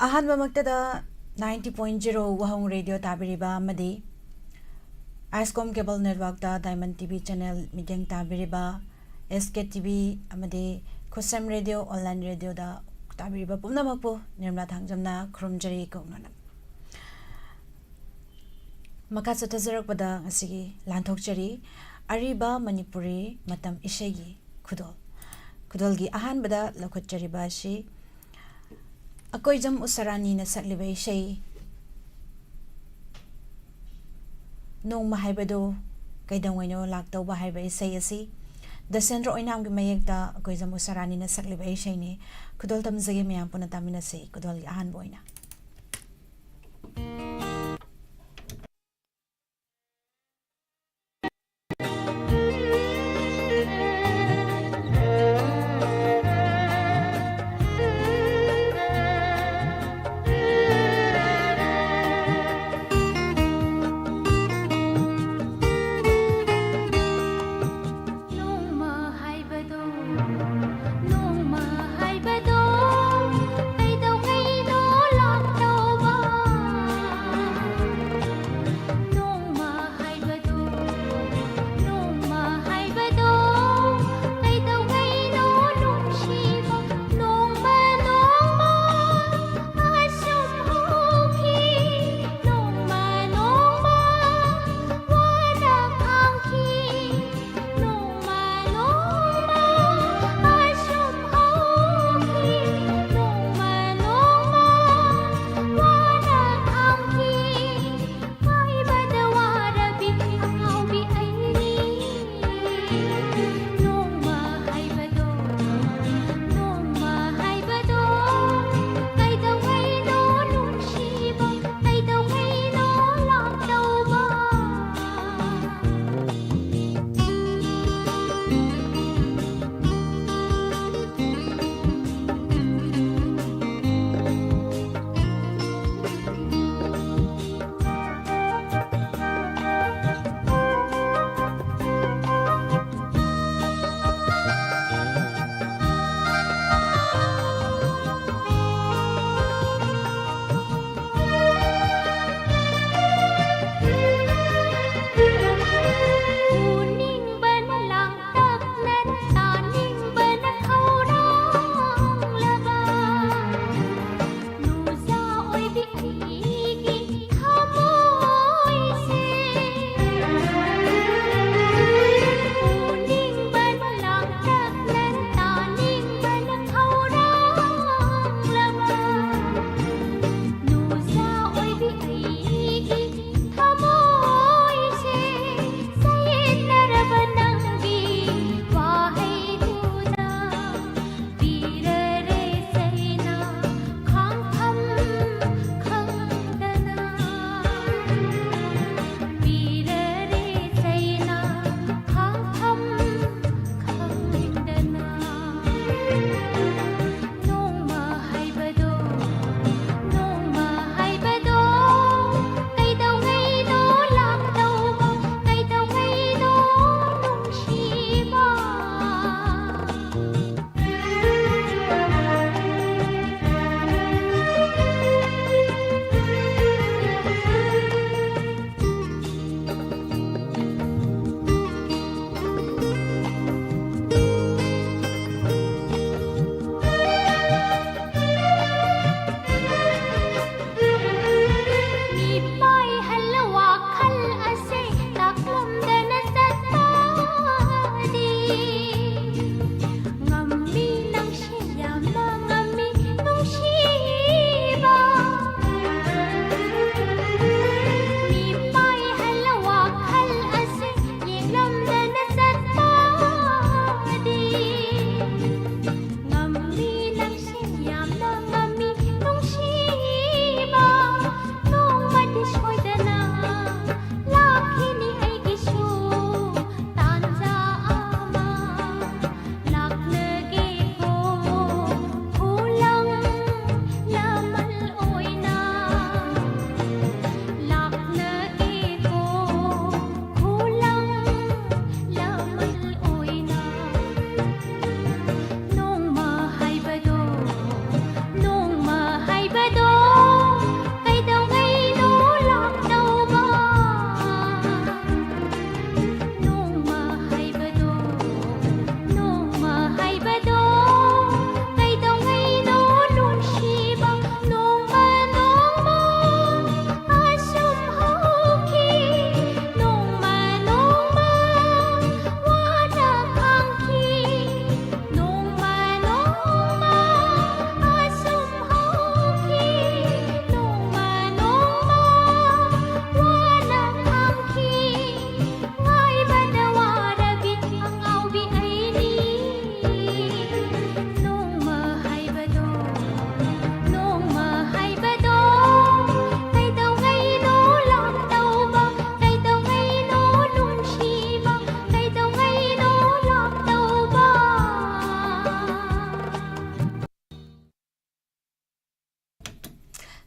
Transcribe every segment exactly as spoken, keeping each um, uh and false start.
ꯑꯍꯥꯟꯕꯃꯛꯇꯗ ninety point zero Wahong radio ꯇꯥꯕꯤꯔꯤꯕ ꯑꯃꯗꯤ ꯑꯥꯏꯁꯀꯣꯝ cable ꯅꯦꯠꯋꯥꯔꯛꯇ diamond TV channel ꯃꯤꯠꯌꯦꯡ ꯇꯥꯕꯤꯔꯤꯕ, ꯑꯦꯁ ꯀꯦ ꯇꯤꯚꯤ ꯑꯃꯗꯤ ꯈꯨꯠꯁꯦꯝ ꯔꯦꯗꯤꯑꯣ ꯑꯣꯟꯂꯥꯏꯟ ꯔꯦꯗꯤꯑꯣꯗ ꯇꯥꯕꯤꯔꯤꯕ ꯄꯨꯝꯅꯃꯛꯄꯨ ꯅꯤꯔꯃꯂꯥ ꯊꯥꯡꯖꯝꯅ ꯈꯨꯔꯨꯝꯖꯔꯤ ꯀꯧꯅꯅ꯫ ꯃꯈꯥ ꯆꯠꯊꯖꯔꯛꯄꯗ ꯉꯁꯤꯒꯤ ꯂꯥꯟꯊꯣꯛꯆꯔꯤ ꯑꯔꯤꯕ ꯃꯅꯤꯄꯨꯔꯤ ꯃꯇꯝ ꯏꯁꯩꯒꯤ ꯈꯨꯗꯣꯜ꯫ ꯈꯨꯗꯣꯜꯒꯤ ꯑꯍꯥꯟꯕꯗ ꯂꯧꯈꯠꯆꯔꯤꯕ ꯑꯁꯤ ꯑꯀꯣꯏꯖꯝ ꯎꯁꯥꯔꯥꯅꯤꯅ ꯁꯛꯂꯤꯕ ꯏꯁꯩ ꯅꯣꯡꯃ ꯍꯥꯏꯕꯗꯨ ꯀꯩꯗꯧꯉꯩꯅꯣ ꯂꯥꯛꯇꯧꯕ ꯍꯥꯏꯕ ꯏꯁꯩ ꯑꯁꯤ ꯗꯁꯦꯟꯗ꯭ꯔ ꯑꯣꯏꯅꯥꯝꯒꯤ ꯃꯌꯦꯛꯇ ꯑꯀꯣꯏꯖꯝ ꯎꯁꯥꯔꯥꯅꯤꯅ ꯁꯛꯂꯤꯕ ꯏꯁꯩꯅꯤ꯫ ꯈꯨꯗꯣꯜ ꯇꯝꯖꯒꯦ, ꯃꯌꯥꯝ ꯄꯨꯟꯅ ꯇꯥꯃꯤꯟꯅꯁꯤ꯫ ꯈꯨꯗꯣꯜꯒꯤ ꯑꯍꯥꯟꯕ ꯑꯣꯏꯅ꯫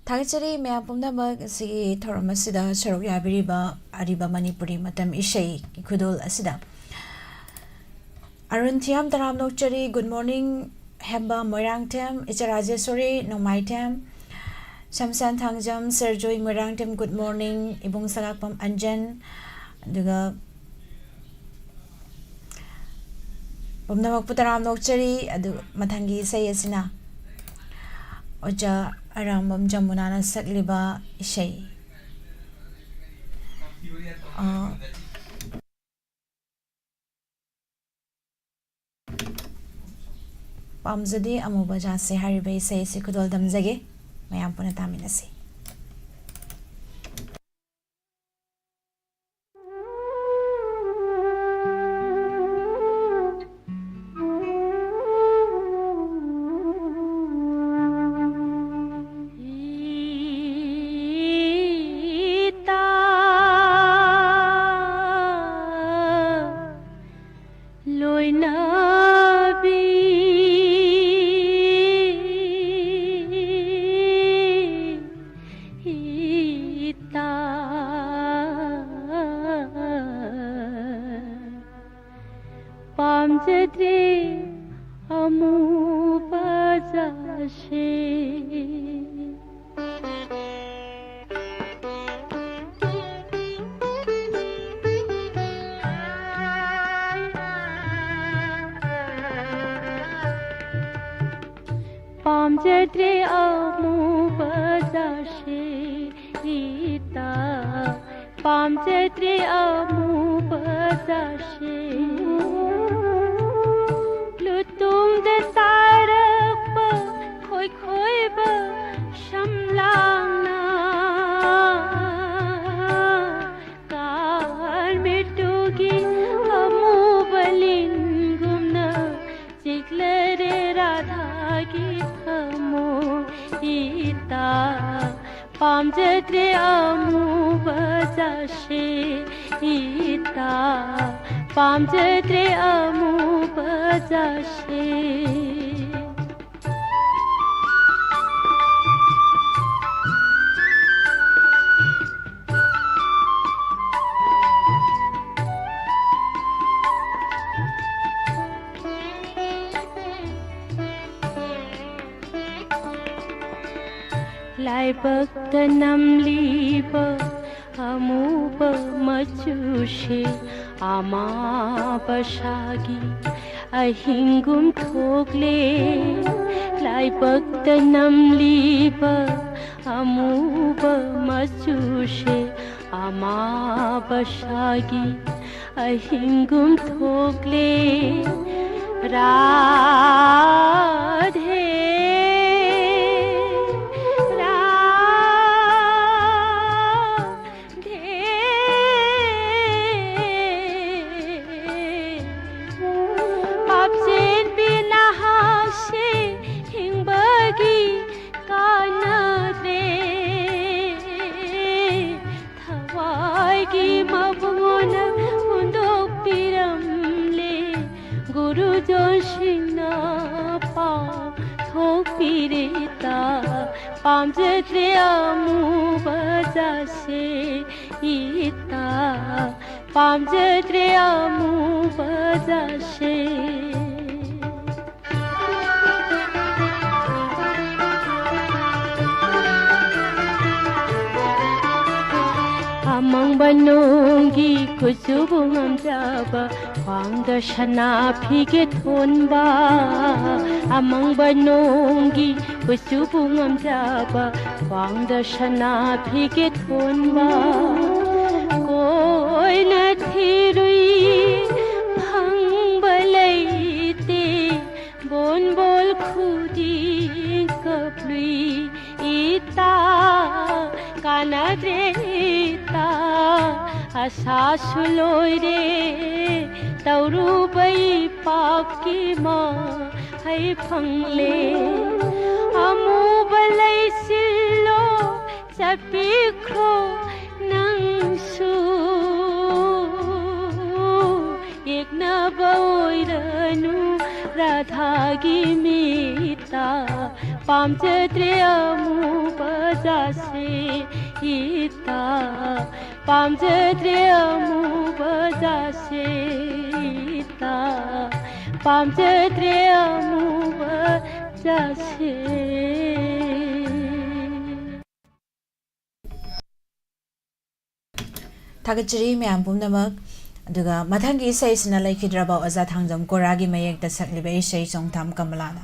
ꯊꯥꯒꯠꯆꯔꯤ ꯃꯌꯥꯝ ꯄꯨꯝꯅꯃꯛ ꯑꯁꯤꯒꯤ ꯊꯧꯔꯝ ꯑꯁꯤꯗ ꯁꯔꯨꯛ ꯌꯥꯕꯤꯔꯤꯕ ꯑꯔꯤꯕ ꯃꯅꯤꯄꯨꯔꯤ ꯃꯇꯝ ꯏꯁꯩ ꯈꯨꯗꯣꯜ ꯑꯁꯤꯗ꯫ ꯑꯔꯨꯟ ꯊꯤꯌꯥꯝ ꯇꯔꯥꯝ ꯅꯣꯛꯆꯔꯤ, good morning꯫ ꯍꯦꯝꯕ ꯃꯣꯏꯔꯥꯡꯊꯦꯝ, ꯏꯆꯦ ꯔꯥꯖꯦꯁꯣꯔꯤ ꯅꯣꯡꯃꯥꯏꯊꯦꯝ, ꯁꯝꯁꯥꯟ ꯊꯥꯡꯖꯝ, ꯁꯔꯖꯣꯏ ꯃꯣꯏꯔꯥꯡꯊꯦꯝ, good morning꯫ ꯏꯕꯨꯡ ꯁꯉꯥꯛꯄꯝ ꯑꯟꯖꯟ, ꯑꯗꯨꯒ ꯄꯨꯝꯅꯃꯛꯄꯨ ꯇꯔꯥꯝ ꯅꯣꯛꯆꯔꯤ꯫ ꯑꯗꯨ ꯃꯊꯪꯒꯤ ꯏꯁꯩ ꯑꯁꯤꯅ ꯑꯣꯖꯥ ꯑꯔꯥꯝꯕꯝ ꯖꯃꯨꯅꯥꯅ ꯁꯛꯂꯤꯕ ꯏꯁꯩ, ꯑ, ꯄꯥꯝꯖꯗꯦ ꯑꯃꯨꯕ ꯖꯥꯠꯁꯦ ꯍꯥꯏꯔꯤꯕ ꯏꯁꯩ ꯑꯁꯤ ꯈꯨꯗꯣꯜ ꯇꯝꯖꯒꯦ꯫ ꯃꯌꯥꯝ ꯄꯨꯟꯅ ꯇꯥꯃꯤꯟꯅꯁꯤ꯫ ꯏꯇꯥ ꯂꯣꯏꯅꯕꯤ ꯏꯇꯥ ꯄꯥꯝꯖꯗ꯭ꯔꯦ ꯑꯃꯨꯕ ꯖꯥꯠꯁꯦ꯫ ꯄꯥꯝꯖꯗ꯭ꯔꯦ ꯑꯃꯨꯕ ꯖꯥꯠꯁꯦ ꯏꯇꯥ, ꯄꯥꯝꯖꯗ꯭ꯔꯦ ꯑꯃꯨꯕ ꯖꯥꯠꯁꯦ꯫ ꯂꯨꯇꯣꯡꯗ ꯇꯥꯔꯛꯄ ꯈꯣꯏꯈꯣꯏꯕ ꯁꯝꯂꯥꯡꯅ ꯀꯥꯔꯃꯦꯇꯨꯒꯤ ꯑꯃꯨꯕ ꯂꯤꯟꯒꯨꯝꯅ ꯆꯤꯛꯂꯔꯦ ꯔꯥꯙꯥꯒꯤ ꯊꯃꯣꯏ ꯏꯇꯥ꯫ ꯄꯥꯝꯖꯗ꯭ꯔꯦ ꯑꯃꯨꯕ ꯖꯥꯠꯁꯦ ꯏꯇꯥ, ꯄꯥꯝꯖꯗ꯭ꯔꯦ ꯑꯃꯨꯕ ꯖꯥꯠꯁꯦ꯫ ꯂꯥꯏꯕꯛꯇ ꯅꯝꯂꯤꯕ ꯑꯃꯨꯕ ꯃꯆꯨꯁꯦ ꯑꯃꯥꯕꯁꯥꯒꯤ ꯑꯍꯤꯡꯒꯨꯝ ꯊꯣꯛꯂꯦ꯫ ꯂꯥꯏꯕꯛꯇ ꯅꯝꯂꯤꯕ ꯑꯃꯨꯕ ꯃꯆꯨꯁꯦ ꯑꯃꯥꯕꯁꯥꯒꯤ ꯑꯍꯤꯡꯒꯨꯝ ꯊꯣꯛꯂꯦ꯫ ꯔꯥꯙꯦ, ꯔꯥꯙꯦ꯫ ꯄꯥꯞꯆꯦꯟꯕꯤ ꯅꯍꯥꯁꯦ ꯍꯤꯡꯕꯒꯤ ꯀꯥꯟꯅꯗ꯭ꯔꯦ꯫ ꯊꯋꯥꯏꯒꯤ ꯃꯕꯨꯡꯅ ꯍꯨꯟꯗꯣꯛꯄꯤꯔꯝꯂꯦ꯫ ꯒꯨꯔꯨꯖꯣꯟꯁꯤꯡꯅ ꯄꯥꯎ ꯊꯣꯛꯄꯤꯔꯦ ꯏꯇꯥ꯫ ꯄꯥꯝꯖꯗ꯭ꯔꯦ ꯑꯃꯨꯕ ꯖꯥꯠꯁꯦ ꯏꯇꯥ꯫ ꯄꯥꯝꯖꯗ꯭ꯔꯦ ꯑꯃꯨꯕ ꯖꯥꯠꯁꯦ꯫ ꯑꯃꯪꯕ ꯅꯣꯡꯒꯤ ꯀꯨꯆꯨꯕꯨ ꯉꯝꯖꯕ, ꯈ꯭ꯋꯥꯡꯗ ꯁꯅꯥ ꯐꯤꯒꯦ ꯊꯣꯟꯕ꯫ ꯑꯃꯪꯕ ꯅꯣꯡꯒꯤ ꯀꯨꯆꯨꯕꯨ ꯉꯝꯖꯕ, ꯈ꯭ꯋꯥꯡꯗ ꯁꯅꯥ ꯐꯤꯒꯦ ꯊꯣꯟꯕ꯫ ꯀꯣꯏꯅ ꯊꯤꯔꯨꯏ, ꯐꯪꯕ ꯂꯩꯇꯦ꯫ ꯕꯣꯟꯕꯣꯜ ꯈꯨꯗꯤꯡ ꯀꯞꯂꯨꯏ ꯏꯇꯥ, ꯀꯥꯟꯅꯗ꯭ꯔꯦ ꯏꯇꯥ, ꯑꯁꯥꯁꯨ ꯂꯣꯏꯔꯦ꯫ ꯇꯧꯔꯨꯕ ꯏꯄꯥꯞꯀꯤ ꯃꯍꯩ ꯐꯪꯂꯦ꯫ ꯑꯃꯨꯕ ꯂꯩꯆꯤꯜꯂꯣ, ꯆꯠꯄꯤꯈ꯭ꯔꯣ ꯅꯪꯁꯨ꯫ ꯌꯦꯛꯅꯕ ꯑꯣꯏꯔꯅꯨ ꯔꯥꯙꯥꯒꯤ ꯃꯤꯠꯇ꯫ ꯄꯥꯝꯖꯗ꯭ꯔꯦ ꯑꯃꯨꯕ ꯖꯥꯠꯁꯦ ꯏꯇꯥ, ꯄꯥꯝꯖꯗ꯭ꯔꯦ ꯑꯃꯨꯕ ꯖꯥꯠꯁꯦ ꯏꯇꯥ, ꯄꯥꯝꯖꯗ꯭ꯔꯦ ꯑꯃꯨꯕ ꯖꯥꯠꯁꯦ꯫ ꯊꯥꯒꯠꯆꯔꯤ ꯃꯌꯥꯝ ꯄꯨꯝꯅꯃꯛ꯫ ꯑꯗꯨꯒ ꯃꯊꯪꯒꯤ ꯏꯁꯩꯁꯤꯅ ꯂꯩꯈꯤꯗ꯭ꯔꯕ ꯑꯣꯖꯥ ꯊꯥꯡꯖꯝ ꯀꯣꯔꯥꯒꯤ ꯃꯌꯦꯛꯇ ꯁꯛꯂꯤꯕ ꯏꯁꯩ ꯆꯣꯡꯊꯥꯝ ꯀꯃꯂꯥꯅ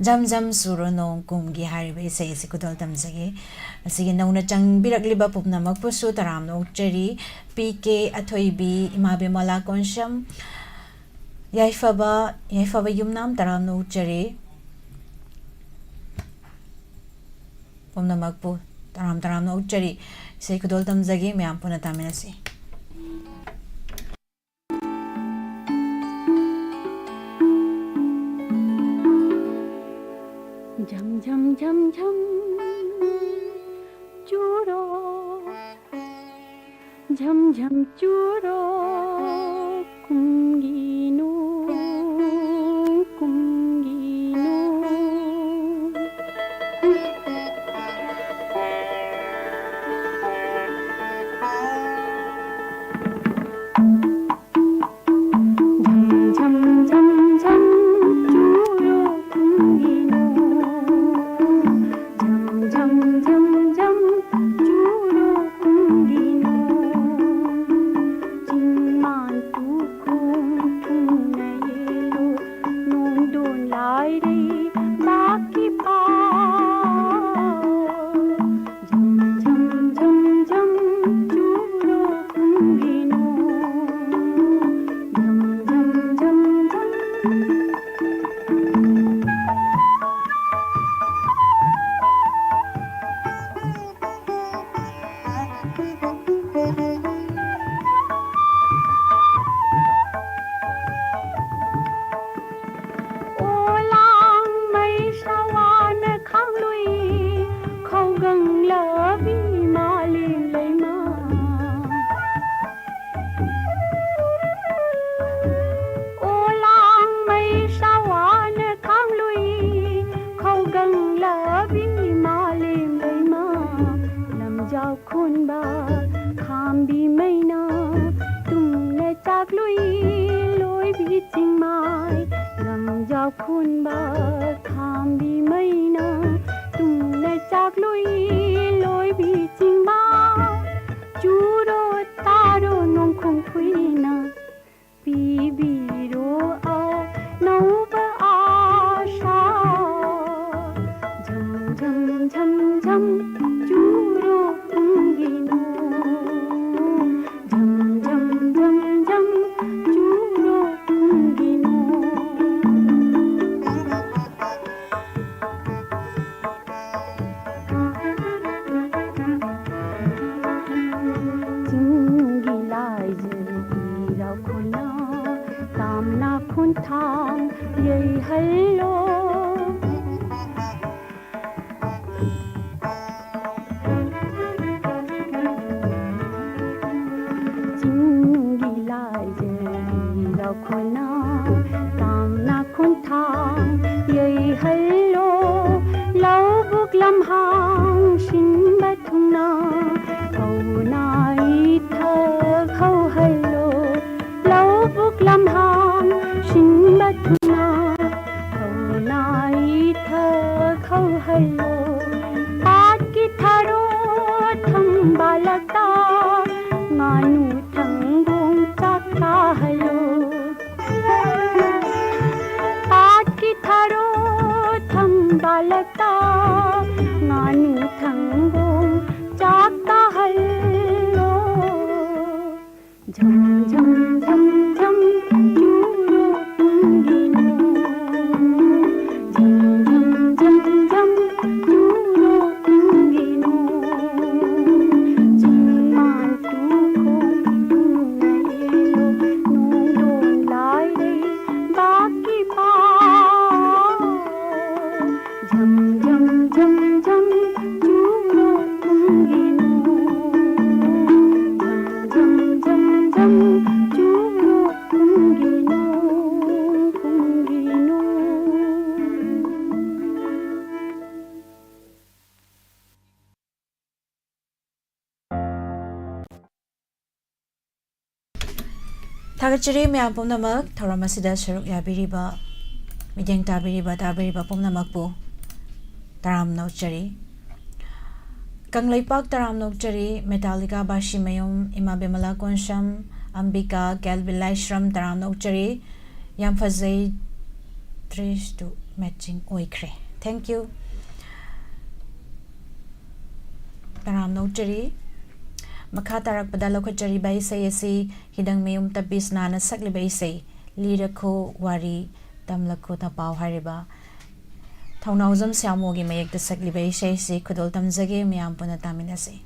"ꯖꯝ ꯖꯝ ꯆꯨꯔꯣ ꯅꯣꯡ ꯀꯨꯝꯒꯤ" ꯍꯥꯏꯔꯤꯕ ꯏꯁꯩ ꯑꯁꯤ ꯈꯨꯗꯣꯜ ꯇꯝꯖꯒꯦ꯫ ꯑꯁꯤꯒꯤ ꯅꯧꯅ ꯆꯪꯕꯤꯔꯛꯂꯤꯕ ꯄꯨꯝꯅꯃꯛꯄꯨꯁꯨ ꯇꯔꯥꯝꯅ ꯑꯣꯛꯆꯔꯤ꯫ ꯄꯤ ꯀꯦ ꯑꯊꯣꯏꯕꯤ, ꯏꯃꯥ ꯕꯤꯃꯂꯥ ꯀꯣꯟꯁꯝ, ꯌꯥꯏꯐꯕ, ꯌꯥꯏꯐꯕ ꯌꯨꯝꯅꯥꯝ, ꯇꯔꯥꯝꯅ ꯑꯣꯛꯆꯔꯤ꯫ ꯄꯨꯝꯅꯃꯛꯄꯨ ꯇꯔꯥꯝ ꯇꯔꯥꯝꯅ ꯑꯣꯛꯆꯔꯤ꯫ ꯏꯁꯩ ꯈꯨꯗꯣꯜ ꯇꯝꯖꯒꯦ, ꯃꯌꯥꯝ ꯄꯨꯟꯅ ꯇꯥꯃꯤꯟꯅꯁꯤ꯫ ꯖꯝ ꯖꯝ ꯖꯝ ꯖꯝ ꯆꯨꯔꯣ, ꯖꯝ ꯖꯝ ꯆꯨꯔꯣ ꯀꯨꯝꯒꯤ ꯅꯣꯡ, ꯀꯨꯝꯒꯤ ꯅꯣꯡ꯫ ꯖꯝ ꯖꯝ ꯖꯝ ꯖꯝ ꯆꯨꯔꯣ ꯀꯨꯝꯒꯤ ꯅꯣꯡ꯫ ꯖꯝ ꯖꯝ ꯖꯝ ꯖꯝ ꯆꯨꯔꯣ ꯀꯨꯝꯒꯤ ꯅꯣꯡ꯫ ꯆꯤꯡꯃꯥꯟ ꯇꯨꯈꯣꯡ ꯊꯨꯡꯅ ꯌꯦꯜꯂꯣ ꯅꯣꯡꯗꯣꯟ ꯂꯥꯏꯔꯩ ꯃꯥꯀꯤ ꯄꯥꯎ꯫ ꯖꯝ ꯖꯝ ꯖꯝ ꯖꯝ ꯆꯨꯔꯣ ꯀꯨꯝꯒꯤ ꯅꯣꯡ꯫ ꯖꯝ ꯖꯝ ꯖꯝ ꯖꯝ꯫ ꯑꯣ ꯂꯥꯡꯃꯩ ꯁꯋꯥꯅ ꯈꯥꯡꯂꯨꯏ ꯈꯧꯒꯪꯂꯕꯤ ꯃꯥꯂꯦꯝ ꯂꯩꯃ꯫ ꯑꯣ ꯂꯥꯡꯃꯩ ꯁꯋꯥꯅ ꯈꯥꯡꯂꯨꯏ ꯈꯧꯒꯪꯂꯕꯤ ꯃꯥꯂꯦꯝ ꯂꯩꯃ꯫ ꯂꯝꯖꯥꯎ ꯈꯣꯟꯕ ꯈꯥꯝꯕꯤ ꯃꯩꯅ ꯇꯨꯝꯅ ꯆꯥꯛꯂꯨꯏ ꯂꯣꯏꯕꯤ ꯆꯤꯡꯃꯥꯏ꯫ ꯂꯝꯖꯥꯎ ꯈꯣꯟꯕ ꯈꯥꯝꯕꯤ ꯃꯩꯅ ꯇꯨꯝꯅ ꯆꯥꯛꯂꯨꯏ ꯂꯣꯏꯕꯤ ꯆꯤꯡꯃꯥꯏ꯫ ꯆꯨꯔꯣ ꯇꯥ झम झम झम चुरो कुंगिनो, झम झम झम झम चुरो कुंगिनो। ꯆꯤꯡꯒꯤ ꯂꯥꯏꯖ ꯏꯔꯥꯎ ꯈꯨꯅꯥ, ꯇꯥꯝꯅ ꯈꯣꯟꯊꯥꯡ ꯌꯩꯍꯜꯂꯣ꯫ ꯆꯤꯡꯒꯤ ꯂꯥꯏꯖ ꯏꯔꯥꯎ ꯈꯨꯅꯥ, ꯇꯥꯝꯅ ꯈꯣꯟꯊꯥꯡ ꯌꯩꯍꯜꯂꯣ꯫ ꯂꯧꯕꯨꯛ ꯂꯝꯍꯥꯡ ꯁꯤꯟꯕ ꯊꯨꯡꯅ ꯊꯧꯅꯥ ꯏꯊꯛ ꯍꯧꯍꯜꯂꯣ꯫ ꯂꯧꯕꯨꯛ ꯂꯝꯍꯥꯡ ꯁꯤꯟꯕ ꯊꯨꯡꯅ ꯊꯧꯅꯥ ꯏꯊꯛ ꯍꯧꯍꯜꯂꯣ꯫ ꯄꯥꯠꯀꯤ ꯊꯔꯣ ꯊꯝꯕꯥꯜꯂꯛꯇ ꯉꯥꯅꯨ ꯊꯪꯒꯣꯡ ꯆꯥꯛ ꯆꯥꯍꯜꯂꯣ꯫ ꯄꯥꯠꯀꯤ ꯊꯔꯣ ꯊꯝꯕꯥꯜꯂꯛꯇ ꯉꯥꯅꯨ ꯊꯪꯒꯣꯡ ꯆꯥꯛ ꯆꯥꯍꯜꯂꯣ꯫ झम झम झम झम चुरो कुंगिनो, झम झम झम झम चुरो कुंगिनो। झुमान तू को कुंगलो, नोडोन लाइले बाकी पा। झम झम झम झम चुरो कुंगिनो, झम झम झम झम चुरो कुंगिनो, कुंगिनो। ꯊꯥꯒꯠꯆꯔꯤ ꯃꯌꯥꯝ ꯄꯨꯝꯅꯃꯛ, ꯊꯧꯔꯝ ꯑꯁꯤꯗ ꯁꯔꯨꯛ ꯌꯥꯕꯤꯔꯤꯕ, ꯃꯤꯠꯌꯦꯡ ꯇꯥꯕꯤꯔꯤꯕ, ꯇꯥꯕꯤꯔꯤꯕ ꯄꯨꯝꯅꯃꯛꯄꯨ ꯇꯔꯥꯝꯅ ꯑꯣꯛꯆꯔꯤ꯫ ꯀꯪꯂꯩꯄꯥꯛ ꯇꯔꯥꯝꯅ ꯑꯣꯛꯆꯔꯤ, ꯃꯦꯇꯥꯂꯤꯀꯥ ꯕꯥꯁꯤꯃꯌꯨꯝ, ꯏꯃꯥ ꯕꯤꯃꯂꯥ ꯀꯣꯟꯁꯝ, ꯑꯝꯕꯤꯀꯥ, ꯀꯦꯜꯕꯤꯟ ꯂꯥꯏꯁ꯭ꯔꯝ, ꯇꯔꯥꯝꯅ ꯑꯣꯛꯆꯔꯤ꯫ ꯌꯥꯝ ꯐꯖꯩ, dress ꯇꯨ matching ꯑꯣꯏꯈ꯭ꯔꯦ꯫ Thank you꯫ ꯇꯔꯥꯝꯅ ꯑꯣꯛꯆꯔꯤ꯫ ꯃꯈꯥ ꯇꯥꯔꯛꯄꯗ ꯂꯧꯈꯠꯆꯔꯤꯕ ꯏꯁꯩ ꯑꯁꯤ ꯍꯤꯗꯪꯃꯌꯨꯝ ꯇꯄꯤꯁꯅꯥꯅ ꯁꯛꯂꯤꯕ ꯏꯁꯩ ꯂꯤꯔꯈꯣ ꯋꯥꯔꯤ ꯇꯝꯂꯈꯣ ꯇꯄꯥꯎ ꯍꯥꯏꯔꯤꯕ ꯊꯧꯅꯥꯎꯖꯝ ꯁ꯭ꯌꯥꯃꯣꯒꯤ ꯃꯌꯦꯛꯇ ꯁꯛꯂꯤꯕ ꯏꯁꯩꯁꯤ ꯈꯨꯗꯣꯜ ꯇꯝꯖꯒꯦ, ꯃꯌꯥꯝ ꯄꯨꯟꯅ ꯇꯥꯃꯤꯟꯅꯁꯤ꯫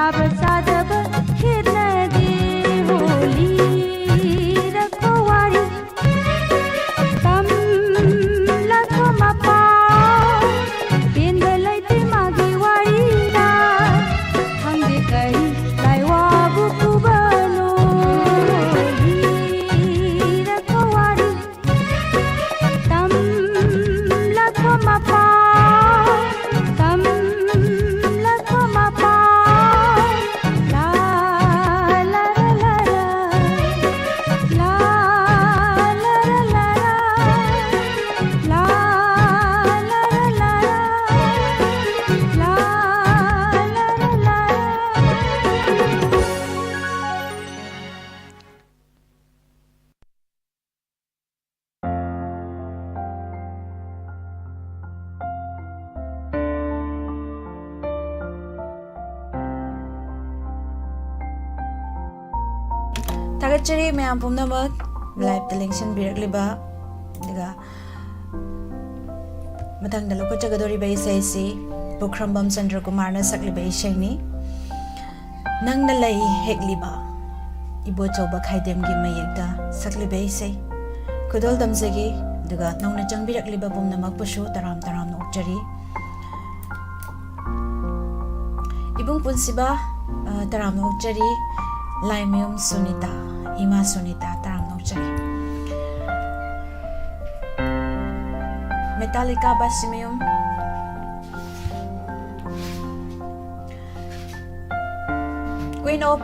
ꯁꯥꯕ ꯁꯥꯗꯕ ꯈꯦꯠꯅꯗꯦ ꯍꯣꯂꯤ ꯔꯈꯣꯋꯥꯔꯤ ꯇꯝꯂꯛꯄ ꯃꯄꯥ ꯄꯦꯟꯕ ꯂꯩꯇꯦ ꯃꯥꯒꯤ ꯋꯥꯔꯤꯗ ꯈꯪꯗꯦ ꯀꯔꯤ ꯂꯥꯏꯋꯥꯕꯨ ꯄꯨꯕꯅꯣ ꯍꯣꯂꯤ ꯔꯈꯣꯋꯥꯔꯤ ꯇꯝꯂꯛꯄ ꯃꯄꯥ ꯇꯝꯂꯛꯄ ꯃꯄꯥ ꯂꯥ ꯂꯥ ꯂꯥ ꯂꯥ ꯂꯥ ꯂꯥ ꯂꯥ ꯂꯥ ꯂꯥ ꯂꯥ ꯂꯥ ꯂꯥ ꯂꯥ ꯂꯥ ꯊꯥꯒꯠꯆꯔꯤ ꯃꯌꯥꯝ ꯄꯨꯝꯅꯃꯛ live-ꯇ ꯂꯦꯡꯁꯤꯟꯕꯤꯔꯛꯂꯤꯕ꯫ ꯑꯗꯨꯒ ꯃꯊꯪꯗ ꯂꯧꯈꯠꯆꯒꯗꯧꯔꯤꯕ ꯏꯁꯩꯁꯤ ꯄꯨꯈ꯭ꯔꯝꯕꯝ ꯆꯟꯗ꯭ꯔꯀꯨꯃꯥꯔꯅ ꯁꯛꯂꯤꯕ ꯏꯁꯩꯅꯤ꯫ ꯅꯪꯅ ꯂꯩ ꯍꯦꯛꯂꯤꯕ ꯏꯕꯣꯆꯧꯕ ꯈꯥꯏꯗꯦꯝꯒꯤ ꯃꯌꯦꯛꯇ ꯁꯛꯂꯤꯕ ꯏꯁꯩ ꯈꯨꯗꯣꯜ ꯇꯝꯖꯒꯦ꯫ ꯑꯗꯨꯒ ꯅꯧꯅ ꯆꯪꯕꯤꯔꯛꯂꯤꯕ ꯄꯨꯝꯅꯃꯛꯄꯨꯁꯨ ꯇꯔꯥꯝ ꯇꯔꯥꯝꯅ ꯑꯣꯛꯆꯔꯤ꯫ ꯏꯕꯨꯡ ꯄꯨꯟꯁꯤꯕ, ꯑ, ꯇꯔꯥꯝꯅ ꯑꯣꯛꯆꯔꯤ꯫ ꯂꯥꯏꯃꯌꯨꯝ ꯁꯨꯅꯤꯇꯥ, ꯏꯃꯥ ꯁꯨꯅꯤꯇꯥ, ꯇꯔꯥꯝꯅ ꯑꯣꯛꯆꯔꯤ꯫ ꯃꯦꯇꯥꯂꯤꯀꯥ ꯕꯥꯁꯤꯃꯌꯨꯝ꯫ Queen of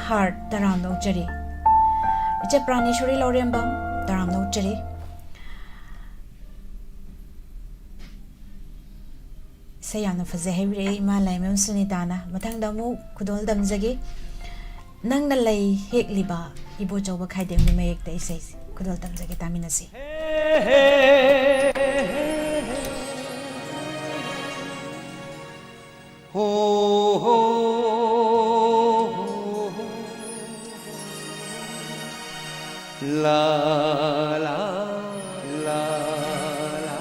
Heart, ꯇꯔꯥꯝꯅ ꯑꯣꯛꯆꯔꯤ꯫ ꯏꯆꯦ ꯄ꯭ꯔꯥꯅꯦꯁꯣꯔꯤ ꯂꯧꯔꯦꯝꯕꯝ, ꯇꯔꯥꯝꯅ ꯑꯣꯛꯆꯔꯤ꯫ ꯏꯁꯩ ꯌꯥꯝꯅ ꯐꯖꯩ ꯍꯥꯏꯕꯤꯔꯛꯑꯦ ꯏꯃꯥ ꯂꯥꯏꯃꯌꯨꯝ ꯁꯨꯅꯤꯇꯥꯅ꯫ ꯃꯊꯪꯗ ꯑꯃꯨꯛ ꯈꯨꯗꯣꯜ ꯇꯝꯖꯒꯦ꯫ ꯅꯪꯅ ꯂꯩ ꯍꯦꯛꯂꯤꯕ ꯏꯕꯣꯆꯧꯕ ꯈꯥꯏꯗꯦꯝꯒꯤ ꯃꯌꯦꯛꯇ ꯏꯁꯩꯁꯦ ꯈꯨꯗꯣꯜ ꯇꯝꯖꯒꯦ, ꯇꯥꯃꯤꯟꯅꯁꯤ꯫ ꯍꯣ, ꯍꯣ, ꯍꯣ, ꯍꯣ, ꯍꯣ꯫ ꯂꯥ, ꯂꯥ, ꯂꯥ, ꯂꯥ꯫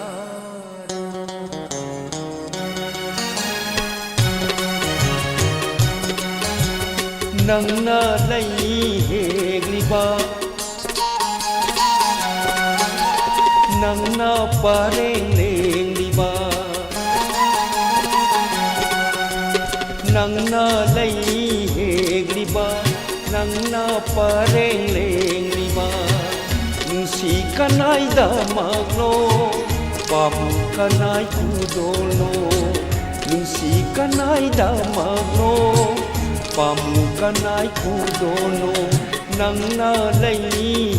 ꯅꯪꯅ ꯂꯩ ꯍꯦꯛꯂꯤꯕ, ꯅꯪꯅ ꯄꯔꯦꯡ ꯂꯦꯡꯂꯤꯕ, ꯅꯪꯅ ꯂꯩ ꯍꯦꯛꯂꯤꯕ, ꯅꯪꯅ ꯄꯔꯦꯡ ꯂꯦꯡꯂꯤꯕ, ꯅꯨꯡꯁꯤ ꯀꯅꯥꯏꯗꯃꯛꯅꯣ, ꯄꯥꯝꯃꯨ ꯀꯅꯥꯏ ꯈꯨꯗꯣꯜꯅꯣ? ꯅꯨꯡꯁꯤ ꯀꯅꯥꯏꯗꯃꯛꯅꯣ, ꯄꯥꯝꯃꯨ ꯀꯅꯥꯏ ꯈꯨꯗꯣꯜꯅꯣ? ꯅꯪꯅ ꯂꯩ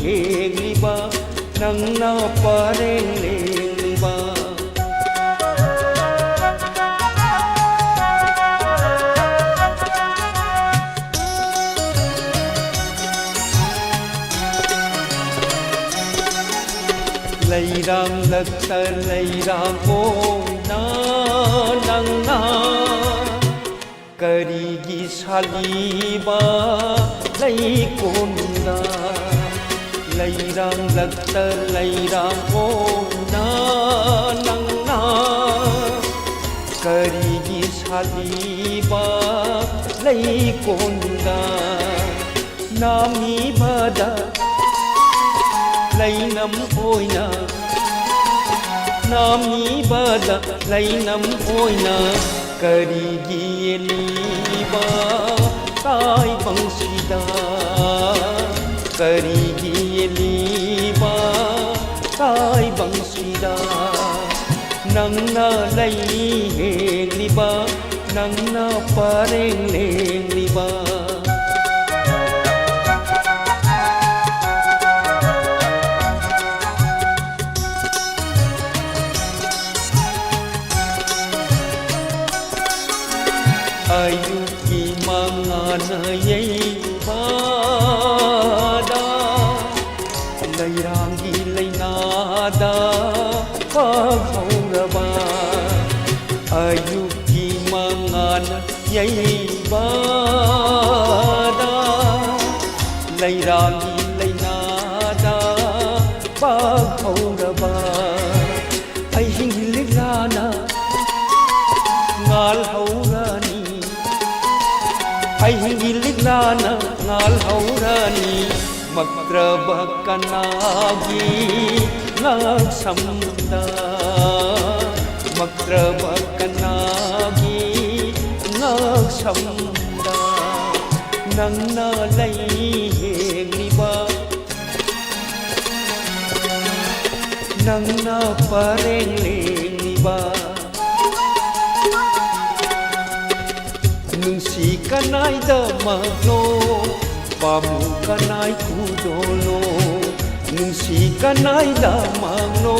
ꯍꯦꯛꯂꯤꯕ, ꯅꯪꯅ ꯄꯔꯦꯡ ꯂꯦꯡꯂꯤꯕ꯫ ꯂꯩꯔꯥꯡꯂꯛꯇ ꯂꯩꯔꯥꯡ ꯑꯣꯏꯅ ꯅꯪꯅ ꯀꯔꯤꯒꯤ ꯁꯥꯠꯂꯤꯕ ꯂꯩꯀꯣꯜꯗ? ꯂꯩꯔꯥꯡꯂꯛꯇ ꯂꯩꯔꯥꯡ ꯑꯣꯏꯅ ꯅꯪꯅ ꯀꯔꯤꯒꯤ ꯁꯥꯠꯂꯤꯕ ꯂꯩꯀꯣꯜꯗ? ꯅꯥꯃꯤꯕꯗ ꯂꯩꯅꯝ ꯑꯣꯏꯅ, ꯅꯥꯃꯤꯕꯗ ꯂꯩꯅꯝ ꯑꯣꯏꯅ ꯀꯔꯤꯒꯤ ꯌꯦꯜꯂꯤꯕ ꯇꯥꯏꯕꯪꯁꯤꯗ? ꯀꯔꯤꯒꯤ ꯌꯦꯜꯂꯤꯕ ꯇꯥꯏꯕꯪꯁꯤꯗ? ꯅꯪꯅ ꯂꯩ ꯍꯦꯛꯂꯤꯕ, ꯅꯪꯅ ꯄꯔꯦꯡ ꯂꯦꯡꯂꯤꯕ꯫ ꯑꯌꯨꯛꯀꯤ ꯃꯉꯥꯜꯅ ꯌꯩꯕꯗ, ꯂꯩꯔꯥꯡꯒꯤ ꯂꯩꯅꯥꯗ ꯄꯥꯛꯍꯧꯔꯕ꯫ ꯑꯌꯨꯛꯀꯤ ꯃꯉꯥꯜꯅ ꯌꯩꯕꯗ, ꯂꯩꯔꯥꯡꯒꯤ ꯂꯩꯅꯥꯗ ꯄꯥꯛꯍꯧꯔꯕ꯫ ꯑꯍꯤꯡ ꯂꯤꯛꯂꯥꯅ ꯉꯥꯜꯍꯧꯔꯅꯤ꯫ ꯑꯍꯤꯡꯒꯤ ꯂꯤꯛꯂꯥꯅ ꯉꯥꯜꯍꯧꯔꯅꯤ ꯃꯛꯇ꯭ꯔꯕ ꯀꯅꯥꯒꯤ ꯉꯛꯁꯝꯗ, ꯃꯛꯇ꯭ꯔꯕ ꯀꯅꯥꯒꯤ ꯉꯛꯁꯝꯗ ꯅꯪꯅ ꯂꯩ ꯍꯦꯡꯂꯤꯕ, ꯅꯪꯅ ꯄꯔꯦꯡ ꯂꯦꯡꯂꯤꯕ꯫ ꯅꯨꯡꯁꯤ ꯀꯅꯥꯏꯗꯃꯛꯅꯣ ꯄꯥꯝꯃꯨ ꯀꯅꯥꯏ ꯈꯨꯗꯣꯜꯅꯣ? ꯅꯨꯡꯁꯤ ꯀꯅꯥꯏꯗꯃꯛꯅꯣ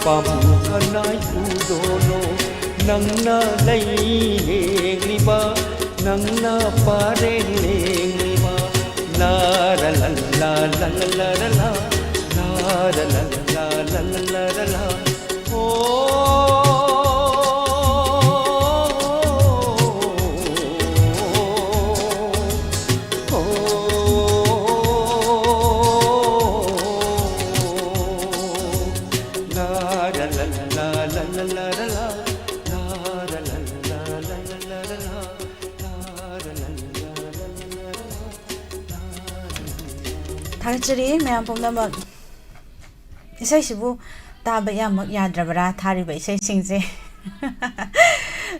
ꯄꯥꯝꯃꯨ ꯀꯅꯥꯏ ꯈꯨꯗꯣꯜꯅꯣ? ꯅꯪꯅ ꯂꯩ ꯂꯦꯡꯂꯤꯕ, ꯅꯪꯅ ꯄꯔꯦꯡ ꯂꯦꯡꯂꯤꯕ꯫ ꯂꯥ ꯔ ꯂ ꯂ ꯂ ꯂ ꯂ ꯔ ꯂ, ꯂꯥ ꯔ ꯂ ꯂ ꯂ ꯂ ꯂ ꯔ ꯂ꯫ ꯊꯥꯒꯠꯆꯔꯤ ꯃꯌꯥꯝ ꯄꯨꯝꯅꯃꯛ꯫ ꯏꯁꯩꯁꯤꯕꯨ ꯇꯥꯕ ꯏꯌꯥꯃꯛ ꯌꯥꯗ꯭ꯔꯕꯔꯥ, ꯊꯥꯔꯤꯕ ꯏꯁꯩꯁꯤꯡꯁꯦ?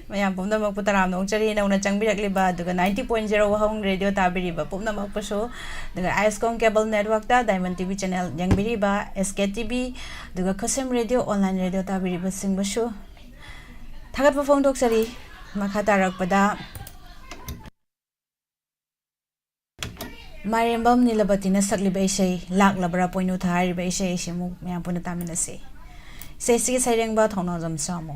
ꯃꯌꯥꯝ ꯄꯨꯝꯅꯃꯛꯄꯨ ꯇꯔꯥꯝꯅ ꯑꯣꯛꯆꯔꯤ, ꯅꯧꯅ ꯆꯪꯕꯤꯔꯛꯂꯤꯕ ꯑꯗꯨꯒ ninety point zero Wahong radio ꯇꯥꯕꯤꯔꯤꯕ ꯄꯨꯝꯅꯃꯛꯄꯨꯁꯨ, ꯑꯗꯨꯒ ꯑꯥꯏꯁꯀꯣꯝ ꯀꯦꯕꯜ ꯅꯦꯠꯋꯥꯔꯛꯇ ꯗꯥꯏꯃꯟ ꯇꯤ ꯚꯤ ꯆꯦꯅꯦꯜ ꯌꯦꯡꯕꯤꯔꯤꯕ, ꯑꯦꯁ ꯀꯦ ꯇꯤ ꯚꯤ, ꯑꯗꯨꯒ ꯈꯨꯁꯦꯝ ꯔꯦꯗꯤꯑꯣ ꯑꯣꯟꯂꯥꯏꯟ ꯔꯦꯗꯤꯑꯣ ꯇꯥꯕꯤꯔꯤꯕꯁꯤꯡꯕꯨꯁꯨ ꯊꯥꯒꯠꯄ ꯐꯣꯡꯗꯣꯛꯆꯔꯤ꯫ ꯃꯈꯥ ꯇꯥꯔꯛꯄꯗ ꯃꯥꯏꯔꯦꯝꯕꯝ ꯅꯤꯂꯕꯇꯤꯅ ꯁꯛꯂꯤꯕ ꯏꯁꯩ ꯂꯥꯛꯂꯕ꯭ꯔꯥ ꯄꯣꯏꯅꯨ ꯊꯥ ꯍꯥꯏꯔꯤꯕ ꯏꯁꯩ ꯑꯁꯤ ꯑꯃꯨꯛ ꯃꯌꯥꯝ ꯄꯨꯟꯅ ꯇꯥꯃꯤꯟꯅꯁꯤ꯫ ꯏꯁꯩꯁꯤꯒꯤ ꯁꯩꯔꯦꯡꯕ ꯊꯧꯅꯥꯖꯝ ꯁꯥꯃꯨ꯫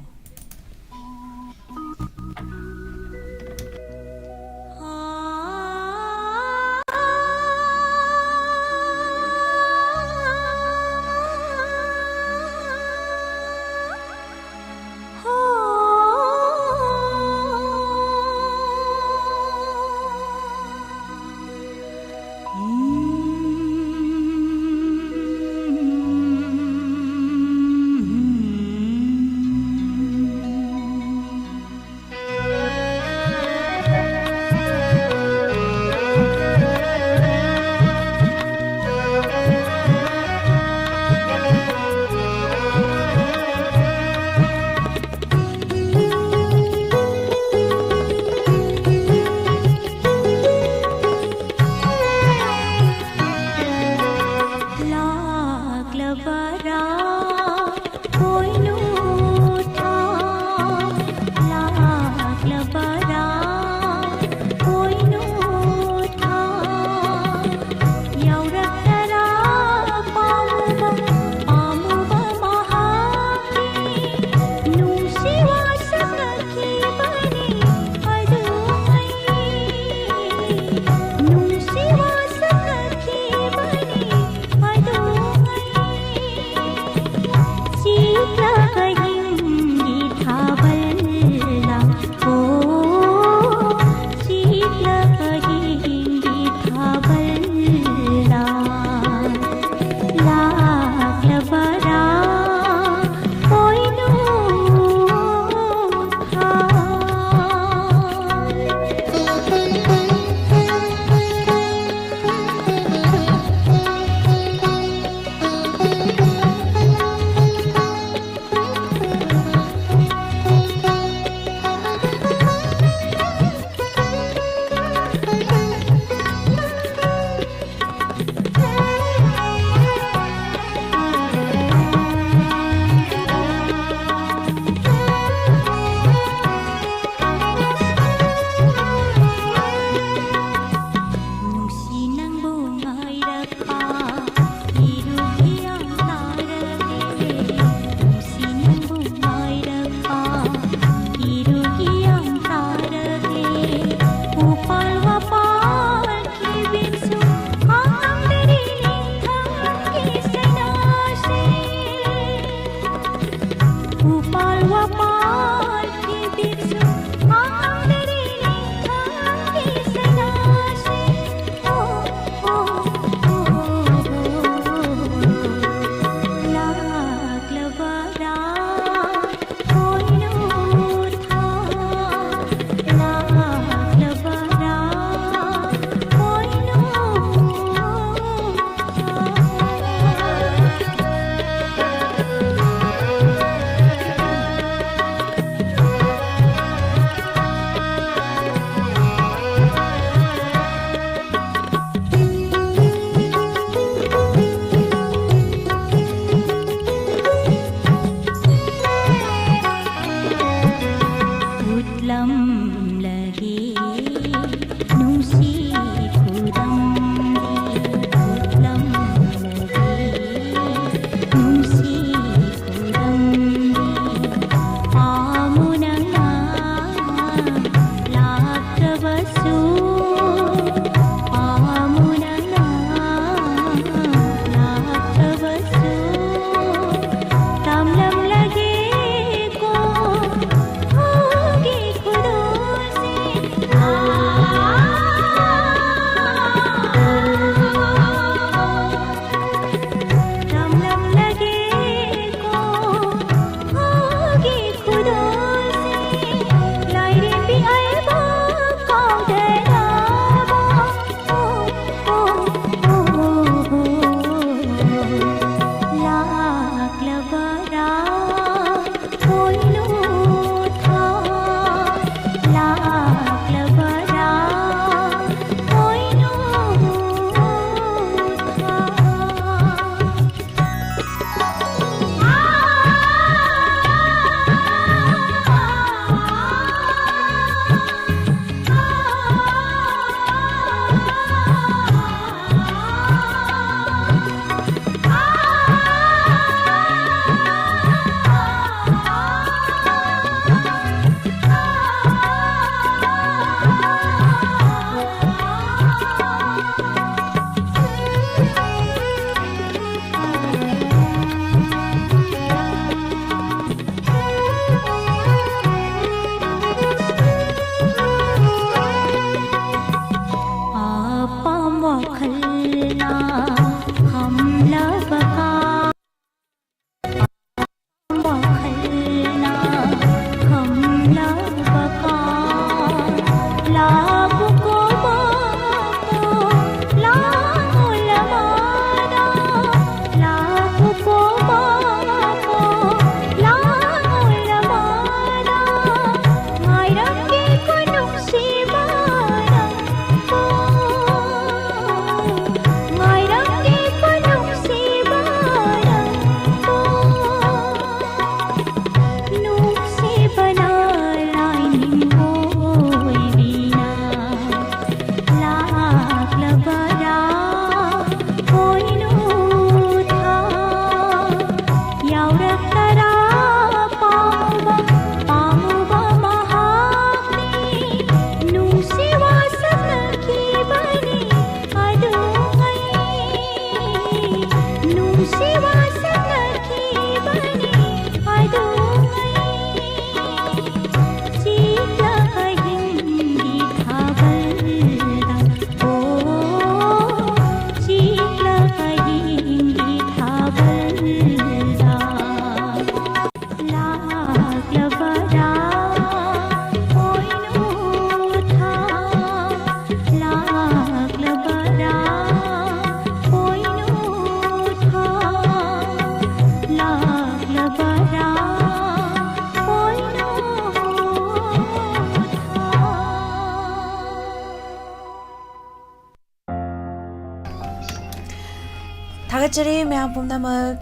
ꯊꯥꯒꯠꯆꯔꯤ ꯃꯌꯥꯝ ꯄꯨꯝꯅꯃꯛ꯫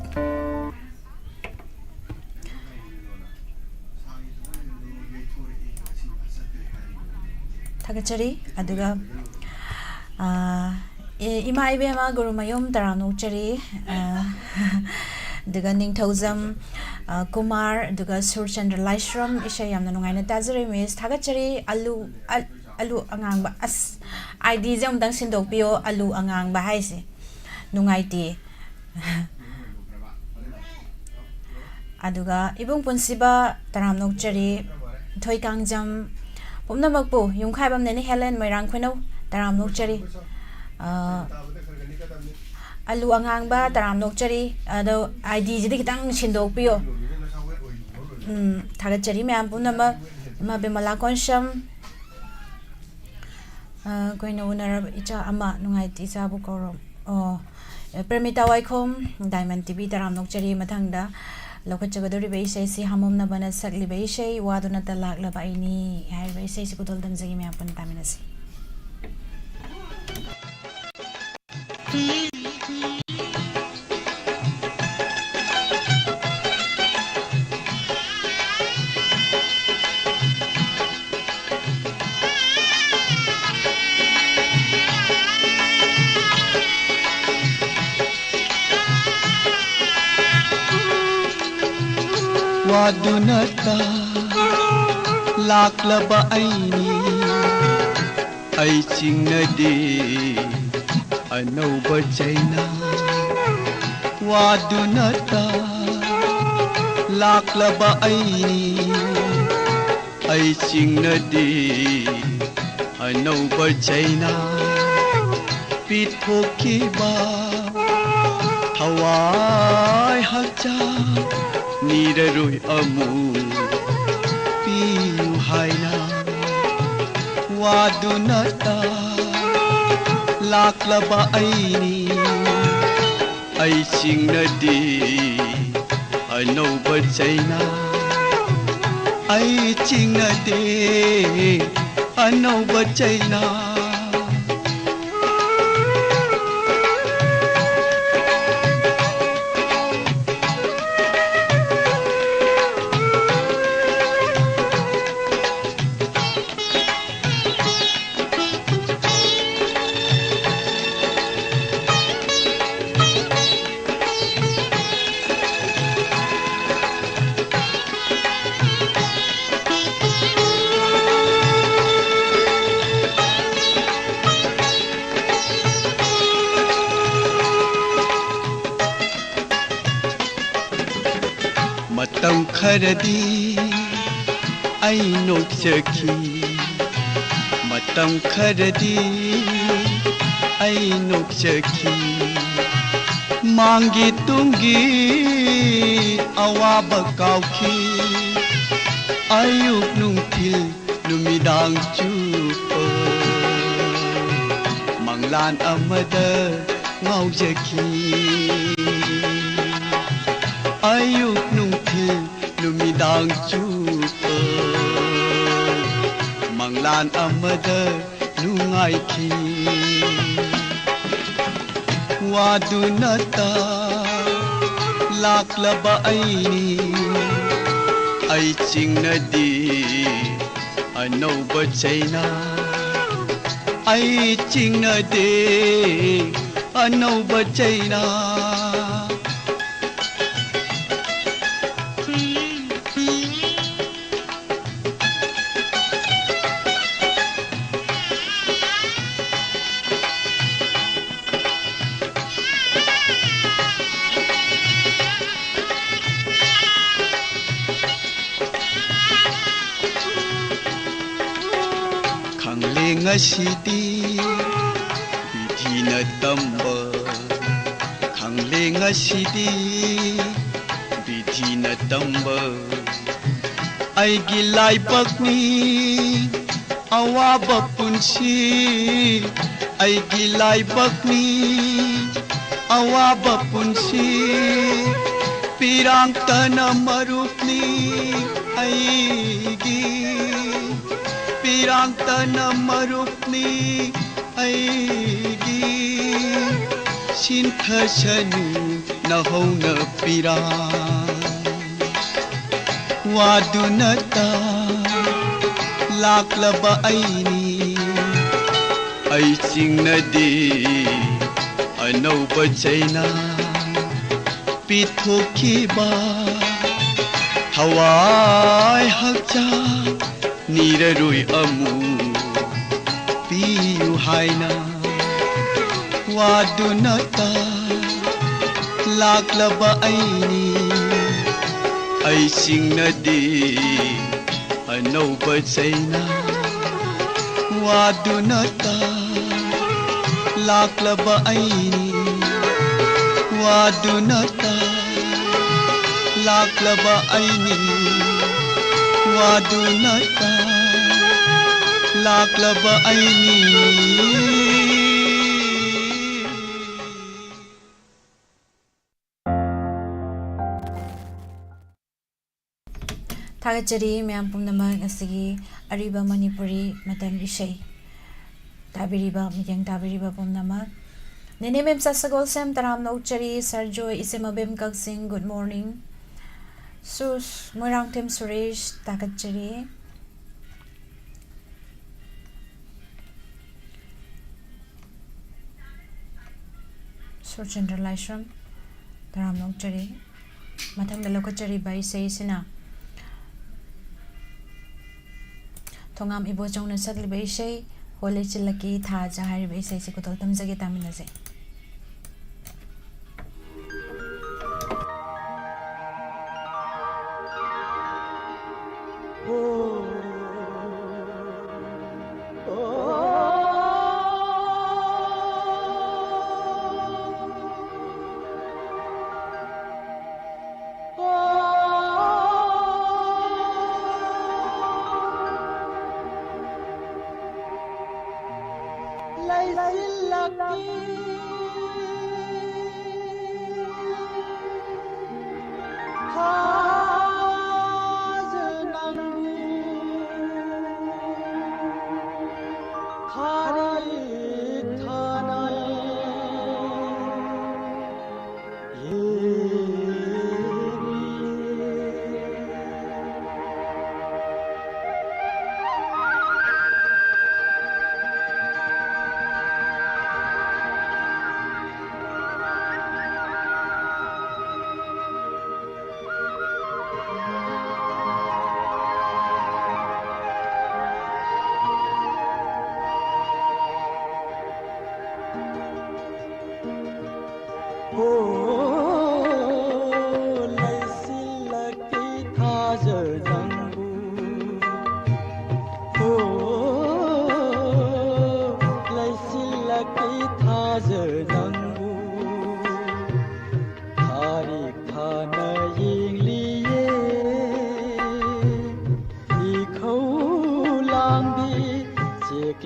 ꯊꯥꯒꯠꯆꯔꯤ꯫ ꯑꯗꯨꯒ, ꯑ, ꯑꯦ, ꯏꯃꯥ ꯏꯕꯦꯝꯃ ꯒꯨꯔꯨꯃꯌꯨꯝ ꯇꯔꯥꯝꯅ ꯑꯣꯛꯆꯔꯤ꯫ ꯑ, ꯑꯗꯨꯒ ꯅꯤꯡꯊꯧꯖꯝ, ꯑ, ꯀꯨꯃꯥꯔ, ꯑꯗꯨꯒ ꯁꯨꯔꯆꯟꯗ꯭ꯔ ꯂꯥꯏꯁ꯭ꯔꯝ, ꯏꯁꯩ ꯌꯥꯝꯅ ꯅꯨꯡꯉꯥꯏꯅ ꯇꯥꯖꯔꯦ, ꯃꯤꯁ꯫ ꯊꯥꯒꯠꯆꯔꯤ꯫ ꯑꯂꯨ, ꯑ-, ꯑꯂꯨ ꯑꯉꯥꯡꯕ꯫ ꯑꯁ, ꯑꯥꯏ ꯗꯤꯁꯦ ꯑꯃꯨꯛꯇꯪ ꯁꯤꯟꯗꯣꯛꯄꯤꯌꯣ, ꯑꯂꯨ ꯑꯉꯥꯡꯕ ꯍꯥꯏꯁꯦ꯫ ꯅꯨꯡꯉꯥꯏꯇꯦ꯫ ꯑꯗꯨꯒ ꯏꯕꯨꯡ ꯄꯨꯟꯁꯤꯕ ꯇꯔꯥꯝꯅ ꯑꯣꯛꯆꯔꯤ, ꯊꯣꯏꯀꯥꯡꯖꯝ ꯄꯨꯝꯅꯃꯛꯄꯨ, ꯌꯨꯝꯈꯥꯏꯕꯝ ꯅꯦꯅꯦ ꯍꯦꯂꯦꯟ ꯃꯣꯏꯔꯥꯡ ꯈꯨꯅꯧ ꯇꯔꯥꯝꯅ ꯑꯣꯛꯆꯔꯤ꯫ ꯑ, ꯑꯂꯨ ꯑꯉꯥꯡꯕ ꯇꯔꯥꯝꯅ ꯑꯣꯛꯆꯔꯤ꯫ ꯑꯗꯣ ꯑꯥꯏ ꯗꯤꯁꯤꯗꯤ ꯈꯤꯇꯪ ꯁꯤꯟꯗꯣꯛꯄꯤꯌꯣ꯫ ꯎꯝ, ꯊꯥꯒꯠꯆꯔꯤ ꯃꯌꯥꯝ ꯄꯨꯝꯅꯃꯛ꯫ ꯏꯃꯥ ꯕꯤꯃꯂꯥ ꯀꯣꯟꯁꯝ, ꯑ, ꯀꯨꯏꯅ ꯎꯅꯔꯕ ꯏꯆꯥ ꯑꯃ, ꯅꯨꯡꯉꯥꯏꯇꯦ ꯏꯆꯥꯕꯨ ꯀꯧꯔꯣ꯫ ꯑꯣ, ꯄ꯭ꯔꯦꯃꯤꯇꯥ ꯋꯥꯏꯈꯣꯝ, ꯗꯥꯏꯃꯟ ꯇꯤ ꯚꯤ ꯇꯔꯥꯝꯅ ꯑꯣꯛꯆꯔꯤ꯫ ꯃꯊꯪꯗ ꯂꯧꯈꯠꯆꯒꯗꯧꯔꯤꯕ ꯏꯁꯩꯁꯤ ꯍꯥꯃꯣꯝꯅꯕꯅ ꯁꯛꯂꯤꯕ ꯏꯁꯩ ꯋꯥꯗꯨ ꯅꯠꯇ ꯂꯥꯛꯂꯕ ꯑꯩꯅꯤ ꯍꯥꯏꯔꯤꯕ ꯏꯁꯩꯁꯤ ꯈꯨꯗꯣꯜ ꯇꯝꯖꯒꯦ, ꯃꯌꯥꯝ ꯄꯨꯟꯅ ꯇꯥꯃꯤꯟꯅꯁꯤ꯫ ꯋꯥꯗꯨꯅꯇ ꯂꯥꯛꯂꯕ ꯑꯩꯅꯤ, ꯑꯩ ꯆꯤꯡꯅꯗꯦ ꯑꯅꯧꯕ ꯆꯩꯅꯥ꯫ ꯋꯥꯗꯨꯅꯇ ꯂꯥꯛꯂꯕ ꯑꯩꯅꯤ, ꯑꯩ ꯆꯤꯡꯅꯗꯦ ꯑꯅꯧꯕ ꯆꯩꯅꯥ꯫ ꯄꯤꯊꯣꯛꯈꯤꯕ ꯊꯋꯥꯏ ꯍꯛꯆꯥꯡ ꯅꯤꯔꯔꯣꯏ ꯑꯃꯨꯛ ꯄꯤꯌꯨ ꯍꯥꯏꯅ꯫ ꯋꯥꯗꯨꯅꯇ ꯂꯥꯛꯂꯕ ꯑꯩꯅꯤ, ꯑꯩ ꯆꯤꯡꯅꯗꯦ ꯑꯅꯧꯕ ꯆꯩꯅꯥ꯫ ꯑꯩ ꯆꯤꯡꯅꯗꯦ ꯑꯅꯧꯕ ꯆꯩꯅꯥ꯫ ꯈꯔꯗꯤ ꯑꯩ ꯅꯣꯛꯆꯈꯤ, ꯃꯇꯝ ꯈꯔꯗꯤ ꯑꯩ ꯅꯣꯛꯆꯈꯤ꯫ ꯃꯥꯡꯒꯤ ꯇꯨꯡꯒꯤ ꯑꯋꯥꯕ ꯀꯥꯎꯈꯤ꯫ ꯑꯌꯨꯛ ꯅꯨꯡꯊꯤꯜ ꯅꯨꯃꯤꯗꯥꯡ ꯆꯨꯞꯄ ꯃꯪꯂꯥꯟ ꯑꯃꯗ ꯉꯥꯎꯖꯈꯤ꯫ ꯑꯌꯨꯛ ꯅꯨꯡꯊꯤꯜ ꯅꯨꯃꯤꯗꯥꯡ ꯆꯨꯞꯄ ꯃꯪꯂꯥꯟ ꯑꯃꯗ ꯅꯨꯡꯉꯥꯏꯈꯤ꯫ ꯋꯥꯗꯨꯅꯇ ꯂꯥꯛꯂꯕ ꯑꯩꯅꯤ, ꯑꯩ ꯆꯤꯡꯅꯗꯦ ꯑꯅꯧꯕ ꯆꯩꯅꯥ, ꯑꯩ ꯆꯤꯡꯅꯗꯦ ꯑꯅꯧꯕ ꯆꯩꯅꯥ꯫ ꯈꯪꯂꯦ ꯉꯁꯤꯗꯤ ꯕꯤꯙꯤꯅ ꯇꯝꯕ, ꯈꯪꯂꯦ ꯉꯁꯤꯗꯤ ꯕꯤꯙꯤꯅ ꯇꯝꯕ꯫ ꯑꯩꯒꯤ ꯂꯥꯏꯕꯛꯅꯤ ꯑꯋꯥꯕ ꯄꯨꯟꯁꯤ, ꯑꯩꯒꯤ ꯂꯥꯏꯕꯛꯅꯤ ꯑꯋꯥꯕ ꯄꯨꯟꯁꯤ꯫ ꯄꯤꯔꯥꯡꯇꯅ ꯃꯔꯨꯞꯅꯤ ꯑꯩꯒꯤ, ꯄꯤꯔꯥꯡꯇꯅ ꯃꯔꯨꯞꯅꯤ ꯑꯩꯒꯤ꯫ ꯁꯤꯟꯊꯁꯅꯨ ꯅꯍꯧꯅ ꯄꯤꯔꯥꯡ꯫ ꯋꯥꯗꯨꯅꯇ ꯂꯥꯛꯂꯕ ꯑꯩꯅꯤ, ꯑꯩ ꯆꯤꯡꯅꯗꯦ ꯑꯅꯧꯕ ꯆꯩꯅꯥ꯫ ꯄꯤꯊꯣꯛꯈꯤꯕ ꯊꯋꯥꯏ ꯍꯛꯆꯥꯡ ꯅꯤꯔꯔꯣꯏ ꯑꯃꯨꯛ ꯄꯤꯌꯨ ꯍꯥꯏꯅ꯫ ꯋꯥꯗꯨꯅꯇ ꯂꯥꯛꯂꯕ ꯑꯩꯅꯤ, ꯑꯩꯁꯤꯡꯅꯗꯤ ꯑꯅꯧꯕ ꯆꯩꯅꯥ ꯋꯥꯗꯨꯅꯇ ꯂꯥꯛꯂꯕ ꯑꯩꯅꯤ, ꯋꯥꯗꯨꯅꯇ ꯂꯥꯛꯂꯕ ꯑꯩꯅꯤ, ꯋꯥꯗꯨꯅꯇ ꯂꯥꯛꯂꯕ ꯑꯩꯅꯤ꯫ ꯊꯥꯒꯠꯆꯔꯤ ꯃꯌꯥꯝ ꯄꯨꯝꯅꯃꯛ, ꯉꯁꯤꯒꯤ ꯑꯔꯤꯕ ꯃꯅꯤꯄꯨꯔꯤ ꯃꯇꯝ ꯏꯁꯩ ꯇꯥꯕꯤꯔꯤꯕ, ꯃꯤꯠꯌꯦꯡ ꯇꯥꯕꯤꯔꯤꯕ ꯄꯨꯝꯅꯃꯛ꯫ ꯅꯦꯅꯦ ꯃꯦꯝꯆꯥ ꯁꯒꯣꯜꯁꯦꯝ ꯇꯔꯥꯝꯅ ꯑꯣꯛꯆꯔꯤ, ꯁꯔ ꯖꯣꯏ, ꯏꯆꯦ ꯃꯕꯦꯝ ꯀꯛꯆꯤꯡ, good morning꯫ ꯁꯨꯁ, ꯃꯣꯏꯔꯥꯡꯊꯦꯝ ꯁꯨꯔꯦꯁ ꯊꯥꯒꯠꯆꯔꯤ꯫ ꯁꯨꯔꯆꯟꯗ꯭ꯔ ꯂꯥꯏꯁ꯭ꯔꯝ ꯇꯔꯥꯝꯅ ꯑꯣꯛꯆꯔꯤ꯫ ꯃꯊꯪꯗ ꯂꯧꯈꯠꯆꯔꯤꯕ ꯏꯁꯩꯁꯤꯅ ꯊꯣꯉꯥꯝ ꯏꯕꯣꯆꯧꯅ ꯁꯛꯂꯤꯕ ꯏꯁꯩ ꯍꯣ ꯂꯩꯆꯤꯜꯂꯛꯀꯤ ꯊꯥꯖ ꯍꯥꯏꯔꯤꯕ ꯏꯁꯩꯁꯤ ꯈꯨꯇꯣꯛ ꯇꯝꯖꯒꯦ, ꯇꯥꯃꯤꯟꯅꯁꯦ꯫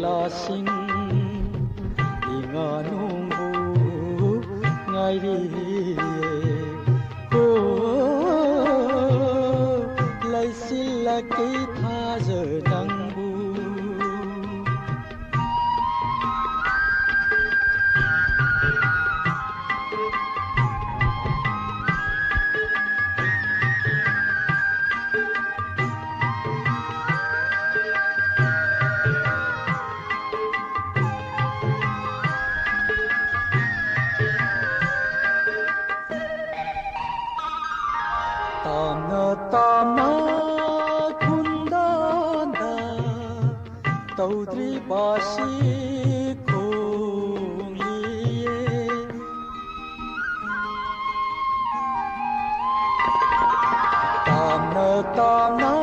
ꯂꯥꯁꯤꯡ ꯏꯉꯥ ꯅꯣꯡꯕꯨ ꯉꯥꯏꯔꯤꯌꯦ꯫ ꯍꯣ, ꯂꯩꯆꯤꯜꯂꯛꯀꯤ ꯊꯥꯖ ꯅꯪꯕꯨ꯫ ꯇꯥꯝꯅ ꯇꯥꯝꯅ ꯈꯨꯟꯗꯥꯟꯗ ꯇꯧꯗ꯭ꯔꯤꯕꯁꯤ ꯈꯣꯡꯂꯤꯌꯦ꯫ ꯇꯥꯝꯅ ꯇꯥꯝꯅ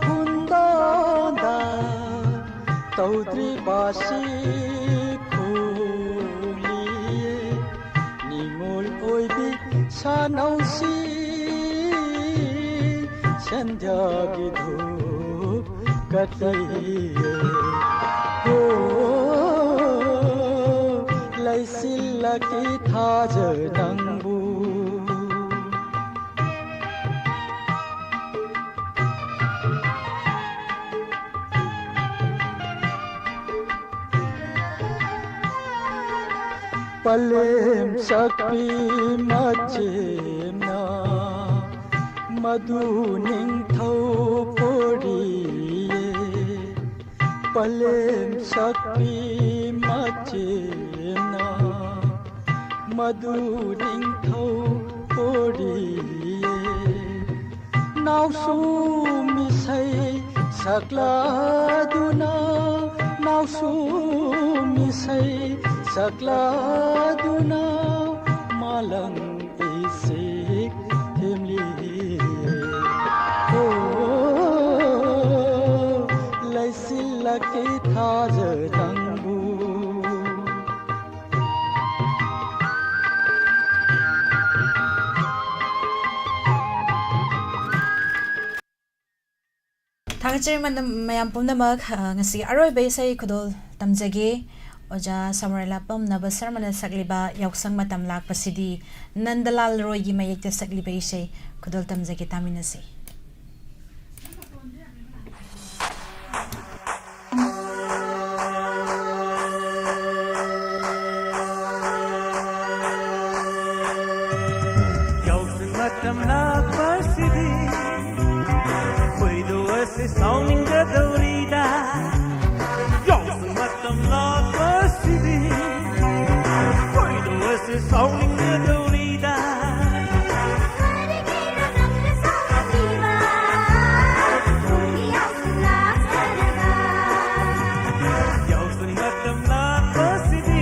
ꯈꯨꯟꯗꯥꯟꯗ ꯇꯧꯗ꯭ꯔꯤꯕꯁꯤ ꯈꯣꯡꯂꯤꯌꯦ꯫ ꯅꯤꯉꯣꯜ ꯑꯣꯏꯕꯤ ꯁꯥꯅꯧꯁꯤ ꯁꯟꯙ꯭ꯌꯥꯒꯤ ꯙꯨꯞ ꯀꯠꯂꯤꯌꯦ꯫ ꯍꯣ, ꯂꯩꯆꯤꯜꯂꯛꯀꯤ ꯊꯥꯖ ꯅꯪꯕꯨ꯫ ꯄꯂꯦꯝ ꯁꯛꯄꯤ ꯃꯆꯦꯝꯅ ꯃꯗꯨ ꯅꯤꯡꯊꯧ ꯄꯣꯔꯤꯌꯦ꯫ ꯄꯂꯦꯝ ꯁꯛꯄꯤ ꯃꯆꯦꯝꯅ ꯃꯗꯨ ꯅꯤꯡꯊꯧ ꯄꯣꯔꯤꯌꯦ꯫ ꯅꯥꯎꯁꯨꯝ ꯏꯁꯩ ꯁꯛꯂꯗꯨꯅ, ꯅꯥꯎꯁꯨꯝ ꯏꯁꯩ ꯁꯛꯂꯗꯨꯅ, ꯃꯥꯂꯪ ꯏꯁꯤꯛ ꯊꯦꯝꯂꯤ꯫ ꯍꯣ, ꯂꯩꯆꯤꯜꯂꯛꯀꯤ ꯊꯥꯖ ꯅꯪꯕꯨ꯫ ꯊꯥꯒꯠꯆꯔꯤ ꯃꯅꯝ-, ꯃꯌꯥꯝ ꯄꯨꯝꯅꯃꯛ꯫ ꯑ, ꯉꯁꯤꯒꯤ ꯑꯔꯣꯏꯕ ꯏꯁꯩ ꯈꯨꯗꯣꯜ ꯇꯝꯖꯒꯦ꯫ ꯑꯣꯖꯥ ꯁꯃꯔꯂꯥꯄꯝ ꯅꯕ ꯁꯔꯃꯅ ꯁꯛꯂꯤꯕ ꯌꯥꯎꯁꯪ ꯃꯇꯝ ꯂꯥꯛꯄꯁꯤꯗꯤ, ꯅꯟꯗꯂꯥꯜ ꯔꯣꯏꯒꯤ ꯃꯌꯦꯛꯇ ꯁꯛꯂꯤꯕ ꯏꯁꯩ ꯈꯨꯗꯣꯜ ꯇꯝꯖꯒꯦ, ꯇꯥꯃꯤꯟꯅꯁꯤ꯫ ꯌꯥꯎꯁꯪ ꯃꯇꯝ ꯂꯥꯛꯄꯁꯤꯗꯤ ꯈꯣꯏꯗꯣ ꯑꯁꯤ ꯁꯥꯎꯅꯤꯡꯒꯗꯧꯔꯤꯗ꯫ ꯌꯥꯎꯁꯪ ꯃꯇꯝ ꯂꯥꯛꯄꯁꯤꯗꯤ ꯈꯣꯏꯗꯣ ꯑꯁꯤ ꯁꯥꯎꯅꯤꯡꯒꯗꯧꯔꯤꯗ꯫ ꯀꯔꯤꯒꯤꯅꯣ ꯅꯪꯅ ꯁꯥꯎꯅꯤꯡꯂꯤꯕ? ꯀꯨꯝꯒꯤ ꯌꯥꯎꯁꯪ ꯂꯥꯛꯆꯔꯒ꯫ ꯌꯥꯎꯁꯪ ꯃꯇꯝ ꯂꯥꯛꯄꯁꯤꯗꯤ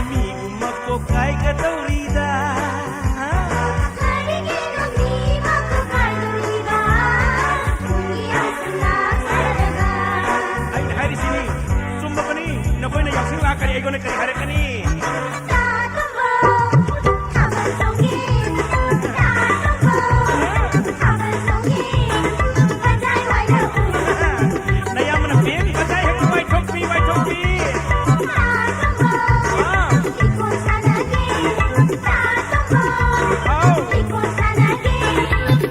ꯃꯤꯕꯨ ꯃꯀꯣꯛ ꯀꯥꯏꯒꯗꯧꯔꯤꯗ꯫ ꯀꯔꯤꯒꯤꯅꯣ ꯃꯤ ꯃꯀꯣꯛ ꯀꯥꯏꯗꯧꯔꯤꯕ? ꯀꯨꯝꯒꯤ ꯌꯥꯎꯁꯪ ꯂꯥꯛꯆꯔꯒ꯫ ꯑꯩꯅ ꯍꯥꯏꯔꯤꯁꯤꯅꯤ, ꯆꯨꯝꯃꯕꯅꯤ꯫ ꯅꯈꯣꯏꯅ ꯌꯥꯎꯁꯪ ꯂꯥꯛꯀꯅꯤ, ꯑꯩꯉꯣꯟꯗ ꯀꯔꯤ ꯍꯥꯏꯔꯛꯀꯅꯤ? ꯇꯥ ꯇꯣꯝꯕ, ꯊꯥꯕꯜ ꯆꯣꯡꯒꯦ꯫ ꯇꯥ ꯇꯣꯝꯕ, ꯊꯥꯕꯜ ꯆꯣꯡꯒꯦ꯫ ꯕꯖꯥꯏ ꯋꯥꯏꯔꯛꯎ꯫ ꯅꯌꯥꯝꯕꯅ ꯕꯦꯟ ꯕꯖꯥꯏ ꯍꯦꯛꯇ ꯋꯥꯏꯊꯣꯛꯄꯤ, ꯋꯥꯏꯊꯣꯛꯄꯤ꯫ ꯇꯥ ꯇꯣꯝꯕ, ꯑꯥ꯫ ꯂꯤꯀꯣꯟ ꯁꯥꯟꯅꯒꯦ꯫ ꯇꯥ ꯇꯣꯝꯕ, ꯍꯥꯎ꯫ ꯂꯤꯀꯣꯟ ꯁꯥꯟꯅꯒꯦ꯫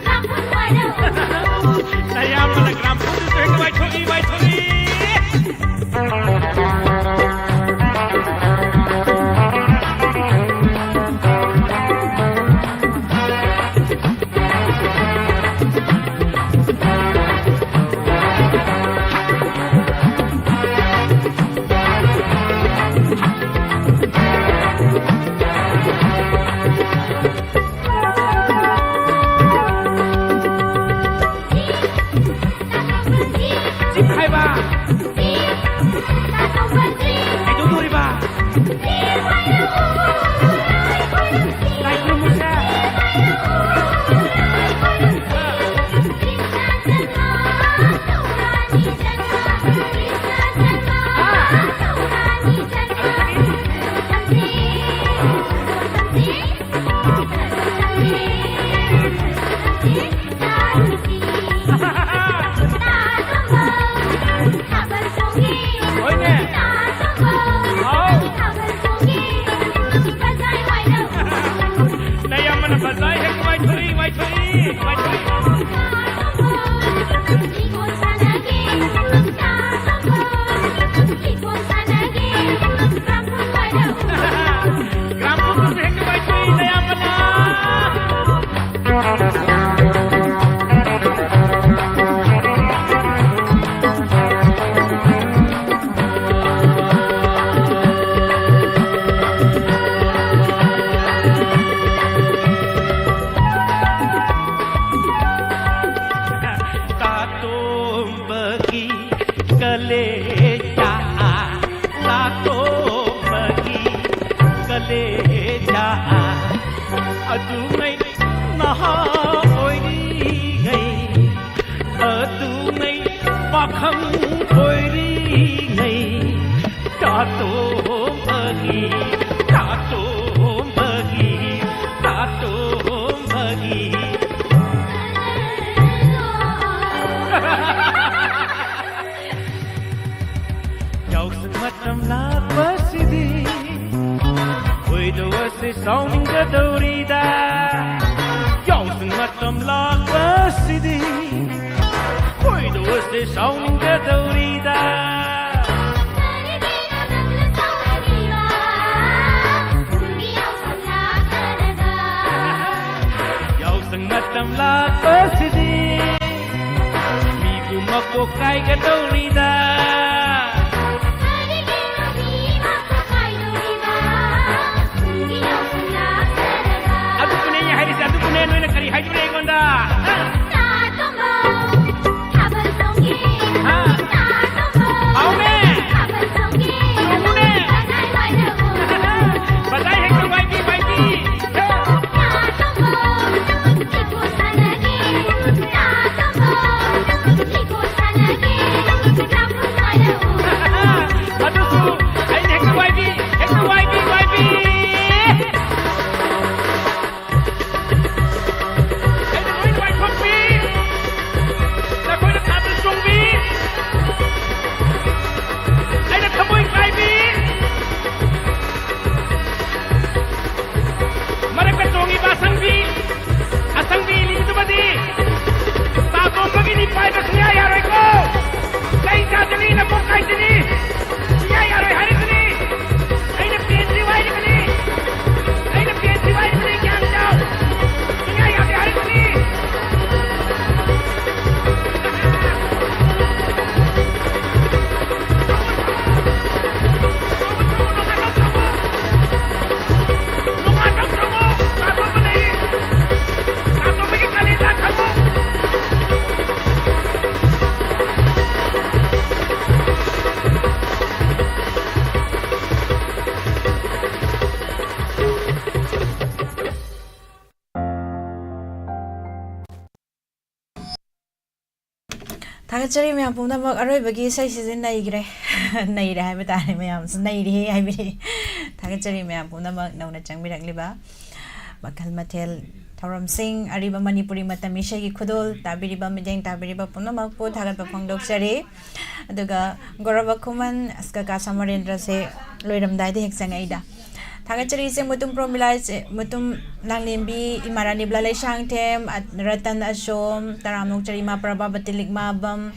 ꯀꯥꯡꯈꯨꯜ ꯋꯥꯏꯔꯛꯎ꯫ ꯅꯌꯥꯝꯕꯅ ꯒ꯭ꯔꯥꯝ ꯐꯣꯟꯗꯨꯁꯨ ꯍꯦꯛꯇ ꯋꯥꯏꯊꯣꯛꯏ, ꯋꯥꯏꯊꯣꯛꯏ꯫ ꯆꯤꯞ ꯍꯥꯏꯕ꯫ ꯀꯩꯗꯧꯗꯣꯔꯤꯕ? ꯂꯥꯏ ꯈꯨꯔꯨꯝꯃꯨꯁꯦ꯫ ꯀꯂꯦꯖꯥ, ꯆꯥꯇꯣꯝꯕꯒꯤ ꯀꯂꯦꯖꯥ, ꯑꯗꯨꯉꯩ ꯅꯍꯥ ꯑꯣꯏꯔꯤꯉꯩ, ꯑꯗꯨꯉꯩ ꯄꯥꯈꯪ ꯑꯣꯏꯔꯤꯉꯩ, ꯆꯥꯇꯣꯝꯕꯒꯤ, ꯆꯥꯇꯣꯝꯕꯒꯤ, ꯆꯥꯇꯣꯝꯕꯒꯤ꯫ ꯌꯥꯎꯁꯪ ꯃꯇꯝ ꯂꯥꯛꯄꯁꯤꯗꯤ ꯀꯣꯏꯗꯧꯕꯁꯦ ꯁꯥꯎꯅꯤꯡꯒꯗꯧꯔꯤꯗ꯫ ꯌꯥꯎꯁꯪ ꯃꯇꯝ ꯂꯥꯛꯄꯁꯤꯗꯤ ꯀꯣꯏꯗꯧꯕꯁꯦ ꯁꯥꯎꯅꯤꯡꯒꯗꯧꯔꯤꯗ꯫ ꯌꯥꯎꯁꯪ ꯃꯇꯝ ꯂꯥꯛꯄꯁꯤꯗꯤ ꯃꯤꯕꯨ ꯃꯀꯣꯛ ꯀꯥꯏꯒꯗꯧꯔꯤꯗ꯫ ꯑꯗꯨꯕꯨꯅꯦ ꯑꯩ ꯍꯥꯏꯔꯤꯁꯦ, ꯑꯗꯨꯕꯨꯅꯦ꯫ ꯅꯣꯏꯅ ꯀꯔꯤ ꯍꯥꯏꯗꯣꯔꯤ ꯑꯩꯉꯣꯟꯗ? ꯍꯥ? ꯍꯥꯎꯅꯦ꯫ ꯆꯨꯝꯃꯨꯅꯦ꯫ ꯕꯖꯥꯏ ꯍꯦꯛꯇ ꯋꯥꯏꯕꯤ, ꯋꯥꯏꯕꯤ꯫ ꯍꯦ꯫ ꯊꯥꯒꯠꯆꯔꯤ ꯃꯌꯥꯝ ꯄꯨꯝꯅꯃꯛ꯫ ꯑꯔꯣꯏꯕꯒꯤ ꯏꯁꯩꯁꯤꯗꯤ ꯅꯩꯈ꯭ꯔꯦ꯫ ꯅꯩꯔꯦ ꯍꯥꯏꯕ ꯇꯥꯔꯦ, ꯃꯌꯥꯝꯁꯨ ꯅꯩꯔꯦ ꯍꯥꯏꯕꯤꯔꯤ꯫ ꯊꯥꯒꯠꯆꯔꯤ ꯃꯌꯥꯝ ꯄꯨꯝꯅꯃꯛ ꯅꯧꯅ ꯆꯪꯕꯤꯔꯛꯂꯤꯕ ꯃꯈꯜ ꯃꯊꯦꯜ ꯊꯧꯔꯝꯁꯤꯡ, ꯑꯔꯤꯕ ꯃꯅꯤꯄꯨꯔꯤ ꯃꯇꯝ ꯏꯁꯩꯒꯤ ꯈꯨꯗꯣꯜ ꯇꯥꯕꯤꯔꯤꯕ, ꯃꯤꯠꯌꯦꯡ ꯇꯥꯕꯤꯔꯤꯕ ꯄꯨꯝꯅꯃꯛꯄꯨ ꯊꯥꯒꯠꯄ ꯐꯣꯡꯗꯣꯛꯆꯔꯤ꯫ ꯑꯗꯨꯒ ꯒꯧꯔꯕ ꯈꯨꯃꯟ ꯑꯁ ꯀꯀꯥ ꯁꯃꯔꯦꯟꯗ꯭ꯔꯁꯦ ꯂꯣꯏꯔꯝꯗꯥꯏꯗ ꯍꯦꯛ ꯆꯪꯉꯛꯏꯗ꯫ ꯊꯥꯒꯠꯆꯔꯤ ꯏꯆꯦ ꯃꯨꯇꯨꯝ ꯄ꯭ꯔꯣꯃꯤꯂꯥ, ꯏꯆꯦ ꯃꯨꯇꯨꯝ ꯂꯥꯡꯂꯦꯝꯕꯤ, ꯏꯃꯥ ꯔꯥꯅꯤ ꯕꯂꯥ ꯂꯩꯁꯥꯡꯊꯦꯝ, ꯑ, ꯔꯇꯟ ꯑꯁꯣꯝ, ꯇꯔꯥꯝꯅꯣꯛꯆꯔꯤ ꯏꯃꯥ ꯄ꯭ꯔꯚꯥꯕꯇꯤ ꯂꯤꯛꯃꯥꯕꯝ,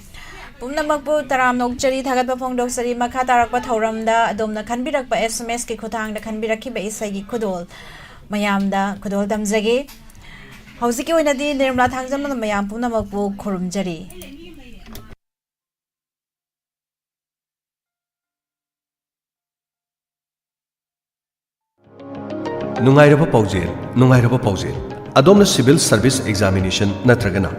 ꯄꯨꯝꯅꯃꯛꯄꯨ ꯇꯔꯥꯝꯅꯣꯛꯆꯔꯤ, ꯊꯥꯒꯠꯄ ꯐꯣꯡꯗꯣꯛꯆꯔꯤ꯫ ꯃꯈꯥ ꯇꯥꯔꯛꯄ ꯊꯧꯔꯝꯗ ꯑꯗꯣꯝꯅ ꯈꯟꯕꯤꯔꯛꯄ ꯑꯦꯁ ꯑꯦꯝ ꯑꯦꯁꯀꯤ ꯈꯨꯠꯊꯥꯡꯗ ꯈꯟꯕꯤꯔꯛꯈꯤꯕ ꯏꯁꯩꯒꯤ ꯈꯨꯗꯣꯜ ꯃꯌꯥꯝꯗ ꯈꯨꯗꯣꯜ ꯇꯝꯖꯒꯦ꯫ ꯍꯧꯖꯤꯛꯀꯤ ꯑꯣꯏꯅꯗꯤ ꯅꯤꯔꯃꯂꯥ ꯊꯥꯡꯖꯝꯅ ꯃꯌꯥꯝ ꯄꯨꯝꯅꯃꯛꯄꯨ ꯈꯨꯔꯨꯝꯖꯔꯤ꯫ ꯅꯨꯡꯉꯥꯏꯔꯕ ꯄꯥꯎꯖꯦꯜ, ꯅꯨꯡꯉꯥꯏꯔꯕ ꯄꯥꯎꯖꯦꯜ꯫ ꯑꯗꯣꯝꯅ civil service examination ꯅꯠꯇ꯭ꯔꯒꯅ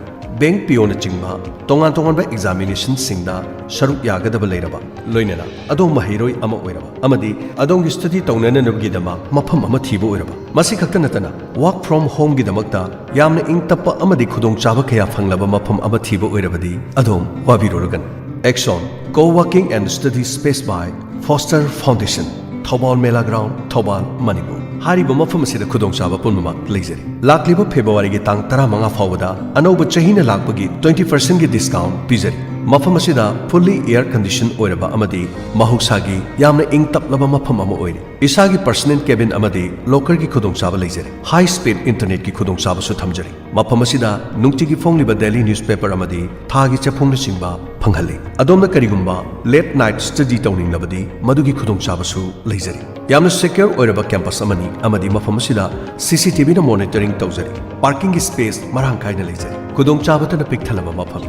bank P O ꯅꯆꯤꯡꯕ ꯇꯣꯉꯥꯟ ꯇꯣꯉꯥꯟꯕ examinationꯁꯤꯡꯗ ꯁꯔꯨꯛ ꯌꯥꯒꯗꯕ ꯂꯩꯔꯕ, ꯂꯣꯏꯅꯅ ꯑꯗꯣꯝ ꯃꯍꯩꯔꯣꯏ ꯑꯃ ꯑꯣꯏꯔꯕ ꯑꯃꯗꯤ ꯑꯗꯣꯝꯒꯤ study ꯇꯧꯅꯅꯕꯒꯤꯗꯃꯛ ꯃꯐꯝ ꯑꯃ ꯊꯤꯕ ꯑꯣꯏꯔꯕ, ꯃꯁꯤ ꯈꯛꯇ ꯅꯠꯇꯅ work from homeꯒꯤꯗꯃꯛꯇ ꯌꯥꯝꯅ ꯏꯪ ꯇꯞꯄ ꯑꯃꯗꯤ ꯈꯨꯗꯣꯡꯆꯥꯕ ꯀꯌꯥ ꯐꯪꯂꯕ ꯃꯐꯝ ꯑꯃ ꯊꯤꯕ ꯑꯣꯏꯔꯕꯗꯤ ꯑꯗꯣꯝ ꯋꯥꯕꯤꯔꯨꯔꯒꯅꯨ꯫ Action, Co-working and Study Space by Foster Foundation, Thoubal Mela ground, Thoubal, Manipur. ꯍꯥꯏꯔꯤꯕ ꯃꯐꯝ ꯑꯁꯤꯗ ꯈꯨꯗꯣꯡꯆꯥꯕ ꯄꯨꯝꯅꯃꯛ ꯂꯩꯖꯔꯤ꯫ ꯂꯥꯛꯂꯤꯕ ꯐꯦꯕ꯭ꯔꯨꯋꯥꯔꯤꯒꯤ ꯇꯥꯡ ꯇꯔꯥꯃꯉꯥ ꯐꯥꯎꯕꯗ ꯑꯅꯧꯕ ꯆꯍꯤꯅ ꯂꯥꯛꯄꯒꯤ twenty percentꯒꯤ discount ꯄꯤꯖꯔꯤ꯫ ꯃꯐꯝ ꯑꯁꯤꯗ fully air condition ꯑꯣꯏꯔꯕ ꯑꯃꯗꯤ ꯃꯍꯧꯁꯥꯒꯤ ꯌꯥꯝꯅ ꯏꯪ ꯇꯞꯂꯕ ꯃꯐꯝ ꯑꯃ ꯑꯣꯏꯔꯤ꯫ ꯏꯁꯥꯒꯤ personal cabin ꯑꯃꯗꯤ lockerꯒꯤ ꯈꯨꯗꯣꯡꯆꯥꯕ ꯂꯩꯖꯔꯦ꯫ High speed internetꯀꯤ ꯈꯨꯗꯣꯡꯆꯥꯕꯁꯨ ꯊꯝꯖꯔꯤ꯫ ꯃꯐꯝ ꯑꯁꯤꯗ ꯅꯨꯡꯇꯤꯒꯤ ꯐꯣꯡꯂꯤꯕ daily newspaper ꯑꯃꯗꯤ ꯊꯥꯒꯤ ꯆꯦꯐꯣꯡꯅꯆꯤꯡꯕ ꯐꯪꯍꯜꯂꯤ꯫ ꯑꯗꯣꯝꯅ ꯀꯔꯤꯒꯨꯝꯕ late night study ꯇꯧꯅꯤꯡꯂꯕꯗꯤ ꯃꯗꯨꯒꯤ ꯈꯨꯗꯣꯡꯆꯥꯕꯁꯨ ꯂꯩꯖꯔꯤ꯫ ꯌꯥꯝꯅ secure ꯑꯣꯏꯔꯕ campus ꯑꯃꯅꯤ ꯑꯃꯗꯤ ꯃꯐꯝ ꯑꯁꯤꯗ CCTVꯅ monitoring ꯇꯧꯖꯔꯤ꯫ Parkingꯒꯤ space ꯃꯔꯥꯡ ꯀꯥꯏꯅ ꯂꯩꯖꯔꯤ꯫ ꯈꯨꯗꯣꯡꯆꯥꯕꯇꯅ ꯄꯤꯛ ꯊꯜꯂꯕ ꯃꯐꯝ꯫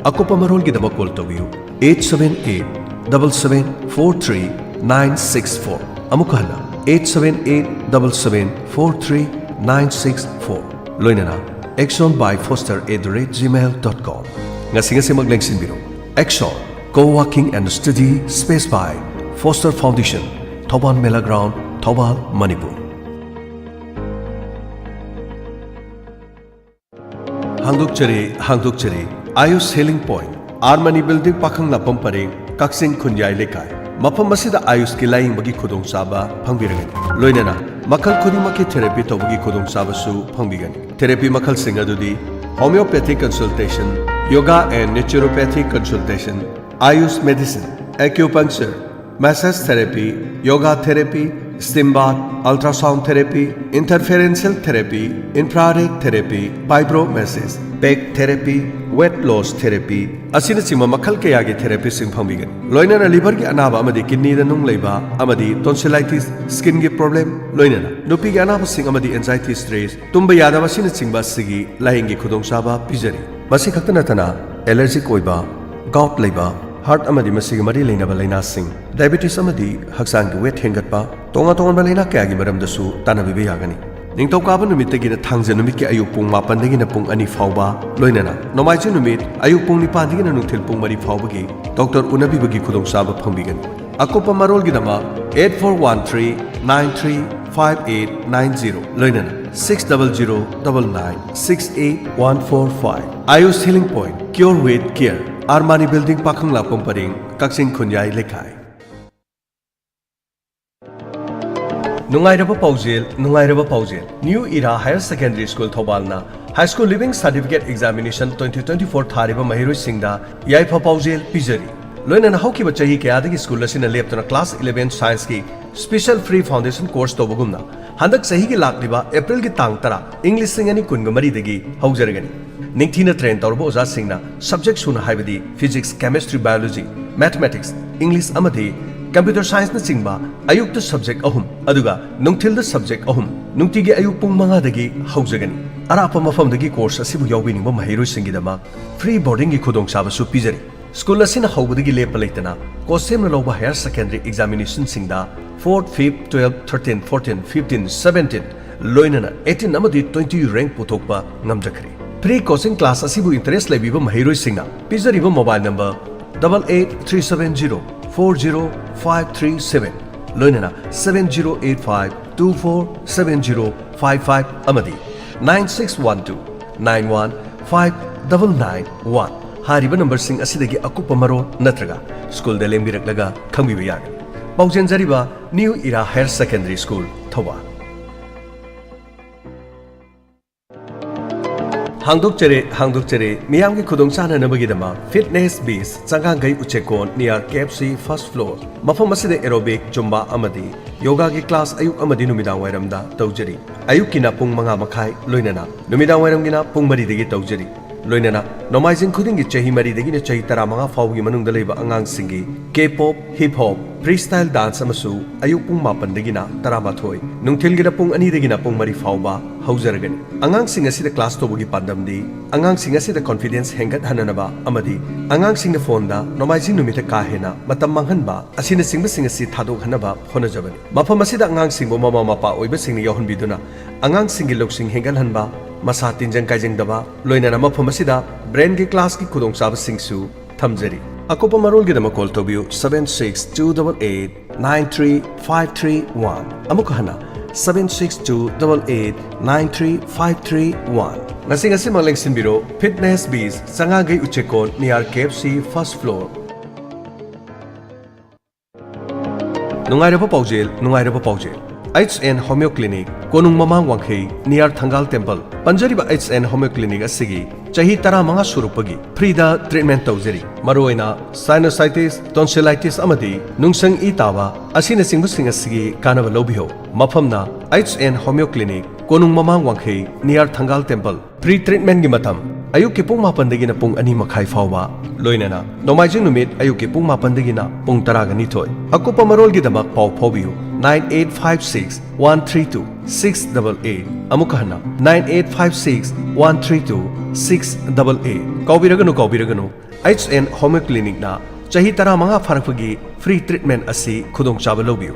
ꯑꯀꯨꯞꯄ ꯃꯔꯣꯜꯒꯤꯗꯃꯛ call ꯇꯧꯕꯤꯌꯨ eight seven eight double seven four three nine six four꯫ ꯑꯃꯨꯛ ꯍꯟꯅ eight seven eight double seven four three nine six four꯫ ꯂꯣꯏꯅꯅ action by foster at the rate gmail dot com꯫ ꯉꯁꯤ ꯉꯁꯤꯃꯛ ꯂꯦꯡꯁꯤꯟꯕꯤꯔꯣ꯫ Action, Co-working and Study Space by Foster Foundation, Thoubal Mela ground, Thoubal, Manipur. ꯍꯥꯡꯗꯣꯛꯆꯔꯤ, ꯍꯥꯡꯗꯣꯛꯆꯔꯤ꯫ Ayush Healing Point, R Mani building, ꯄꯥꯈꯪ ꯂꯥꯛꯄꯝ ꯄꯔꯦꯡ, ꯀꯛꯆꯤꯡ ꯈꯨꯟꯌꯥꯏ ꯂꯩꯀꯥꯏ꯫ ꯃꯐꯝ ꯑꯁꯤꯗ ꯑꯥꯌꯨꯁꯀꯤ ꯂꯥꯌꯦꯡꯕꯒꯤ ꯈꯨꯗꯣꯡꯆꯥꯕ ꯐꯪꯕꯤꯔꯒꯅꯤ꯫ ꯂꯣꯏꯅꯅ ꯃꯈꯜ ꯈꯨꯗꯤꯡꯃꯛꯀꯤ ꯊꯦꯔꯥꯄꯤ ꯇꯧꯕꯒꯤ ꯈꯨꯗꯣꯡꯆꯥꯕꯁꯨ ꯐꯪꯕꯤꯒꯅꯤ꯫ ꯊꯦꯔꯥꯄꯤ ꯃꯈꯜꯁꯤꯡ ꯑꯗꯨꯗꯤ homeopathic consultation, yoga and naturopathic consultation, Ayush medicine, acupuncture, massage therapy, yoga therapy, steam bath, ultrasound therapy, interferential therapy, infrared therapy, vibro massage, back therapy, weight loss therapy ꯑꯁꯤꯅꯆꯤꯡꯕ ꯃꯈꯜ ꯀꯌꯥꯒꯤ ꯊꯦꯔꯥꯄꯤꯁꯤꯡ ꯐꯪꯕꯤꯒꯅꯤ꯫ ꯂꯣꯏꯅꯅ ꯂꯤꯚꯔꯒꯤ ꯑꯅꯥꯕ ꯑꯃꯗꯤ ꯀꯤꯗꯅꯤꯗ ꯅꯨꯡ ꯂꯩꯕ ꯑꯃꯗꯤ tonsillitis, skinꯒꯤ problem, ꯂꯣꯏꯅꯅ ꯅꯨꯄꯤꯒꯤ ꯑꯅꯥꯕꯁꯤꯡ ꯑꯃꯗꯤ anxiety, stress, ꯇꯨꯝꯕ ꯌꯥꯗꯕ ꯑꯁꯤꯅꯆꯤꯡꯕ ꯑꯁꯤꯒꯤ ꯂꯥꯌꯦꯡꯒꯤ ꯈꯨꯗꯣꯡꯆꯥꯕ ꯄꯤꯖꯔꯤ꯫ ꯃꯁꯤ ꯈꯛꯇ ꯅꯠꯇꯅ allergic ꯑꯣꯏꯕ, gout ꯂꯩꯕ, heart ꯑꯃꯗꯤ ꯃꯁꯤꯒꯤ ꯃꯔꯤ ꯂꯩꯅꯕ ꯂꯥꯏꯅꯥꯁꯤꯡ, diabetes ꯑꯃꯗꯤ ꯍꯛꯆꯥꯡꯒꯤ weight ꯍꯦꯟꯒꯠꯄ, ꯇꯣꯉꯥꯟ ꯇꯣꯉꯥꯟꯕ ꯂꯥꯏꯅꯥ ꯀꯌꯥꯒꯤ ꯃꯔꯝꯗꯁꯨ ꯇꯥꯟꯅꯕꯤꯕ ꯌꯥꯒꯅꯤ꯫ ꯅꯤꯡꯊꯧꯀꯥꯕ ꯅꯨꯃꯤꯠꯇꯒꯤꯅ ꯊꯥꯡꯖ ꯅꯨꯃꯤꯠꯀꯤ ꯑꯌꯨꯛ ꯄꯨꯡ ꯃꯥꯄꯟꯗꯒꯤꯅ ꯄꯨꯡ ꯑꯅꯤ ꯐꯥꯎꯕ, ꯂꯣꯏꯅꯅ ꯅꯣꯡꯃꯥꯏꯖꯤꯡ ꯅꯨꯃꯤꯠ ꯑꯌꯨꯛ ꯄꯨꯡ ꯅꯤꯄꯥꯟꯗꯒꯤꯅ ꯅꯨꯡꯊꯤꯜ ꯄꯨꯡ ꯃꯔꯤ ꯐꯥꯎꯕꯒꯤ doctor ꯎꯅꯕꯤꯕꯒꯤ ꯈꯨꯗꯣꯡꯆꯥꯕ ꯐꯪꯕꯤꯒꯅꯤ꯫ ꯑꯀꯨꯞꯄ ꯃꯔꯣꯜꯒꯤꯗꯃꯛ eight four one three nine three five eight nine zero, ꯂꯣꯏꯅꯅ six double zero double nine six eight one four five꯫ Ayush Healing Point, cure with care, R Mani building, ꯄꯥꯈꯪ ꯂꯥꯛꯄꯝ ꯄꯔꯦꯡ, ꯀꯛꯆꯤꯡ ꯈꯨꯟꯌꯥꯏ ꯂꯩꯀꯥꯏ꯫ ꯅꯨꯡꯉꯥꯏꯔꯕ ꯄꯥꯎꯖꯦꯜ, ꯅꯨꯡꯉꯥꯏꯔꯕ ꯄꯥꯎꯖꯦꯜ꯫ New Era Higher Secondary School ꯊꯧꯕꯥꯜꯅ High School Leaving Certificate Examination twenty twenty-four ꯊꯥꯔꯤꯕ ꯃꯍꯩꯔꯣꯏꯁꯤꯡꯗ ꯌꯥꯏꯐ ꯄꯥꯎꯖꯦꯜ ꯄꯤꯖꯔꯤ꯫ ꯂꯣꯏꯅꯅ ꯍꯧꯈꯤꯕ ꯆꯍꯤ ꯀꯌꯥꯗꯒꯤ school ꯑꯁꯤꯅ ꯂꯦꯞꯇꯅ class eleven scienceꯀꯤ special free foundation course ꯇꯧꯕꯒꯨꯝꯅ, ꯍꯟꯗꯛ ꯆꯍꯤꯒꯤ ꯂꯥꯛꯂꯤꯕ Aprilꯒꯤ ꯇꯥꯡ ꯇꯔꯥ, ꯏꯪ ꯂꯤꯁꯤꯡ ꯑꯅꯤ ꯀꯨꯟꯒ ꯃꯔꯤꯗꯒꯤ ꯍꯧꯖꯔꯒꯅꯤ꯫ ꯅꯤꯡꯊꯤꯅ train ꯇꯧꯔꯕ ꯑꯣꯖꯥꯁꯤꯡꯅ subject ꯁꯨꯅ, ꯍꯥꯏꯕꯗꯤ Physics, Chemistry, Biology, Mathematics, English ꯑꯃꯗꯤ Computer Scienceꯅꯆꯤꯡꯕ ꯑꯌꯨꯛꯇ subject ꯑꯍꯨꯝ, ꯑꯗꯨꯒ ꯅꯨꯡꯊꯤꯜꯗ subject ꯑꯍꯨꯝ, ꯅꯨꯡꯇꯤꯒꯤ ꯑꯌꯨꯛ ꯄꯨꯡ ꯃꯉꯥꯗꯒꯤ ꯍꯧꯖꯒꯅꯤ꯫ ꯑꯔꯥꯞꯄ ꯃꯐꯝꯗꯒꯤ course ꯑꯁꯤꯕꯨ ꯌꯥꯎꯕꯤꯅꯤꯡꯕ ꯃꯍꯩꯔꯣꯏꯁꯤꯡꯒꯤꯗꯃꯛ free boardingꯒꯤ ꯈꯨꯗꯣꯡꯆꯥꯕꯁꯨ ꯄꯤꯖꯔꯤ꯫ School ꯑꯁꯤꯅ ꯍꯧꯕꯗꯒꯤ ꯂꯦꯞꯄ ꯂꯩꯇꯅ course ꯁꯦꯝꯅ ꯂꯧꯕ higher secondary examinationꯁꯤꯡꯗ fourth, fifth, twelfth, thirteenth, fourteenth, fifteenth, seventeenth, ꯂꯣꯏꯅꯅ eighteen ꯑꯃꯗꯤ twenty rank ꯄꯨꯊꯣꯛꯄ ꯉꯝꯖꯈ꯭ꯔꯦ꯫ Free coaching class ꯑꯁꯤꯕꯨ interest ꯂꯩꯕꯤꯕ ꯃꯍꯩꯔꯣꯏꯁꯤꯡꯅ ꯄꯤꯖꯔꯤꯕ mobile number double eight three seven zero four zero five three seven, ꯂꯣꯏꯅꯅ seven zero eight five two four seven zero five five ꯑꯃꯗꯤ nine six one two nine one five double nine one꯫ ꯍꯥꯏꯔꯤꯕ ꯅꯝꯕꯔꯁꯤꯡ ꯑꯁꯤꯗꯒꯤ ꯑꯀꯨꯞꯄ ꯃꯔꯣꯜ ꯅꯠꯇ꯭ꯔꯒ ꯁ꯭ꯀꯨꯜꯗ ꯂꯦꯡꯕꯤꯔꯛꯂꯒ ꯈꯪꯕꯤꯕ ꯌꯥꯒꯅꯤ꯫ ꯄꯥꯎꯖꯦꯟꯖꯔꯤꯕ, new era higher secondary school, Thoubal. ꯍꯥꯡꯗꯣꯛꯆꯔꯦ, ꯍꯥꯡꯗꯣꯛꯆꯔꯦ꯫ ꯃꯤꯌꯥꯝꯒꯤ ꯈꯨꯗꯣꯡ ꯆꯥꯅꯅꯕꯒꯤꯗꯃꯛ Fitness Biz, ꯆꯉꯥꯡꯒꯩ ꯎꯆꯦꯛꯀꯣꯟ, near K F C first floor꯫ ꯃꯐꯝ ꯑꯁꯤꯗ aerobic, Zumba ꯑꯃꯗꯤ ꯌꯣꯒꯥꯒꯤ class ꯑꯌꯨꯛ ꯑꯃꯗꯤ ꯅꯨꯃꯤꯗꯥꯡ ꯋꯥꯏꯔꯝꯗ ꯇꯧꯖꯔꯤ꯫ ꯑꯌꯨꯛꯀꯤꯅ ꯄꯨꯡ ꯃꯉꯥ ꯃꯈꯥꯏ, ꯂꯣꯏꯅꯅ ꯅꯨꯃꯤꯗꯥꯡ ꯋꯥꯏꯔꯝꯒꯤꯅ ꯄꯨꯡ ꯃꯔꯤꯗꯒꯤ ꯇꯧꯖꯔꯤ꯫ ꯂꯣꯏꯅꯅ ꯅꯣꯡꯃꯥꯏꯖꯤꯡ ꯈꯨꯗꯤꯡꯒꯤ ꯆꯍꯤ ꯃꯔꯤꯗꯒꯤꯅ ꯆꯍꯤ ꯇꯔꯥꯃꯉꯥ ꯐꯥꯎꯕꯒꯤ ꯃꯅꯨꯡꯗ ꯂꯩꯕ ꯑꯉꯥꯡꯁꯤꯡꯒꯤ K-pop, hip hop, freestyle dance ꯑꯃꯁꯨ ꯑꯌꯨꯛ ꯄꯨꯡ ꯃꯥꯄꯟꯗꯒꯤꯅ ꯇꯔꯥꯃꯥꯊꯣꯏ, ꯅꯨꯡꯊꯤꯜꯒꯤꯅ ꯄꯨꯡ ꯑꯅꯤꯗꯒꯤꯅ ꯄꯨꯡ ꯃꯔꯤ ꯐꯥꯎꯕ ꯍꯧꯖꯔꯒꯅꯤ꯫ ꯑꯉꯥꯡꯁꯤꯡ ꯑꯁꯤꯗ class ꯇꯧꯕꯒꯤ ꯄꯥꯟꯗꯝꯗꯤ ꯑꯉꯥꯡꯁꯤꯡ ꯑꯁꯤꯗ confidence ꯍꯦꯟꯒꯠꯍꯟꯅꯅꯕ ꯑꯃꯗꯤ ꯑꯉꯥꯡꯁꯤꯡꯅ phoneꯗ ꯅꯣꯡꯃꯥꯏꯖꯤꯡ ꯅꯨꯃꯤꯠꯇ ꯀꯥ ꯍꯦꯟꯅ ꯃꯇꯝ ꯃꯥꯡꯍꯟꯕ ꯑꯁꯤꯅꯆꯤꯡꯕꯁꯤꯡ ꯑꯁꯤ ꯊꯥꯗꯣꯛꯍꯟꯅꯕ ꯍꯣꯠꯅꯖꯕꯅꯤ꯫ ꯃꯐꯝ ꯑꯁꯤꯗ ꯑꯉꯥꯡꯁꯤꯡꯕꯨ ꯃꯃꯥ ꯃꯄꯥ ꯑꯣꯏꯕꯁꯤꯡꯅ ꯌꯥꯎꯍꯟꯕꯤꯗꯨꯅ ꯑꯉꯥꯡꯁꯤꯡꯒꯤ ꯂꯧꯁꯤꯡ ꯍꯦꯟꯒꯠꯍꯟꯕ, ꯃꯁꯥ ꯇꯤꯟꯖꯪ ꯀꯥꯏꯖꯪꯗꯕ, ꯂꯣꯏꯅꯅ ꯃꯐꯝ ꯑꯁꯤꯗ brainꯒꯤ classꯀꯤ ꯈꯨꯗꯣꯡꯆꯥꯕꯁꯤꯡꯁꯨ ꯊꯝꯖꯔꯤ꯫ ꯑꯀꯨꯞꯄ ꯃꯔꯣꯜꯒꯤꯗꯃꯛ call ꯇꯧꯕꯤꯌꯨ seven six two double eight nine three five three one꯫ ꯑꯃꯨꯛꯀ ꯍꯟꯅ, seven six two double eight nine three five three one꯫ ꯉꯁꯤ ꯉꯁꯤꯃꯛ ꯂꯦꯡꯁꯤꯟꯕꯤꯔꯣ Fitness Biz, ꯆꯉꯥꯡꯒꯩ ꯎꯆꯦꯛꯀꯣꯟ, near K F C first floor꯫ ꯅꯨꯡꯉꯥꯏꯔꯕ ꯄꯥꯎꯖꯦꯜ, ꯅꯨꯡꯉꯥꯏꯔꯕ ꯄꯥꯎꯖꯦꯜ꯫ H N Homeo Clinic, ꯀꯣꯅꯨꯡ ꯃꯃꯥꯡ ꯋꯥꯡꯈꯩ, near ꯊꯪꯒꯥꯜ temple꯫ ꯄꯟꯖꯔꯤꯕ H N Homeo Clinic ꯑꯁꯤꯒꯤ ꯆꯍꯤ ꯇꯔꯥꯃꯉꯥ ꯁꯨꯔꯛꯄꯒꯤ freeꯗ treatment ꯇꯧꯖꯔꯤ꯫ ꯃꯔꯨꯑꯣꯏꯅ sinusitis, tonsillitis ꯑꯃꯗꯤ ꯅꯨꯡꯁꯪ ꯏ ꯇꯥꯕ ꯑꯁꯤꯅꯆꯤꯡꯕꯁꯤꯡ ꯑꯁꯤꯒꯤ ꯀꯥꯟꯅꯕ ꯂꯧꯕꯤꯌꯨ꯫ ꯃꯐꯝꯅ H N Homeo Clinic, ꯀꯣꯅꯨꯡ ꯃꯃꯥꯡ ꯋꯥꯡꯈꯩ, near ꯊꯪꯒꯥꯜ temple꯫ Free treatmentꯀꯤ ꯃꯇꯝ ꯑꯌꯨꯛꯀꯤ ꯄꯨꯡ ꯃꯥꯄꯟꯗꯒꯤꯅ ꯄꯨꯡ ꯑꯅꯤ ꯃꯈꯥꯏ ꯐꯥꯎꯕ, ꯂꯣꯏꯅꯅ ꯅꯣꯡꯃꯥꯏꯖꯤꯡ ꯅꯨꯃꯤꯠ ꯑꯌꯨꯛꯀꯤ ꯄꯨꯡ ꯃꯥꯄꯟꯗꯒꯤꯅ ꯄꯨꯡ ꯇꯔꯥꯒ ꯅꯤꯊꯣꯏ꯫ ꯑꯀꯨꯞꯄ ꯃꯔꯣꯜꯒꯤꯗꯃꯛ ꯄꯥꯎ ꯐꯥꯎꯕꯤꯌꯨ nine eight five six one three two six double eight꯫ ꯑꯃꯨꯛꯀ ꯍꯟꯅ, nine eight five six one three two six double eight꯫ ꯀꯥꯎꯕꯤꯔꯒꯅꯨ, ꯀꯥꯎꯕꯤꯔꯒꯅꯨ, H N Homeo Clinicꯅ ꯆꯍꯤ ꯇꯔꯥꯃꯉꯥ ꯐꯥꯔꯛꯄꯒꯤ free treatment ꯑꯁꯤ ꯈꯨꯗꯣꯡꯆꯥꯕ ꯂꯧꯕꯤꯌꯨ꯫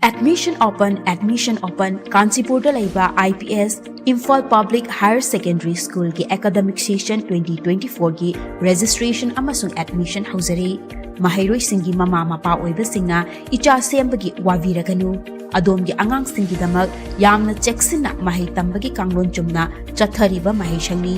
Admission open, admission open꯫ ꯀꯥꯟꯆꯤꯄꯨꯔꯗ ꯂꯩꯕ I P S Imphal Public Higher Secondary Schoolꯒꯤ academic session twenty twenty-fourꯒꯤ registration ꯑꯃꯁꯨꯡ admission ꯍꯧꯖꯔꯦ꯫ ꯃꯍꯩꯔꯣꯏꯁꯤꯡꯒꯤ ꯃꯃꯥ ꯃꯄꯥ ꯑꯣꯏꯕꯁꯤꯡꯅ ꯏꯆꯥ ꯁꯦꯝꯕꯒꯤ ꯋꯥꯕꯤꯔꯒꯅꯨ꯫ ꯑꯗꯣꯝꯒꯤ ꯑꯉꯥꯡꯁꯤꯡꯒꯤꯗꯃꯛ ꯌꯥꯝꯅ ꯆꯦꯛꯁꯤꯟꯅ ꯃꯍꯩ ꯇꯝꯕꯒꯤ ꯀꯥꯡꯂꯣꯟ ꯆꯨꯝꯅ ꯆꯠꯊꯔꯤꯕ ꯃꯍꯩꯁꯪꯅꯤ꯫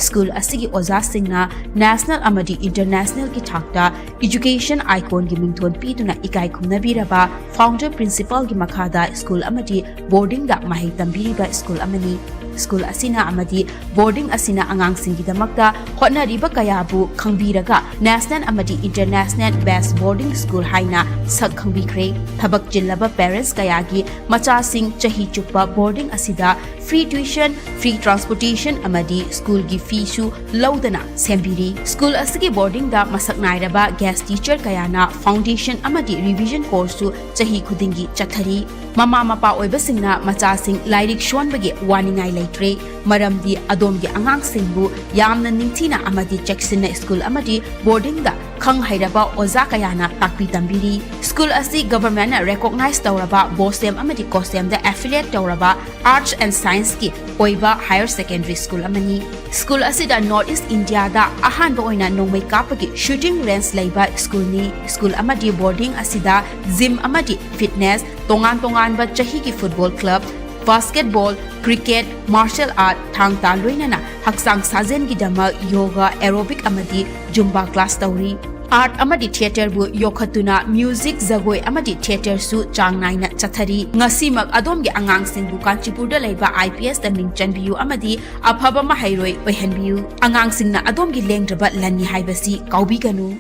ꯁ꯭ꯀꯨꯜ ꯑꯁꯤꯒꯤ ꯑꯣꯖꯥꯁꯤꯡꯅ ꯅꯦꯁꯅꯦꯜ ꯑꯃꯗꯤ ꯏꯟꯇꯔꯅꯦꯁꯅꯦꯜꯒꯤ ꯊꯥꯛꯇ ꯏꯖꯨꯀꯦꯁꯟ ꯑꯥꯏꯀꯣꯟꯒꯤ ꯃꯤꯡꯊꯣꯟ ꯄꯤꯗꯨꯅ ꯏꯀꯥꯏ ꯈꯨꯝꯅꯕꯤꯔꯕ ꯐꯥꯎꯟꯗꯔ ꯄ꯭ꯔꯤꯟꯁꯤꯄꯥꯜꯒꯤ ꯃꯈꯥꯗ ꯁ꯭ꯀꯨꯜ ꯑꯃꯗꯤ ꯕꯣꯔꯗꯤꯡꯗ ꯃꯍꯩ ꯇꯝꯕꯤꯔꯤꯕ ꯁ꯭ꯀꯨꯜ ꯑꯃꯅꯤ꯫ ꯁ꯭ꯀꯨꯜ ꯑꯁꯤꯅ ꯑꯃꯗꯤ ꯕꯣꯔꯗꯤꯡ ꯑꯁꯤꯅ ꯑꯉꯥꯡꯁꯤꯡꯒꯤꯗꯃꯛꯇ ꯍꯣꯠꯅꯔꯤꯕ ꯀꯌꯥꯕꯨ ꯈꯪꯕꯤꯔꯒ ꯅꯦꯁꯅꯦꯜ ꯑꯃꯗꯤ ꯏꯟꯇꯔꯅꯦꯁꯅꯦꯜ ꯕꯦꯁ ꯕꯣꯔꯗꯤꯡ ꯁ꯭ꯀꯨꯜ ꯍꯥꯏꯅ ꯁꯛ ꯈꯪꯕꯤꯈ꯭ꯔꯦ꯫ ꯊꯕꯛ ꯆꯤꯜꯂꯕ ꯄꯦꯔꯦꯟꯠꯁ ꯀꯌꯥꯒꯤ ꯃꯆꯥꯁꯤꯡ ꯆꯍꯤ ꯆꯨꯞꯄ ꯕꯣꯔꯗꯤꯡ ꯑꯁꯤꯗ ꯐ꯭ꯔꯤ ꯇ꯭ꯌꯨꯁꯟ, ꯐ꯭ꯔꯤ ꯇ꯭ꯔꯥꯟꯁꯄꯣꯔꯇꯦꯁꯟ ꯑꯃꯗꯤ ꯁ꯭ꯀꯨꯜꯒꯤ ꯐꯤꯁꯨ ꯂꯧꯗꯅ ꯁꯦꯝꯕꯤꯔꯤ꯫ ꯁ꯭ꯀꯨꯜ ꯑꯁꯤꯒꯤ ꯕꯣꯔꯗꯤꯡꯗ ꯃꯁꯛ ꯅꯥꯏꯔꯕ ꯒꯦꯁ ꯇꯤꯆꯔ ꯀꯌꯥꯅ ꯐꯥꯎꯟꯗꯦꯁꯟ ꯑꯃꯗꯤ ꯔꯤꯚꯤꯖꯟ ꯀꯣꯔꯁꯁꯨ ꯆꯍꯤ ꯈꯨꯗꯤꯡꯒꯤ ꯆꯠꯊꯔꯤ꯫ ꯃꯃꯥ ꯃꯄꯥ ꯑꯣꯏꯕꯁꯤꯡꯅ ꯃꯆꯥꯁꯤꯡ ꯂꯥꯏꯔꯤꯛ ꯁꯣꯟꯕꯒꯤ ꯋꯥꯅꯤꯡꯉꯥꯏ ꯂꯩꯇ꯭ꯔꯦ, ꯃꯔꯝꯗꯤ ꯑꯗꯣꯝꯒꯤ ꯑꯉꯥꯡꯁꯤꯡꯕꯨ ꯌꯥꯝꯅ ꯅꯤꯡꯊꯤꯅ ꯑꯃꯗꯤ ꯆꯦꯛꯁꯤꯟꯅ ꯁ꯭ꯀꯨꯜ ꯑꯃꯗꯤ ꯕꯣꯔꯗꯤꯡꯗ ꯈꯪ ꯍꯩꯔꯕ ꯑꯣꯖꯥ ꯀꯌꯥꯅ ꯇꯥꯛꯄꯤ ꯇꯝꯕꯤꯔꯤ꯫ ꯁ꯭ꯀꯨꯜ ꯑꯁꯤ ꯒꯚꯔꯟꯃꯦꯟꯠꯅ ꯔꯦꯀꯣꯒꯅꯥꯏꯖ ꯇꯧꯔꯕ ꯕꯣꯁꯦꯝ ꯑꯃꯗꯤ ꯀꯣꯁꯦꯝꯗ ꯑꯦꯐꯤꯂꯤꯌꯦꯠ ꯇꯧꯔꯕ ꯑꯥꯔꯠꯁ ꯑꯦꯟ ꯁꯥꯏꯟꯁꯀꯤ ꯑꯣꯏꯕ ꯍꯥꯌꯔ ꯁꯦꯀꯦꯟꯗꯔꯤ ꯁ꯭ꯀꯨꯜ ꯑꯃꯅꯤ꯫ ꯁ꯭ꯀꯨꯜ ꯑꯁꯤꯗ ꯅꯣꯔꯠ ꯏꯁ ꯏꯟꯗꯤꯌꯥꯗ ꯑꯍꯥꯟꯕ ꯑꯣꯏꯅ ꯅꯣꯡꯃꯩ ꯀꯥꯞꯄꯒꯤ ꯁꯨꯇꯤꯡ ꯔꯦꯟꯖ ꯂꯩꯕ ꯁ꯭ꯀꯨꯜꯅꯤ꯫ ꯁ꯭ꯀꯨꯜ ꯑꯃꯗꯤ ꯕꯣꯔꯗꯤꯡ ꯑꯁꯤꯗ ꯖꯤꯝ ꯑꯃꯗꯤ ꯐꯤꯠꯅꯦꯁ, ꯇꯣꯉꯥꯟ ꯇꯣꯉꯥꯟꯕ ꯆꯍꯤꯒꯤ football club, basketball, cricket, martial art, ꯊꯥꯡ ꯇꯥ ꯂꯣꯏꯅꯅ ꯍꯛꯆꯥꯡ ꯁꯥꯖꯦꯜꯒꯤꯗꯃꯛ ꯌꯣꯒꯥ, ꯑꯦꯔꯣꯕꯤꯛ ꯑꯃꯗꯤ ꯖꯨꯝꯕꯥ ꯀ꯭ꯂꯥꯁ ꯇꯧꯔꯤ꯫ ꯑꯥꯔꯠ ꯑꯃꯗꯤ ꯊꯤꯌꯦꯇꯔꯕꯨ ꯌꯣꯛꯈꯠꯇꯨꯅ ꯃ꯭ꯌꯨꯖꯤꯛ, ꯖꯒꯣꯏ ꯑꯃꯗꯤ ꯊꯤꯌꯦꯇꯔꯁꯨ ꯆꯥꯡ ꯅꯥꯏꯅ ꯆꯠꯊꯔꯤ꯫ ꯉꯁꯤꯃꯛ ꯑꯗꯣꯝꯒꯤ ꯑꯉꯥꯡꯁꯤꯡꯕꯨ ꯀꯥꯟꯆꯤꯄꯨꯔꯗ ꯂꯩꯕ ꯑꯥꯏ ꯄꯤ ꯑꯦꯁꯇ ꯃꯤꯡ ꯆꯟꯕꯤꯌꯨ ꯑꯃꯗꯤ ꯑꯐꯕ ꯃꯍꯩꯔꯣꯏ ꯑꯣꯏꯍꯟꯕꯤꯌꯨ꯫ ꯑꯉꯥꯡꯁꯤꯡꯅ ꯑꯗꯣꯝꯒꯤ ꯂꯦꯡꯗ꯭ꯔꯕ ꯂꯟꯅꯤ ꯍꯥꯏꯕꯁꯤ ꯀꯥꯎꯕꯤꯒꯅꯨ꯫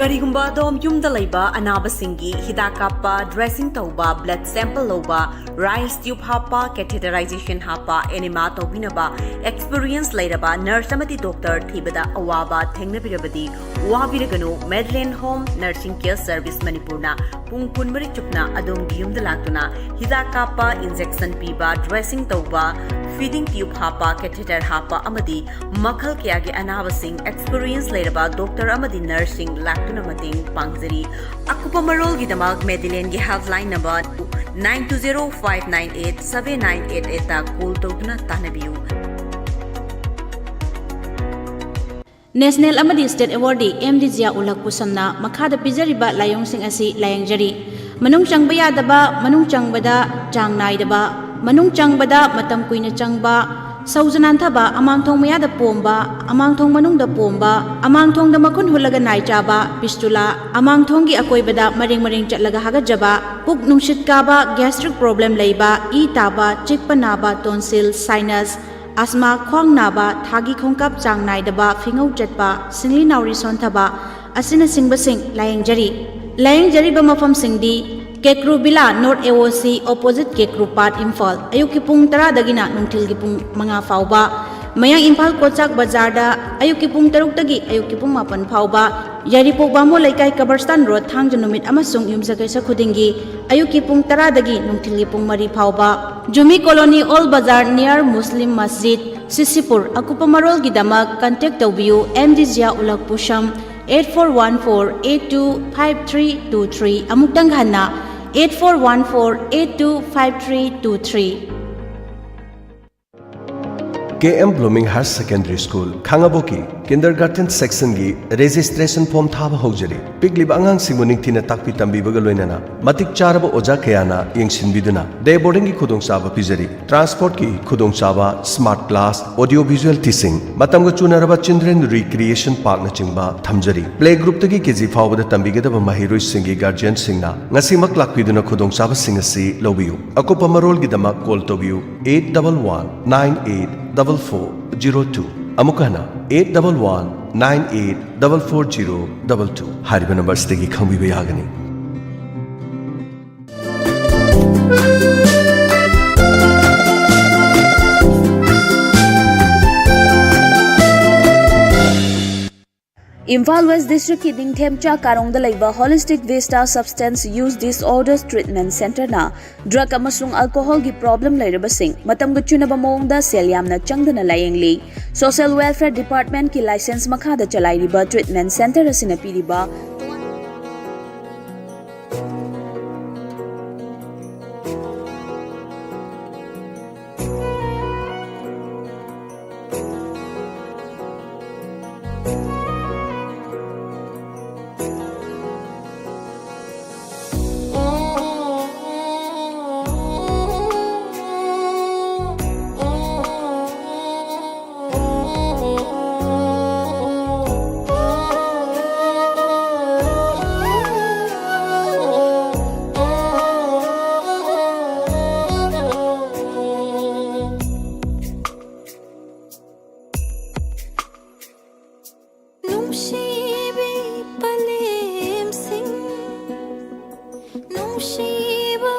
ꯀꯔꯤꯒꯨꯝꯕ ꯑꯗꯣꯝ ꯌꯨꯝꯗ ꯂꯩꯕ ꯑꯅꯥꯕꯁꯤꯡꯒꯤ ꯍꯤꯗꯥꯛ ꯀꯥꯞꯄ, ꯗ꯭ꯔꯦꯁꯤꯡ ꯇꯧꯕ, ꯕ꯭ꯂꯗ ꯁꯦꯝꯄꯜ ꯂꯧꯕ, ꯔꯥꯏꯁ ꯇ꯭ꯌꯨꯕ ꯍꯥꯞꯄ, ꯀꯦꯊꯦꯇꯔꯥꯏꯖꯦꯁꯟ ꯍꯥꯞꯄ, ꯑꯦꯅꯤꯃꯥ ꯇꯧꯕꯤꯅꯕ ꯑꯦꯛꯁꯄꯤꯔꯤꯌꯦꯟꯁ ꯂꯩꯔꯕ ꯅꯔꯁ ꯑꯃꯗꯤ ꯗꯣꯛꯇꯔ ꯊꯤꯕꯗ ꯑꯋꯥꯕ ꯊꯦꯡꯅꯕꯤꯔꯕꯗꯤ ꯋꯥꯕꯤꯔꯒꯅꯨ꯫ ꯃꯦꯗꯂꯦꯟ ꯍꯣꯝ ꯅꯔꯁꯤꯡ ꯀꯦꯌꯔ ꯁꯔꯚꯤꯁ ꯃꯅꯤꯄꯨꯔꯅ ꯄꯨꯡ ꯀꯨꯟꯃꯔꯤ ꯆꯨꯞꯅ ꯑꯗꯣꯝꯒꯤ ꯌꯨꯝꯗ ꯂꯥꯛꯇꯨꯅ ꯍꯤꯗꯥꯛ ꯀꯥꯞꯄ, ꯏꯟꯖꯦꯛꯁꯟ ꯄꯤꯕ, ꯗ꯭ꯔꯦꯁꯤꯡ ꯇꯧꯕ, ꯐꯤꯗꯤꯡ ꯇ꯭ꯌꯨꯕ ꯍꯥꯞꯄ, ꯀꯦꯊꯦꯇꯔ ꯍꯥꯞꯄ ꯑꯃꯗꯤ ꯃꯈꯜ ꯀꯌꯥꯒꯤ ꯑꯅꯥꯕꯁꯤꯡ ꯑꯦꯛꯁꯄꯤꯔꯤꯌꯦꯟꯁ ꯂꯩꯔꯕ ꯗꯣꯛꯇꯔ ꯑꯃꯗꯤ ꯅꯔꯁꯁꯤꯡ ꯂꯥꯛꯇꯨꯅ ꯃꯇꯦꯡ ꯄꯥꯡꯖꯔꯤ꯫ ꯑꯀꯨꯞꯄ ꯃꯔꯣꯜꯒꯤꯗꯃꯛ ꯃꯦꯗꯤꯂꯦꯟꯒꯤ helpline number nine two zero five nine eight seven nine eight eight ꯇ ꯀꯣꯜ ꯇꯧꯗꯨꯅ ꯇꯥꯟꯅꯕꯤꯌꯨ꯫ ꯅꯦꯁꯅꯦꯜ ꯑꯃꯗꯤ ꯁ꯭ꯇꯦꯠ ꯑꯦꯋꯥꯔꯗꯤ ꯑꯦꯝ ꯗꯤ ꯖꯤꯌꯥ ꯎꯜ ꯍꯛ ꯄꯨꯁꯝꯅ ꯃꯈꯥꯗ ꯄꯤꯖꯔꯤꯕ ꯂꯥꯏꯑꯣꯡꯁꯤꯡ ꯑꯁꯤ ꯂꯥꯌꯦꯡꯖꯔꯤ: ꯃꯅꯨꯡ ꯆꯪꯕ ꯌꯥꯗꯕ, ꯃꯅꯨꯡ ꯆꯪꯕꯗ ꯆꯥꯡ ꯅꯥꯏꯗꯕ, ꯃꯅꯨꯡ ꯆꯪꯕꯗ ꯃꯇꯝ ꯀꯨꯏꯅ ꯆꯪꯕ, ꯁꯧꯖ ꯅꯥꯟꯊꯕ, ꯑꯃꯥꯡꯊꯣꯡ ꯃꯌꯥꯗ ꯄꯣꯝꯕ, ꯑꯃꯥꯡꯊꯣꯡ ꯃꯅꯨꯡꯗ ꯄꯣꯝꯕ, ꯑꯃꯥꯡꯊꯣꯡꯗ ꯃꯈꯨꯟ ꯍꯨꯠꯂꯒ ꯅꯥꯏ ꯆꯥꯕ, ꯐꯤꯁꯇꯨꯂꯥ, ꯑꯃꯥꯡꯊꯣꯡꯒꯤ ꯑꯀꯣꯏꯕꯗ ꯃꯔꯦꯡ ꯃꯔꯦꯡ ꯆꯠꯂꯒ ꯍꯥꯒꯠꯆꯕ, ꯄꯨꯛ ꯅꯨꯡꯁꯤꯠ ꯀꯥꯕ, gastric problem ꯂꯩꯕ, ꯏ ꯇꯥꯕ, ꯆꯤꯛꯄ ꯅꯥꯕ, tonsil, sinus, asthma, ꯈ꯭ꯋꯥꯡ ꯅꯥꯕ, ꯊꯥꯒꯤ ꯈꯣꯡꯀꯥꯞ ꯆꯥꯡ ꯅꯥꯏꯗꯕ, ꯐꯤꯉꯧ ꯆꯠꯄ, ꯁꯤꯡꯂꯤ ꯅꯥꯎꯔꯤ ꯁꯣꯟꯊꯕ ꯑꯁꯤꯅꯆꯤꯡꯕꯁꯤꯡ ꯂꯥꯌꯦꯡꯖꯔꯤ꯫ ꯂꯥꯌꯦꯡꯖꯔꯤꯕ ꯃꯐꯝꯁꯤꯡꯗꯤ ꯀꯦꯀ꯭ꯔꯨ ꯕꯤꯂꯥ, North A O C, opposite ꯀꯦꯀ꯭ꯔꯨ ꯄꯥꯠ, ꯏꯝꯐꯥꯜ꯫ ꯑꯌꯨꯛꯀꯤ ꯄꯨꯡ ꯇꯔꯥꯗꯒꯤꯅ ꯅꯨꯡꯊꯤꯜꯒꯤ ꯄꯨꯡ ꯃꯉꯥ ꯐꯥꯎꯕ꯫ ꯃꯌꯥꯡ ꯏꯝꯐꯥꯜ ꯀꯣꯆꯥꯛ ꯕꯖꯥꯔꯗ ꯑꯌꯨꯛꯀꯤ ꯄꯨꯡ ꯇꯔꯨꯛꯇꯒꯤ ꯑꯌꯨꯛꯀꯤ ꯄꯨꯡ ꯃꯥꯄꯟ ꯐꯥꯎꯕ꯫ ꯌꯥꯏꯔꯤꯄꯣꯛ ꯕꯥꯃꯣꯟ ꯂꯩꯀꯥꯏ, ꯀꯕꯔꯁꯇꯥꯟ ꯔꯣꯗ, ꯊꯥꯡꯖ ꯅꯨꯃꯤꯠ ꯑꯃꯁꯨꯡ ꯌꯨꯝꯁꯀꯩꯁ ꯈꯨꯗꯤꯡꯒꯤ ꯑꯌꯨꯛꯀꯤ ꯄꯨꯡ ꯇꯔꯥꯗꯒꯤ ꯅꯨꯡꯊꯤꯜꯒꯤ ꯄꯨꯡ ꯃꯔꯤ ꯐꯥꯎꯕ꯫ ꯖꯨꯃꯤ ꯀꯣꯂꯣꯅꯤ, ꯑꯣꯜ ꯕꯖꯥꯔ, near ꯃꯨꯁꯂꯤꯝ ꯃꯁꯖꯤꯗ, ꯁꯤꯁꯤꯄꯨꯔ꯫ ꯑꯀꯨꯞꯄ ꯃꯔꯣꯜꯒꯤꯗꯃꯛ contact ꯇꯧꯕꯤꯌꯨ, M D Zia ꯎꯂꯛ ꯄꯨꯁꯝ, eight four one four eight two five three two three꯫ ꯑꯃꯨꯛꯇꯪ ꯍꯟꯅ, eight four one four eight two five three two three꯫ K M Blooming Higher Secondary School, ꯈꯥꯉꯕꯣꯛꯀꯤ kindergarten sectionꯒꯤ registration form ꯊꯥꯕ ꯍꯧꯖꯔꯤ꯫ ꯄꯤꯛꯂꯤꯕ ꯑꯉꯥꯡꯁꯤꯡꯕꯨ ꯅꯤꯡꯊꯤꯅ ꯇꯥꯛꯄꯤ ꯇꯝꯕꯤꯕꯒ ꯂꯣꯏꯅꯅ ꯃꯇꯤꯛ ꯆꯥꯔꯕ ꯑꯣꯖꯥ ꯀꯌꯥꯅ ꯌꯦꯡꯁꯤꯟꯕꯤꯗꯨꯅ day boardingꯒꯤ ꯈꯨꯗꯣꯡꯆꯥꯕ ꯄꯤꯖꯔꯤ꯫ Transportꯀꯤ ꯈꯨꯗꯣꯡꯆꯥꯕ, smart class, audio visual teaching, ꯃꯇꯝꯒ ꯆꯨꯅꯔꯕ children recreation parkꯅꯆꯤꯡꯕ ꯊꯝꯖꯔꯤ꯫ Playgroupꯇꯒꯤ K G ꯐꯥꯎꯕꯗ ꯇꯝꯕꯤꯒꯗꯕ ꯃꯍꯩꯔꯣꯏꯁꯤꯡꯒꯤ guardianꯁꯤꯡꯅ ꯉꯁꯤꯃꯛ ꯂꯥꯛꯄꯤꯗꯨꯅ ꯈꯨꯗꯣꯡꯆꯥꯕꯁꯤꯡ ꯑꯁꯤ ꯂꯧꯕꯤꯌꯨ꯫ ꯑꯀꯨꯞꯄ ꯃꯔꯣꯜꯒꯤꯗꯃꯛ call ꯇꯧꯕꯤꯌꯨ eight double one nine eight double four zero two꯫ ꯑꯃꯨꯛ ꯍꯟꯅ, eight double one nine eight double four zero double two꯫ ꯍꯥꯏꯔꯤꯕ numberꯁꯤꯗꯒꯤ ꯈꯪꯕꯤꯕ ꯌꯥꯒꯅꯤ꯫ ꯏꯝꯐꯥꯜ West Districtꯀꯤ ꯅꯤꯡꯊꯦꯝꯆꯥ ꯀꯥꯔꯣꯡꯗ ꯂꯩꯕ Holistic Vista Substance Use Disorders Treatment Centreꯅ drug ꯑꯃꯁꯨꯡ alcoholꯒꯤ problem ꯂꯩꯔꯕꯁꯤꯡ ꯃꯇꯝꯒ ꯆꯨꯅꯕ ꯃꯑꯣꯡꯗ ꯁꯦꯜ ꯌꯥꯝꯅ ꯆꯪꯗꯅ ꯂꯥꯌꯦꯡꯂꯤ꯫ Social Welfare Departmentꯀꯤ license ꯃꯈꯥꯗ ꯆꯂꯥꯏꯔꯤꯕ treatment centre ꯑꯁꯤꯅ ꯄꯤꯔꯤꯕ ꯅꯨꯡꯁꯤꯕꯤ ꯄꯂꯦꯝꯁꯤꯡ, ꯅꯨꯡꯁꯤꯕ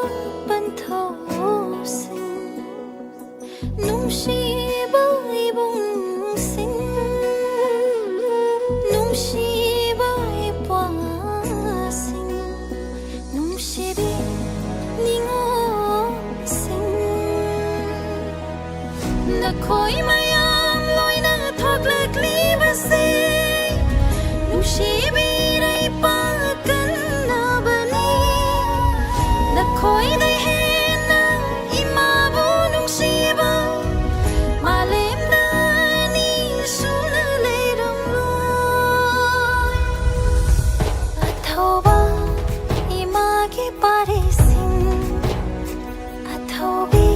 ꯄꯟꯊꯧꯁꯤꯡ, ꯅꯨꯡꯁꯤꯕ ꯏꯕꯨꯡꯁꯤꯡ, ꯅꯨꯡꯁꯤꯕ ꯏꯄ꯭ꯋꯥꯁꯤꯡ, ꯅꯨꯡꯁꯤꯕꯤ ꯅꯤꯉꯣꯜꯁꯤꯡ, ꯅꯈꯣꯏ ꯃꯌꯥꯝ ꯂꯣꯏꯅ ꯊꯣꯛꯂꯛꯂꯤꯕꯁꯦ ꯅꯨꯡꯁꯤꯕꯤ ꯏꯔꯩꯄꯥꯛ ꯀꯟꯅꯕꯅꯤ꯫ ꯅꯈꯣꯏꯗꯩ ꯍꯦꯟꯅ ꯏꯃꯥꯕꯨ ꯅꯨꯡꯁꯤꯕ ꯃꯥꯂꯦꯝꯗ ꯑꯅꯤ ꯁꯨꯅ ꯂꯩꯔꯝꯂꯣꯏ꯫ ꯑꯊꯧꯕ ꯏꯃꯥꯒꯤ ꯄꯥꯔꯤꯁꯤꯡ, ꯑꯊꯧꯕꯤ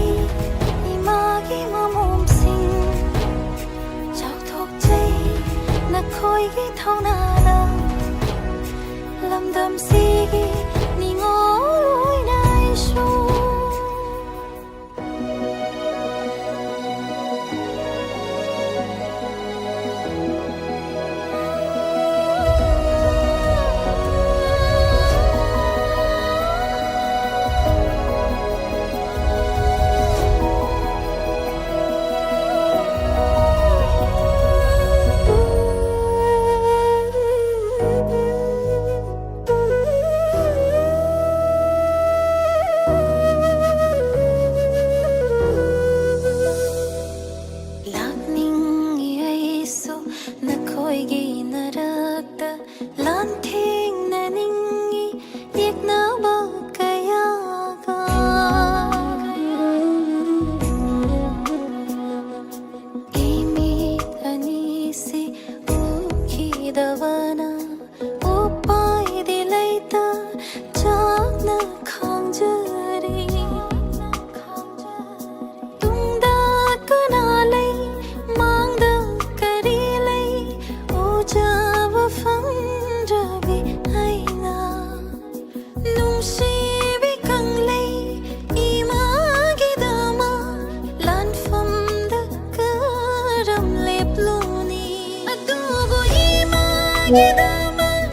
ꯏꯃꯥꯒꯤ ꯃꯃꯣꯝꯁꯤꯡ, ꯆꯥꯎꯊꯣꯛꯆꯩ ꯅꯈꯣꯏꯒꯤ ꯊꯧꯅꯥꯗ꯫ ꯂꯝꯗꯝꯁꯤꯒꯤ ꯅꯤꯉꯣꯜ ꯑꯣꯏꯅ ꯑꯩꯁꯨ ꯂꯥꯛꯅꯤꯡꯏ ꯑꯩꯁꯨ ꯅꯈꯣꯏꯒꯤ ꯅꯔꯛꯇ, ꯂꯥꯟꯊꯦꯡꯅꯅꯤꯡꯏ ꯌꯦꯛꯅꯕ ꯀꯌꯥꯒ꯫ ꯏꯃꯤꯠ ꯑꯅꯤꯁꯤ ꯎꯈꯤꯗꯕꯅ ꯎꯄꯥꯏꯗꯤ ꯂꯩꯇ ꯆꯥꯛꯅ ꯈꯥꯡꯖꯔꯤ꯫ ꯇꯨꯡꯗ ꯀꯅꯥ ꯂꯩ, ꯃꯥꯡꯗ ꯀꯔꯤ ꯂꯩ, ꯎꯖꯕ ꯐꯪꯗ꯭ꯔꯕꯤ ꯑꯩꯅ꯫ ꯅꯨꯡꯁꯤꯕꯤ ꯀꯪꯂꯩ ꯏꯃꯥꯒꯤꯗꯃꯛ ꯂꯥꯟꯐꯝꯗ ꯀꯔꯝ ꯂꯦꯞꯂꯨꯅꯤ? ꯑꯗꯨꯕꯨ ꯏꯃꯥ ꯒꯤꯗꯃꯛ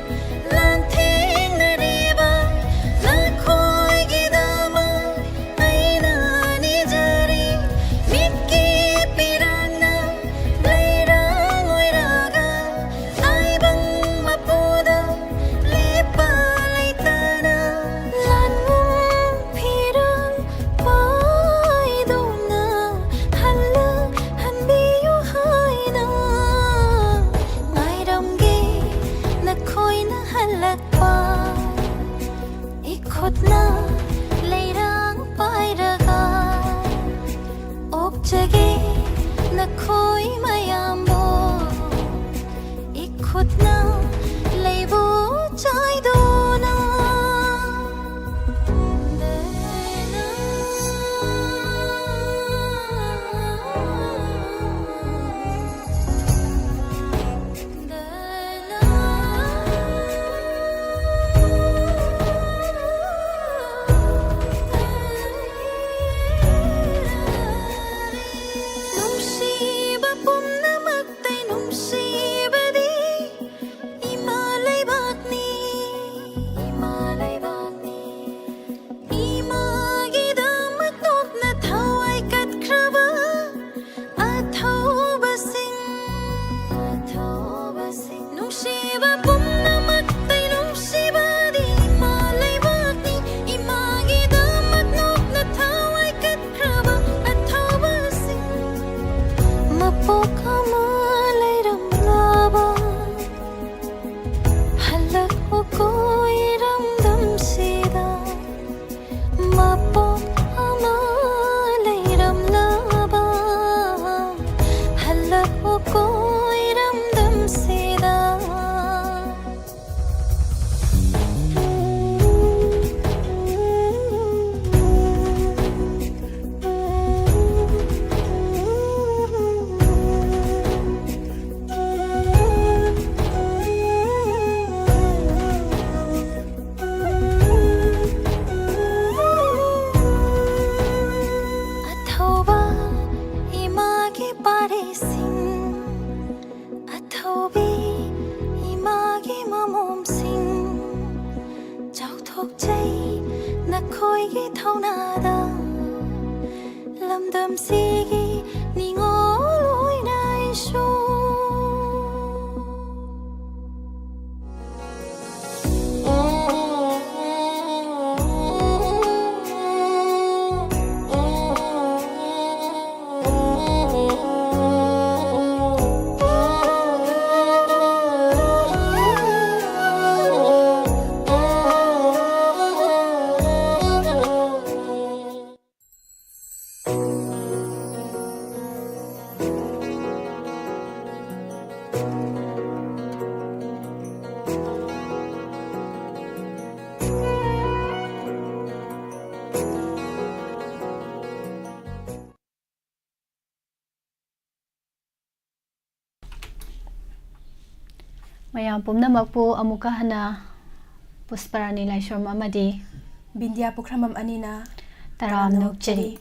ꯂꯥꯟꯊꯦꯡꯅꯔꯤꯕ ꯅꯈꯣꯏꯒꯤꯗꯃꯛ ꯑꯩꯅ ꯅꯤꯖꯔꯤ꯫ ꯃꯤꯠꯀꯤ ꯄꯤꯔꯥꯡꯅ ꯂꯩꯔꯥꯡ ꯑꯣꯏꯔꯒ ꯇꯥꯏꯕꯪ ꯃꯄꯨꯗ ꯂꯦꯞꯄ ꯂꯩꯇꯅ ꯂꯥꯟꯉꯝ ꯐꯤꯔꯥꯜ ꯄꯥꯏꯗꯨꯅ ꯍꯜꯂꯛꯍꯟꯕꯤꯌꯨ ꯍꯥꯏꯅ ꯉꯥꯏꯔꯝꯒꯦ ꯅꯈꯣꯏꯅ ꯍꯜꯂꯛꯄ꯫ ꯏꯈꯨꯠꯅ ꯂꯩꯔꯥꯡ ꯄꯥꯏꯔꯒ ꯑꯣꯛꯆꯒꯦ ꯅꯈꯣꯏ ꯃꯌꯥꯝꯕꯨ꯫ ꯏꯈꯨꯠꯅ ꯂꯩꯕꯨ ꯆꯥꯏꯗꯨꯅ꯫ ꯅꯨꯡꯁꯤꯕ ꯄꯨꯝꯅꯃꯛꯇꯩ ꯅꯨꯡꯁꯤꯕꯗꯤ ꯏꯃꯥ ꯂꯩꯕꯥꯛꯅꯤ, ꯏꯃꯥ ꯂꯩꯕꯥꯛꯅꯤ꯫ ꯏꯃꯥꯒꯤꯗꯃꯛ ꯅꯣꯛꯅ ꯊꯋꯥꯏ ꯀꯠꯈ꯭ꯔꯕ ꯑꯊꯧꯕꯁꯤꯡ, ꯑꯊꯧꯕꯁꯤꯡ꯫ ꯅꯨꯡꯁꯤꯕ ꯄꯨꯝꯅꯃꯛꯇꯩ ꯅꯨꯡꯁꯤꯕꯗꯤ ꯏꯃꯥ ꯂꯩꯕꯥꯛꯅꯤ꯫ ꯏꯃꯥꯒꯤꯗꯃꯛ ꯅꯣꯛꯅ ꯊꯋꯥꯏ ꯀꯠꯈ꯭ꯔꯕ ꯑꯊꯧꯕꯁꯤꯡ꯫ ꯃꯄꯣꯛ ꯑꯃ ꯂꯩꯔꯝꯂꯕ ꯍꯜꯂꯛꯎꯀꯣ ꯏꯔꯝꯗꯝꯁꯤꯗ꯫ ꯃꯄꯣꯛ ꯑꯃ ꯂꯩꯔꯝꯂꯕ ꯍꯜꯂꯛꯎꯀꯣ ꯏꯔꯝꯗꯝꯁꯤꯗ꯫ ꯊꯧꯅꯥꯗ ꯂꯝꯗꯝꯁꯤꯒꯤ ꯅꯤꯉꯣꯜ ꯑꯣꯏꯅ ꯑꯩꯁꯨ꯫ ꯃꯌꯥꯝ ꯄꯨꯝꯅꯃꯛꯄꯨ ꯑꯃꯨꯛꯀ ꯍꯟꯅ ꯄꯨꯁꯄꯔꯥꯅꯤ ꯂꯥꯏꯁ꯭ꯔꯝ ꯑꯃꯗꯤ ꯕꯤꯟꯗ꯭ꯌꯥ ꯄꯨꯈ꯭ꯔꯝꯕꯝ ꯑꯅꯤꯅ ꯇꯔꯥꯝꯅ ꯇꯔꯥꯝꯅ ꯑꯣꯛꯆꯔꯤ꯫ ꯑꯣꯛꯆꯔꯤ꯫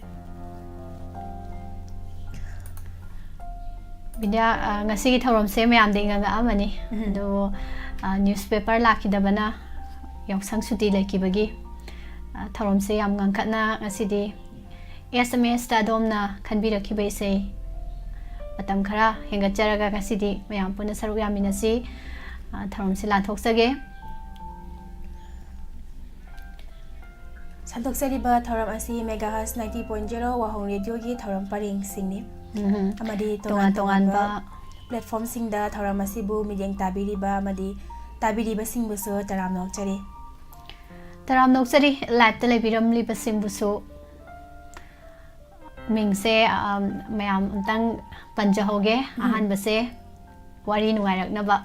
ꯕꯤꯟꯗ꯭ꯌꯥ, ꯑ, ꯉꯁꯤꯒꯤ ꯊꯧꯔꯝꯁꯦ ꯃꯌꯥꯝꯗ ꯏꯉꯛ ꯉꯛꯑꯝꯃꯅꯤ꯫ ꯎꯝ꯫ ꯑꯗꯨꯕꯨ, ꯑ, ꯅ꯭ꯌꯨꯁꯄꯦꯄꯔ ꯂꯥꯛꯈꯤꯗꯕꯅ ꯌꯥꯎꯁꯪ ꯁꯨꯇꯤ ꯂꯩꯈꯤꯕꯒꯤ, ꯑ, ꯊꯧꯔꯝꯁꯦ ꯌꯥꯝ ꯉꯟꯈꯠꯅ ꯉꯁꯤꯗꯤ ꯑꯦꯁ ꯑꯦꯝ ꯑꯦꯁꯇ ꯑꯗꯣꯝꯅ ꯈꯟꯕꯤꯔꯛꯈꯤꯕ ꯏꯁꯩ ꯃꯇꯝ ꯈꯔ ꯍꯦꯟꯒꯠꯆꯔꯒ ꯉꯁꯤꯗꯤ ꯃꯌꯥꯝ ꯄꯨꯟꯅ ꯁꯔꯨꯛ ꯌꯥꯃꯤꯟꯅꯁꯤ꯫ ꯑ, ꯊꯧꯔꯝꯁꯤ ꯂꯥꯟꯊꯣꯛꯆꯒꯦ꯫ ꯁꯟꯗꯣꯛꯆꯔꯤꯕ ꯊꯧꯔꯝ ꯑꯁꯤ Megahertz ninety point zero ꯋꯥꯍꯣꯡ ꯔꯦꯗꯤꯑꯣꯒꯤ ꯊꯧꯔꯝ ꯄꯔꯦꯡꯁꯤꯡꯅꯤ꯫ ꯎꯝ꯫ ꯑꯃꯗꯤ ꯇꯣꯉꯥꯟ ꯇꯣꯉꯥꯟ ꯇꯣꯉꯥꯟꯕ ꯇꯣꯉꯥꯟꯕ platformꯁꯤꯡꯗ ꯊꯧꯔꯝ ꯑꯁꯤꯕꯨ ꯃꯤꯠꯌꯦꯡ ꯇꯥꯕꯤꯔꯤꯕ ꯑꯃꯗꯤ ꯇꯥꯕꯤꯔꯤꯕꯁꯤꯡꯕꯨꯁꯨ ꯇꯔꯥꯝꯅ ꯑꯣꯛꯆꯔꯤ꯫ ꯇꯔꯥꯝꯅ ꯑꯣꯛꯆꯔꯤ, liveꯇ ꯂꯩꯕꯤꯔꯝꯂꯤꯕꯁꯤꯡꯕꯨꯁꯨ꯫ ꯃꯤꯡꯁꯦ, ꯑꯝ, ꯃꯌꯥꯝ ꯑꯝꯇꯪ ꯄꯟꯖꯍꯧꯒꯦ꯫ ꯎꯝ꯫ ꯑꯍꯥꯟꯕꯁꯦ ꯋꯥꯔꯤ ꯅꯨꯡꯉꯥꯏꯔꯛꯅꯕ꯫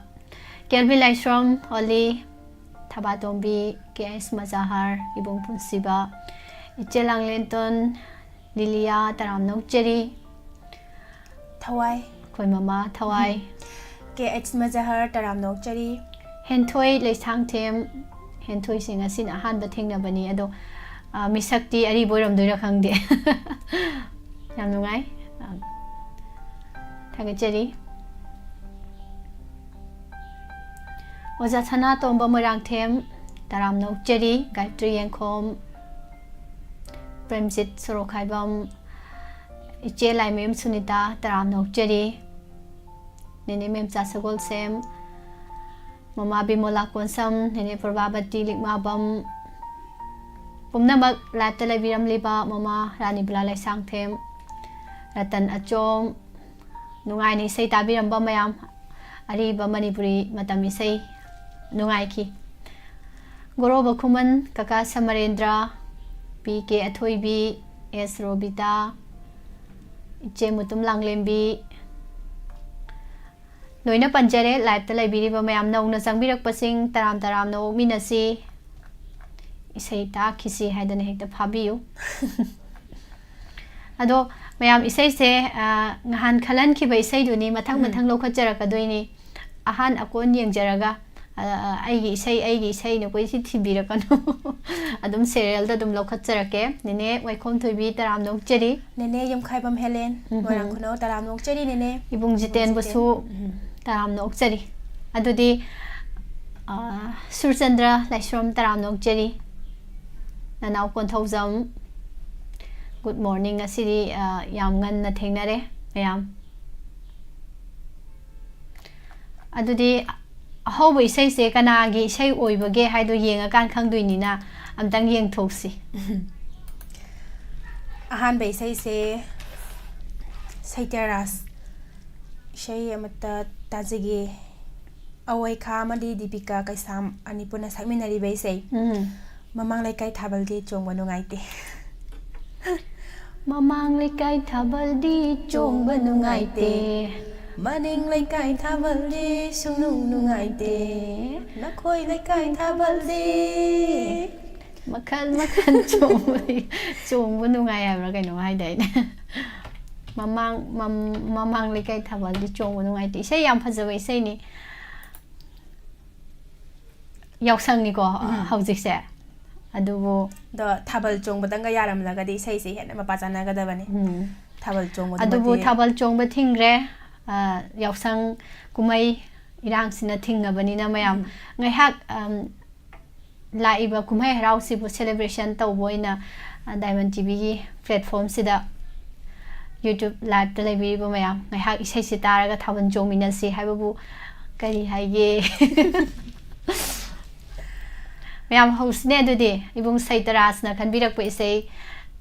ꯀꯦꯜꯕꯤ ꯂꯥꯏꯁ꯭ꯔꯝ, ꯑꯣꯂꯤ, ꯊꯕꯥꯇꯣꯝꯕꯤ, ꯀꯦ ꯑꯩꯆ ꯃꯖꯥꯍꯔ, ꯏꯕꯨꯡ ꯄꯨꯟꯁꯤꯕ, ꯏꯆꯦ ꯂꯥꯡꯂꯦꯟꯇꯣꯟ, ꯂꯤꯂꯤꯌꯥ, ꯇꯔꯥꯝꯅ ꯑꯣꯛꯆꯔꯤ꯫ ꯊꯋꯥꯏ꯫ ꯑꯩꯈꯣꯏ ꯃꯃꯥ ꯊꯋꯥꯏ꯫ ꯀꯦ ꯑꯩꯆ ꯃꯖꯥꯍꯔ, ꯇꯔꯥꯝꯅ ꯑꯣꯛꯆꯔꯤ꯫ ꯍꯦꯟꯊꯣꯏ ꯂꯩꯁꯥꯡꯊꯦꯝ, ꯍꯦꯟꯊꯣꯏꯁꯦ ꯉꯁꯤꯅ ꯑꯍꯥꯟꯕ ꯊꯦꯡꯅꯕꯅꯤ, ꯑꯗꯣ, ꯑ, ꯃꯤꯁꯛꯇꯤ ꯑꯔꯤꯕ ꯑꯣꯏꯔꯝꯗꯣꯏꯔꯥ ꯈꯪꯗꯦ꯫ ꯌꯥꯝ ꯅꯨꯡꯉꯥꯏ꯫ ꯑ, ꯊꯥꯒꯠꯆꯔꯤ꯫ ꯑꯣꯖꯥ ꯁꯅꯥꯇꯣꯝꯕ ꯃꯣꯏꯔꯥꯡꯊꯦꯝ, ꯇꯔꯥꯝꯅ ꯑꯣꯛꯆꯔꯤ꯫ ꯒꯥꯌꯇ꯭ꯔꯤ ꯌꯦꯡꯈꯣꯝ, ꯄ꯭ꯔꯦꯝꯖꯤꯠ ꯁꯣꯔꯣꯛꯈꯥꯏꯕꯝ, ꯏꯆꯦ ꯂꯥꯏꯃꯌꯨꯝ ꯁꯨꯅꯤꯇꯥ, ꯇꯔꯥꯝꯅ ꯑꯣꯛꯆꯔꯤ꯫ ꯅꯦꯅꯦ ꯃꯦꯝꯆꯥ ꯁꯒꯣꯜꯁꯦꯝ, ꯃꯃꯥ ꯕꯤꯃꯣꯂꯥ ꯀꯣꯟꯁꯝ, ꯅꯦꯅꯦ ꯄ꯭ꯔꯚꯥꯕꯇꯤ ꯂꯤꯛꯃꯥꯕꯝ, ꯄꯨꯝꯅꯃꯛ live-ꯇ ꯂꯩꯕꯤꯔꯝꯂꯤꯕ ꯃꯃꯥ ꯔꯥꯅꯤꯕꯂꯥ ꯂꯩꯁꯥꯡꯊꯦꯝ, ꯔꯇꯟ ꯑꯆꯣꯝ, ꯅꯨꯡꯉꯥꯏꯅ ꯏꯁꯩ ꯇꯥꯕꯤꯔꯝꯕ ꯃꯌꯥꯝ, ꯑꯔꯤꯕ ꯃꯅꯤꯄꯨꯔꯤ ꯃꯇꯝ ꯏꯁꯩ ꯅꯨꯡꯉꯥꯏꯈꯤ꯫ ꯒꯣꯔꯣꯕ ꯈꯨꯃꯟ, ꯀꯀꯥ ꯁꯃꯔꯦꯟꯗ꯭ꯔ, ꯄꯤ ꯀꯦ ꯑꯊꯣꯏꯕꯤ, ꯑꯦꯁ ꯔꯣꯕꯤꯇꯥ, ꯏꯆꯦ ꯃꯨꯇꯨꯝ ꯂꯥꯡꯂꯦꯝꯕꯤ, ꯂꯣꯏꯅ ꯄꯟꯖꯔꯦ꯫ Live-ꯇ ꯂꯩꯕꯤꯔꯤꯕ ꯃꯌꯥꯝ, ꯅꯧꯅ ꯆꯪꯕꯤꯔꯛꯄꯁꯤꯡ, ꯇꯔꯥꯝ ꯇꯔꯥꯝꯅ ꯑꯣꯛꯃꯤꯟꯅꯁꯤ, ꯏꯁꯩ ꯇꯥꯛꯈꯤꯁꯤ ꯍꯥꯏꯗꯅ ꯍꯦꯛꯇ ꯐꯥꯕꯤꯌꯨ꯫ ꯑꯗꯣ ꯃꯌꯥꯝ, ꯏꯁꯩꯁꯦ, ꯑ, ꯅꯍꯥꯟ ꯈꯜꯍꯟꯈꯤꯕ ꯏꯁꯩꯗꯨꯅꯤ, ꯃꯊꯪ ꯎꯝ꯫ ꯃꯊꯪ ꯂꯧꯈꯠꯆꯔꯛꯀꯗꯣꯏꯅꯤ꯫ ꯑꯍꯥꯟ ꯑꯀꯣꯟ ꯌꯦꯡꯖꯔꯒ, ꯑ, ꯑ, ꯑꯩꯒꯤ ꯏꯁꯩ, ꯑꯩꯒꯤ ꯏꯁꯩꯅ ꯀꯣꯏꯊꯤ ꯊꯤꯕꯤꯔꯛꯀꯅꯨ꯫ ꯑꯗꯨꯝ serial-ꯗ ꯑꯗꯨꯝ ꯂꯧꯈꯠꯆꯔꯛꯀꯦ꯫ ꯅꯦꯅꯦ ꯋꯥꯏꯈꯣꯝ ꯊꯣꯏꯕꯤ, ꯇꯔꯥꯝꯅ ꯑꯣꯛꯆꯔꯤ꯫ ꯅꯦꯅꯦ ꯌꯨꯝꯈꯥꯏꯕꯝ ꯍꯦꯂꯦꯟ, ꯎꯝ꯫ ꯃꯣꯏꯔꯥꯡ ꯈꯨꯅꯧ, ꯇꯔꯥꯝꯅ ꯑꯣꯛꯆꯔꯤ, ꯅꯦꯅꯦ꯫ ꯏꯕꯨꯡ ꯖꯤꯇꯦꯟꯕꯁꯨ ꯎꯝ꯫ ꯇꯔꯥꯝꯅ ꯑꯣꯛꯆꯔꯤ꯫ ꯑꯗꯨꯗꯤ, ꯑ, ꯁꯨꯔꯆꯟꯗ꯭ꯔ ꯂꯥꯏꯁ꯭ꯔꯝ, ꯇꯔꯥꯝꯅ ꯑꯣꯛꯆꯔꯤ꯫ ꯅꯅꯥꯎ ꯀꯣꯟꯊꯧꯖꯝ, good morning꯫ ꯉꯁꯤꯗꯤ, ꯑ, ꯌꯥꯝ ꯉꯟꯅ ꯊꯦꯡꯅꯔꯦ ꯃꯌꯥꯝ꯫ ꯑꯗꯨꯗꯤ ꯑꯍꯧꯕ ꯏꯁꯩꯁꯦ ꯀꯅꯥꯒꯤ ꯏꯁꯩ ꯑꯣꯏꯕꯒꯦ ꯍꯥꯏꯗꯣ ꯌꯦꯡꯉꯀꯥꯟ ꯈꯪꯗꯣꯏꯅꯤꯅ, ꯑꯝꯇꯪ ꯌꯦꯡꯊꯣꯛꯁꯤ꯫ ꯑꯍꯥꯟꯕ ꯏꯁꯩꯁꯦ ꯁꯩꯇ꯭ꯌꯔꯥꯖ ꯏꯁꯩ ꯑꯃꯠꯇ ꯇꯥꯖꯒꯦ꯫ ꯑꯋꯣꯏꯈꯥ ꯑꯃꯗꯤ ꯗꯤꯄꯤꯀꯥ ꯀꯩꯁꯥꯝ ꯑꯅꯤ ꯄꯨꯟꯅ ꯁꯛꯃꯤꯟꯅꯔꯤꯕ ꯏꯁꯩ꯫ ꯎꯝ꯫ ꯃꯃꯥꯡ ꯂꯩꯀꯥꯏ ꯊꯥꯕꯜꯗꯤ ꯆꯣꯡꯕ ꯅꯨꯡꯉꯥꯏꯇꯦ꯫ ꯃꯃꯥꯡ ꯂꯩꯀꯥꯏ ꯊꯥꯕꯜꯗꯤ ꯆꯣꯡꯕ ꯅꯨꯡꯉꯥꯏꯇꯦ꯫ ꯃꯅꯤꯡ ꯂꯩꯀꯥꯏ ꯊꯥꯕꯜꯗꯤ ꯁꯨꯡꯅꯨꯡ ꯅꯨꯡꯉꯥꯏꯇꯦ꯫ ꯅꯈꯣꯏ ꯂꯩꯀꯥꯏ ꯊꯥꯕꯜꯗꯤ꯫ ꯃꯈꯜ ꯃꯈꯜ ꯆꯣꯡꯕ, ꯆꯣꯡꯕ ꯅꯨꯡꯉꯥꯏ ꯍꯥꯏꯕ꯭ꯔꯥ ꯀꯩꯅꯣꯝ ꯍꯥꯏꯗꯥꯏꯅꯦ? ꯃꯃꯥꯡ, ꯃꯝ-, ꯃꯃꯥꯡ ꯂꯩꯀꯥꯏ ꯊꯥꯕꯜꯗꯤ ꯆꯣꯡꯕ ꯅꯨꯡꯉꯥꯏꯇꯦ꯫ ꯏꯁꯩ ꯌꯥꯝ ꯐꯖꯕ ꯏꯁꯩꯅꯤ꯫ ꯌꯥꯎꯁꯪꯅꯤꯀꯣ, ꯎꯝ꯫ ꯍꯧꯖꯤꯛꯁꯦ꯫ ꯑꯗꯨꯕꯨ ꯑꯗꯣ ꯊꯥꯕꯜ ꯆꯣꯡꯕꯗꯪꯒ ꯌꯥꯔꯝꯂꯒꯗꯤ ꯏꯁꯩꯁꯦ ꯍꯦꯟꯅ ꯃꯄꯥ ꯆꯥꯟꯅꯒꯗꯕꯅꯤ꯫ ꯎꯝ꯫ ꯊꯥꯕꯜ ꯆꯣꯡꯕꯗꯨꯃꯗꯤ ꯑꯗꯨꯕꯨ ꯊꯥꯕꯜ ꯆꯣꯡꯕ ꯊꯤꯡꯈ꯭ꯔꯦ꯫ ꯑ, ꯌꯥꯎꯁꯪ ꯀꯨꯝꯍꯩ ꯏꯔꯥꯡꯁꯤꯅ ꯊꯤꯡꯉꯕꯅꯤꯅ ꯃꯌꯥꯝ ꯎꯝ꯫ ꯉꯥꯏꯍꯥꯛ, ꯑꯝ, ꯂꯥꯛꯏꯕ ꯀꯨꯝꯍꯩ ꯍꯔꯥꯎꯁꯤꯕꯨ celebration ꯇꯧꯕ ꯑꯣꯏꯅ ꯗꯥꯏꯃꯟ ꯇꯤꯚꯤꯒꯤ ꯄ꯭ꯂꯦꯠꯐꯣꯝꯁꯤꯗ, ꯌꯨꯇ꯭ꯌꯨꯕ ꯂꯥꯏꯞꯇ ꯂꯩꯕꯤꯔꯤꯕ ꯃꯌꯥꯝ, ꯉꯥꯏꯍꯥꯛ ꯏꯁꯩꯁꯤ ꯇꯥꯔꯒ ꯊꯥꯕꯜ ꯆꯣꯡꯃꯤꯟꯅꯁꯤ ꯍꯥꯏꯕꯕꯨ ꯀꯔꯤ ꯍꯥꯏꯒꯦ? ꯃꯌꯥꯝ ꯍꯧꯁꯤꯅꯦ ꯑꯗꯨꯗꯤ꯫ ꯏꯕꯨꯡ ꯁꯩꯇꯔꯥꯖꯅ ꯈꯟꯕꯤꯔꯛꯄ ꯏꯁꯩ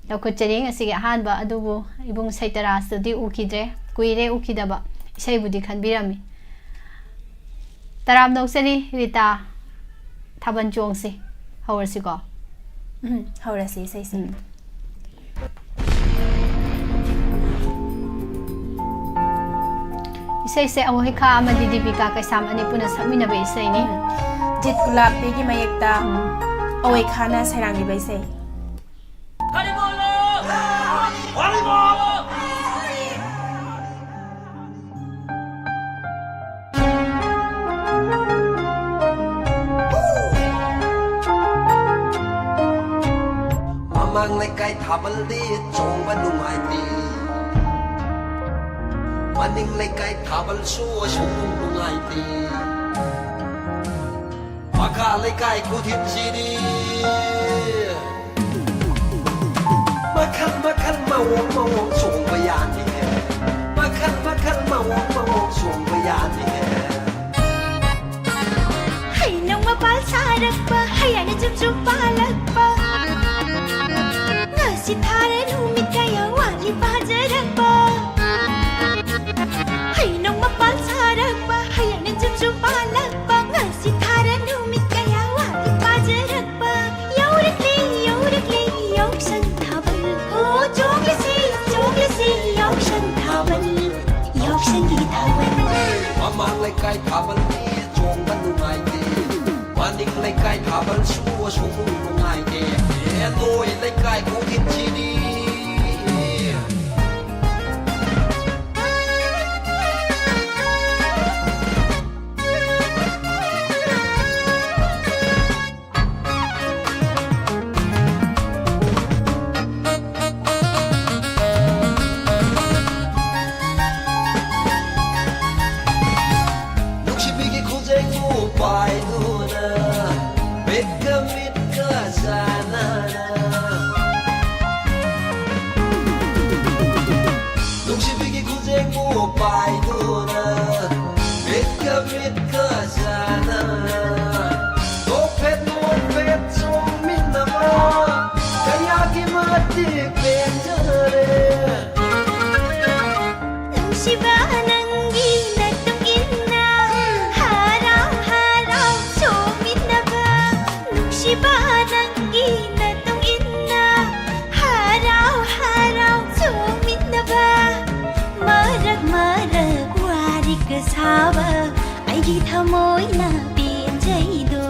ꯂꯧꯈꯠꯆꯔꯤ ꯉꯁꯤꯒꯤ ꯑꯍꯥꯟꯕ꯫ ꯑꯗꯨꯕꯨ ꯏꯕꯨꯡ ꯁꯩꯇꯔꯥꯖꯇꯨꯗꯤ ꯎꯈꯤꯗ꯭ꯔꯦ, ꯀꯨꯏꯔꯦ ꯎꯈꯤꯗꯕ꯫ ꯏꯁꯩꯕꯨꯗꯤ ꯈꯟꯕꯤꯔꯝꯃꯤ꯫ ꯇꯔꯥꯝꯅ ꯑꯣꯛꯆꯔꯤ ꯔꯤꯇꯥ꯫ ꯊꯥꯕꯜ ꯆꯣꯡꯁꯤ꯫ ꯍꯧꯔꯁꯤꯀꯣ꯫ ꯎꯝ, ꯍꯧꯔꯁꯤ ꯏꯁꯩꯁꯦ꯫ ꯎꯝ꯫ ꯏꯁꯩꯁꯦ ꯑꯋꯣꯏꯈꯥ ꯑꯃꯗꯤ ꯗꯤꯄꯤꯀꯥ ꯀꯩꯁꯥꯝ ꯑꯅꯤ ꯄꯨꯟꯅ ꯁꯛꯃꯤꯟꯅꯕ ꯏꯁꯩꯅꯤ꯫ ꯖꯤꯠ ꯒꯨꯂꯥꯞꯄꯤꯒꯤ ꯃꯌꯦꯛꯇ ꯑꯋꯣꯏꯈꯥꯅ ꯁꯩꯔꯥꯡꯂꯤꯕ ꯏꯁꯩ꯫ ꯃꯃꯥꯡ ꯂꯩꯀꯥꯏ ꯊꯥꯕꯜꯗꯤ ꯆꯣꯡꯕ ꯅꯨꯡꯉꯥꯏꯇꯦ, ꯃꯅꯤꯡ ꯂꯩꯀꯥꯏ ꯊꯥꯕꯜꯁꯨ ꯑꯁꯨꯝ ꯅꯨꯡꯉꯥꯏꯇꯦ꯫ ꯃꯈꯥ ꯂꯩꯀꯥꯏ ꯈꯨꯗꯤꯡꯁꯤꯗꯤ ꯃꯈꯜ ꯃꯈꯜ ꯃꯑꯣꯡ ꯃꯑꯣꯡ ꯆꯣꯡꯕ ꯌꯥꯅꯤꯍꯦ꯫ ꯃꯈꯜ ꯃꯈꯜ ꯃꯑꯣꯡ ꯃꯑꯣꯡ ꯆꯣꯡꯕ ꯌꯥꯅꯤꯍꯦ꯫ ꯍꯩꯅꯧ ꯃꯄꯥꯜ ꯁꯥꯔꯛꯄ, ꯍꯩꯌꯥꯅ ꯆꯨꯝ ꯆꯨꯝ ꯄꯥꯜꯂꯛꯄ, ꯉꯁꯤ ꯊꯥꯔꯦ ꯅꯨꯃꯤꯠ ꯀꯌꯥ ꯋꯥꯠꯂꯤ ꯄꯥꯖꯔꯛꯄ꯫ ꯍꯩꯅꯧ ꯃꯄꯥꯜ ꯁꯥꯔꯛꯄ, ꯍꯩꯌꯥꯅ ꯆꯨꯝ ꯆꯨꯝ ꯄꯥꯜꯂꯛꯄ, ꯉꯁꯤ ꯊꯥꯔꯦ ꯅꯨꯃꯤꯠ ꯀꯌꯥ ꯋꯥꯠꯂꯤ ꯄꯥꯖꯔꯛꯄ꯫ ꯌꯧꯔꯛꯂꯦ, ꯌꯧꯔꯛꯂꯦ ꯌꯥꯎꯁꯪ ꯊꯥꯕꯜ꯫ ꯍꯣ, ꯆꯣꯡꯂꯁꯤ, ꯆꯣꯡꯂꯁꯤ ꯌꯥꯎꯁꯪ ꯊꯥꯕꯜ, ꯌꯥꯎꯁꯪꯒꯤ ꯊꯥꯕꯜ꯫ ꯃꯃꯥꯡ ꯂꯩꯀꯥꯏ ꯊꯥꯕꯜꯗꯤ ꯆꯣꯡꯕ ꯅꯨꯡꯉꯥꯏꯇꯦ, ꯃꯅꯤꯡ ꯂꯩꯀꯥꯏ ꯊꯥꯕꯜꯁꯨ ꯑꯁꯨꯝ ꯅꯨꯡꯉꯥꯏꯇꯦ꯫ ꯑꯦ, ꯅꯣꯏ ꯂꯩꯀꯥꯏ ꯈꯨꯗꯤꯡꯁꯤꯗꯤ꯫ ꯅꯨꯡꯁꯤꯕꯤꯒꯤ ꯈꯨꯖꯦꯡꯕꯨ ꯄꯥꯏꯗꯨꯅ, ꯃꯤꯠꯀ ꯃꯤꯠꯀ ꯆꯥꯟꯅꯅ, ꯊꯃꯣꯏꯅ ꯄꯦꯟꯖꯩꯗꯣ꯫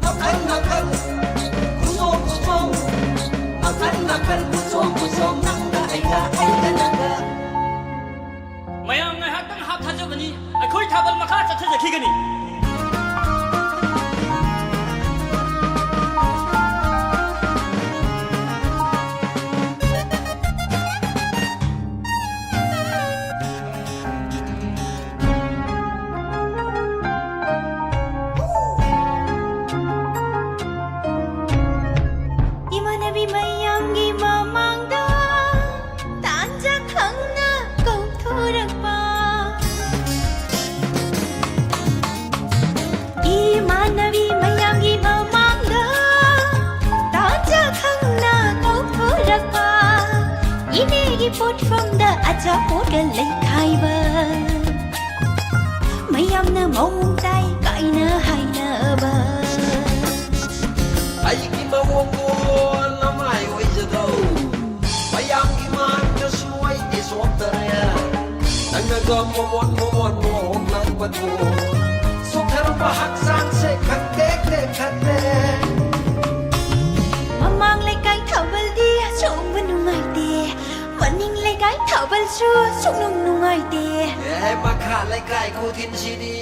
ꯃꯈꯜ ꯃꯈꯜ, ꯈꯨꯆꯣꯡ ꯈꯨꯆꯣꯡ, ꯃꯈꯜ ꯃꯈꯜ, ꯈꯨꯆꯣꯡ ꯈꯨꯆꯣꯡ, ꯅꯪꯒ ꯑꯩꯒ, ꯑꯩꯒ ꯅꯪꯒ꯫ ꯃꯌꯥꯝ ꯉꯥꯏꯍꯥꯛꯇꯪ ꯍꯥꯞꯊꯖꯕꯅꯤ, ꯑꯩꯈꯣꯏ ꯊꯥꯕꯜ ꯃꯈꯥ ꯆꯠꯊꯖꯈꯤꯒꯅꯤ꯫ ꯏꯃꯥꯟꯅꯕꯤ ꯃꯌꯥꯝꯒꯤ ꯃꯃꯥꯡꯗ ꯇꯥꯟꯖꯥ ꯈꯪꯅ ꯀꯧꯊꯣꯔꯛꯄ꯫ ꯏꯃꯥꯟꯅꯕꯤ ꯃꯌꯥꯝꯒꯤ ꯃꯃꯥꯡꯗ ꯇꯥꯟꯖꯥ ꯈꯪꯅ ꯀꯧꯊꯣꯔꯛꯄ꯫ ꯏꯅꯦꯒꯤ ꯄꯣꯠꯐꯝꯗ ꯑꯆꯥꯄꯣꯠꯀ ꯂꯩꯈꯥꯏꯕ꯫ ꯃꯌꯥꯝꯅ ꯃꯑꯣꯡ ꯇꯥꯏ ꯀꯥꯏꯅ ꯍꯥꯏꯅꯕ꯫ ꯑꯩꯒꯤ ꯃꯑꯣꯡꯗꯣ ꯅꯃꯥꯏ ꯑꯣꯏꯖꯗꯧ꯫ ꯃꯌꯥꯝꯒꯤ ꯃꯥꯡꯗꯁꯨ ꯑꯩꯗꯤ ꯆꯣꯞꯇꯔꯦ꯫ ꯅꯪꯅꯒ ꯃꯣꯃꯣꯟ ꯃꯣꯃꯣꯟ ꯃꯣꯍꯣꯛꯂꯛꯄꯗꯣ꯫ ꯆꯣꯛꯊꯔꯕ ꯍꯛꯆꯥꯡꯁꯦ ꯈꯪꯇꯦꯛ ꯇꯦꯛꯈꯠꯂꯦ꯫ ꯃꯃꯥꯡ ꯂꯩꯀꯥꯏ ꯊꯥꯕꯜꯗꯤ ꯆꯣꯡꯕ ꯅꯨꯡꯉꯥꯏꯇꯦ꯫ ꯃꯅꯤꯡ ꯂꯩꯀꯥꯏ ꯊꯥꯕꯜꯁꯨ ꯁꯨꯡꯅꯨꯡ ꯅꯨꯡꯉꯥꯏꯇꯦ꯫ ꯑꯦ, ꯃꯈꯥ ꯂꯩꯀꯥꯏ ꯈꯨꯗꯤꯟꯁꯤꯗꯤ꯫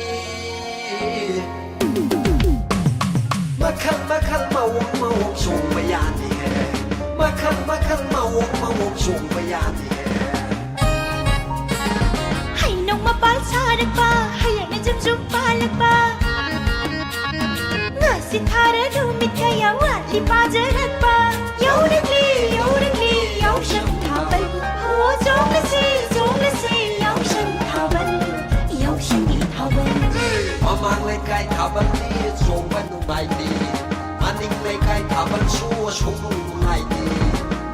ꯃꯈꯜ ꯃꯈꯜ ꯃꯑꯣꯡ ꯃꯑꯣꯡ ꯆꯣꯡꯕ ꯌꯥꯅꯤꯍꯦ꯫ ꯃꯈꯜ ꯃꯈꯜ ꯃꯑꯣꯡ ꯃꯑꯣꯡ ꯆꯣꯡꯕ ꯌꯥꯅꯤꯍꯦ꯫ ꯍꯩꯅꯧ ꯃꯄꯥꯜ ꯁꯥꯔꯛꯄ, ꯍꯌꯦꯡꯅ ꯖꯨꯝ ꯖꯨꯝ ꯄꯥꯜꯂꯛꯄ꯫ ꯉꯁꯤ ꯊꯥꯔ ꯅꯨꯃꯤꯠ ꯀꯌꯥ ꯋꯥꯠꯂꯤ ꯄꯥꯖꯔꯛꯄ꯫ ꯌꯧꯔꯛꯂꯤ, ꯌꯧꯔꯛꯂꯤ, ꯌꯥꯎꯁꯪ ꯊꯥꯕꯜ꯫ ꯍꯣ, ꯆꯣꯡꯂꯁꯤ, ꯆꯣꯡꯂꯁꯤ, ꯌꯥꯎꯁꯪ ꯊꯥꯕꯜ, ꯌꯥꯎꯁꯪꯒꯤ ꯊꯥꯕꯜ꯫ ꯃꯃꯥꯡ ꯂꯩꯀꯥꯏ ꯊꯥꯕꯜꯗꯤ ꯆꯣꯡꯕ ꯅꯨꯡꯉꯥꯏꯇꯦ꯫ ꯃꯅꯤꯡ ꯂꯩꯀꯥꯏ ꯊꯥꯕꯜꯁꯨ ꯁꯨꯡꯅꯨꯡ ꯅꯨꯡꯉꯥꯏꯇꯦ꯫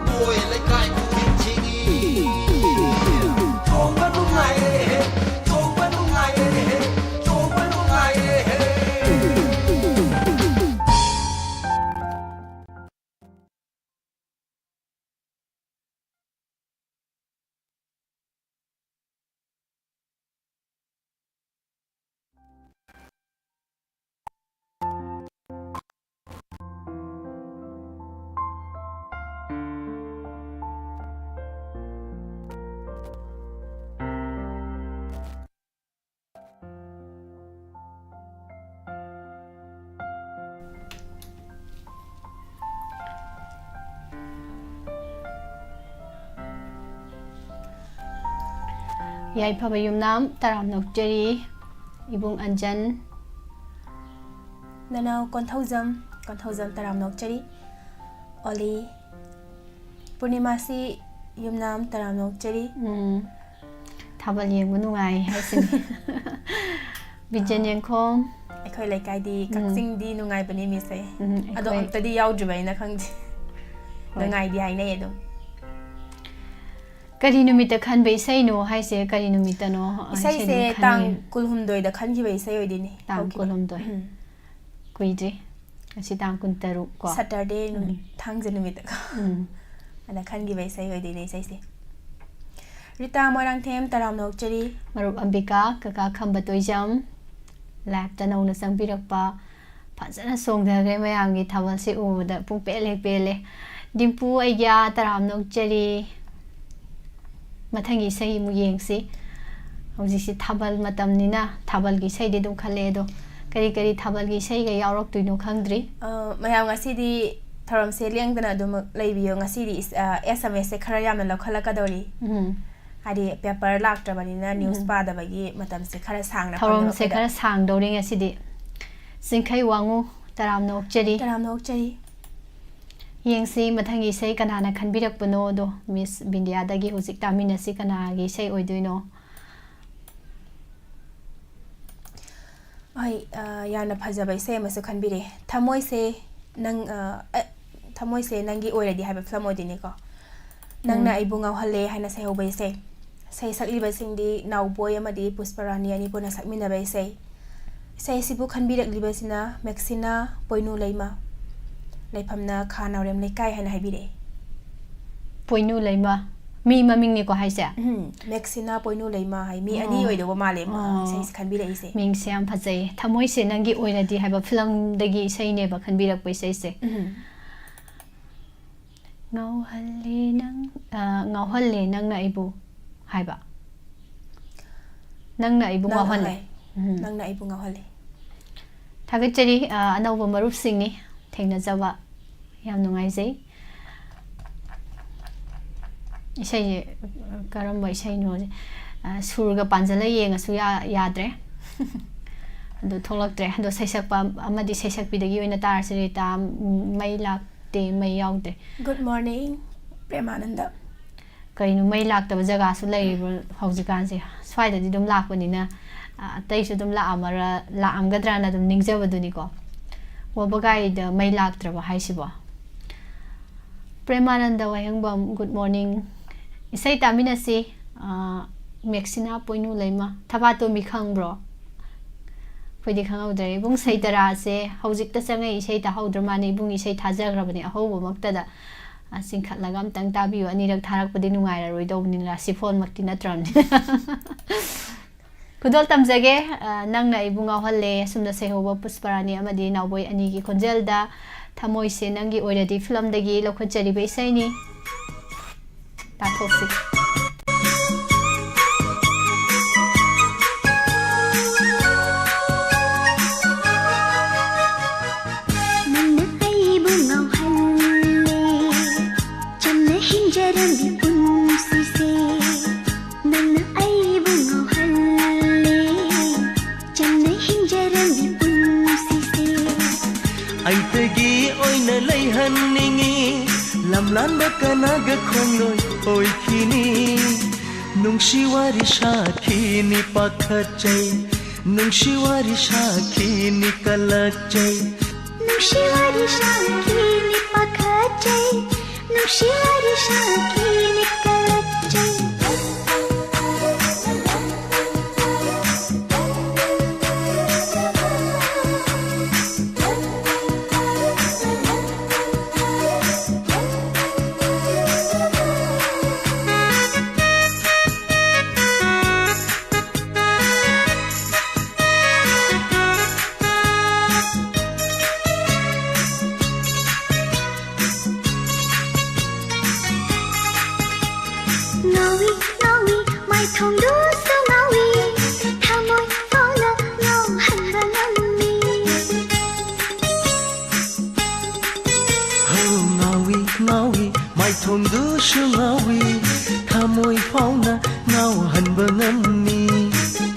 ꯃꯣꯏ ꯂꯩꯀꯥꯏ ꯈꯨꯗꯤꯡꯁꯤꯒꯤ ꯆꯣꯡꯕ ꯅꯨꯡꯉꯥꯏꯔꯦ, ꯆꯣꯡꯕ ꯅꯨꯡꯉꯥꯏꯔꯦ, ꯆꯣꯡꯕ ꯅꯨꯡꯉꯥꯏꯔꯦ꯫ ꯌꯥꯏꯐꯕ ꯌꯨꯝꯅꯥꯝ ꯇꯔꯥꯝꯅ ꯑꯣꯛꯆꯔꯤ꯫ ꯏꯕꯨꯡ ꯑꯟꯖꯟ꯫ ꯅꯅꯥꯎ ꯀꯣꯟꯊꯧꯖꯝ, ꯀꯣꯟꯊꯧꯖꯝ ꯇꯔꯥꯝꯅ ꯑꯣꯛꯆꯔꯤ꯫ ꯑꯣꯂꯤ꯫ ꯄꯨꯔꯅꯤꯃꯥꯁꯤ ꯌꯨꯝꯅꯥꯝ ꯇꯔꯥꯝꯅ ꯑꯣꯛꯆꯔꯤ꯫ ꯎꯝ꯫ ꯊꯥꯕꯜ ꯌꯦꯡꯕ ꯅꯨꯡꯉꯥꯏ ꯍꯥꯏꯁꯤꯅꯤ꯫ ꯕꯤꯖꯟ ꯑꯥ꯫ ꯌꯦꯡꯈꯣꯝ꯫ ꯑꯩꯈꯣꯏ ꯂꯩꯀꯥꯏꯗꯤ ꯎꯝ꯫ ꯀꯛꯆꯤꯡꯗꯤ ꯅꯨꯡꯉꯥꯏꯕꯅꯤ, ꯃꯤꯁ ꯑꯩ꯫ ꯎꯝ, ꯑꯗꯣ ꯑꯩꯈꯣꯏ ꯑꯝꯇꯗꯤ ꯌꯥꯎꯗ꯭ꯔꯤꯕ ꯑꯩꯅ ꯈꯪꯗꯦ꯫ ꯍꯣꯏ꯫ ꯅꯨꯡꯉꯥꯏꯗꯤ ꯍꯥꯏꯅꯩ ꯑꯗꯨꯝ꯫ ꯀꯔꯤ ꯅꯨꯃꯤꯠꯇ ꯈꯟꯕ ꯏꯁꯩꯅꯣ ꯍꯥꯏꯁꯦ? ꯀꯔꯤ ꯅꯨꯃꯤꯠꯇꯅꯣ, ꯑ, ꯏꯁꯩꯁꯦ ꯏꯁꯩ ꯑꯗꯨꯝ ꯇꯥꯡ ꯈꯟꯅꯤꯡꯉꯤ? ꯀꯨꯜꯍꯨꯝꯗꯣꯏꯗ ꯈꯟꯈꯤꯕ ꯏꯁꯩ ꯑꯣꯏꯗꯣꯏꯅꯤ꯫ ꯇꯥꯡ ꯍꯧꯈꯤꯕ꯫ ꯀꯨꯜꯍꯨꯝꯗꯣꯏ꯫ ꯎꯝ꯫ ꯀꯨꯏꯗ꯭ꯔꯤ꯫ ꯉꯁꯤ ꯇꯥꯡ ꯀꯨꯟꯇꯔꯨꯛ ꯀꯣ? Saturday ꯅꯨꯃꯤꯠ, ꯎꯝ꯫ ꯊꯥꯡꯖ ꯅꯨꯃꯤꯠꯇꯀꯣ꯫ ꯎꯝ꯫ ꯑꯗ ꯈꯟꯈꯤꯕ ꯏꯁꯩ ꯑꯣꯏꯗꯣꯏꯅꯦ ꯏꯁꯩꯁꯦ꯫ ꯔꯤꯇꯥ ꯃꯣꯏꯔꯥꯡꯊꯦꯝ, ꯇꯔꯥꯝꯅ ꯑꯣꯛꯆꯔꯤ꯫ ꯃꯔꯨꯞ ꯑꯝꯕꯤꯀꯥ, ꯀꯀꯥ ꯈꯝꯕ ꯇꯣꯏꯖꯝ, live ꯇ ꯅꯧꯅ ꯆꯪꯕꯤꯔꯛꯄ, ꯐꯖꯅ ꯆꯣꯡꯊꯈ꯭ꯔꯦ꯫ ꯃꯌꯥꯝꯒꯤ ꯊꯥꯕꯜꯁꯦ ꯎꯕꯗ ꯄꯨꯡ ꯄꯦꯜ ꯍꯦꯛ ꯄꯦꯜꯂꯦ꯫ ꯗꯤꯝꯄꯨ ꯑꯩꯒ꯭ꯌꯥ, ꯇꯔꯥꯝꯅ ꯑꯣꯛꯆꯔꯤ꯫ ꯃꯊꯪꯒꯤ ꯏꯁꯩ ꯑꯃꯨꯛ ꯌꯦꯡꯁꯤ꯫ ꯍꯧꯖꯤꯛꯁꯤ ꯊꯥꯕꯜ ꯃꯇꯝꯅꯤꯅ ꯊꯥꯕꯜꯒꯤ ꯏꯁꯩꯗꯤ ꯑꯗꯨꯝ ꯈꯜꯂꯦ, ꯑꯗꯣ ꯀꯔꯤ ꯀꯔꯤ ꯊꯥꯕꯜꯒꯤ ꯏꯁꯩꯒ ꯌꯥꯎꯔꯛꯇꯣꯏꯅꯣ ꯈꯪꯗ꯭ꯔꯤ꯫ ꯑ, ꯃꯌꯥꯝ ꯉꯁꯤꯗꯤ ꯊꯧꯔꯝꯁꯦ ꯂꯦꯡꯗꯅ ꯑꯗꯨꯃꯛ ꯂꯩꯕꯤꯌꯣ꯫ ꯉꯁꯤꯗꯤ ꯏꯁ-, ꯑ, S M S ꯁꯦ ꯈꯔ ꯌꯥꯝꯅ ꯂꯧꯈꯠꯂꯛꯀꯗꯧꯔꯤ꯫ ꯎꯝ꯫ ꯍꯥꯏꯗꯤ paper ꯂꯥꯛꯇ꯭ꯔꯕꯅꯤꯅ news ꯎꯝ꯫ ꯄꯥꯗꯕꯒꯤ ꯃꯇꯝꯁꯦ ꯈꯔ ꯁꯥꯡꯅ ꯊꯧꯔꯝꯁꯦ ꯐꯪꯉꯦꯕ ꯑꯩꯈꯣꯏꯗ꯫ ꯈꯔ ꯁꯥꯡꯗꯧꯔꯤ ꯉꯁꯤꯗꯤ꯫ ꯆꯤꯡꯈꯩ ꯋꯥꯡꯉꯨ, ꯇꯔꯥꯝꯅ ꯑꯣꯛꯆꯔꯤ꯫ ꯇꯔꯥꯝꯅ ꯑꯣꯛꯆꯔꯤ꯫ ꯌꯦꯡꯁꯤ ꯃꯊꯪꯒꯤ ꯏꯁꯩ ꯀꯅꯥꯅ ꯈꯟꯕꯤꯔꯛꯄꯅꯣꯗꯣ, ꯃꯤꯁ ꯕꯤꯟꯗꯤꯌꯥꯗꯒꯤ ꯍꯧꯖꯤꯛ ꯇꯥꯃꯤꯟꯅꯁꯤ ꯀꯅꯥꯒꯤ ꯏꯁꯩ ꯑꯣꯏꯗꯣꯏꯅꯣ꯫ ꯍꯣꯏ, ꯑ, ꯌꯥꯝꯅ ꯐꯖꯕ ꯏꯁꯩ ꯑꯃꯁꯨ ꯈꯟꯕꯤꯔꯦ꯫ ꯊꯃꯣꯏꯁꯦ ꯅꯪ, ꯑ, ꯑ, ꯊꯃꯣꯏꯁꯦ ꯅꯪꯒꯤ ꯑꯣꯏꯔꯗꯤ ꯍꯥꯏꯕ film ꯑꯣꯏꯗꯣꯏꯅꯤꯀꯣ꯫ ꯅꯪꯅ ꯎꯝ꯫ ꯑꯩꯕꯨ ꯉꯥꯎꯍꯜꯂꯦ ꯍꯥꯏꯅ ꯁꯩꯍꯧꯕ ꯏꯁꯩ꯫ ꯏꯁꯩ ꯁꯛꯂꯤꯕꯁꯤꯡꯗꯤ ꯅꯥꯎꯕꯣꯏ ꯑꯃꯗꯤ ꯄꯨꯁꯄꯔꯥꯅꯤ ꯑꯅꯤ ꯄꯨꯟꯅ ꯁꯛꯃꯤꯟꯅꯕ ꯏꯁꯩ꯫ ꯏꯁꯩ ꯑꯁꯤꯕꯨ ꯈꯟꯕꯤꯔꯛꯂꯤꯕꯁꯤꯅ ꯃꯦꯛꯁꯤꯅꯥ ꯄꯣꯏꯅꯨ ꯂꯩꯃ, ꯂꯩꯐꯝꯅ ꯈꯥ ꯅꯥꯎꯔꯦꯝ ꯂꯩꯀꯥꯏ ꯍꯥꯏꯅ ꯍꯥꯏꯕꯤꯔꯛꯑꯦ꯫ ꯄꯣꯏꯅꯨ ꯂꯩꯃ꯫ ꯃꯤ ꯃꯃꯤꯡꯅꯤꯀꯣ ꯍꯥꯏꯁꯦ? ꯎꯝ, ꯃꯦꯛꯁꯤꯅꯥ ꯄꯣꯏꯅꯨ ꯂꯩꯃ ꯍꯥꯏ꯫ ꯃꯤ ꯑꯅꯤ ꯑꯣ꯫ ꯑꯣꯏꯗꯧꯕ ꯃꯥꯜꯂꯦ, ꯑ, ꯑꯣ꯫ ꯏꯁꯩꯁꯦ ꯈꯟꯕꯤꯔꯛꯏꯁꯦ꯫ ꯃꯤꯡꯁꯦ ꯌꯥꯝ ꯐꯖꯩꯌꯦ꯫ ꯊꯃꯣꯏꯁꯦ ꯅꯪꯒꯤ ꯑꯣꯏꯔꯗꯤ ꯍꯥꯏꯕ film ꯗꯒꯤ ꯏꯁꯩꯅꯦꯕ ꯈꯟꯕꯤꯔꯛꯄ ꯏꯁꯩꯁꯦ꯫ ꯎꯝ꯫ ꯉꯥꯎꯍꯜꯂꯦ ꯅꯪ-, ꯑ, ꯉꯥꯎꯍꯜꯂꯦ ꯅꯪꯅ ꯑꯩꯕꯨ ꯍꯥꯏꯕ꯫ ꯅꯪꯅ ꯑꯩꯕꯨ ꯅꯪ-, ꯉꯥꯎꯍꯜꯂꯦ꯫ ꯍꯣꯏ꯫ ꯎꯝ꯫ ꯅꯪꯅ ꯑꯩꯕꯨ ꯉꯥꯎꯍꯜꯂꯦ꯫ ꯊꯥꯒꯠꯆꯔꯤ, ꯑ, ꯑꯅꯧꯕ ꯃꯔꯨꯞꯁꯤꯡꯅꯤ ꯊꯦꯡꯅꯖꯕ꯫ ꯌꯥꯝ ꯅꯨꯡꯉꯥꯏꯖꯩ꯫ ꯏꯁꯩꯁꯦ ꯀꯔꯝꯕ ꯏꯁꯩꯅꯣꯁꯦ꯫ ꯑ, ꯁꯨꯔꯒ ꯄꯥꯟꯁꯤꯜꯂ ꯌꯦꯡꯉꯁꯨ ꯌꯥ-, ꯌꯥꯗ꯭ꯔꯦ꯫ ꯑꯗꯨ ꯊꯣꯛꯂꯛꯇ꯭ꯔꯦ꯫ ꯑꯗꯣ ꯁꯩꯁꯛꯄ ꯑꯃꯗꯤ ꯁꯩꯁꯛꯄꯤꯗꯒꯤ ꯑꯣꯏꯅ ꯇꯥꯔꯁꯤ, ꯔꯤꯇꯥ꯫ ꯎꯝ, ꯃꯩ ꯂꯥꯛꯇꯦ, ꯃꯩ ꯌꯥꯎꯗꯦ꯫ Good morning, ꯄ꯭ꯔꯦꯃꯥꯅꯟꯗ꯫ ꯀꯩꯅꯣ, ꯃꯩ ꯂꯥꯛꯇꯕ ꯖꯒꯥꯁꯨ ꯂꯩꯔꯤꯕ꯭ꯔꯣ ꯍꯧꯖꯤꯛꯀꯥꯟꯁꯦ? ꯁ꯭ꯋꯥꯏꯗꯗꯤ ꯑꯗꯨꯝ ꯂꯥꯛꯄꯅꯤꯅ, ꯑ, ꯑꯇꯩꯁꯨ ꯑꯗꯨꯝ ꯂꯥꯛꯑꯝꯃꯔ-, ꯂꯥꯛꯑꯝꯒꯗ꯭ꯔꯅ ꯑꯗꯨꯝ ꯅꯤꯡꯖꯕꯗꯨꯅꯤꯀꯣ꯫ ꯋꯥꯕꯒꯥꯏꯗ ꯃꯩ ꯂꯥꯛꯇ꯭ꯔꯕ ꯍꯥꯏꯁꯤꯕꯣ? ꯄ꯭ꯔꯦꯃꯥꯅꯟꯗ ꯋꯥꯍꯦꯡꯕꯝ, good morning꯫ ꯏꯁꯩ ꯇꯥꯃꯤꯟꯅꯁꯤ꯫ ꯑ, ꯃꯦꯛꯁꯤꯅꯥ ꯄꯣꯏꯅꯨ ꯂꯩꯃ꯫ ꯊꯕꯥꯇꯣꯝꯕꯤ ꯈꯪꯕ꯭ꯔꯣ? ꯑꯩꯈꯣꯏꯗꯤ ꯈꯪꯍꯧꯗ꯭ꯔꯦ꯫ ꯏꯕꯨꯡ ꯁꯩꯇꯔꯥꯁꯦ ꯍꯧꯖꯤꯛꯇ ꯆꯪꯉꯛꯏ, ꯏꯁꯩ ꯇꯥꯍꯧꯗ꯭ꯔ ꯃꯥꯅꯦ꯫ ꯏꯕꯨꯡ ꯏꯁꯩ ꯊꯥꯖꯈ꯭ꯔꯕꯅꯦ ꯑꯍꯧꯕꯃꯛꯇꯗ꯫ ꯑ, ꯆꯤꯡꯈꯠꯂꯒ ꯑꯝꯇꯪ ꯇꯥꯕꯤꯌꯨ꯫ ꯑꯅꯤꯔꯛ ꯊꯥꯔꯛꯄꯗꯤ ꯅꯨꯡꯉꯥꯏꯔꯔꯣꯏꯗꯧꯕꯅꯤꯅ, ꯔꯥꯁꯤꯐꯣꯟꯃꯛꯇꯤ ꯅꯠꯇ꯭ꯔꯕꯅꯤꯅ꯫ ꯈꯨꯗꯣꯜ ꯇꯝꯖꯒꯦ, ꯑ, ꯅꯪꯅ ꯑꯩꯕꯨ ꯉꯥꯎꯍꯜꯂꯦ꯫ ꯑꯁꯨꯝꯅ ꯁꯩꯍꯧꯕ ꯄꯨꯁꯄꯔꯥꯅꯤ ꯑꯃꯗꯤ ꯅꯥꯎꯕꯣꯏ ꯑꯅꯤꯒꯤ ꯈꯣꯟꯖꯦꯜꯗ ꯊꯃꯣꯏꯁꯦ ꯅꯪꯒꯤ ꯑꯣꯏꯔꯗꯤ ꯐꯤꯂꯝꯗꯒꯤ ꯂꯧꯈꯠꯆꯔꯤꯕ ꯏꯁꯩꯅꯤ꯫ ꯇꯥꯊꯣꯛꯁꯤ꯫ ꯅꯪꯅ ꯑꯩꯕꯨ ꯉꯥꯎꯍꯜꯂꯦ, ꯆꯝꯅ ꯍꯤꯡꯖꯔꯝꯃꯤ ꯄꯨꯟꯁꯤꯁꯦ꯫ ꯅꯪꯅ ꯑꯩꯕꯨ ꯉꯥꯎꯍꯜꯂꯦ, ꯆꯝꯅ ꯍꯤꯡꯖꯔꯝꯃꯤ ꯄꯨꯟꯁꯤꯁꯦ꯫ ꯑꯩꯇꯒꯤ ꯑꯣꯏꯅ ꯂꯩꯍꯟꯅꯤꯡꯉꯤ, ꯂꯝꯂꯥꯟꯕ ꯀꯅꯥꯒ ꯈꯣꯡꯂꯣꯏ ꯑꯣꯏꯈꯤꯅꯤ꯫ ꯅꯨꯡꯁꯤ ꯋꯥꯔꯤ ꯁꯥꯈꯤꯅꯤ ꯄꯥꯈꯠꯆꯩ, ꯅꯨꯡꯁꯤ ꯋꯥꯔꯤ ꯁꯥꯈꯤꯅꯤ ꯀꯂꯛꯆꯩ꯫ ꯅꯨꯡꯁꯤ ꯋꯥꯔꯤ ꯁꯥꯈꯤꯅꯤ ꯄꯥꯈꯠꯆꯩ, ꯅꯨꯡꯁꯤ ꯋꯥꯔꯤ ꯁꯥꯈꯤꯅꯤ ꯀꯂꯛꯆꯩ꯫ ꯉꯥꯎꯏ, ꯉꯥꯎꯏ, ꯃꯥꯏꯊꯣꯡꯗꯨꯁꯨ ꯉꯥꯎꯏ, ꯊꯃꯣꯏ ꯐꯥꯎꯅ ꯉꯥꯎꯍꯟꯕ ꯉꯝꯃꯤ꯫ ꯍꯣ, ꯉꯥꯎꯏ, ꯉꯥꯎꯏ, ꯃꯥꯏꯊꯣꯡꯗꯨꯁꯨ ꯉꯥꯎꯏ, ꯊꯃꯣꯏ ꯐꯥꯎꯅ ꯉꯥꯎꯍꯟꯕ ꯉꯝꯃꯤ꯫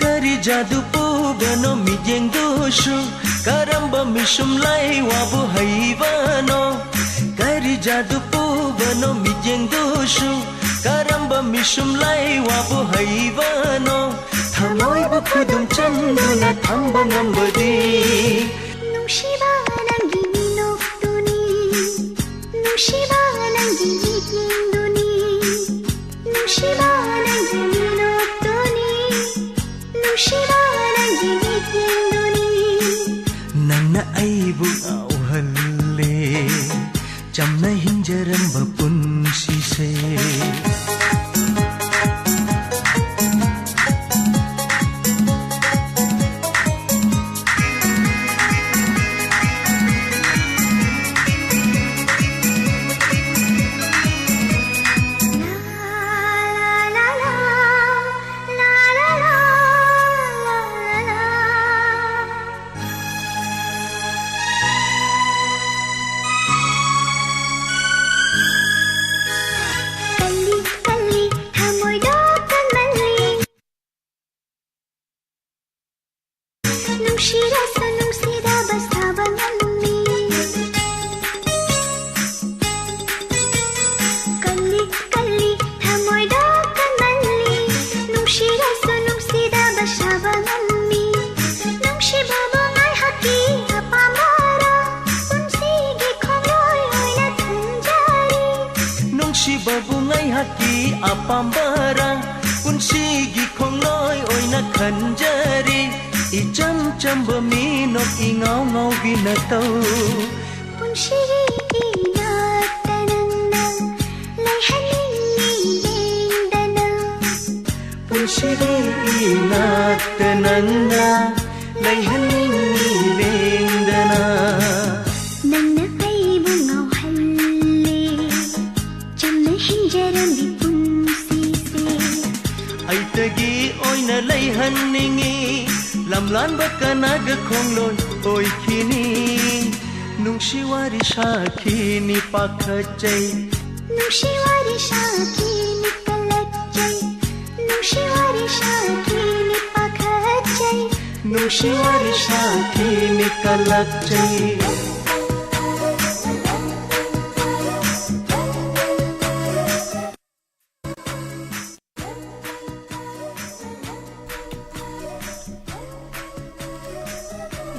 ꯀꯔꯤ ꯖꯥꯗꯨ ꯄꯨꯕꯅꯣ ꯃꯤꯠꯌꯦꯡꯗꯨꯁꯨ? ꯀꯔꯝꯕ ꯃꯤꯁꯨꯝ ꯂꯩ ꯋꯥꯕꯨ ꯍꯩꯕꯅꯣ? ꯀꯔꯤ ꯖꯥꯗꯨ ꯄꯨꯕꯅꯣ ꯃꯤꯠꯌꯦꯡꯗꯨꯁꯨ? ꯀꯔꯝꯕ ꯃꯤꯁꯨꯝ ꯂꯩ ꯋꯥꯕꯨ ꯍꯩꯕꯅꯣ? ꯊꯃꯣꯏꯕꯨ ꯈꯨꯗꯨꯝ ꯆꯟꯗꯨꯅ ꯊꯝꯕ ꯉꯝꯕꯗꯤ ꯅꯨꯡꯁꯤꯕ ꯅꯪꯒꯤ ꯃꯤꯅꯣꯛꯇꯨꯅꯤ, ꯅꯨꯡꯁꯤꯕ ꯅꯪꯒꯤ ꯃꯤꯠꯌꯦꯡꯗꯨꯅꯤ, ꯅꯨꯡꯁꯤꯕ ꯅꯪꯒꯤ ꯃꯤꯅꯣꯛꯇꯨꯅꯤ, ꯅꯨꯡꯁꯤꯕ ꯅꯪꯒꯤ ꯃꯤꯠꯌꯦꯡꯗꯨꯅꯤ꯫ ꯅꯪꯅ ꯑꯩꯕꯨ ꯉꯥꯎꯍꯜꯂꯦ, ꯆꯝꯅ ꯍꯤꯡꯖꯔꯝꯕ ꯄꯨꯟꯁꯤꯁꯦ꯫ ꯀꯜꯂꯤ, ꯀꯜꯂꯤ, ꯊꯃꯣꯏꯗꯣ ꯀꯟꯃꯜꯂꯤ꯫ ꯅꯨꯡꯁꯤꯔꯁꯨ ꯅꯨꯡꯁꯤꯗꯕ ꯁꯥꯕ ꯉꯝꯃꯤ꯫ ꯀꯜꯂꯤ, ꯀꯜꯂꯤ, ꯊꯃꯣꯏꯗꯣ ꯀꯟꯃꯜꯂꯤ꯫ ꯅꯨꯡꯁꯤꯔꯁꯨ ꯅꯨꯡꯁꯤꯗꯕ ꯁꯥꯕ ꯉꯝꯃꯤ꯫ ꯅꯨꯡꯁꯤꯕꯕꯨ ꯉꯥꯏꯍꯥꯛꯀꯤ ꯑꯄꯥꯝꯕꯔ ꯄꯨꯟꯁꯤꯒꯤ ꯈꯣꯡꯂꯣꯏ ꯑꯣꯏꯅ ꯊꯝꯖꯔꯤ꯫ ꯅꯨꯡꯁꯤꯕꯕꯨ ꯉꯥꯏꯍꯥꯛꯀꯤ ꯑꯄꯥꯝꯕꯔ ꯄꯨꯟꯁꯤꯒꯤ ꯈꯣꯡꯂꯣꯏ ꯑꯣꯏꯅ ꯈꯟꯖꯔꯤ꯫ ꯏꯆꯝ ꯆꯝꯕ ꯃꯤꯅꯣꯛ ꯏꯉꯥꯎ ꯉꯥꯎꯕꯤ ꯅꯇꯧ꯫ ꯄꯨꯟꯁꯤꯒꯤ ꯏꯅꯥꯛꯇ ꯅꯪꯅ ꯂꯩꯍꯟꯅꯤꯡꯉꯤ ꯂꯦꯡꯗꯅ꯫ ꯄꯨꯟꯁꯤꯒꯤ ꯏꯅꯥꯛꯇ ꯅꯪꯅ ꯂꯩꯍꯟꯅꯤꯡꯉꯤ ꯂꯦꯡꯗꯅ꯫ ꯅꯪꯅ ꯑꯩꯕꯨ ꯉꯥꯎꯍꯜꯂꯦ, ꯆꯝꯅ ꯍꯤꯡꯖꯔꯝꯃꯤ ꯄꯨꯟꯁꯤꯁꯦ꯫ ꯑꯩꯇꯒꯤ ꯑꯣꯏꯅ ꯂꯩꯍꯟꯅꯤꯡꯉꯤ, ꯂꯝꯂꯥꯟꯕ ꯀꯅꯥꯒ ꯈꯣꯡꯂꯣꯏ ꯑꯣꯏꯈꯤꯅꯤ꯫ ꯅꯨꯡꯁꯤ ꯋꯥꯔꯤ ꯁꯥꯈꯤꯅꯤ ꯄꯥꯈꯠꯆꯩ꯫ ꯅꯨꯡꯁꯤ ꯋꯥꯔꯤ ꯁꯥꯈꯤꯅꯤ ꯀꯜꯂꯛꯆꯩ꯫ ꯅꯨꯡꯁꯤ ꯅꯨꯡꯁꯤ ꯋꯥꯔꯤ ꯁꯥꯈꯤꯅꯤ ꯄꯥꯈꯠꯆꯩ꯫ ꯅꯨꯡꯁꯤ ꯋꯥꯔꯤ ꯁꯥꯈꯤꯅꯤ ꯀꯂꯛꯆꯩ꯫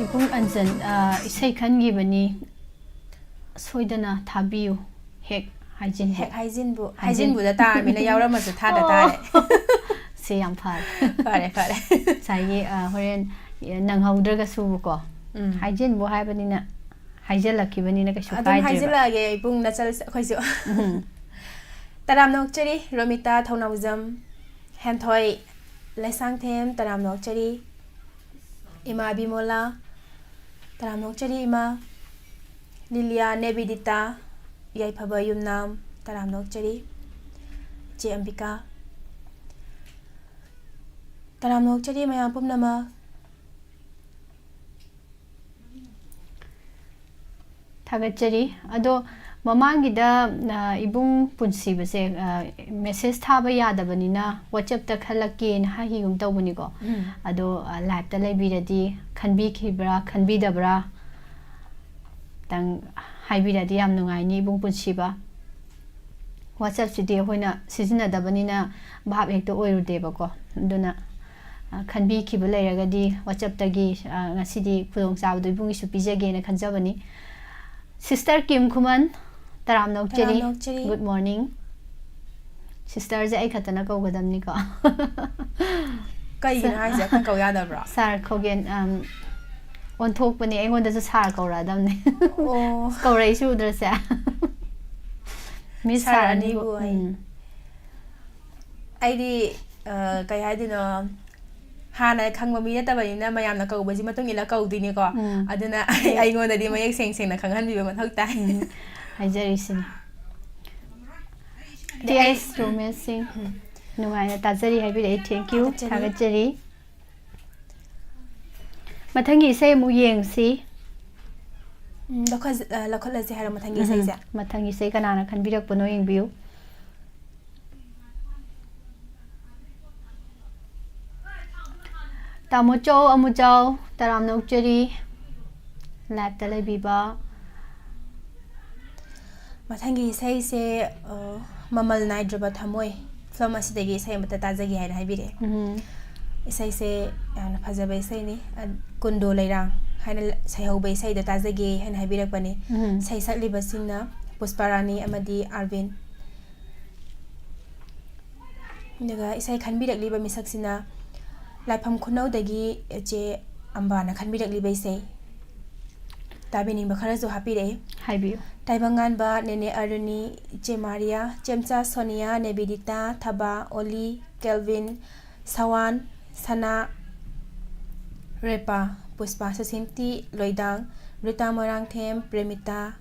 ꯏꯕꯨꯡ ꯑꯟꯖꯟ, ꯑ, ꯏꯁꯩ ꯈꯟꯈꯤꯕꯅꯤ, ꯁꯣꯏꯗꯅ ꯊꯥꯕꯤꯌꯨ꯫ ꯍꯦꯛ ꯍꯥꯏꯖꯤꯟꯕꯨ꯫ ꯍꯦꯛ ꯍꯥꯏꯖꯤꯟꯕꯨ꯫ ꯍꯥꯏꯖꯤꯟ- ꯍꯥꯏꯖꯤꯟꯕꯨꯗ ꯇꯥꯔꯃꯤꯅ ꯌꯥꯎꯔꯝꯃꯁꯨ ꯊꯥꯗ ꯑꯣ꯫ ꯇꯥꯔꯦ꯫ ꯁꯤ ꯌꯥꯝ ꯐꯔꯦ꯫ ꯐꯔꯦ, ꯐꯔꯦ꯫ ꯉꯁꯥꯏꯒꯤ, ꯑ, ꯍꯣꯔꯦꯟ, ꯑ, ꯅꯪꯍꯧꯗ꯭ꯔꯒꯁꯨꯕꯀꯣ꯫ ꯎꯝ꯫ ꯍꯥꯏꯖꯤꯟꯕꯨ ꯍꯥꯏꯕꯅꯤꯅ, ꯍꯥꯏꯖꯤꯜꯂꯛꯈꯤꯕꯅꯤꯅ ꯀꯩꯁꯨ ꯑꯗꯨꯝ ꯀꯥꯏꯗ꯭ꯔꯦꯕ꯫ ꯍꯥꯏꯖꯤꯜꯂꯛꯑꯒꯦ, ꯏꯕꯨꯡ ꯅꯆꯜ ꯑꯩꯈꯣꯏꯁꯨ꯫ ꯎꯝ꯫ ꯇꯔꯥꯝꯅ ꯑꯣꯛꯆꯔꯤ, ꯔꯣꯃꯤꯇꯥ ꯊꯧꯅꯥꯎꯖꯝ, ꯍꯦꯟꯊꯣꯏ ꯂꯩꯁꯥꯡꯊꯦꯝ, ꯇꯔꯥꯝꯅ ꯑꯣꯛꯆꯔꯤ꯫ ꯏꯃꯥ ꯕꯤꯃꯣꯂꯥ, ꯇꯔꯥꯝꯅ ꯑꯣꯛꯆꯔꯤ ꯏꯃꯥ꯫ ꯂꯤꯂꯤꯌꯥ, ꯅꯦꯕꯤꯗꯤꯇꯥ, ꯌꯥꯏꯐꯕ ꯌꯨꯝꯅꯥꯝ, ꯇꯔꯥꯝꯅ ꯑꯣꯛꯆꯔꯤ꯫ ꯏꯆꯦ ꯑꯝꯕꯤꯀꯥ, ꯇꯔꯥꯝꯅ ꯑꯣꯛꯆꯔꯤ ꯃꯌꯥꯝ ꯄꯨꯝꯅꯃꯛ꯫ ꯊꯥꯒꯠꯆꯔꯤ꯫ ꯑꯗꯣ ꯃꯃꯥꯡꯒꯤꯗ, ꯑ, ꯏꯕꯨꯡ ꯄꯨꯟꯁꯤꯕꯁꯦ, ꯑ, message ꯊꯥꯕ ꯌꯥꯗꯕꯅꯤꯅ WhatsApp-ꯇ ꯈꯜꯂꯛꯀꯦꯅ ꯍꯥꯏꯈꯤꯒꯨꯝ ꯇꯧꯕꯅꯤꯀꯣ꯫ ꯎꯝ꯫ ꯑꯗꯣ, ꯑ, live-ꯇ ꯂꯩꯕꯤꯔꯗꯤ ꯈꯟꯕꯤꯈꯤꯕ꯭ꯔꯥ, ꯈꯟꯕꯤꯗꯕ꯭ꯔꯥ? ꯈꯤꯇꯪ ꯍꯥꯏꯕꯤꯔꯗꯤ ꯌꯥꯝ ꯅꯨꯡꯉꯥꯏꯅꯤ, ꯏꯕꯨꯡ ꯄꯨꯟꯁꯤꯕ꯫ WhatsApp-ꯁꯤꯗꯤ ꯑꯩꯈꯣꯏꯅ ꯁꯤꯖꯤꯟꯅꯗꯕꯅꯤꯅ ꯚꯥꯞ ꯍꯦꯛꯇ ꯑꯣꯏꯔꯨꯗꯦꯕꯀꯣ꯫ ꯑꯗꯨꯅ, ꯑ, ꯈꯟꯕꯤꯈꯤꯕ ꯂꯩꯔꯒꯗꯤ WhatsApp-ꯇꯒꯤ, ꯑ, ꯉꯁꯤꯗꯤ ꯈꯨꯗꯣꯡꯆꯥꯕꯗꯣ ꯏꯕꯨꯡꯒꯤꯁꯨ ꯄꯤꯖꯒꯦꯅ ꯈꯟꯖꯕꯅꯤ꯫ Sister ꯀꯤꯝ ꯈꯨꯃꯟ, ꯇꯔꯥꯝꯅ ꯑꯣꯛꯆꯔꯤ꯫ ꯇꯔꯥꯝꯅ ꯑꯣꯛꯆꯔꯤ꯫ Good morning꯫ Sister-ꯁꯦ ꯑꯩ ꯈꯛꯇꯅ ꯀꯧꯒꯗꯕꯅꯤꯀꯣ꯫ ꯀꯩꯒꯤꯅꯣ ꯍꯥꯏꯁꯦ? ꯑꯩꯈꯣꯏ ꯀꯧ ꯌꯥꯗꯕ꯭ꯔꯣ? Sir ꯈꯧꯒꯦꯟ, ꯑꯝ, ꯑꯣꯟꯊꯣꯛꯄꯅꯦ, ꯑꯩꯉꯣꯟꯗꯁꯨ sir ꯀꯧꯔꯛꯑꯗꯕꯅꯦ꯫ ꯑꯣ꯫ ꯀꯧꯔꯛꯏꯁꯦ ꯎꯗ꯭ꯔꯁꯦ? Miss sir sir ꯑꯅꯤꯕꯨ, ꯑꯅꯤꯕꯨ ꯍꯥꯏ꯫ ꯎꯝ꯫ ꯑꯩꯗꯤ, ꯑ, ꯀꯩ ꯍꯥꯏꯗꯣꯏꯅꯣ, ꯍꯥꯟꯅ ꯈꯪꯕ ꯃꯤ ꯅꯠꯇꯕꯅꯤꯅ ꯃꯌꯥꯝꯅ ꯀꯧꯕꯁꯤ ꯃꯇꯨꯡ ꯏꯜꯂ ꯀꯧꯗꯣꯏꯅꯤꯀꯣ꯫ ꯎꯝ꯫ ꯑꯗꯨꯅ ꯑꯩ-, ꯑꯩꯉꯣꯟꯗꯗꯤ ꯃꯌꯦꯛ ꯁꯦꯡ ꯁꯦꯡꯅ ꯈꯪꯍꯟꯕꯤꯕ ꯃꯊꯧ ꯇꯥꯏ꯫ ꯎꯝ, ꯍꯥꯏꯖꯔꯤꯁꯤꯅꯤ꯫ ꯑꯗꯩ ꯑꯩ T S ꯔꯣꯃꯦꯁ ꯁꯤꯡ, ꯎꯝ꯫ ꯅꯨꯡꯉꯥꯏꯅ ꯇꯥꯖꯔꯤ ꯍꯥꯏꯕꯤꯔꯛꯏ, thank you, ꯊꯥꯒꯠꯆꯔꯤ꯫ ꯊꯥꯒꯠꯆꯔꯤ꯫ ꯃꯊꯪꯒꯤ ꯏꯁꯩ ꯑꯃꯨꯛ ꯌꯦꯡꯁꯤ꯫ ꯎꯝ, ꯂꯧꯈꯠ-, ꯑ, ꯂꯧꯈꯠꯂꯁꯤ ꯍꯥꯏꯔꯣ ꯃꯊꯪꯒꯤ ꯎꯝ, ꯏꯁꯩꯁꯦ? ꯃꯊꯪꯒꯤ ꯏꯁꯩ ꯀꯅꯥꯅ ꯈꯟꯕꯤꯔꯛꯄꯅꯣ ꯌꯦꯡꯕꯤꯌꯨ꯫ ꯇꯥꯃꯣ ꯆꯧ ꯑꯃꯨꯆꯥꯎ ꯇꯔꯥꯝꯅ ꯑꯣꯛꯆꯔꯤ꯫ ꯂꯥꯏꯞꯇ ꯂꯩꯕꯤꯕ꯫ ꯃꯊꯪꯒꯤ ꯏꯁꯩꯁꯦ, ꯑ, ꯃꯃꯜ ꯅꯥꯏꯗ꯭ꯔꯕ ꯊꯃꯣꯏ ꯐꯤꯂꯝ ꯑꯁꯤꯗꯒꯤ ꯏꯁꯩ ꯑꯃꯠꯇ ꯇꯥꯖꯒꯦ ꯍꯥꯏꯅ ꯍꯥꯏꯕꯤꯔꯛꯑꯦ꯫ ꯎꯝ꯫ ꯏꯁꯩꯁꯦ ꯌꯥꯝꯅ ꯐꯖꯕ ꯏꯁꯩꯅꯤ꯫ ꯑ, ꯀꯨꯟꯗꯣ ꯂꯩꯔꯥꯡ ꯍꯥꯏꯅ ꯁꯩꯍꯧꯕ ꯏꯁꯩꯗꯣ ꯇꯥꯖꯒꯦ ꯍꯥꯏꯅ ꯍꯥꯏꯕꯤꯔꯛꯄꯅꯤ꯫ ꯎꯝ꯫ ꯏꯁꯩ ꯁꯛꯂꯤꯕꯁꯤꯡꯅ ꯄꯨꯁꯄꯥꯔꯥꯅꯤ ꯑꯃꯗꯤ ꯑꯥꯔꯕꯤꯟ꯫ ꯑꯗꯨꯒ ꯏꯁꯩ ꯈꯟꯕꯤꯔꯛꯂꯤꯕ ꯃꯤꯁꯛꯁꯤꯅ ꯂꯥꯏꯐꯝ ꯈꯨꯅꯧꯗꯒꯤ ꯏꯆꯦ ꯑꯝꯕꯥꯅ ꯈꯟꯕꯤꯔꯛꯂꯤꯕ ꯏꯁꯩ꯫ ꯇꯥꯕꯤꯅꯤꯡꯕ ꯈꯔꯁꯨ ꯍꯥꯞꯄꯤꯔꯛꯏ꯫ ꯍꯥꯏꯕꯤꯌꯨ꯫ ꯇꯥꯏꯕꯪꯉꯥꯟꯕ, ꯅꯦꯅꯦ ꯑꯔꯨꯅꯤ, ꯏꯆꯦ ꯃꯥꯔꯤꯌꯥ, ꯆꯦꯝꯆꯥ ꯁꯣꯅꯤꯌꯥ, ꯅꯦꯕꯤꯗꯤꯇꯥ, ꯊꯕꯥ, ꯑꯣꯂꯤ, ꯀꯦꯜꯚꯤꯟ, ꯁꯋꯥꯟ, ꯁꯅꯥ, ꯔꯦꯄꯥ, ꯄꯨꯁꯄꯥ ꯁꯁꯤꯝꯇꯤ, ꯂꯣꯏꯗꯥꯡ, ꯔꯤꯇꯥ ꯃꯣꯏꯔꯥꯡꯊꯦꯝ, ꯄ꯭ꯔꯦꯃꯤꯇꯥ,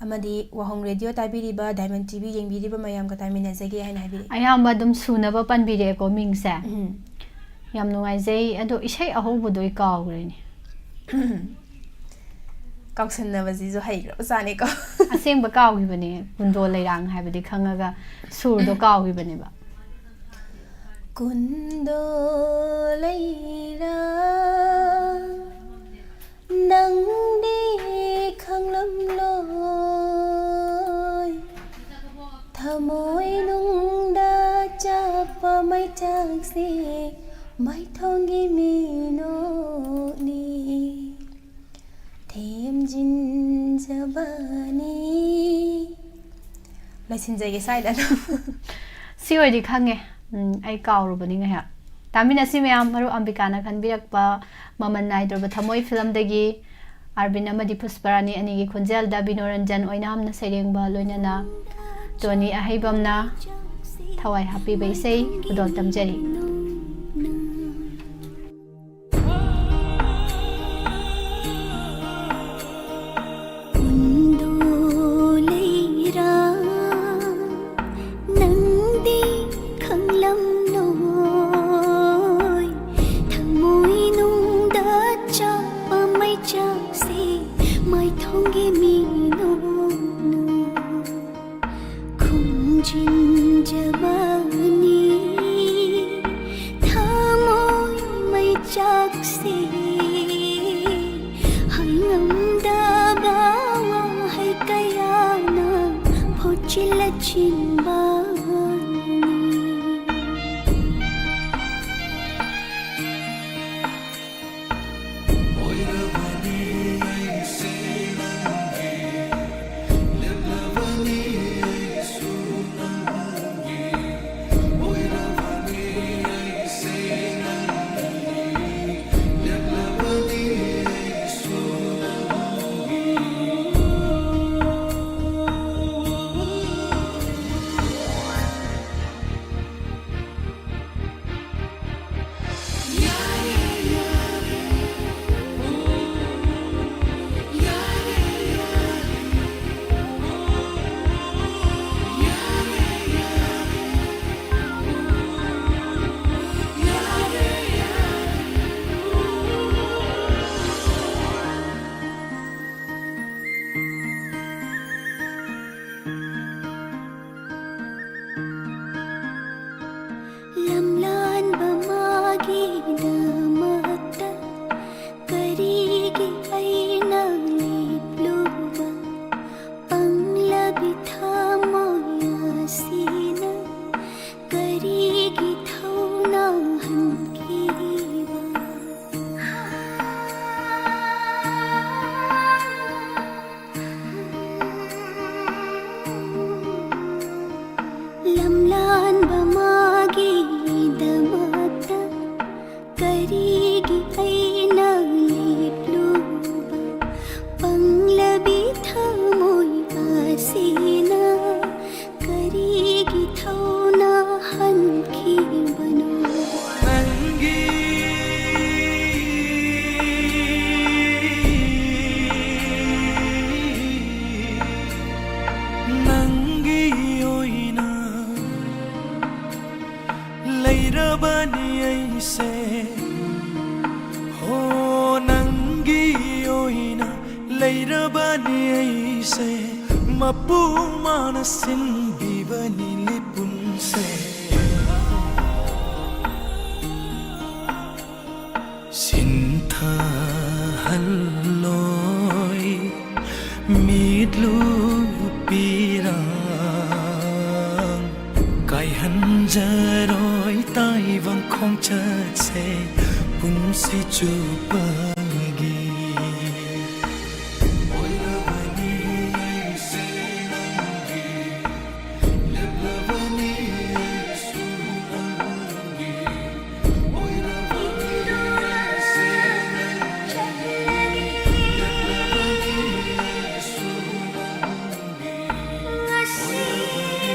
ꯑꯃꯗꯤ ꯋꯥꯍꯣꯡ ꯔꯦꯗꯤꯑꯣ ꯇꯥꯕꯤꯔꯤꯕ, ꯗꯥꯏꯃꯟ ꯇꯤꯚꯤ ꯌꯦꯡꯕꯤꯔꯤꯕ ꯃꯌꯥꯝꯒ ꯇꯥꯃꯤꯟꯅꯖꯒꯦ ꯍꯥꯏꯅ ꯍꯥꯏꯕꯤꯔꯛꯏ꯫ ꯑꯌꯥꯝꯕ ꯑꯗꯨꯝ ꯁꯨꯅꯕ ꯄꯟꯕꯤꯔꯛꯑꯦꯀꯣ ꯃꯤꯡꯁꯦ꯫ ꯎꯝ꯫ ꯌꯥꯝ ꯅꯨꯡꯉꯥꯏꯖꯩ꯫ ꯑꯗꯣ ꯏꯁꯩ ꯑꯍꯧꯕꯗꯣ ꯑꯩ ꯀꯥꯎꯈ꯭ꯔꯦꯅꯦ꯫ ꯀꯥꯎꯁꯟꯅꯕꯁꯤꯁꯨ ꯍꯩꯈ꯭ꯔꯕꯖꯥꯠꯅꯤꯀꯣ꯫ ꯑꯁꯦꯡꯕ ꯀꯥꯎꯈꯤꯕꯅꯦ꯫ ꯀꯨꯟꯗꯣ ꯂꯩꯔꯥꯡ ꯍꯥꯏꯕꯗꯤ ꯈꯪꯉꯒ ꯁꯨꯔꯗꯣ ꯀꯥꯎꯈꯤꯕꯅꯦꯕ꯫ ꯀꯨꯟꯗꯣ ꯂꯩꯔꯥꯡ, ꯅꯪꯗꯤ ꯈꯪꯂꯝꯂꯣꯏ, ꯊꯃꯣꯏꯅꯨꯡꯗ ꯆꯞꯄ ꯃꯩꯆꯥꯛꯁꯦ ꯃꯥꯏꯊꯣꯡꯒꯤ ꯃꯤꯅꯣꯛꯅꯤ ꯊꯦꯝꯖꯤꯟꯖꯕꯅꯤ꯫ ꯂꯣꯏꯁꯤꯟꯖꯒꯦ ꯁ꯭ꯋꯥꯏꯗ ꯑꯗꯨꯝ꯫ ꯁꯤ ꯑꯣꯏꯗꯤ ꯈꯪꯉꯦ꯫ ꯎꯝ, ꯑꯩ ꯀꯥꯎꯔꯨꯕꯅꯤ ꯉꯥꯏꯍꯥꯛ꯫ ꯇꯥꯃꯤꯟꯅꯁꯤ ꯃꯌꯥꯝ, ꯃꯔꯨꯞ ꯑꯝꯕꯤꯀꯥꯅ ꯈꯟꯕꯤꯔꯛꯄ ꯃꯃꯜ ꯅꯥꯏꯗ꯭ꯔꯕ ꯊꯃꯣꯏ ꯐꯤꯂꯝꯗꯒꯤ ꯑꯥꯔꯕꯤꯟ ꯑꯃꯗꯤ ꯄꯨꯁꯄꯔꯥꯅꯤ ꯑꯅꯤꯒꯤ ꯈꯣꯟꯖꯦꯜꯗ ꯕꯤꯅꯣꯔꯟꯖꯟ ꯑꯣꯏꯅꯥꯝꯅ ꯁꯩꯔꯦꯡꯕ ꯂꯣꯏꯅꯅ ꯇꯣꯅꯤ ꯑꯍꯩꯕꯝꯅ ꯊꯋꯥꯏ ꯍꯥꯞꯄꯤꯕ ꯏꯁꯩ ꯈꯨꯗꯣꯜ ꯇꯝꯖꯔꯤ꯫ ꯀꯨꯟꯗꯣ ꯂꯩꯔꯥꯡ, ꯅꯪꯗꯤ ꯈꯪꯂꯝꯂꯣꯏ, ꯊꯃꯣꯏꯅꯨꯡꯗ ꯆꯥꯛꯄ ꯃꯩꯆꯥꯛꯁꯦ ꯃꯥꯏꯊꯣꯡꯒꯤ ꯃꯤꯅꯣꯛꯅ ꯈꯨꯝꯖꯤꯟꯖꯕꯅꯤ꯫ ꯊꯃꯣꯏ ꯃꯩꯆꯥꯛ ꯆꯤꯟꯕꯥꯅꯤ꯫ ꯂꯝꯂꯥꯟꯕ ꯃꯥꯒꯤꯗꯃꯛꯇ ꯀꯔꯤꯒꯤ ꯑꯩꯅ ꯂꯦꯞꯂꯨꯕ? ꯄꯪꯂꯕꯤ ꯊꯃꯣꯏ ꯑꯁꯤꯅ ꯀꯔꯤꯒꯤ ꯊꯧꯅꯥ ꯍꯟꯈꯤꯕ? ꯂꯝꯂꯥꯟꯕ ꯃꯥꯒꯤꯗꯃꯛꯇ ꯀꯔꯤꯒꯤ ꯑꯩꯅ ꯂꯦꯞꯂꯨꯕ? ꯄꯪꯂꯕꯤ ꯊꯃꯣꯏ ꯑꯁꯤꯅ ꯀꯔꯤꯒꯤ ꯊꯧꯅꯥ ꯍꯟꯈꯤꯕꯅꯣ? ꯅꯪꯒꯤ, ꯅꯪꯒꯤ ꯑꯣꯏꯅ ꯂꯩꯔꯕꯅꯤ ꯑꯩꯁꯦ꯫ ꯍꯣ, ꯅꯪꯒꯤ ꯑꯣꯏꯅ ꯂꯩꯔꯕꯅꯤ ꯑꯩꯁꯦ꯫ ꯃꯄꯨ ꯃꯥꯅ ꯁꯤꯟꯕꯤꯕꯅꯤ ꯂꯤꯄꯨꯟꯁꯦ꯫ ꯁꯤꯟꯊꯍꯜꯂꯣꯏ ꯃꯤꯠꯂꯨ ꯄꯤꯔꯥ꯫ ꯆꯨꯞꯄꯒꯤ ꯑꯣꯏꯔꯕꯅꯤ ꯑꯩꯁꯦ ꯅꯪꯒꯤ, ꯂꯦꯞꯂꯕꯅꯤ ꯑꯩꯁꯨ ꯅꯪꯒꯤ, ꯑꯣꯏꯔꯕꯅꯤ ꯑꯩꯁꯦ ꯅꯪꯒꯤ, ꯂꯦꯞꯂꯕꯅꯤ ꯑꯩꯁꯨ ꯅꯪꯒꯤ, ꯑꯣꯏꯔꯕꯅꯤ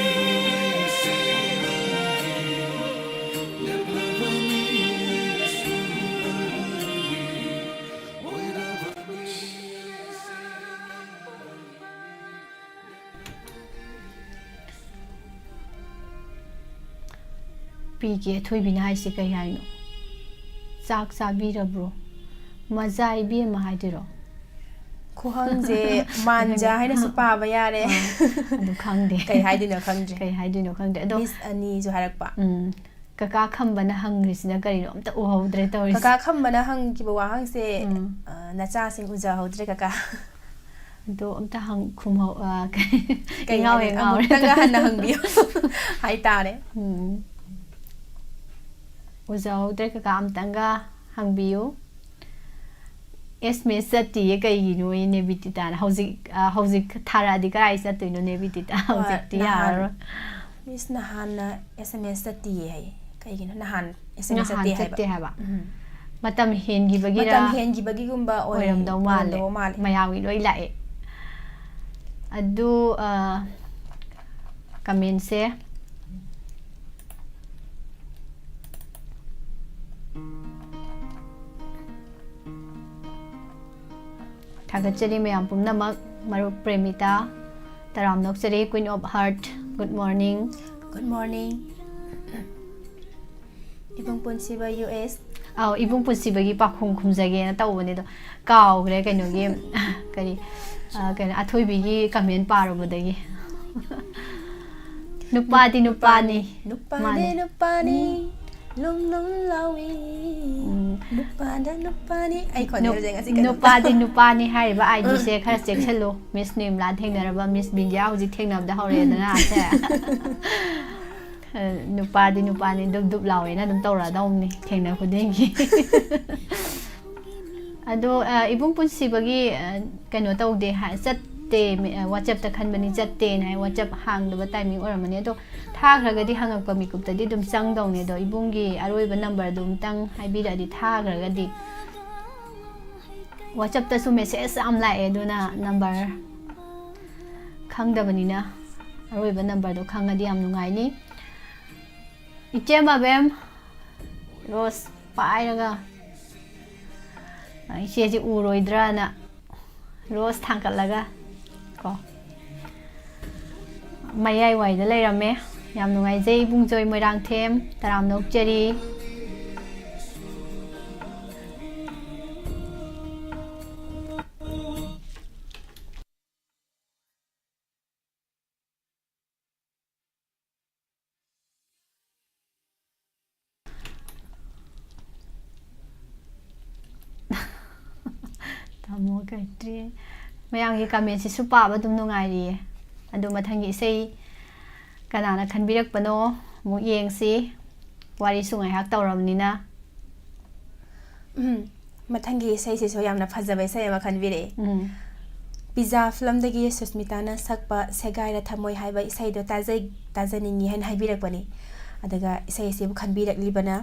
ꯑꯩꯁꯦ ꯅꯪꯒꯤ, ꯂꯦꯞꯂꯕꯅꯤ ꯑꯩꯁꯨ ꯅꯪꯒꯤ, ꯑꯣꯏꯔꯕꯅꯤ ꯑꯩꯁꯦ ꯅꯪꯒꯤ꯫ ꯄꯤ ꯀꯦ ꯑꯊꯣꯏꯕꯤꯅ ꯍꯥꯏꯁꯦ ꯀꯩ ꯍꯥꯏꯅꯣ? ꯆꯥꯛ ꯆꯥꯕꯤꯔꯕ꯭ꯔꯣ? ꯃꯖꯥ ꯏꯕꯦꯝꯃ ꯍꯥꯏꯗꯣꯏꯔꯣ? ꯈꯨꯍꯪꯁꯦ ꯃꯥꯟꯖꯥ ꯍꯥꯏꯅꯁꯨ ꯄꯥꯕ ꯌꯥꯔꯦ꯫ ꯑꯥ, ꯑꯗꯨ ꯈꯪꯗꯦ꯫ ꯀꯩ ꯍꯥꯏꯗꯣꯏꯅꯣ ꯈꯪꯗ꯭ꯔꯦ꯫ ꯀꯩ ꯍꯥꯏꯗꯣꯏꯅꯣ ꯈꯪꯗꯦ꯫ ꯑꯗꯣ ꯃꯤꯁ ꯑꯅꯤꯁꯨ ꯍꯥꯏꯔꯛꯄ꯫ ꯎꯝ꯫ ꯀꯀꯥ ꯈꯝꯕꯅ ꯍꯪꯉꯤꯁꯤꯅ ꯀꯔꯤꯅꯣ? ꯑꯝꯇ ꯎꯍꯧꯗ꯭ꯔꯦ ꯇꯧꯔꯤꯁꯦ꯫ ꯀꯀꯥ ꯈꯝꯕꯅ ꯍꯪꯈꯤꯕ ꯋꯥꯍꯪꯁꯦ, ꯎꯝ꯫ ꯑ, ꯅꯆꯥꯁꯤꯡ ꯎꯖꯍꯧꯗ꯭ꯔꯦ ꯀꯀꯥ꯫ ꯑꯗꯣ ꯑꯝꯇ ꯍꯪ-, ꯈꯨꯝꯍꯧ-, ꯑ, ꯀꯩ ꯀꯩ ꯉꯥꯎꯍꯦ ꯍꯥꯏꯅꯤ? ꯉꯥꯎꯔꯦ꯫ ꯑꯃꯨꯛꯇꯪꯒ ꯍꯟꯅ ꯍꯪꯕꯤꯌꯨ ꯍꯥꯏꯇꯥꯔꯦ꯫ ꯎꯝ꯫ ꯎꯖꯍꯧꯗ꯭ꯔꯦ ꯀꯀꯥ, ꯑꯝꯇꯪꯒ ꯍꯪꯕꯤꯌꯨ꯫ ꯑꯦꯁ ꯃꯦꯁ ꯆꯠꯇꯤꯌꯦ ꯀꯩꯒꯤꯅꯣ? ꯅꯦꯕꯤꯇꯤꯇꯥꯅ ꯍꯧꯖꯤꯛ, ꯑ, ꯍꯧꯖꯤꯛ ꯊꯥꯔꯛꯑꯗꯤ ꯀꯗꯥꯏ ꯆꯠꯇꯣꯏꯅꯣ ꯅꯦꯕꯤꯇꯤꯇꯥ? ꯍꯣꯏ, ꯍꯧꯖꯤꯛꯇꯤ ꯅꯍꯥꯟ ꯌꯥꯔꯔꯣꯏ꯫ ꯃꯤꯁ ꯅꯍꯥꯟꯅ ꯑꯦꯁ ꯑꯦꯝ ꯑꯦꯁ ꯆꯠꯇꯤꯌꯦ ꯍꯥꯏꯌꯦ꯫ ꯀꯩꯒꯤꯅꯣ? ꯅꯍꯥꯟ ꯑꯦꯁ ꯑꯦꯝ ꯑꯦꯁ ꯅꯍꯥꯟ ꯆꯠꯇꯦ ꯍꯥꯏꯕ꯫ ꯆꯠꯇꯦ ꯍꯥꯏꯕ꯫ ꯎꯝ꯫ ꯃꯇꯝ ꯍꯦꯟꯈꯤꯕꯒꯤꯔ? ꯃꯇꯝ ꯍꯦꯟꯈꯤꯕꯒꯤꯒꯨꯝꯕ ꯑꯣꯏ-, ꯑꯣꯏꯔꯝꯗꯧ ꯃꯥꯜꯂꯦ꯫ ꯑꯣꯏꯔꯝꯗꯧꯕ ꯃꯥꯜꯂꯦ꯫ ꯃꯌꯥꯝꯒꯤ ꯂꯣꯏ ꯂꯥꯛꯑꯦ꯫ ꯑꯗꯨ, ꯑ, ꯀꯃꯦꯟꯁꯦ ꯊꯥꯒꯠꯆꯔꯤ ꯃꯌꯥꯝ ꯄꯨꯝꯅꯃꯛ꯫ ꯃꯔꯨꯞ ꯄ꯭ꯔꯦꯃꯤꯇꯥ, ꯇꯔꯥꯝꯅ ꯑꯣꯛꯆꯔꯤ꯫ Queen of Heart, good morning꯫ Good morning꯫ ꯏꯕꯨꯡ ꯄꯨꯟꯁꯤꯕ ꯌꯨ ꯑꯦꯁ꯫ ꯑꯧ, ꯏꯕꯨꯡ ꯄꯨꯟꯁꯤꯕꯒꯤ ꯄꯥꯎꯈꯨꯝ ꯈꯨꯝꯖꯒꯦꯅ ꯇꯧꯕꯅꯦ, ꯑꯗꯣ ꯀꯥꯎꯈ꯭ꯔꯦ ꯀꯩꯅꯣꯒꯤ, ꯀꯔꯤ, ꯑ, ꯀꯩꯅꯣ, ꯑꯊꯣꯏꯕꯤꯒꯤ ꯀꯃꯦꯟ ꯄꯥꯔꯨꯕꯗꯒꯤ꯫ ꯅꯨꯄꯥꯗꯤ ꯅꯨꯄꯥꯅꯤ꯫ ꯅꯨꯄꯥꯅꯦ ꯃꯥꯅꯦ꯫ ꯅꯨꯄꯥꯅꯤ꯫ ꯎꯝ꯫ ꯂꯨꯝ ꯂꯨꯝ ꯂꯥꯎꯏ꯫ ꯎꯝ꯫ ꯅꯨꯄꯥꯗ ꯅꯨꯄꯥꯅꯤ꯫ ꯑꯩ ꯈꯣꯟꯖꯦꯜꯁꯦ ꯉꯁꯤ ꯀꯩꯅꯣ ꯅꯨꯄꯥꯗꯤ ꯇꯧ-, ꯅꯨꯄꯥꯅꯤ ꯍꯥꯏꯔꯤꯕ ꯑꯥꯏ ꯗꯤꯁꯦ ꯈꯔ ꯆꯦꯛꯁꯤꯜꯂꯨ꯫ ꯃꯤꯁ ꯅꯤꯔꯃꯂꯥ ꯊꯦꯡꯅꯔꯕ, ꯃꯤꯁ ꯕꯤꯟꯗꯤꯌꯥ ꯍꯧꯖꯤꯛ ꯊꯦꯡꯅꯕꯗ ꯍꯧꯔꯛꯑꯦꯗꯅ ꯁꯦ꯫ ꯑ, ꯅꯨꯄꯥꯗꯤ ꯅꯨꯄꯥꯅꯤ, ꯗꯨꯞ ꯗꯨꯞ ꯂꯥꯎꯋꯦꯅ ꯑꯗꯨꯝ ꯇꯧꯔꯛꯑꯗꯧꯅꯤ ꯊꯦꯡꯅ ꯈꯨꯗꯤꯡꯒꯤ꯫ ꯑꯗꯣ, ꯑ, ꯏꯕꯨꯡ ꯄꯨꯟꯁꯤꯕꯒꯤ, ꯑ, ꯀꯩꯅꯣ ꯇꯧꯗꯦ ꯍꯥꯏ, ꯆꯠꯇꯦ, ꯃꯦ-, ꯑ, WhatsApp-ꯇ ꯈꯟꯕꯅꯤ ꯆꯠꯇꯦꯅ ꯍꯥꯏ, WhatsApp ꯍꯥꯡꯗꯕ timing ꯑꯣꯏꯔꯝꯃꯅꯤ꯫ ꯑꯗꯣ ꯊꯥꯈ꯭ꯔꯒꯗꯤ ꯍꯪꯉꯛꯄ ꯃꯤꯀꯨꯞꯇꯗꯤ ꯑꯗꯨꯝ ꯆꯪꯗꯧꯅꯦ꯫ ꯑꯗꯣ ꯏꯕꯨꯡꯒꯤ ꯑꯔꯣꯏꯕ number-ꯗꯨ ꯑꯃꯨꯛꯇꯪ ꯍꯥꯏꯕꯤꯔꯛꯑꯗꯤ ꯊꯥꯈ꯭ꯔꯒꯗꯤ꯫ WhatsApp-ꯇꯁꯨ message ꯌꯥꯝ ꯂꯥꯛꯑꯦ, ꯑꯗꯨꯅ number ꯈꯪꯗꯕꯅꯤꯅ ꯑꯔꯣꯏꯕ number-ꯗꯣ ꯈꯪꯉꯗꯤ ꯌꯥꯝ ꯅꯨꯡꯉꯥꯏꯅꯤ꯫ ꯏꯆꯦ ꯃꯕꯦꯝ, rose ꯄꯥꯏꯔꯒ, ꯏꯆꯦꯁꯤ ꯎꯔꯣꯏꯗ꯭ꯔꯅ rose ꯊꯥꯡꯀꯠꯂꯒ ꯀꯣ, ꯃꯌꯥꯏ ꯋꯥꯏꯗ ꯂꯩꯔꯝꯃꯦ꯫ ꯌꯥꯝ ꯅꯨꯡꯉꯥꯏꯖꯩ, ꯏꯕꯨꯡꯖꯣꯏ ꯃꯣꯏꯔꯥꯡꯊꯦꯝ, ꯇꯔꯥꯝꯅ ꯑꯣꯛꯆꯔꯤ꯫ ꯇꯥꯃꯣ ꯀꯩꯇ꯭ꯔꯤ꯫ ꯃꯌꯥꯝꯒꯤ comment-ꯁꯤꯁꯨ ꯄꯥꯕ ꯑꯗꯨꯝ ꯅꯨꯡꯉꯥꯏꯔꯤꯌꯦ꯫ ꯑꯗꯨ ꯃꯊꯪꯒꯤ ꯏꯁꯩ ꯀꯅꯥꯅ ꯈꯟꯕꯤꯔꯛꯄꯅꯣ ꯑꯃꯨꯛ ꯌꯦꯡꯁꯤ꯫ ꯋꯥꯔꯤꯁꯨ ꯉꯥꯏꯍꯥꯛ ꯇꯧꯔꯕꯅꯤꯅ꯫ ꯎꯝ, ꯃꯊꯪꯒꯤ ꯏꯁꯩꯁꯤꯁꯨ ꯌꯥꯝꯅ ꯐꯖꯕ ꯏꯁꯩ ꯑꯃ ꯈꯟꯕꯤꯔꯛꯑꯦ꯫ ꯎꯝ꯫ ꯄꯤꯖꯥ film-ꯗꯒꯤ ꯁꯨꯁꯃꯤꯇꯥꯅ ꯁꯛꯄ ꯁꯦꯒꯥꯏꯔ ꯊꯃꯣꯏ ꯍꯥꯏꯕ ꯏꯁꯩꯗꯣ ꯇꯥꯖꯩ-, ꯇꯥꯖꯅꯤꯡꯉꯤ ꯍꯥꯏꯅ ꯍꯥꯏꯕꯤꯔꯛꯄꯅꯤ꯫ ꯑꯗꯨꯒ ꯏꯁꯩ ꯑꯁꯤꯕꯨ ꯈꯟꯕꯤꯔꯛꯂꯤꯕꯅ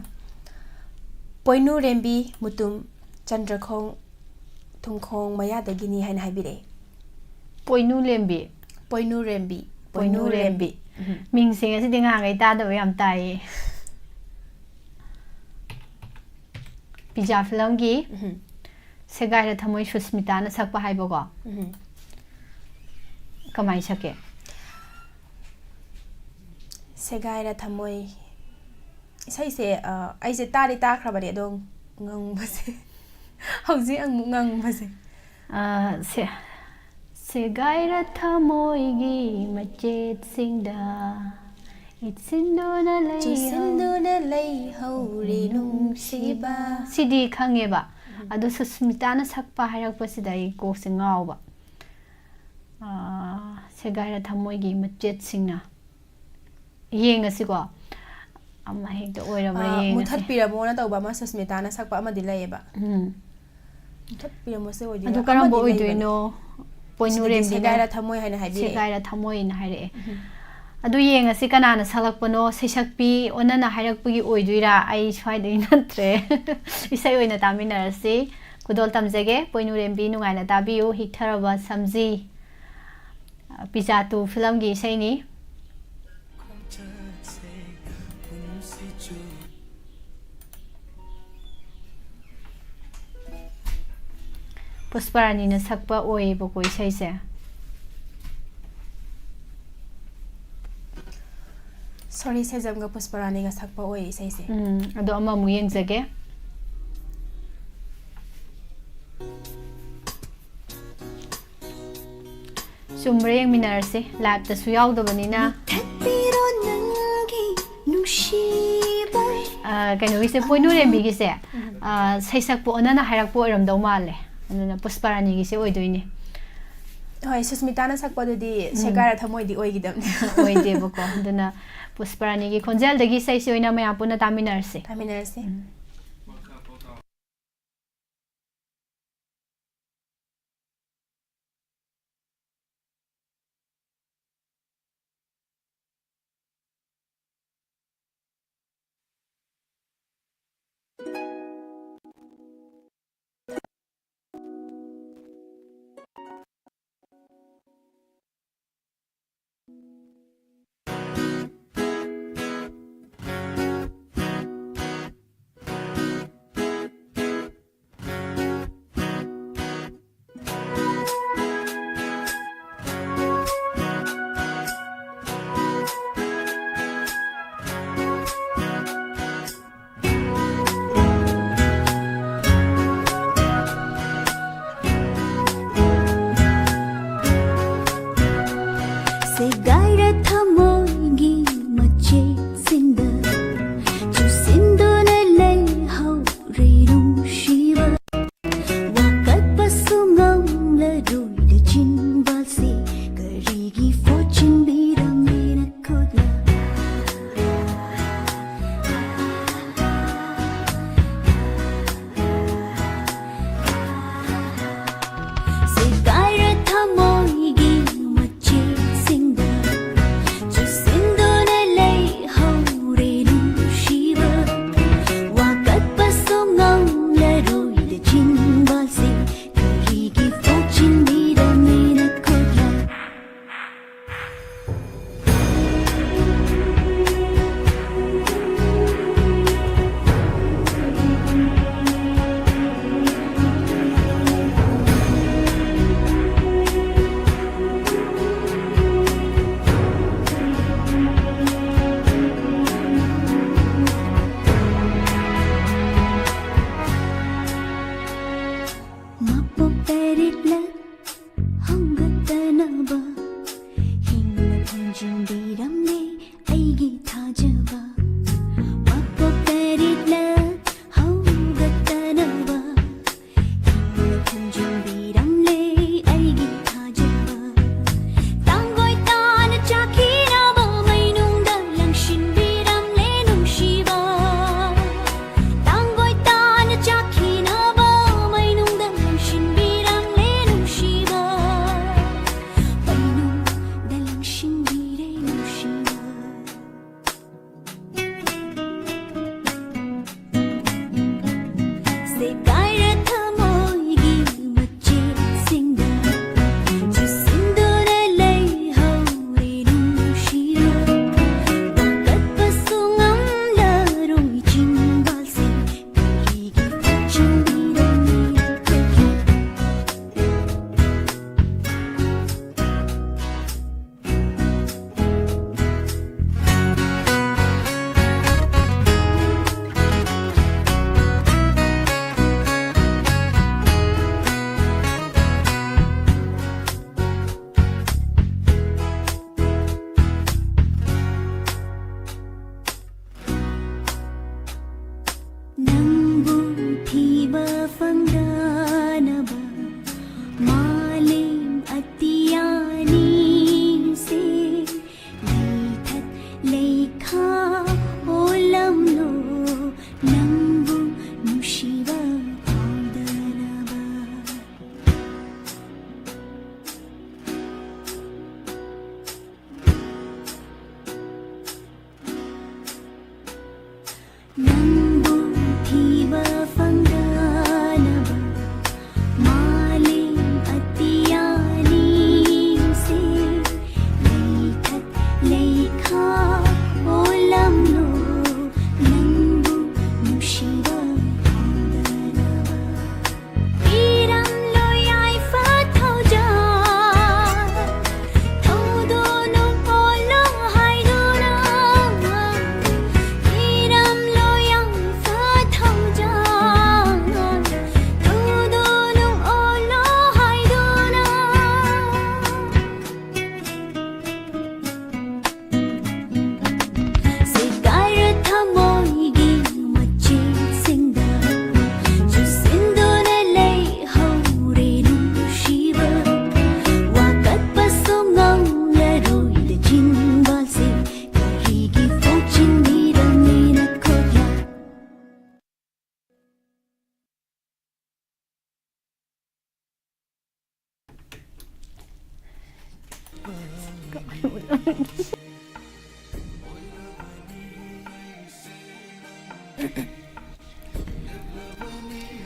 ꯄꯣꯏꯅꯨ ꯔꯦꯝꯕꯤ ꯃꯨꯇꯨꯝ ꯆꯟꯗ꯭ꯔꯈꯣꯡ ꯊꯨꯝꯈꯣꯡ ꯃꯌꯥꯗꯒꯤꯅꯤ ꯍꯥꯏꯅ ꯍꯥꯏꯕꯤꯔꯛꯑꯦ꯫ ꯄꯣꯏꯅꯨ ꯂꯦꯝꯕꯤ꯫ ꯄꯣꯏꯅꯨ ꯔꯦꯝꯕꯤ꯫ ꯄꯣꯏꯅꯨ ꯄꯣꯏꯅꯨ ꯔꯦꯝꯕꯤ꯫ ꯔꯦꯝꯕꯤ꯫ ꯎꯝ꯫ ꯃꯤꯡꯁꯤꯡ ꯑꯁꯤꯗꯤ ꯉꯍꯥꯟꯈꯩ ꯇꯥꯗꯕ ꯌꯥꯝ ꯇꯥꯏꯌꯦ꯫ ꯄꯤꯖꯥ film-ꯒꯤ ꯎꯝ꯫ ꯁꯦꯒꯥꯏꯔ ꯊꯃꯣꯏ ꯁꯨꯁꯃꯤꯇꯥꯅ ꯁꯛꯄ ꯍꯥꯏꯕꯀꯣ꯫ ꯎꯝ꯫ ꯀꯃꯥꯏꯅ ꯁꯛꯀꯦ? ꯁꯦꯒꯥꯏꯔ ꯊꯃꯣꯏ ꯏꯁꯩꯁꯦ, ꯑ, ꯑꯩꯁꯦ ꯇꯥꯗꯤ ꯇꯥꯈ꯭ꯔꯕꯅꯦ, ꯑꯗꯣ ꯉꯪꯕꯁꯦ ꯍꯧꯖꯤꯛ ꯑꯃꯨꯛ ꯉꯪꯕꯁꯦ꯫ ꯑ, ꯁꯦ-, ꯁꯦꯒꯥꯏꯔ ꯊꯃꯣꯏꯒꯤ ꯃꯆꯦꯠꯁꯤꯡꯗ ꯏꯠꯁꯤꯟꯗꯨꯅ ꯂꯩꯍꯧ-, ꯆꯨꯁꯤꯟꯗꯨꯅ ꯂꯩꯍꯧꯔꯦ ꯅꯨꯡꯁꯤꯕ꯫ ꯁꯤꯗꯤ ꯈꯪꯉꯦꯕ꯫ ꯎꯝ꯫ ꯑꯗꯣ ꯁꯨꯁꯃꯤꯇꯥꯅ ꯁꯛꯄ ꯍꯥꯏꯔꯛꯄꯁꯤꯗ ꯑꯩ ꯀꯣꯛꯁꯦ ꯉꯥꯎꯕ꯫ ꯑ, ꯁꯦꯒꯥꯏꯔ ꯊꯃꯣꯏꯒꯤ ꯃꯆꯦꯠꯁꯤꯡꯅ꯫ ꯌꯦꯡꯉꯁꯤꯀꯣ꯫ ꯑꯃ ꯍꯦꯛꯇ ꯑꯣꯏꯔꯕ꯭ꯔꯥ ꯑꯥ, ꯌꯦꯡꯉꯁꯤ꯫ ꯃꯨꯊꯠꯄꯤꯔꯝꯃꯣꯅ ꯇꯧꯕ ꯑꯃ ꯁꯨꯁꯃꯤꯇꯥꯅ ꯁꯛꯄ ꯑꯃꯗꯤ ꯂꯩꯌꯦꯕ꯫ ꯎꯝ꯫ ꯃꯨꯊꯠꯄꯤꯔꯝꯃꯣꯁꯦ ꯑꯣꯏꯗꯣꯏꯔꯥ? ꯑꯗꯨ ꯀꯔꯝꯕ ꯑꯃꯗꯤ ꯂꯩꯕꯅꯦ꯫ ꯑꯣꯏꯗꯣꯏꯅꯣ? ꯄꯣꯏꯅꯨ ꯁꯤꯗꯗꯤ ꯔꯦꯝꯕꯤꯅ ꯁꯦꯒꯥꯏꯔ ꯊꯝꯃꯣꯏ ꯍꯥꯏꯅ ꯍꯥꯏꯕꯤꯔꯛꯑꯦ꯫ ꯁꯦꯒꯥꯏꯔ ꯊꯝꯃꯣꯏꯅ ꯍꯥꯏꯔꯛꯑꯦ꯫ ꯎꯝ꯫ ꯑꯗꯨ ꯌꯦꯡꯉꯁꯤ ꯀꯅꯥꯅ ꯁꯛꯂꯛꯄꯅꯣ, ꯁꯩꯁꯛꯄꯤ ꯑꯣꯟꯅꯅ ꯍꯥꯏꯔꯛꯄꯒꯤ ꯑꯣꯏꯗꯣꯏꯔꯥ? ꯑꯩ ꯁ꯭ꯋꯥꯏꯗꯒꯤ ꯅꯠꯇ꯭ꯔꯦ꯫ ꯏꯁꯩ ꯑꯣꯏꯅ ꯇꯥꯃꯤꯟꯅꯔꯁꯤ꯫ ꯈꯨꯗꯣꯜ ꯇꯝꯖꯒꯦ, ꯄꯣꯏꯅꯨ ꯔꯦꯝꯕꯤ, ꯅꯨꯡꯉꯥꯏꯅ ꯇꯥꯕꯤꯌꯨ, ꯍꯤꯛꯊꯔꯕ ꯁꯝꯖꯤ꯫ ꯄꯤꯖꯥ ꯇꯨ ꯐꯤꯂꯝꯒꯤ ꯏꯁꯩꯅꯤ꯫ ꯄꯨꯁꯄꯔꯥꯅꯤꯅ ꯁꯛꯄ ꯑꯣꯏꯌꯦꯕꯀꯣ ꯏꯁꯩꯁꯦ꯫ ꯁꯣꯔꯤ ꯁꯦꯖꯝꯒ ꯄꯨꯁꯄꯔꯥꯅꯤꯒ ꯁꯛꯄ ꯑꯣꯏꯌꯦ ꯏꯁꯩꯁꯦ꯫ ꯎꯝ, ꯑꯗꯣ ꯑꯃꯃꯨꯛ ꯌꯦꯡꯖꯒꯦ꯫ ꯆꯨꯝꯕ꯭ꯔꯥ ꯌꯦꯡꯃꯤꯟꯅꯔꯁꯤ, ꯂꯥꯏꯞꯇꯁꯨ ꯌꯥꯎꯗꯕꯅꯤꯅ꯫ ꯃꯨꯊꯠꯄꯤꯔꯣ ꯅꯪꯒꯤ ꯅꯨꯡꯁꯤꯕ꯫ ꯑ, ꯀꯩꯅꯣꯒꯤꯁꯦ, ꯄꯣꯏꯅꯨ ꯔꯦꯝꯕꯤꯒꯤꯁꯦ, ꯎꯝ꯫ ꯑ, ꯁꯩꯁꯛꯄ ꯑꯣꯟꯅꯅ ꯍꯥꯏꯔꯛꯄ ꯑꯣꯏꯔꯝꯗꯧ ꯃꯥꯜꯂꯦ꯫ ꯑꯗꯨꯅ ꯄꯨꯁꯄꯔꯥꯅꯤꯒꯤꯁꯦ ꯑꯣꯏꯗꯣꯏꯅꯦ꯫ ꯍꯣꯏ, ꯁꯨꯁꯃꯤꯇꯥꯅ ꯁꯛꯄꯗꯨꯗꯤ ꯎꯝ꯫ ꯁꯦꯒꯥꯏꯔ ꯊꯃꯣꯏꯗꯤ ꯑꯣꯏꯈꯤꯗꯕꯅꯦ꯫ ꯑꯣꯏꯗꯦꯕꯀꯣ꯫ ꯑꯗꯨꯅ ꯄꯨꯁꯄꯔꯥꯅꯤꯒꯤ ꯈꯣꯟꯖꯦꯜꯗꯒꯤ ꯏꯁꯩꯁꯦ ꯑꯣꯏꯅ ꯃꯌꯥꯝ ꯄꯨꯟꯅ ꯇꯥꯃꯤꯟꯅꯔꯁꯤ꯫ ꯇꯥꯃꯤꯟꯅꯔꯁꯤ꯫ ꯎꯝ꯫ ꯁꯦꯒꯥꯏꯔ ꯊꯃꯣꯏꯒꯤ ꯃꯆꯦꯠꯁꯤꯡꯗ ꯆꯨꯁꯤꯟꯗꯨꯅ ꯂꯩꯍꯧꯔꯦ ꯅꯨꯡꯁꯤꯕ꯫ ꯋꯥꯀꯠꯄꯁꯨ ꯉꯝꯂꯔꯣꯏꯗ ꯆꯤꯟꯕꯥꯜꯁꯦ ꯀꯔꯤꯒꯤ ꯐꯣꯠꯆꯤꯟꯕꯤꯔꯝꯃꯤ ꯅꯈꯨꯠꯅ?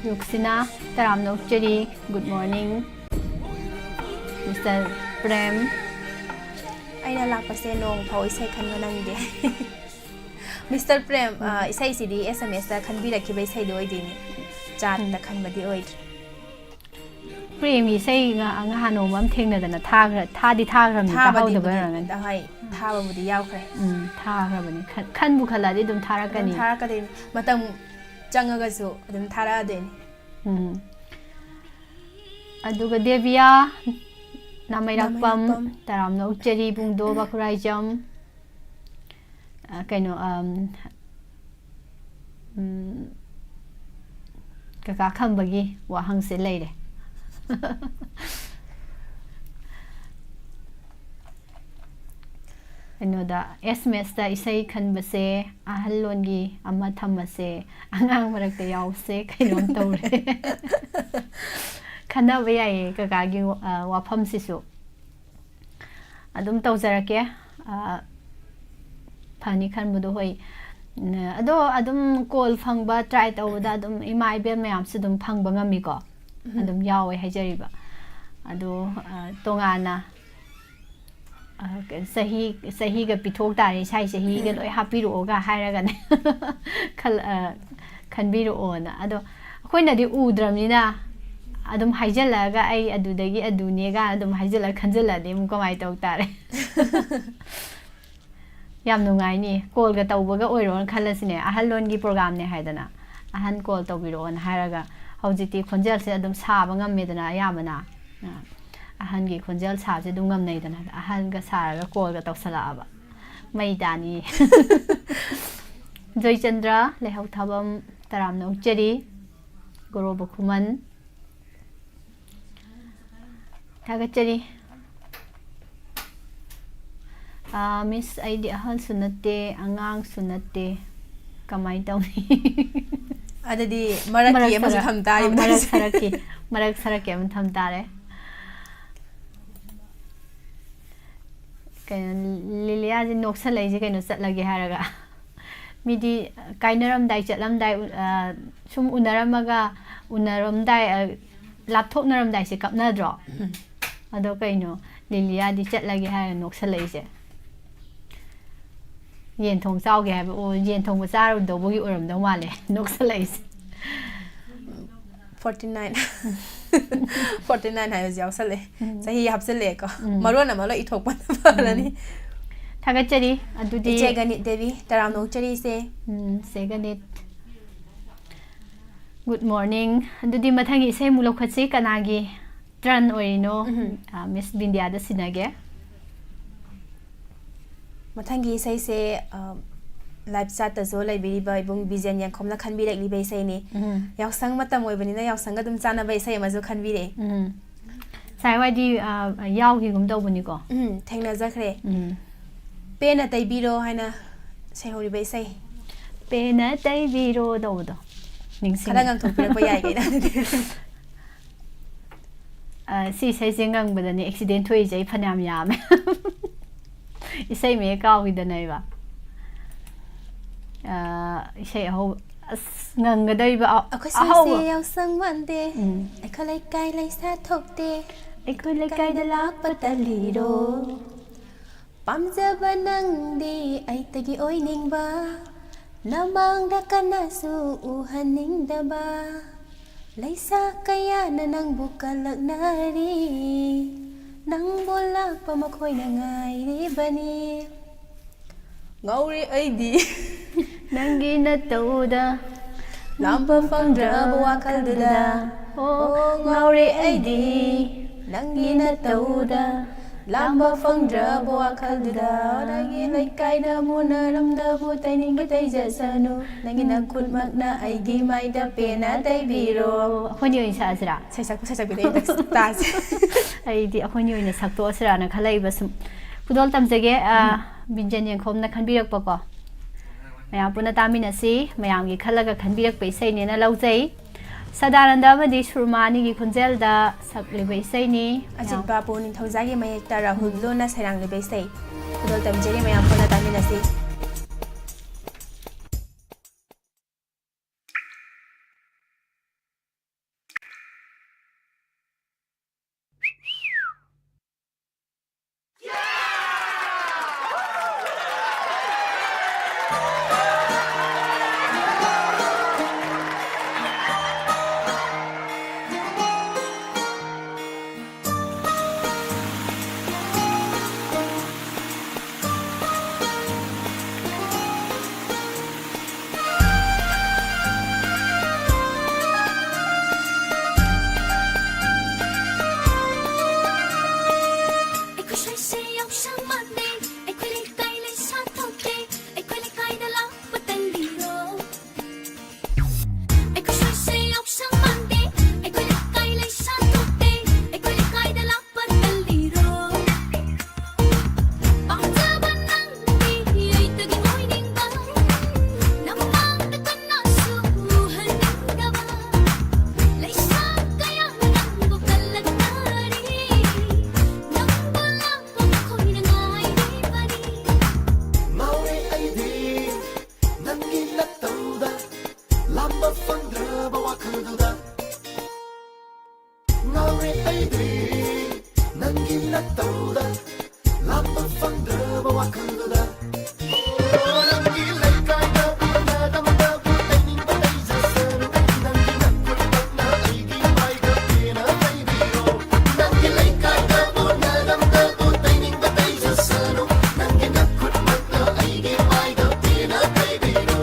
ꯔꯨꯛꯁꯤꯅꯥ, ꯇꯔꯥꯝꯅ ꯑꯣꯛꯆꯔꯤ꯫ Good morning꯫ Mister ꯄ꯭ꯔꯦꯝ꯫ ꯑꯩꯅ ꯂꯥꯛꯄꯁꯦ ꯅꯣꯡ ꯐꯥꯎ ꯏꯁꯩ ꯈꯟꯕ ꯅꯪꯗꯦ꯫ Mister ꯄ꯭ꯔꯦꯝ, ꯑ, ꯏꯁꯩꯁꯤꯗꯤ S M S ꯇ ꯈꯟꯕꯤꯔꯛꯈꯤꯕ ꯏꯁꯩꯗꯣ ꯑꯣꯏꯗꯣꯏꯅꯤ꯫ ꯆꯥꯠꯇ ꯎꯝ꯫ ꯈꯟꯕꯗꯤ ꯑꯣꯏꯗ꯭ꯔꯦ꯫ ꯄ꯭ꯔꯦꯝꯒꯤ ꯏꯁꯩ ꯉ-, ꯉꯍꯥꯟ ꯅꯣꯡꯃ ꯑꯃ ꯊꯦꯡꯅꯗꯅ ꯊꯥꯈ꯭ꯔ-, ꯊꯥꯗꯤ ꯊꯥꯈ꯭ꯔꯕꯅꯤ, ꯊꯥꯕꯗꯤꯕꯨꯗꯤ, ꯇꯥꯍꯧꯗꯕ ꯑꯣꯏꯔꯝꯒꯅꯤ꯫ ꯍꯣꯏ, ꯎꯝ꯫ ꯊꯥꯕꯕꯨꯗꯤ ꯌꯥꯎꯈ꯭ꯔꯦ꯫ ꯎꯝ, ꯊꯥꯈ꯭ꯔꯕꯅꯤ꯫ ꯈꯟ-, ꯈꯟꯕꯨ ꯈꯜꯂꯛꯑꯗꯤ ꯑꯗꯨꯝ ꯑꯗꯨꯝ ꯊꯥꯔꯛꯀꯅꯤ꯫ ꯊꯥꯔꯛꯀꯗꯣꯏꯅꯤ꯫ ꯃꯇꯝ ꯆꯪꯉꯒꯁꯨ ꯑꯗꯨꯝ ꯊꯥꯔꯛꯑꯗꯣꯏꯅꯤ꯫ ꯎꯝ꯫ ꯑꯗꯨꯒ ꯗꯦꯕꯤꯌꯥ ꯅꯥꯃꯩꯔꯥꯛꯄꯝ, ꯅꯥꯃꯩꯔꯥꯛꯄꯝ꯫ ꯇꯔꯥꯝꯅ ꯑꯣꯛꯆꯔꯤ, ꯄꯨꯡꯗꯣ ꯋꯥꯈꯨꯔꯥꯏꯖꯝ꯫ ꯑ, ꯀꯩꯅꯣ, ꯑꯝ, ꯎꯝ, ꯀꯀꯥ ꯈꯝꯕꯒꯤ ꯋꯥꯍꯪꯁꯦ ꯂꯩꯔꯦ꯫ ꯀꯩꯅꯣꯗ, S M S ꯇ ꯏꯁꯩ ꯈꯟꯕꯁꯦ ꯑꯍꯜ ꯂꯣꯟꯒꯤ ꯑꯃ ꯊꯝꯃꯁꯦ, ꯑꯉꯥꯡ ꯃꯔꯛꯇ ꯌꯥꯎꯁꯦ, ꯀꯩꯅꯣꯝ ꯇꯧꯔꯦ꯫ ꯈꯟꯅꯕ ꯌꯥꯏꯌꯦ ꯀꯀꯥꯒꯤ, ꯑ, ꯋꯥꯐꯝꯁꯤꯁꯨ꯫ ꯑꯗꯨꯝ ꯇꯧꯖꯔꯛꯀꯦ꯫ ꯑ, ꯐꯅꯤ ꯈꯟꯕꯗꯣ, ꯍꯣꯏ꯫ ꯎꯝ, ꯑꯗꯣ ꯑꯗꯨꯝ call ꯐꯪꯕ try ꯇꯧꯕꯗ ꯑꯗꯨꯝ ꯏꯃꯥ ꯏꯕꯦꯟ ꯃꯌꯥꯝꯁꯨ ꯑꯗꯨꯝ ꯐꯪꯕ ꯉꯝꯃꯤꯀꯣ꯫ ꯎꯝ꯫ ꯑꯗꯨꯝ ꯌꯥꯎꯋꯦ ꯍꯥꯏꯖꯔꯤꯕ꯫ ꯑꯗꯣ, ꯑ, ꯇꯣꯉꯥꯟꯅ, ꯑ, ꯆꯍꯤ, ꯆꯍꯤꯒ ꯄꯤꯊꯣꯛ ꯇꯥꯔꯦ, ꯏꯁꯥꯒꯤ ꯆꯍꯤꯒ ꯎꯝ꯫ ꯂꯣꯏ ꯍꯥꯞꯄꯤꯔꯛꯑꯣꯒ ꯍꯥꯏꯔꯒꯅꯦ꯫ ꯈꯜ-, ꯑ, ꯈꯟꯕꯤꯔꯛꯑꯣꯅ꯫ ꯑꯗꯣ ꯑꯩꯈꯣꯏꯅꯗꯤ ꯎꯗ꯭ꯔꯕꯅꯤꯅ ꯑꯗꯨꯝ ꯍꯥꯏꯖꯤꯜꯂꯛꯑꯒ ꯑꯩ ꯑꯗꯨꯗꯒꯤ ꯑꯗꯨꯅꯦꯒ ꯑꯗꯨꯝ ꯍꯥꯏꯖꯤꯜꯂꯒ ꯈꯟꯖꯤꯜꯂꯛꯑꯗꯤ ꯑꯃꯨꯛ ꯀꯃꯥꯏꯅ ꯇꯧ ꯇꯥꯔꯦ? ꯌꯥꯝ ꯅꯨꯡꯉꯥꯏꯅꯤ꯫ Call ꯒ ꯇꯧꯕꯒ ꯑꯣꯏꯔꯣꯅ ꯈꯜꯂꯁꯤꯅꯦ, ꯑꯍꯜ ꯂꯣꯟꯒꯤ program ꯅꯦ ꯍꯥꯏꯗꯅ, ꯑꯍꯟ call ꯇꯧꯕꯤꯔꯛꯑꯣꯅ ꯍꯥꯏꯔꯒ, ꯍꯧꯖꯤꯛꯇꯤ ꯈꯣꯟꯖꯦꯜꯁꯦ ꯑꯗꯨꯝ ꯁꯥꯕ ꯉꯝꯃꯦꯗꯅ ꯑꯌꯥꯝꯕꯅ꯫ ꯑ, ꯑꯍꯟꯒꯤ ꯈꯣꯟꯖꯦꯜ ꯁꯥꯕꯁꯦ ꯑꯗꯨꯝ ꯉꯝꯅꯩꯗꯅ, ꯑꯍꯟꯒ ꯁꯥꯔꯒ call ꯒ ꯇꯧꯁꯜꯂꯛꯑꯕ꯫ ꯃꯩ ꯇꯥꯅꯤ꯫ ꯖꯣꯏꯆꯟꯗ꯭ꯔ ꯂꯩꯍꯧꯊꯥꯕꯝ, ꯇꯔꯥꯝꯅ ꯑꯣꯛꯆꯔꯤ꯫ ꯒꯣꯔꯣꯕ ꯈꯨꯃꯟ꯫ ꯊꯥꯒꯠꯆꯔꯤ꯫ ꯑꯥ, ꯃꯤꯁ, ꯑꯩꯗꯤ ꯑꯍꯜꯁꯨ ꯅꯠꯇꯦ, ꯑꯉꯥꯡꯁꯨ ꯅꯠꯇꯦ, ꯀꯃꯥꯏꯅ ꯇꯧꯅꯤ? ꯑꯗꯨꯗꯤ ꯃꯔꯛꯀꯤ ꯃꯔꯛ ꯑꯃꯁꯨ ꯁꯔꯛ-, ꯊꯝ ꯇꯥꯔꯦ ꯑꯥ, ꯃꯔꯛ ꯃꯊꯪꯁꯦ꯫ ꯁꯔꯛꯀꯤ, ꯃꯔꯛ ꯁꯔꯛꯀꯤ ꯑꯃ ꯊꯝ ꯇꯥꯔꯦ꯫ ꯀꯩꯅꯣ, ꯂꯤꯂꯤꯌꯥꯁꯦ ꯅꯣꯛꯁꯜꯂꯛꯏꯁꯦ ꯀꯩꯅꯣ, ꯆꯠꯂꯒꯦ ꯍꯥꯏꯔꯒ? ꯃꯤꯗꯤ ꯀꯥꯏꯅꯔꯝꯗꯥꯏ, ꯆꯠꯂꯝꯗꯥꯏ, ꯎ-, ꯑ, ꯁꯨꯝ ꯎꯅꯔꯝꯃꯒ, ꯎꯅꯔꯝꯗꯥꯏ, ꯑ, ꯂꯥꯞꯊꯣꯛꯅꯔꯝꯗꯥꯏꯁꯦ ꯀꯞꯅꯗ꯭ꯔꯣ? ꯑꯗꯣ ꯀꯩꯅꯣ, ꯂꯤꯂꯤꯌꯥꯗꯤ ꯆꯠꯂꯒꯦ ꯍꯥꯏꯔꯒ ꯅꯣꯛꯁꯜꯂꯛꯏꯁꯦ? ꯌꯦꯟ ꯊꯣꯡ ꯆꯥꯎꯒꯦ ꯍꯥꯏꯕ, ꯑꯣ, ꯌꯦꯟ ꯊꯣꯡꯕ ꯆꯥꯔꯨꯗꯧꯕꯒꯤ ꯑꯣꯏꯔꯝꯗꯧ ꯃꯥꯜꯂꯦ ꯅꯣꯛꯁꯜꯂꯛꯏꯁꯦ꯫ Forty nine. ꯐꯣꯔꯇꯤ ꯅꯥꯏꯟ ꯍꯥꯏꯕꯁꯦ ꯌꯥꯎꯁꯜꯂꯛꯑꯦ꯫ ꯎꯝ. ꯆꯍꯤ ꯍꯥꯞꯆꯜꯂꯛꯑꯦꯀꯣ꯫ ꯎꯝ. ꯃꯔꯣꯟ ꯑꯃ ꯂꯣꯏ ꯏꯊꯣꯛꯄꯅ ꯐꯔꯅꯤ꯫ ꯊꯥꯒꯠꯆꯔꯤ꯫ ꯑꯗꯨꯗꯤ ꯏꯆꯦ ꯒꯅꯤꯠ ꯗꯦꯕꯤ, ꯇꯔꯥꯝꯅ ꯑꯣꯛꯆꯔꯤ ꯏꯆꯦ꯫ ꯎꯝ, ꯆꯦ ꯒꯅꯤꯠ꯫ Good morning꯫ ꯑꯗꯨꯗꯤ ꯃꯊꯪꯒꯤ ꯏꯁꯩ ꯑꯃꯨꯛ ꯂꯧꯈꯠꯁꯤ꯫ ꯀꯅꯥꯒꯤ turn ꯑꯣꯏꯔꯤꯅꯣ? ꯎꯝ. ꯑ, ꯃꯤꯁ ꯕꯤꯟꯗꯤꯌꯥꯗ ꯁꯤꯟꯅꯒꯦ꯫ ꯃꯊꯪꯒꯤ ꯏꯁꯩꯁꯦ, ꯑ, live chat ꯇꯁꯨ ꯂꯩꯕꯤꯔꯤꯕ ꯏꯕꯨꯡ ꯕꯤꯖꯦꯟ ꯌꯦꯡꯈꯣꯝꯅ ꯈꯟꯕꯤꯔꯛꯂꯤꯕ ꯏꯁꯩꯅꯤ꯫ ꯎꯝ. ꯌꯥꯎꯁꯪ ꯃꯇꯝ ꯑꯣꯏꯕꯅꯤꯅ ꯌꯥꯎꯁꯪꯒ ꯑꯗꯨꯝ ꯆꯥꯟꯅꯕ ꯏꯁꯩ ꯑꯃꯁꯨ ꯈꯟꯕꯤꯔꯛꯑꯦ꯫ ꯎꯝ. ꯁꯥꯏ ꯍꯣꯏꯗꯤ, ꯑ, ꯌꯥꯎꯈꯤꯒꯨꯝ ꯇꯧꯕꯅꯤꯀꯣ? ꯎꯝ, ꯊꯦꯡꯅꯖꯈ꯭ꯔꯦ꯫ ꯎꯝ. ꯄꯦꯟꯅ ꯇꯩꯕꯤꯔꯣ ꯍꯥꯏꯅ ꯁꯩꯍꯧꯔꯤꯕ ꯏꯁꯩ꯫ ꯄꯦꯟꯅ ꯇꯩꯕꯤꯔꯣ ꯇꯧꯕꯗꯣ ꯅꯤꯡꯁꯤꯡꯉꯤ꯫ ꯈꯔ ꯉꯥꯡꯊꯣꯛꯄꯤꯔꯛꯄ ꯌꯥꯏ ꯀꯩꯅꯣ꯫ ꯑ, ꯁꯤ ꯏꯁꯩꯁꯦ ꯉꯪꯕꯗꯅꯦ accident ꯊꯣꯛꯏꯁꯦ ꯑꯩ ꯐꯅꯌꯥꯝ ꯌꯥꯝꯃꯦ꯫ ꯏꯁꯩ ꯃꯌꯦꯛ ꯀꯥꯎꯈꯤꯗꯅ ꯑꯩꯕ꯫ ꯑ, ꯏꯁꯩ ꯑꯍꯧꯕ, ꯑꯁ, ꯉꯪꯒꯗꯧꯔꯤꯕ ꯑ-, ꯑꯩꯈꯣꯏ ꯑꯍꯧꯕ꯫ ꯁ꯭ꯋꯥꯏꯁꯦ ꯌꯥꯎꯁꯪ ꯃꯥꯟꯗꯦ꯫ ꯎꯝ. ꯑꯩꯈꯣꯏ ꯂꯩꯀꯥꯏ ꯂꯩꯁꯥ ꯊꯣꯛꯇꯦ꯫ ꯑꯩꯈꯣꯏ ꯂꯩꯀꯥꯏꯗ ꯂꯥꯛꯄ ꯇꯜꯂꯤꯔꯣ? ꯄꯥꯝꯖꯕ ꯅꯪꯗꯤ ꯑꯩꯇꯒꯤ ꯑꯣꯏꯅꯤꯡꯕ, ꯅꯃꯥꯡꯗ ꯀꯅꯥꯁꯨ ꯎꯍꯟꯅꯤꯡꯗꯕ꯫ ꯂꯩꯁꯥ ꯀꯌꯥꯅ ꯅꯪꯕꯨ ꯀꯜꯂꯛꯅꯔꯤ, ꯅꯪꯕꯨ ꯂꯥꯛꯄ ꯃꯈꯣꯏꯅ ꯉꯥꯏꯔꯤꯕꯅꯤ꯫ ꯉꯥꯎꯔꯦ ꯑꯩꯗꯤ꯫ ꯅꯪꯒꯤ ꯅꯇꯧꯗ ꯂꯥꯝꯕ ꯐꯪꯗ꯭ꯔꯕ ꯋꯥꯈꯜꯗꯨꯗ꯫ ꯑꯣ, ꯉꯥꯎꯔꯦ ꯑꯩꯗꯤ ꯅꯪꯒꯤ ꯅꯇꯧꯗ꯫ ꯂꯥꯝꯕ ꯐꯪꯗ꯭ꯔꯕ ꯋꯥꯈꯜꯗꯨꯗ꯫ ꯅꯪꯒꯤ ꯂꯩꯀꯥꯏꯗ ꯃꯨꯅꯔꯝꯗꯕꯨ ꯇꯩꯅꯤꯡꯕ ꯇꯩꯖꯁꯅꯨ꯫ ꯅꯪꯒꯤ ꯅꯈꯨꯠꯃꯛꯅ ꯑꯩꯒꯤ ꯃꯥꯏꯗ ꯄꯦꯟꯅ ꯇꯩꯕꯤꯔꯣ꯫ ꯑꯩꯈꯣꯏꯅꯤ ꯑꯣꯏꯅ ꯁꯛꯑꯁꯤꯔꯥ? ꯁꯩꯁꯛꯄ ꯁꯩꯁꯛꯄꯤꯗ ꯑꯩ ꯇꯥꯁꯦ꯫ ꯑꯩꯗꯤ ꯑꯩꯈꯣꯏꯅꯤ ꯑꯣꯏꯅ ꯁꯛꯇꯣꯛꯑꯁꯤꯔꯥꯅ ꯈꯜꯂꯛꯏꯕ ꯁꯨꯝ꯫ ꯈꯨꯗꯣꯜ ꯇꯝꯖꯒꯦ, ꯑ, ꯕꯤꯟꯖꯟ ꯌꯦꯡꯈꯣꯝꯅ ꯈꯟꯕꯤꯔꯛꯄꯀꯣ꯫ ꯃꯌꯥꯝ ꯄꯨꯟꯅ ꯇꯥꯃꯤꯟꯅꯁꯤ꯫ ꯃꯌꯥꯝꯒꯤ ꯈꯜꯂꯒ ꯈꯟꯕꯤꯔꯛꯄ ꯏꯁꯩꯅꯦꯅ ꯂꯧꯖꯩ꯫ ꯁꯗꯥꯅꯟꯗ ꯑꯃꯗꯤ ꯁꯨꯔꯃꯥ ꯑꯅꯤꯒꯤ ꯈꯣꯟꯖꯦꯜꯗ ꯁꯛꯂꯤꯕ ꯏꯁꯩꯅꯤ꯫ ꯑꯖꯤꯠ ꯕꯥꯕꯨ ꯅꯤꯡꯊꯧꯖꯥꯒꯤ ꯃꯌꯦꯛꯇ ꯔꯥꯍꯨꯜ ꯂꯨꯅ ꯁꯩꯔꯥꯡꯂꯤꯕ ꯏꯁꯩ꯫ ꯈꯨꯗꯣꯜ ꯇꯝꯖꯔꯤ, ꯃꯌꯥꯝ ꯄꯨꯟꯅ ꯇꯥꯃꯤꯟꯅꯁꯤ꯫ ꯑꯩꯈꯣꯏ ꯁ꯭ꯋꯥꯏꯁꯦ ꯌꯥꯎꯁꯪ ꯃꯥꯟꯗꯦ, ꯑꯩꯈꯣꯏ ꯂꯩꯀꯥꯏ ꯂꯩꯁꯥ ꯊꯣꯛꯇꯦ, ꯑꯩꯈꯣꯏ ꯂꯩꯀꯥꯏꯗ ꯂꯥꯛꯄ ꯇꯜꯂꯤꯔꯣ? ꯑꯩꯈꯣꯏ ꯁ꯭ꯋꯥꯏꯁꯦ ꯌꯥꯎꯁꯪ ꯃꯥꯟꯗꯦ, ꯑꯩꯈꯣꯏ ꯂꯩꯀꯥꯏ ꯂꯩꯁꯥ ꯊꯣꯛꯇꯦ, ꯑꯩꯈꯣꯏ ꯂꯩꯀꯥꯏꯗ ꯂꯥꯛꯄ ꯇꯜꯂꯤꯔꯣ? ꯄꯥꯝꯖꯕ ꯅꯪꯗꯤ ꯑꯩꯗꯒꯤ ꯑꯣꯏꯅꯤꯡꯕ, ꯅꯃꯥꯡꯗ ꯀꯅꯥꯁꯨ ꯎꯍꯟꯅꯤꯡꯗꯕ, ꯂꯩꯁꯥ ꯀꯌꯥꯅ ꯅꯪꯕꯨ ꯀꯜꯂꯛꯅꯔꯤ, ꯅꯪꯕꯨ ꯂꯥꯛꯄ ꯃꯈꯣꯏꯅ ꯉꯥꯏꯔꯤꯕꯅꯤ꯫ ꯉꯥꯎꯔꯦ ꯑꯩꯗꯤ ꯅꯪꯒꯤ ꯅꯠꯇꯧꯗ, ꯂꯥꯝꯕ ꯐꯪꯗ꯭ꯔꯕ ꯋꯥꯈꯜꯗꯨꯗ꯫ ꯉꯥꯎꯔꯦ ꯑꯩꯗꯤ ꯅꯪꯒꯤ ꯅꯠꯇꯧꯗ, ꯂꯥꯝꯕ ꯐꯪꯗ꯭ꯔꯕ ꯋꯥꯈꯜꯗꯨꯗ꯫ ꯅꯪꯒꯤ ꯂꯩꯀꯥꯏꯗ ꯎꯅꯗꯕꯗꯕꯨ ꯂꯩꯅꯤꯡꯕ ꯂꯩꯖꯁꯅꯨ, ꯅꯪꯒꯤ ꯅꯈꯨꯠꯃꯛꯅ ꯑꯩꯒꯤ ꯃꯥꯏꯗ ꯄꯦꯟꯅ ꯇꯩꯕꯤꯔꯣ꯫ ꯅꯪꯒꯤ ꯂꯩꯀꯥꯏꯗꯕꯨ ꯅꯔꯝꯗꯕꯨ ꯇꯩꯅꯤꯡꯕ ꯇꯩꯖꯁꯅꯨ, ꯅꯪꯒꯤ ꯅꯈꯨꯠꯃꯛꯅ ꯑꯩꯒꯤ ꯃꯥꯏꯗ ꯄꯦꯟꯅ ꯇꯩꯕꯤꯔꯣ꯫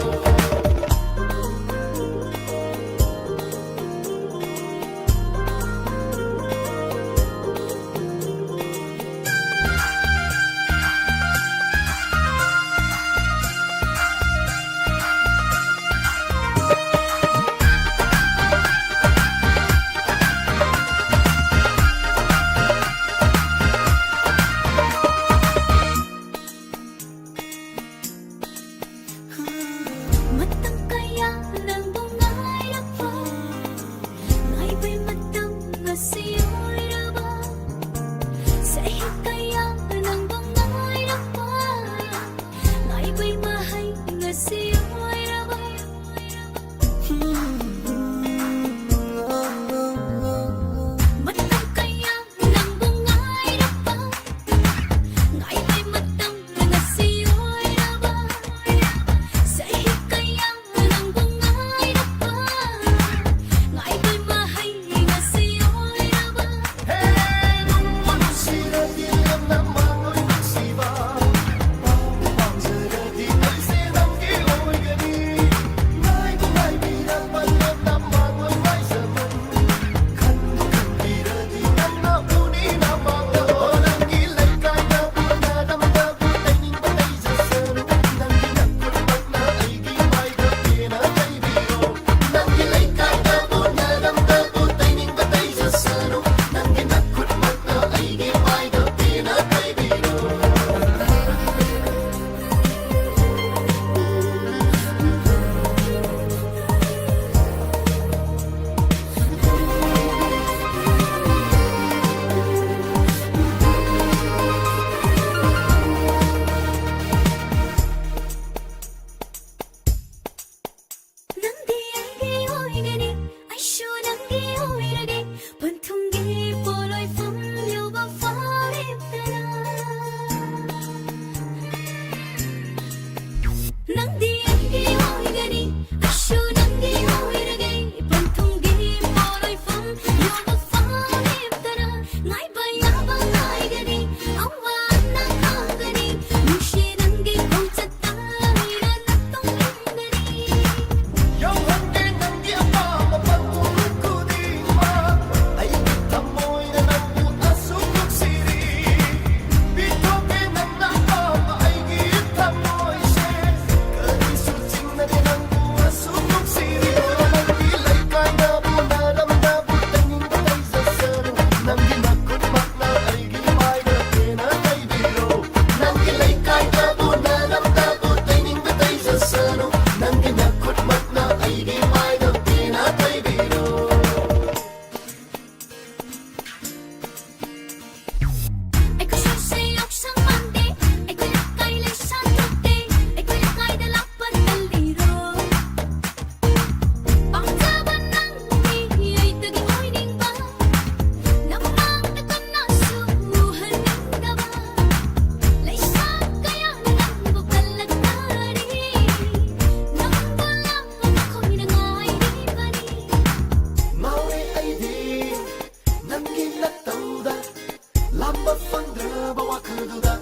ꯂꯥꯝꯕ ꯐꯪꯗ꯭ꯔꯕ ꯋꯥꯈꯜꯗꯨꯗ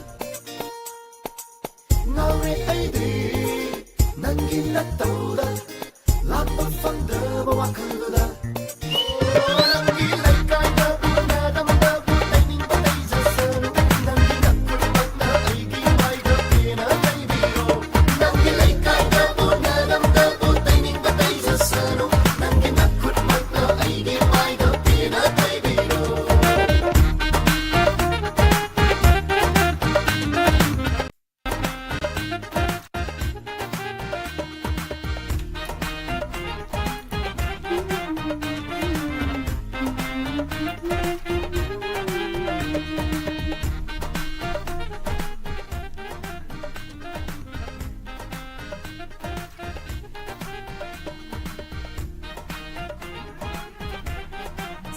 ꯉꯥꯎꯔꯦ ꯑꯩꯗꯤ ꯅꯪꯒꯤ ꯅꯠꯇꯧꯗ. ꯂꯥꯝꯕ ꯐꯪꯗ꯭ꯔꯕ ꯋꯥꯈꯜꯗꯨꯗ. ꯅꯪꯒꯤ ꯂꯩꯀꯥꯏꯗ ꯎꯅꯔꯝꯗꯕ ꯇꯩꯅꯤꯡꯕ ꯇꯩꯖꯁꯅꯨ. ꯅꯪꯒꯤ ꯅꯈꯨꯠꯃꯛꯅ ꯑꯩꯒꯤ ꯃꯥꯏꯗ ꯄꯦꯟꯅ ꯇꯩꯕꯤꯔꯣ. ꯅꯪꯒꯤ ꯂꯩꯀꯥꯏꯗ ꯎꯅꯔꯝꯗꯕ ꯇꯩꯅꯤꯡꯕ ꯇꯩꯖꯁꯅꯨ. ꯅꯪꯒꯤ ꯅꯈꯨꯠꯃꯛꯅ ꯑꯩꯒꯤ ꯃꯥꯏꯗ ꯄꯦꯟꯅ ꯇꯩꯕꯤꯔꯣ.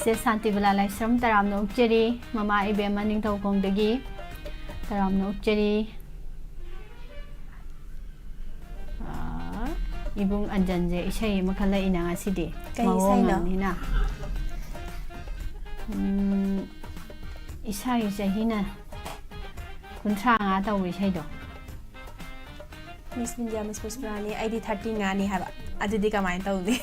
ꯁꯦ ꯁꯥꯟꯇꯤꯕꯂꯥ ꯂꯥꯏꯁ꯭ꯔꯝ ꯇꯔꯥꯝꯅ ꯑꯣꯛꯆꯔꯤ, ꯃꯃꯥ ꯏꯕꯦꯝꯃ ꯅꯤꯡꯊꯧꯈꯣꯡꯗꯒꯤ ꯇꯔꯥꯝꯅ ꯑꯣꯛꯆꯔꯤ꯫ ꯑꯥ, ꯏꯕꯨꯡ ꯑꯟꯖꯟꯁꯦ ꯏꯁꯩ ꯑꯃ ꯈꯜꯂꯛꯏꯅ ꯉꯁꯤꯗꯤ꯫ ꯀꯩ ꯃꯑꯣꯡ ꯏꯁꯩꯅꯣ? ꯑꯃꯅꯤꯅ꯫ ꯎꯝ, ꯏꯁꯥꯒꯤ ꯆꯍꯤꯅ ꯀꯨꯟꯊ꯭ꯔꯥ ꯃꯉꯥ ꯇꯧꯕ ꯏꯁꯩꯗꯣ꯫ ꯃꯤꯁ ꯏꯟꯗꯤꯌꯥ, ꯃꯤꯁ ꯄꯨꯁꯄꯔꯥꯅꯤ, ꯑꯩꯗꯤ ꯊꯥꯔꯇꯤ ꯉꯥꯅꯤ ꯍꯥꯏꯕ꯫ ꯑꯗꯨꯗꯤ ꯀꯃꯥꯏꯅ ꯇꯧꯅꯤ?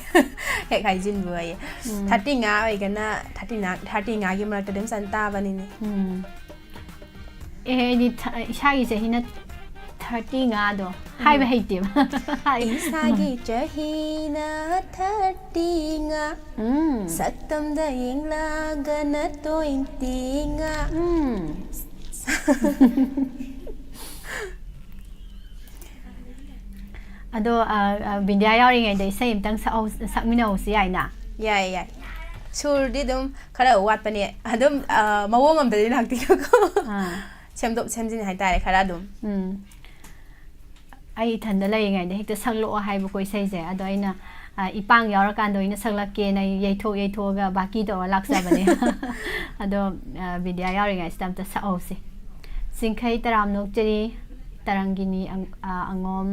ꯍꯦꯛ ꯍꯥꯏꯖꯤꯟꯕ ꯑꯣꯏꯌꯦ꯫ ꯎꯝ꯫ ꯊꯥꯔꯇꯤ ꯉꯥ ꯑꯣꯏꯒꯅ ꯊꯥꯔꯇꯤ ꯉꯥ, ꯊꯥꯔꯇꯤ ꯉꯥꯒꯤ ꯃꯔꯛꯇ ꯑꯗꯨꯝ ꯆꯟ ꯇꯥꯕꯅꯤꯅꯦ꯫ ꯎꯝ꯫ ꯑꯦ, ꯑꯩꯗꯤ ꯊ-, ꯏꯁꯥꯒꯤ ꯆꯍꯤꯅ ꯊꯥꯔꯇꯤ ꯉꯥꯗꯣ ꯍꯥꯏꯕ ꯎꯝ꯫ ꯍꯩꯇꯦꯕ꯫ ꯏꯁꯥꯒꯤ ꯆꯍꯤꯅ ꯊꯥꯔꯇꯤ ꯉꯥ, ꯎꯝ꯫ ꯁꯛꯇꯝꯗ ꯌꯦꯡꯂꯒꯅ ꯇ꯭ꯋꯦꯟꯇꯤ ꯉꯥ꯫ ꯎꯝ꯫ ꯑꯗꯣ, ꯑ, ꯑ, ꯕꯤꯟꯗꯤꯌꯥ ꯌꯥꯎꯔꯤꯉꯩꯗ ꯏꯁꯩ ꯑꯃꯇꯪ ꯁꯛꯍꯧ-, ꯁꯛꯃꯤꯟꯅꯍꯧꯁꯤ ꯌꯥꯏꯅ? ꯌꯥꯏ, ꯌꯥꯏ꯫ ꯁꯨꯔꯗꯤ ꯑꯗꯨꯝ ꯈꯔ ꯋꯥꯠꯄꯅꯦ꯫ ꯑꯗꯨꯝ, ꯑ, ꯃꯑꯣꯡ ꯑꯃꯗꯗꯤ ꯂꯥꯛꯇꯦꯀꯣ꯫ ꯑꯥ꯫ ꯁꯦꯝꯗꯣꯛ ꯁꯦꯝꯖꯤꯟ ꯍꯥꯏꯇꯥꯔꯦ, ꯈꯔ ꯑꯗꯨꯝ꯫ ꯎꯝ꯫ ꯑꯩ ꯏꯊꯟꯗ ꯂꯩꯔꯤꯉꯩꯗ ꯍꯦꯛꯇ ꯁꯛꯂꯛꯑꯣ ꯍꯥꯏꯕꯀꯣ ꯏꯁꯩꯁꯦ꯫ ꯑꯗꯣ ꯑꯩꯅ, ꯑ, ꯏꯄꯥꯡ ꯌꯥꯎꯔꯀꯥꯟꯗ ꯑꯣꯏꯅ ꯁꯛꯂꯛꯀꯦꯅ ꯑꯩ ꯌꯩꯊꯣꯛ ꯌꯩꯊꯣꯛꯑꯒ ꯕꯥꯀꯤ ꯇꯧꯔ ꯂꯥꯛꯆꯕꯅꯦ꯫ ꯑꯗꯣ, ꯑ, ꯕꯤꯗ꯭ꯌꯥ ꯌꯥꯎꯔꯤꯉꯩꯁꯤꯗ ꯑꯝꯇ ꯁꯛꯍꯧꯁꯤ꯫ ꯆꯤꯡꯈꯩ ꯇꯔꯥꯝꯅ ꯑꯣꯛꯆꯔꯤ, ꯇꯔꯪꯒꯤꯅꯤ ꯑꯪ-, ꯑ, ꯑꯉꯣꯝ,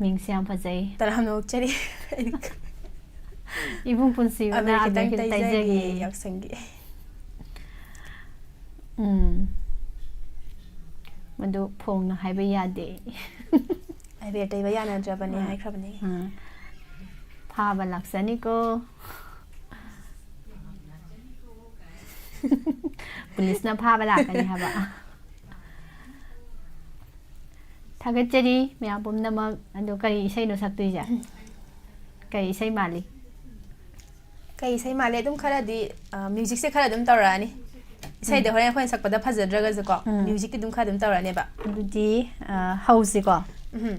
ꯃꯤꯡꯁꯦ ꯌꯥꯝ ꯐꯖꯩ꯫ ꯇꯔꯥꯝꯅ ꯑꯣꯛꯆꯔꯤ꯫ ꯏꯕꯨꯡ ꯄꯨꯟꯁꯤꯕꯅ ꯑꯕꯦꯔ ꯈꯤꯇꯪ ꯑꯕꯦꯔ ꯈꯤꯇꯪ ꯇꯩꯖꯒꯦ, ꯇꯩꯖꯒꯦ꯫ ꯌꯥꯎꯁꯪꯒꯤ꯫ ꯎꯝ꯫ ꯃꯗꯨ ꯐꯣꯡꯅ ꯍꯥꯏꯕ ꯌꯥꯗꯦ꯫ ꯑꯕꯦꯔ ꯇꯩꯕ ꯌꯥꯅꯗ꯭ꯔꯕꯅꯦ ꯎꯝ꯫ ꯍꯥꯏꯈ꯭ꯔꯕꯅꯦ꯫ ꯎꯝ꯫ ꯐꯥꯕ ꯂꯥꯛꯆꯅꯤꯀꯣ꯫ ꯄꯨꯂꯤꯁꯅ ꯐꯥꯕ ꯂꯥꯛꯀꯅꯤ ꯍꯥꯏꯕ꯫ ꯊꯥꯒꯠꯆꯔꯤ ꯃꯌꯥꯝ ꯄꯨꯝꯅꯃꯛ꯫ ꯑꯗꯣ ꯀꯔꯤ ꯏꯁꯩꯅꯣ ꯁꯛꯇꯣꯏꯁꯦ? ꯀꯔꯤ ꯏꯁꯩ ꯃꯥꯜꯂꯤ? ꯀꯩ ꯏꯁꯩ ꯃꯥꯜꯂꯦ? ꯑꯗꯨꯝ ꯈꯔꯗꯤ, ꯑ, ꯃ꯭ꯌꯨꯖꯤꯛꯁꯦ ꯈꯔ ꯑꯗꯨꯝ ꯇꯧꯔꯛꯑꯅꯤ꯫ ꯏꯁꯩꯗꯣ ꯎꯝ꯫ ꯍꯣꯔꯦꯟ ꯑꯩꯈꯣꯏꯅ ꯁꯛꯄꯗ ꯐꯖꯗ꯭ꯔꯒꯁꯨꯀꯣ, ꯎꯝ꯫ ꯃ꯭ꯌꯨꯖꯤꯛꯇꯤ ꯑꯗꯨꯝ ꯈꯔ ꯑꯗꯨꯝ ꯇꯧꯔꯛꯑꯅꯦꯕ꯫ ꯑꯗꯨꯗꯤ, ꯑ, ꯍꯧꯁꯤꯀꯣ꯫ ꯎꯝ꯫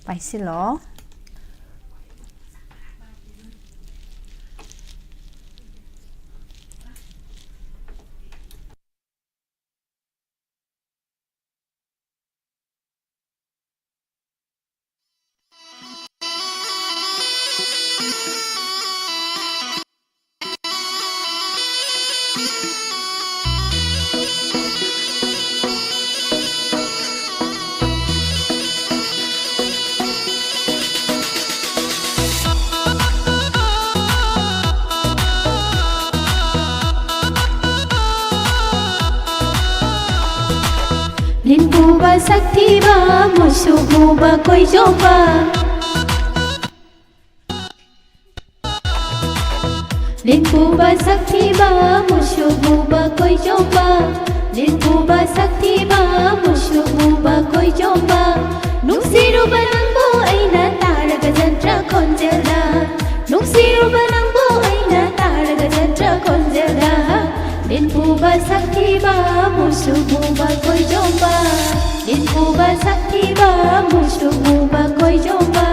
ꯄꯥꯏꯁꯤꯜꯂꯣ꯫ ꯂꯤꯟ ꯄꯨꯕ ꯁꯛ ꯊꯤꯕ, ꯃꯨꯁꯨꯛ ꯃꯨꯕ ꯀꯣꯏꯖꯣꯝꯕ꯫ ꯂꯤꯟ ꯄꯨꯕ ꯁꯛ ꯊꯤꯕ, ꯃꯨꯁꯨꯛ ꯃꯨꯕ ꯀꯣꯏꯖꯣꯝꯕ꯫ ꯂꯤꯟ ꯄꯨꯕ ꯁꯛ ꯊꯤꯕ, ꯃꯨꯁꯨꯛ ꯃꯨꯕ ꯀꯣꯏꯖꯣꯝꯕ꯫ ꯅꯨꯡꯁꯤꯔꯨꯕ ꯅꯪꯕꯨ ꯑꯩꯅ ꯇꯥꯔꯒ ꯖꯟꯇ꯭ꯔ ꯈꯣꯟꯖꯦꯜꯗ꯫ ꯅꯨꯡꯁꯤꯔꯨꯕ ꯅꯪꯕꯨ ꯑꯩꯅ ꯇꯥꯔꯒ ꯖꯟꯇ꯭ꯔ ꯈꯣꯟꯖꯦꯜꯗ꯫ ꯂꯤꯟ ꯄꯨꯕ ꯁꯛ ꯊꯤꯕ, ꯃꯨꯁꯨꯛ ꯃꯨꯕ ꯀꯣꯏꯖꯣꯝꯕ꯫ ꯂꯤꯟ ꯄꯨꯕ ꯁꯛ ꯊꯤꯕ, ꯃꯨꯁꯨꯛ ꯃꯨꯕ ꯀꯣꯏꯖꯣꯝꯕ꯫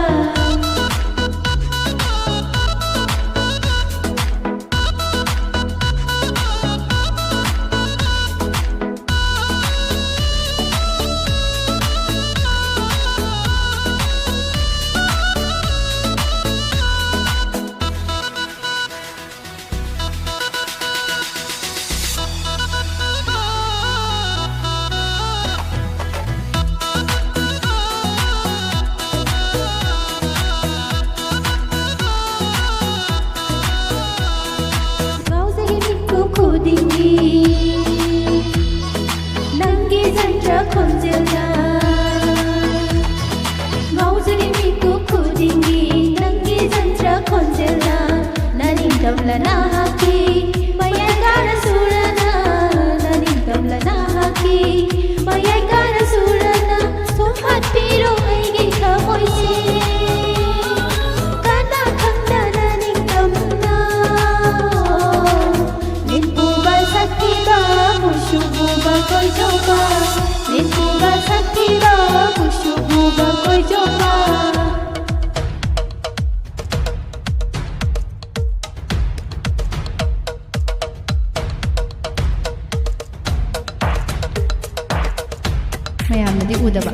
ꯃꯌꯥꯝꯅꯗꯤ ꯎꯗꯕ,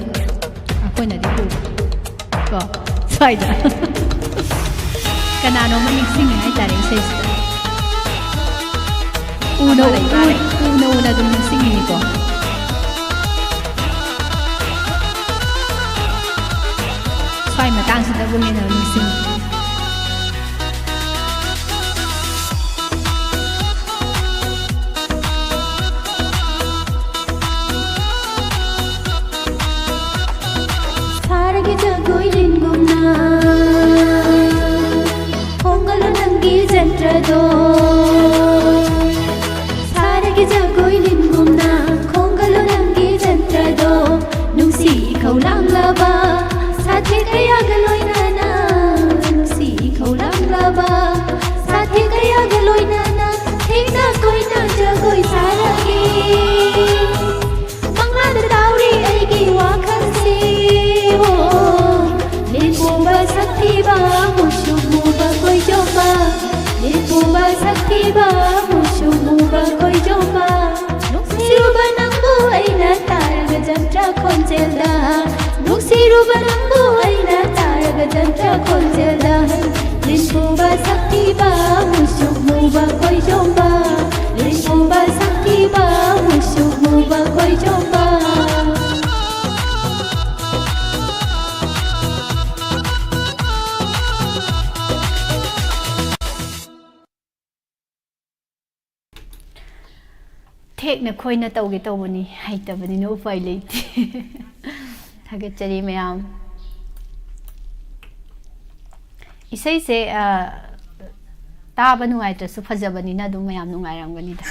ꯑꯩꯈꯣꯏꯅꯗꯤ ꯎꯕ꯫ ꯀꯣ, ꯁ꯭ꯋꯥꯏꯗ ꯀꯅꯥꯅꯣꯝꯃ ꯅꯤꯡꯁꯤꯡꯉꯦ ꯍꯥꯏꯇꯥꯔꯦ ꯏꯁꯩꯁꯤꯗ꯫ ꯎꯅ ꯎꯅ ꯑꯗꯨꯝ ꯅꯤꯡꯁꯤꯡꯉꯤꯅꯤꯀꯣ꯫ ꯁ꯭ꯋꯥꯏ ꯃꯇꯥꯡꯁꯤꯗꯕꯨ ꯍꯦꯟꯅ ꯅꯤꯡꯁꯤꯡꯉꯤ꯫ ꯁꯥꯔꯒꯦ ꯖꯒꯣꯏ ꯂꯤꯟꯒꯨꯝꯅ, ꯈꯣꯡꯒꯠꯂꯣ ꯅꯪꯒꯤ ꯖꯟꯇ꯭ꯔꯗꯣ꯫ ꯁꯥꯔꯒꯦ ꯖꯒꯣꯏ ꯂꯤꯟꯒꯨꯝꯅ, ꯈꯣꯡꯒꯠꯂꯣ ꯅꯪꯒꯤ ꯖꯟꯇ꯭ꯔꯗꯣ꯫ ꯅꯨꯡꯁꯤ ꯏꯈꯧ ꯂꯥꯡꯂꯕ ꯁꯥꯊꯤ ꯀꯌꯥꯒ ꯂꯣꯏꯅꯅ, ꯅꯨꯡꯁꯤ ꯏꯈꯧ ꯂꯥꯡꯂꯕ ꯁꯥꯊꯤ ꯀꯌꯥꯒ ꯂꯣꯏꯅꯅ, ꯊꯦꯡꯅ ꯀꯣꯏꯅ ꯖꯒꯣꯏ ꯁꯥꯔꯒꯦ꯫ ꯃꯪꯂꯥꯟꯗ ꯇꯥꯎꯔꯤ ꯑꯩꯒꯤ ꯋꯥꯈꯜꯁꯤ꯫ ꯑꯣ, ꯂꯤꯟ ꯄꯨꯕ ꯁꯛꯊꯤꯕ, ꯃꯨꯁꯨꯛ ꯃꯨꯕ ꯀꯣꯏꯖꯣꯝꯕ꯫ ꯂꯤꯟ ꯄꯨꯕ ꯁꯛꯊꯤꯕ, ꯃꯨꯁꯨꯛ ꯃꯨꯕ ꯀꯣꯏꯖꯣꯝꯕ꯫ ꯅꯨꯡꯁꯤꯔꯨꯕ ꯅꯪꯕꯨ ꯑꯩꯅ ꯇꯥꯔꯒ ꯖꯟꯇ꯭ꯔ ꯈꯣꯟꯖꯦꯜꯗ꯫ ꯅꯨꯡꯁꯤꯔꯨꯕ ꯅꯪꯕꯨ ꯑꯩꯅ ꯇꯥꯔꯒ ꯖꯟꯇ꯭ꯔ ꯈꯣꯟꯖꯦꯜꯗ꯫ ꯂꯤꯟ ꯄꯨꯕ ꯁꯛꯊꯤꯕ, ꯃꯨꯁꯨꯛ ꯃꯨꯕ ꯀꯣꯏꯖꯣꯝꯕ꯫ ꯂꯤꯟ ꯄꯨꯕ ꯁꯛꯊꯤꯕ, ꯃꯨꯁꯨꯛ ꯃꯨꯕ ꯀꯣꯏꯖꯣꯝꯕ꯫ ꯊꯦꯛꯅ ꯈꯣꯏꯅ ꯇꯧꯒꯦ ꯇꯧꯕꯅꯤ, ꯍꯩꯇꯕꯅꯤꯅ ꯎꯄꯥꯏ ꯂꯩꯇꯦ꯫ ꯊꯥꯒꯠꯆꯔꯤ ꯃꯌꯥꯝ꯫ ꯏꯁꯩꯁꯦ, ꯑ, ꯇꯥꯕ ꯅꯨꯡꯉꯥꯏꯇ꯭ꯔꯁꯨ ꯐꯖꯕꯅꯤꯅ ꯑꯗꯨꯝ ꯃꯌꯥꯝ ꯅꯨꯡꯉꯥꯏꯔꯝꯒꯅꯤꯗ꯫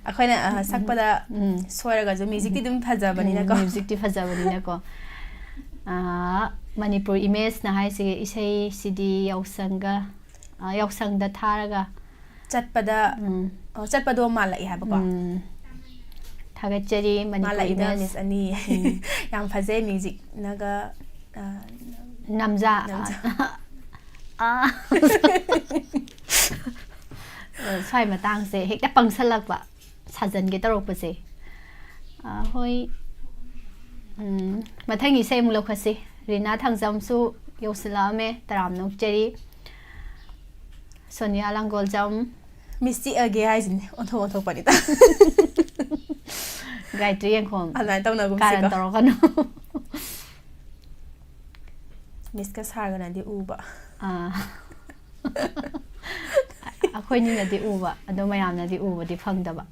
ꯑꯩꯈꯣꯏꯅ, ꯑ, ꯁꯛꯄꯗ ꯎꯝ꯫ ꯁꯣꯏꯔꯒꯁꯨ musicꯇꯤ ꯑꯗꯨꯝ ꯐꯖꯕꯅꯤꯅꯀꯣ꯫ ꯎꯝ, musicꯇꯤ ꯐꯖꯕꯅꯤꯅꯀꯣ꯫ ꯑ, ꯃꯅꯤꯄꯨꯔ ꯏꯃꯦꯖꯅ ꯍꯥꯏꯁꯦ ꯏꯁꯩꯁꯤꯗꯤ ꯌꯥꯎꯁꯪꯒ, ꯑ, ꯌꯥꯎꯁꯪꯗ ꯊꯥꯔꯒ ꯆꯠꯄꯗ, ꯎꯝ꯫ ꯑꯣ, ꯆꯠꯄꯗꯣ ꯃꯥꯜꯂꯛꯑꯦ ꯍꯥꯏꯕꯀꯣ꯫ ꯎꯝ꯫ ꯊꯥꯒꯠꯆꯔꯤ, ꯃꯅꯤꯄꯨꯔ ꯃꯥꯜꯂꯛꯏꯗ ꯏꯃꯦꯖ꯫ Miss ꯑꯅꯤ꯫ ꯎꯝ꯫ ꯌꯥꯝ ꯐꯖꯩ, musicꯅꯒ, ꯑ, ꯅꯝꯖꯥ-, ꯅꯝꯖꯥ-, ꯑ, ꯑ꯫ ꯁ꯭ꯋꯥꯏ ꯃꯇꯥꯡꯁꯦ ꯍꯦꯛꯇ ꯄꯪꯁꯜꯂꯛꯄ, ꯁꯥꯖꯟꯒꯦ ꯇꯧꯔꯛꯄꯁꯦ꯫ ꯑ, ꯍꯣꯏ꯫ ꯎꯝ, ꯃꯊꯪꯒꯤ ꯏꯁꯩ ꯑꯃꯨꯛ ꯂꯧꯈꯠꯁꯤ꯫ ꯔꯤꯅꯥ ꯊꯥꯡꯖꯝꯁꯨ ꯌꯧꯁꯤꯜꯂꯛꯑꯝꯃꯦ꯫ ꯇꯔꯥꯝꯅ ꯑꯣꯛꯆꯔꯤ꯫ ꯁꯣꯅꯤꯌꯥ ꯂꯥꯡꯒꯣꯜꯖꯝ꯫ ꯃꯤꯁ ꯆꯤꯛꯑꯒꯦ ꯍꯥꯏꯁꯤꯅꯦ, ꯑꯣꯟꯊꯣꯛ ꯑꯣꯟꯊꯣꯛꯄꯅꯤꯗ꯫ ꯒꯥꯌꯇ꯭ꯔꯤ ꯌꯦꯡꯈꯣꯝ꯫ ꯑꯗꯨꯃꯥꯏꯅ ꯇꯧꯅꯒꯨꯝꯁꯤꯀꯣ꯫ ꯀꯥꯔꯟ ꯇꯧꯔꯛꯀꯅꯨ꯫ ꯃꯤꯁꯀ ꯁꯥꯔꯒꯅꯗꯤ ꯎꯕ꯫ ꯑꯥ꯫ ꯑꯩꯈꯣꯏꯅꯤꯅꯗꯤ ꯎꯕ, ꯑꯗꯣ ꯃꯌꯥꯝꯅꯗꯤ ꯎꯕꯗꯤ ꯐꯪꯗꯕ꯫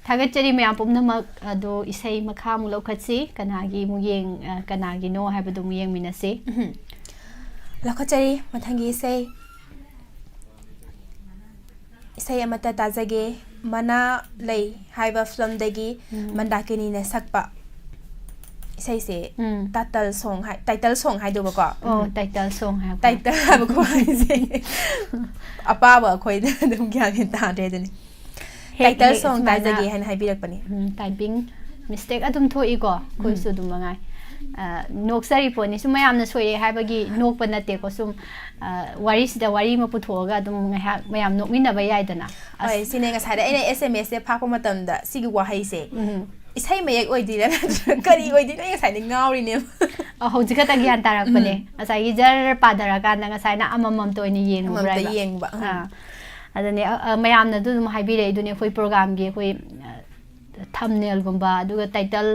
ꯊꯥꯒꯠꯆꯔꯤ ꯃꯌꯥꯝ ꯄꯨꯝꯅꯃꯛ꯫ ꯑꯗꯣ ꯏꯁꯩ ꯃꯈꯥ ꯑꯃꯨꯛ ꯂꯧꯈꯠꯁꯤ꯫ ꯀꯅꯥꯒꯤ ꯑꯃꯨꯛ ꯌꯦꯡ-, ꯑ, ꯀꯅꯥꯒꯤꯅꯣ ꯍꯥꯏꯕꯗꯨ ꯑꯃꯨꯛ ꯌꯦꯡꯃꯤꯟꯅꯁꯤ꯫ ꯎꯝꯍꯨꯝ꯫ ꯂꯧꯈꯠꯆꯔꯤ ꯃꯊꯪꯒꯤ ꯏꯁꯩ꯫ ꯏꯁꯩ ꯑꯃꯠꯇ ꯇꯥꯖꯒꯦ꯫ ꯃꯅꯥ ꯂꯩ ꯍꯥꯏꯕ ꯐꯤꯂꯝꯗꯒꯤ ꯎꯝ꯫ ꯃꯟꯗꯥꯀꯤꯅꯤꯅ ꯁꯛꯄ ꯏꯁꯩꯁꯦ ꯎꯝ꯫ ꯇꯥꯏꯇꯜ ꯁꯣꯡ ꯍꯥꯏ-, ꯇꯥꯏꯇꯜ ꯁꯣꯡ ꯍꯥꯏꯗꯧꯕꯀꯣ꯫ ꯑꯣ, ꯎꯝ꯫ ꯇꯥꯏꯇꯜ ꯁꯣꯡ ꯍꯥꯏꯕ꯫ ꯇꯥꯏꯇꯜ ꯍꯥꯏꯕꯀꯣ ꯍꯥꯏꯁꯦ꯫ ꯑꯄꯥꯕ ꯑꯩꯈꯣꯏꯗ ꯑꯗꯨꯝ ꯒ꯭ꯌꯥꯟ ꯃꯦꯟ ꯇꯥꯗ꯭ꯔꯦ ꯑꯗꯨꯅꯤ꯫ ꯍꯦꯛ, ꯇꯥꯏꯇꯜ ꯍꯦꯛ ꯁꯣꯡ ꯁꯨꯃꯥꯏꯅ ꯇꯥꯖꯒꯦ ꯍꯥꯏꯅ ꯍꯥꯏꯕꯤꯔꯛꯄꯅꯦ꯫ ꯎꯝ, typing mistake ꯑꯗꯨꯝ ꯊꯣꯛꯏꯀꯣ, ꯑꯩꯈꯣꯏꯁꯨ ꯎꯝ꯫ ꯑꯗꯨꯝ ꯃꯉꯥꯏ꯫ ꯑ, ꯅꯣꯛꯆꯔꯤ ꯄꯣꯠꯅꯤ꯫ ꯁꯨꯝ ꯃꯌꯥꯝꯅ ꯁꯣꯏꯑꯦ ꯍꯥꯏꯕꯒꯤ ꯅꯣꯛꯄ ꯅꯠꯇꯦꯀꯣ, ꯁꯨꯝ, ꯑ, ꯋꯥꯔꯤꯁꯤꯗ ꯋꯥꯔꯤ ꯑꯃ ꯄꯨꯊꯣꯛꯑꯒ ꯑꯗꯨꯝ ꯉꯥꯏꯍꯥꯛ ꯃꯌꯥꯝ ꯅꯣꯛꯃꯤꯟꯅꯕ ꯌꯥꯏꯗꯅ꯫ ꯍꯣꯏ, ꯑꯁ꯫ ꯁꯤꯅꯦ ꯉꯁꯥꯏꯗ ꯑꯩꯅ S M S ꯁꯦ ꯐꯥꯛꯄ ꯃꯇꯝꯗ ꯁꯤꯒꯤ ꯋꯥꯍꯩꯁꯦ, ꯎꯝ꯫ ꯏꯁꯩ ꯃꯌꯦꯛ ꯑꯣꯏꯗꯣꯏꯔꯥ ꯅꯠꯇ꯭ꯔꯒ ꯀꯔꯤ ꯑꯣꯏꯗꯣꯏꯅꯣ? ꯑꯩ ꯉꯁꯥꯏꯗꯤ ꯉꯥꯎꯔꯤꯅꯦꯕ꯫ ꯑ, ꯍꯧꯖꯤꯛ ꯈꯛꯇ ꯒ꯭ꯌꯥꯟ ꯇꯥꯔꯛꯄꯅꯦ꯫ ꯎꯝ꯫ ꯉꯁꯥꯏꯒꯤ ꯖꯔ ꯄꯥꯊꯔꯀꯥꯟꯗ ꯉꯁꯥꯏꯅ ꯑꯃꯃꯝꯇ ꯑꯣꯏꯅ ꯌꯦꯡꯉꯨꯕ꯭ꯔꯥ ꯑꯃꯃꯝꯇ ꯍꯥꯏꯕ? ꯌꯦꯡꯕ, ꯎꯝ꯫ ꯑꯥ꯫ ꯑꯗꯨꯅꯦ, ꯑ, ꯑ, ꯃꯌꯥꯝꯅ ꯑꯗꯨ ꯑꯗꯨꯝ ꯍꯥꯏꯕꯤꯔꯛꯏꯗꯨꯅꯦ, ꯑꯩꯈꯣꯏ programꯒꯤ ꯑꯩꯈꯣꯏ, ꯑ, thumbnailꯒꯨꯝꯕ, ꯑꯗꯨꯒ title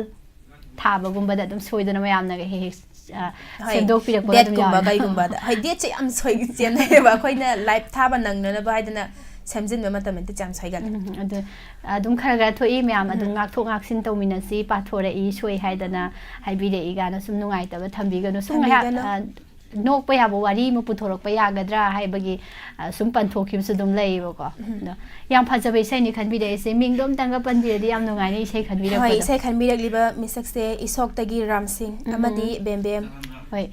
ꯊꯥꯕꯒꯨꯝꯕꯗ ꯑꯗꯨꯝ ꯁꯣꯏꯗꯅ ꯃꯌꯥꯝꯅꯒ ꯍꯦꯛ ꯍꯦꯛ, ꯑ, ꯍꯣꯏ, ꯁꯦꯝꯗꯣꯛꯄꯤꯔꯛꯄꯒ ꯑꯗꯨꯝ dateꯀꯨꯝꯕ ꯌꯥꯎꯋꯦ꯫ ꯀꯩꯒꯨꯝꯕꯗ꯫ ꯍꯣꯏ, dateꯁꯦ ꯌꯥꯝ ꯁꯣꯏ-, ꯆꯦꯟꯅꯩꯌꯦꯕ꯫ ꯑꯩꯈꯣꯏꯅ live ꯊꯥꯕ ꯅꯪꯅꯅꯕ ꯍꯥꯏꯗꯅ ꯁꯦꯝꯖꯤꯟꯕ ꯃꯇꯝꯗꯗꯤ ꯌꯥꯝ ꯁꯣꯏꯒꯜꯂꯦ꯫ ꯎꯝ, ꯑꯗꯨ ꯑꯗꯨꯝ ꯈꯔ ꯈꯔ ꯊꯣꯛꯏ, ꯃꯌꯥꯝ ꯑꯗꯨꯝ ꯎꯝ꯫ ꯉꯥꯛꯊꯣꯛ ꯉꯥꯛꯁꯤꯟ ꯇꯧꯃꯤꯟꯅꯁꯤ, ꯄꯥꯊꯣꯔꯛꯏ, ꯁꯣꯏ ꯍꯥꯏꯗꯅ ꯍꯥꯏꯕꯤꯔꯛꯏ ꯀꯥꯏꯅ ꯁꯨꯝ ꯅꯨꯡꯉꯥꯏꯇꯕ ꯊꯝꯕꯤꯒꯅꯨ꯫ ꯁꯨꯝ ꯉꯥꯏꯍꯥꯛ, ꯊꯝꯕꯤꯒꯅꯨ꯫ ꯑ, ꯅꯣꯛꯄ ꯌꯥꯕ ꯋꯥꯔꯤ ꯑꯃ ꯄꯨꯊꯣꯔꯛꯄ ꯌꯥꯒꯗ꯭ꯔꯥ ꯍꯥꯏꯕꯒꯤ, ꯑ, ꯁꯨꯝ ꯄꯟꯊꯣꯛꯈꯤꯕꯁꯨ ꯑꯗꯨꯝ ꯂꯩꯌꯦꯕꯀꯣ꯫ ꯎꯝ꯫ ꯑꯗꯣ ꯌꯥꯝ ꯐꯖꯕ ꯏꯁꯩꯅꯤ ꯈꯟꯕꯤꯔꯛꯏꯁꯦ꯫ ꯃꯤꯡꯗꯣ ꯑꯝꯇꯪꯒ ꯄꯟꯕꯤꯔꯗꯤ ꯌꯥꯝ ꯅꯨꯡꯉꯥꯏꯅꯤ, ꯏꯁꯩ ꯈꯟꯕꯤꯔꯛꯄꯗꯣ꯫ ꯍꯣꯏ, ꯏꯁꯩ ꯈꯟꯕꯤꯔꯛꯂꯤꯕ ꯃꯤꯁꯛꯁꯦ ꯏꯁꯣꯛꯇꯒꯤ ꯔꯥꯝꯁꯤꯡ ꯎꯝ꯫ ꯑꯃꯗꯤ ꯕꯦꯝꯕꯦꯝ ꯍꯣꯏ꯫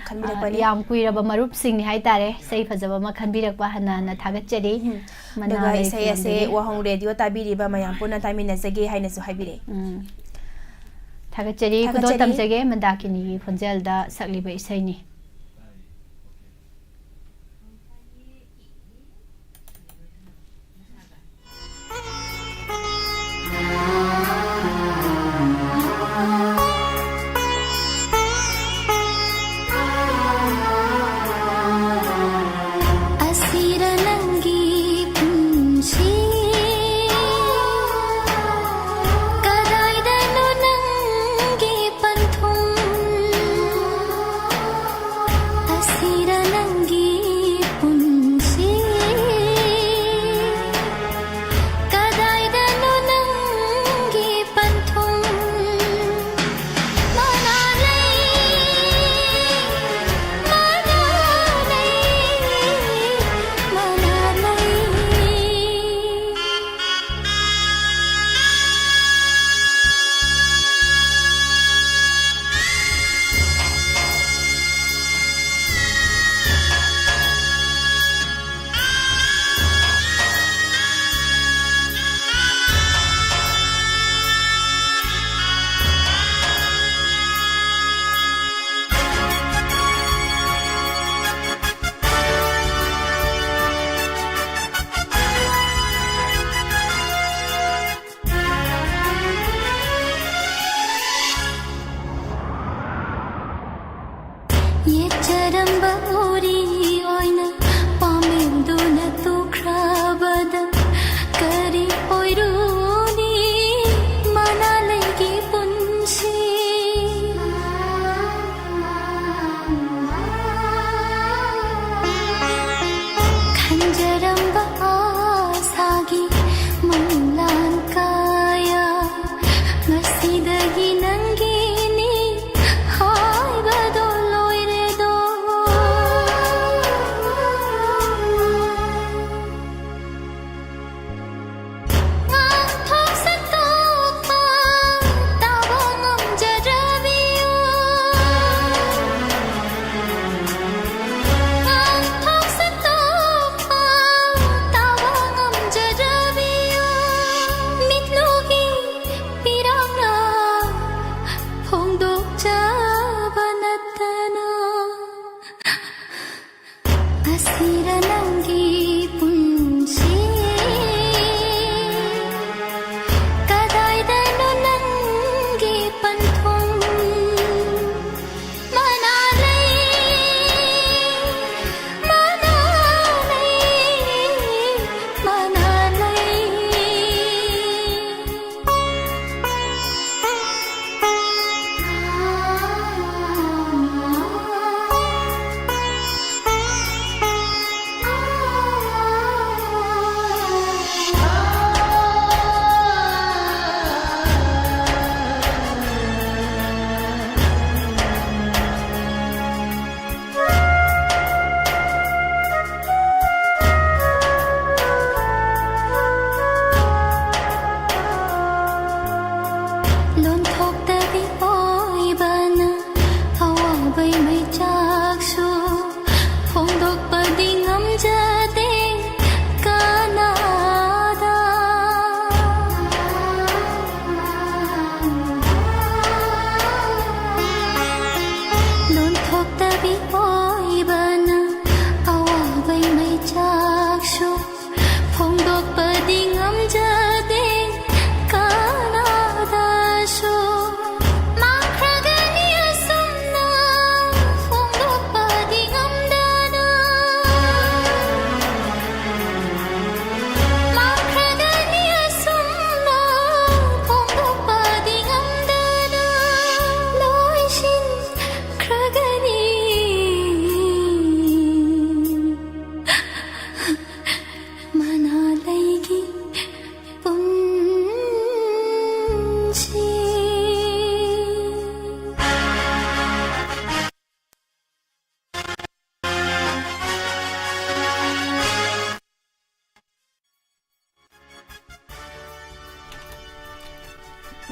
ꯈꯟꯕꯤꯔꯛꯄꯅꯤ꯫ ꯑ, ꯌꯥꯝ ꯀꯨꯏꯔꯕ ꯃꯔꯨꯞꯁꯤꯡꯅꯤ ꯍꯥꯏꯇꯥꯔꯦ, ꯏꯁꯩ ꯐꯖꯕ ꯑꯃ ꯈꯟꯕꯤꯔꯛꯄ ꯍꯟꯅ ꯍꯟꯅ ꯊꯥꯒꯠꯆꯔꯤ꯫ ꯎꯝ꯫ ꯃꯅꯥ ꯑꯗꯨꯒ ꯂꯩ ꯏꯁꯩ ꯑꯁꯦ ꯐꯤꯂꯝꯗꯒꯤ꯫ ꯋꯥꯍꯣꯡ ꯔꯦꯗꯤꯑꯣ ꯇꯥꯕꯤꯔꯤꯕ ꯃꯌꯥꯝ ꯄꯨꯟꯅ ꯇꯥꯃꯤꯟꯅꯖꯒꯦ ꯍꯥꯏꯅꯁꯨ ꯍꯥꯏꯕꯤꯔꯛꯏ꯫ ꯎꯝ꯫ ꯊꯥꯒꯠꯆꯔꯤ, ꯈꯨꯗꯣꯜ ꯊꯥꯒꯠꯆꯔꯤ꯫ ꯇꯝꯖꯒꯦ, ꯃꯟꯗꯥꯀꯤꯅꯤꯒꯤ ꯈꯣꯟꯖꯦꯜꯗ ꯁꯛꯂꯤꯕ ꯏꯁꯩꯅꯤ꯫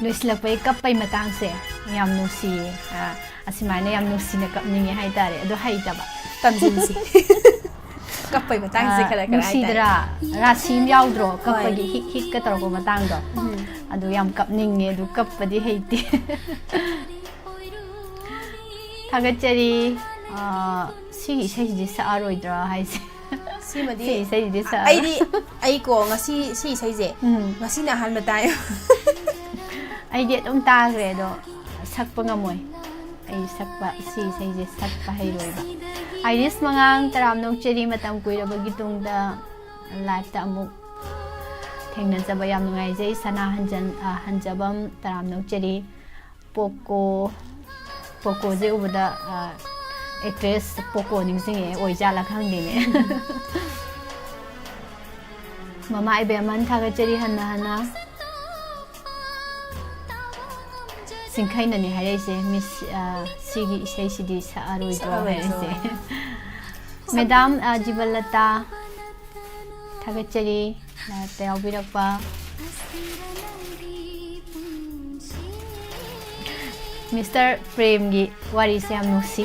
ꯂꯣꯏꯁꯤꯜꯂꯛꯄꯩ ꯀꯞꯄꯩ ꯃꯇꯥꯡꯁꯦ ꯌꯥꯝ ꯅꯨꯡꯁꯤꯌꯦ꯫ ꯑ, ꯑꯁꯨꯃꯥꯏꯅ ꯌꯥꯝ ꯅꯨꯡꯁꯤꯅ ꯀꯞꯅꯤꯡꯉꯦ ꯍꯥꯏꯇꯥꯔꯦ, ꯑꯗꯣ ꯍꯩꯇꯕ꯫ ꯇꯝꯁꯤꯟꯁꯤ꯫ ꯀꯞꯄꯩ ꯃꯇꯥꯡꯁꯦ ꯑ, ꯈꯔ ꯈꯔ ꯍꯥꯏꯇꯥꯔꯦ꯫ ꯅꯨꯡꯁꯤꯗ꯭ꯔꯥ? ꯔꯥꯁꯤ ꯑꯃ ꯌꯥꯎꯗ꯭ꯔꯣ? ꯀꯞꯄꯒꯤ ꯍꯤꯛ ꯍꯤꯛꯀ ꯇꯧꯔꯛꯄ ꯃꯇꯥꯡꯗꯣ꯫ ꯎꯝ꯫ ꯑꯗꯨ ꯌꯥꯝ ꯀꯞꯅꯤꯡꯉꯦ, ꯑꯗꯨ ꯀꯞꯄꯗꯤ ꯍꯩꯇꯦ꯫ ꯊꯥꯒꯠꯆꯔꯤ꯫ ꯑ, ꯁꯤꯒꯤ ꯏꯁꯩꯁꯤꯗꯤ ꯁꯛꯑꯔꯣꯏꯗ꯭ꯔꯥ ꯍꯥꯏꯁꯦ? ꯁꯤꯃꯗꯤ ꯁꯤ ꯏꯁꯩꯁꯤꯗꯤ ꯁꯛꯑꯔꯣꯏ꯫ ꯑꯩꯗꯤ ꯑꯩꯀꯣ ꯉꯁꯤ ꯁꯤ ꯏꯁꯩꯁꯦ ꯎꯝ꯫ ꯉꯁꯤꯅ ꯑꯍꯥꯟꯕ ꯇꯥꯏ꯫ ꯑꯩꯗꯤ ꯑꯗꯨꯝ ꯇꯥꯈ꯭ꯔꯦ, ꯑꯗꯣ ꯁꯛꯄ ꯉꯝꯃꯣꯏ꯫ ꯑꯩ ꯁꯛꯄ, ꯁꯤ ꯏꯁꯩꯁꯦ ꯁꯛꯄ ꯍꯩꯔꯣꯏꯕ꯫ ꯑꯥꯏꯔꯤꯁ ꯃꯉꯥꯡ, ꯇꯔꯥꯝꯅ ꯑꯣꯛꯆꯔꯤ, ꯃꯇꯝ ꯀꯨꯏꯔꯕꯒꯤ ꯇꯨꯡꯗ ꯂꯥꯏꯞꯇ ꯑꯃꯨꯛ ꯊꯦꯡꯅꯖꯕ ꯌꯥꯝ ꯅꯨꯡꯉꯥꯏꯖꯩ꯫ ꯁꯅꯥ ꯍꯟꯖꯟ-, ꯑ, ꯍꯟꯖꯕꯝ, ꯇꯔꯥꯝꯅ ꯑꯣꯛꯆꯔꯤ꯫ ꯄꯣꯀꯣ, ꯄꯣꯀꯣꯁꯦ ꯎꯕꯗ, ꯑ, ꯑꯦꯛꯇ꯭ꯔꯦꯁ ꯄꯣꯀꯣ ꯅꯤꯡꯁꯤꯡꯉꯛꯑꯦ, ꯑꯣꯏꯖꯥꯠꯂ ꯈꯪꯗꯦꯅꯦ꯫ ꯃꯃꯥ ꯏꯕꯦꯝꯍꯟ, ꯊꯥꯒꯠꯆꯔꯤ ꯍꯟꯅ ꯍꯟꯅ꯫ ꯆꯤꯡꯈꯩꯅꯅꯤ ꯍꯥꯏꯔꯛꯏꯁꯦ, ꯃꯤꯁ, ꯑ, ꯁꯤꯒꯤ ꯏꯁꯩꯁꯤꯗꯤ ꯁꯛꯑꯔꯣꯏꯗ꯭ꯔꯣ ꯁꯛꯑꯔꯣꯏꯗ꯭ꯔꯣ? ꯍꯥꯏꯔꯛꯏꯁꯦ꯫ ꯃꯦꯗꯥꯝ, ꯑ, ꯖꯤꯕꯟꯂꯇꯥ, ꯊꯥꯒꯠꯆꯔꯤ, ꯂꯥꯏꯞꯇ ꯌꯥꯎꯕꯤꯔꯛꯄ꯫ ꯃꯤꯁꯇꯔ ꯄ꯭ꯔꯦꯝꯒꯤ ꯋꯥꯔꯤꯁꯦ ꯌꯥꯝ ꯅꯨꯡꯁꯤ꯫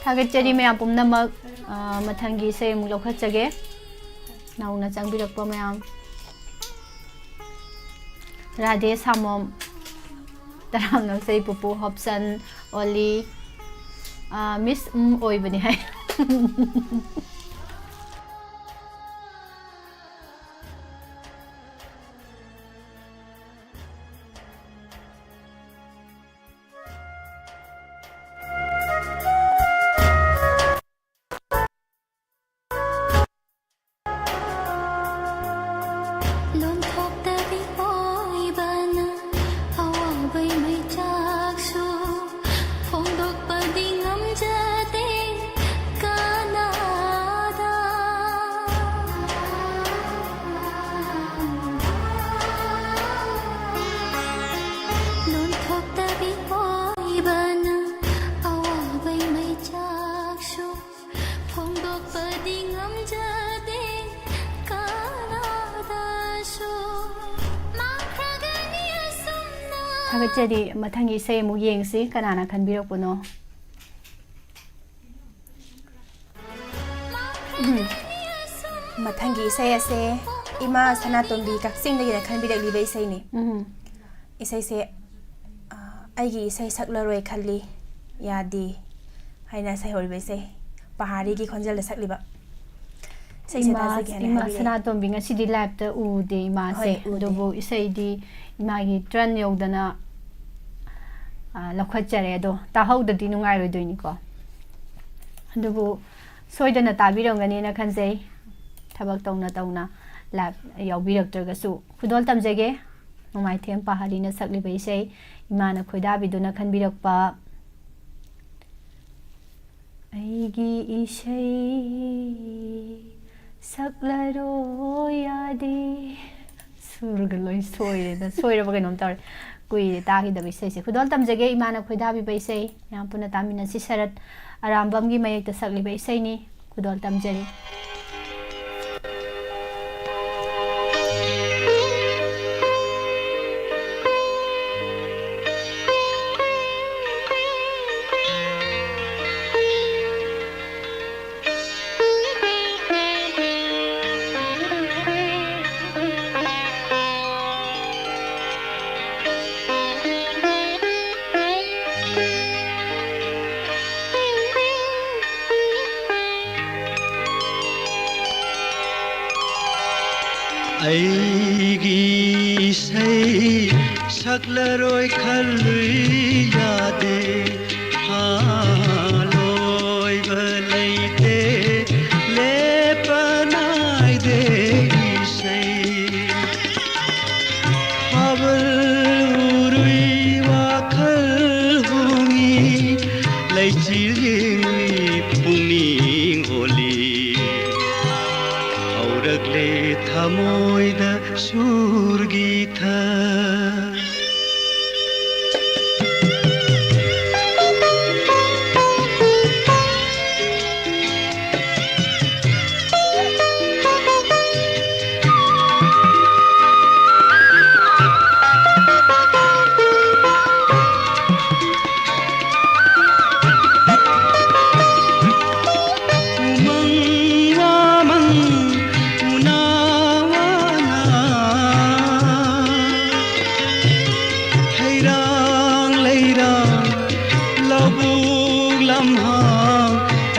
ꯊꯥꯒꯠꯆꯔꯤ ꯃꯌꯥꯝ ꯄꯨꯝꯅꯃꯛ꯫ ꯑ, ꯃꯊꯪꯒꯤ ꯏꯁꯩ ꯑꯃꯨꯛ ꯂꯧꯈꯠꯆꯒꯦ꯫ ꯅꯧꯅ ꯆꯪꯕꯤꯔꯛꯄ ꯃꯌꯥꯝ꯫ ꯔꯥꯙꯦ ꯁꯥꯃꯣꯝ, ꯇꯔꯥꯝꯅ ꯑꯣꯛꯆꯔꯤ ꯄꯨꯄꯨ, ꯍꯣꯞꯁꯟ, ꯑꯣꯂꯤ, ꯑ, ꯃꯤꯁ, ꯎꯝ, ꯑꯣꯏꯕꯅꯤ ꯍꯥꯏ꯫ ꯂꯣꯟꯊꯣꯛꯇꯕꯤ ꯑꯣꯏꯕꯅ ꯑꯋꯥꯕꯩ ꯃꯩꯆꯥꯛꯁꯨ ꯐꯣꯡꯗꯣꯛꯄꯗꯤ ꯉꯝꯖꯗꯦ ꯀꯅꯥꯗ꯫ ꯂꯣꯟꯊꯣꯛꯇꯕꯤ ꯑꯣꯏꯕꯅ ꯑꯋꯥꯕꯩ ꯃꯩꯆꯥꯛꯁꯨ ꯂꯥꯎꯈꯠꯆꯔꯤ꯫ ꯃꯊꯪꯒꯤ ꯏꯁꯩ ꯑꯃꯨꯛ ꯌꯦꯡꯁꯤ, ꯀꯅꯥꯅ ꯈꯟꯕꯤꯔꯛꯄꯅꯣ? ꯎꯝ꯫ ꯃꯊꯪꯒꯤ ꯏꯁꯩ ꯑꯁꯦ ꯏꯃꯥ ꯁꯅꯥꯇꯣꯝꯕꯤ ꯀꯛꯆꯤꯡꯗꯒꯤꯅ ꯈꯟꯕꯤꯔꯛꯂꯤꯕ ꯏꯁꯩꯅꯤ꯫ ꯎꯝ꯫ ꯏꯁꯩꯁꯦ, ꯑ, "ꯑꯩꯒꯤ ꯏꯁꯩ ꯁꯛꯂꯔꯣꯏ ꯈꯜꯂꯤ, ꯌꯥꯗꯦ" ꯍꯥꯏꯅ ꯁꯩꯍꯧꯔꯤꯕ ꯏꯁꯩ, ꯄꯍꯥꯔꯤꯒꯤ ꯈꯣꯟꯖꯦꯜꯗ ꯁꯛꯂꯤꯕ ꯏꯁꯩꯁꯦ ꯏꯃꯥ, ꯇꯥꯖꯒꯦ ꯍꯥꯏꯅ ꯏꯃꯥ ꯍꯥꯏꯕꯤꯔꯛꯑꯦ꯫ ꯁꯅꯥꯇꯣꯝꯕꯤ ꯉꯁꯤꯗꯤ live-ꯇ ꯎꯗꯦ ꯏꯃꯥꯁꯦ꯫ ꯍꯣꯏ, ꯎꯗꯦ꯫ ꯑꯗꯨꯕꯨ ꯏꯁꯩꯗꯤ ꯏꯃꯥꯒꯤ turn ꯌꯧꯗꯅ, ꯑ, ꯂꯧꯈꯠꯆꯔꯦ꯫ ꯑꯗꯣ ꯇꯥꯍꯧꯗꯗꯤ ꯅꯨꯡꯉꯥꯏꯔꯣꯏꯗꯣꯏꯅꯤꯀꯣ꯫ ꯑꯗꯨꯕꯨ ꯁꯣꯏꯗꯅ ꯇꯥꯕꯤꯔꯝꯒꯅꯤꯅ ꯈꯟꯖꯩ꯫ ꯊꯕꯛ ꯇꯧꯅ ꯇꯧꯅ live ꯌꯥꯎꯕꯤꯔꯛꯇ꯭ꯔꯒꯁꯨ ꯈꯨꯗꯣꯜ ꯇꯝꯖꯒꯦ꯫ ꯅꯣꯡꯃꯥꯏꯊꯦꯝ ꯄꯍꯥꯔꯤꯅ ꯁꯛꯂꯤꯕ ꯏꯁꯩ, ꯏꯃꯥꯅ ꯈꯣꯏꯗꯥꯕꯤꯗꯨꯅ ꯈꯟꯕꯤꯔꯛꯄ꯫ ꯑꯩꯒꯤ ꯏꯁꯩ ꯁꯛꯂꯔꯣꯏ ꯌꯥꯗꯦ꯫ ꯁꯨꯔꯒ ꯂꯣꯏ ꯁꯣꯏꯔꯦꯗ, ꯁꯣꯏꯔꯕ ꯀꯩꯅꯣꯝ ꯇꯧꯔꯦ꯫ ꯀꯨꯏꯔꯦ ꯇꯥꯈꯤꯗꯕ ꯏꯁꯩꯁꯦ꯫ ꯈꯨꯗꯣꯜ ꯇꯝꯖꯒꯦ, ꯏꯃꯥꯅ ꯈꯣꯏꯗꯥꯕꯤꯕ ꯏꯁꯩ꯫ ꯃꯌꯥꯝ ꯄꯨꯟꯅ ꯇꯥꯃꯤꯟꯅꯁꯤ꯫ ꯁꯔꯠ ꯑꯔꯥꯝꯕꯝꯒꯤ ꯃꯌꯦꯛꯇ ꯁꯛꯂꯤꯕ ꯏꯁꯩꯅꯤ꯫ ꯈꯨꯗꯣꯜ ꯇꯝꯖꯔꯤ꯫ ꯑꯩꯒꯤ ꯏꯁꯩ ꯁꯛꯂꯔꯣꯏ ꯈꯜꯂꯨꯏ ꯌꯥꯗꯦ, ꯍꯥ, ꯂꯣꯏꯕ ꯂꯩꯇꯦ, ꯂꯦꯞꯄ ꯅꯥꯏꯗꯦ ꯏꯁꯩ꯫ ꯍꯥꯕꯜ ꯎꯔꯨꯏ ꯋꯥꯈꯜ ꯍꯣꯡꯉꯤ, ꯂꯩꯆꯤꯜ ꯌꯦꯡꯉꯨꯏ ꯄꯨꯛꯅꯤꯡ ꯑꯣꯜꯂꯤ꯫ ꯍꯧꯔꯛꯂꯦ ꯊꯃꯣꯏꯗ ꯁꯨꯔꯒꯤ ꯊ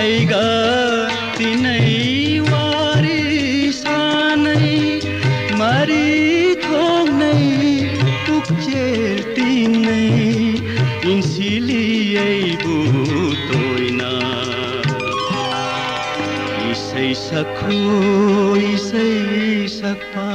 ꯑꯩꯒ ꯇꯤꯟꯅꯩ, ꯋꯥꯔꯤ ꯁꯥꯟꯅꯩ, ꯃꯔꯤ ꯊꯣꯡꯅꯩ, ꯄꯨꯛꯆꯦꯜ ꯇꯤꯟꯅꯩ, ꯏꯟꯁꯤꯜꯂꯤ ꯑꯩꯕꯨ ꯇꯣꯏꯅ꯫ ꯏꯁꯩ ꯁꯛꯈꯣ, ꯏꯁꯩ ꯁꯛꯄ꯫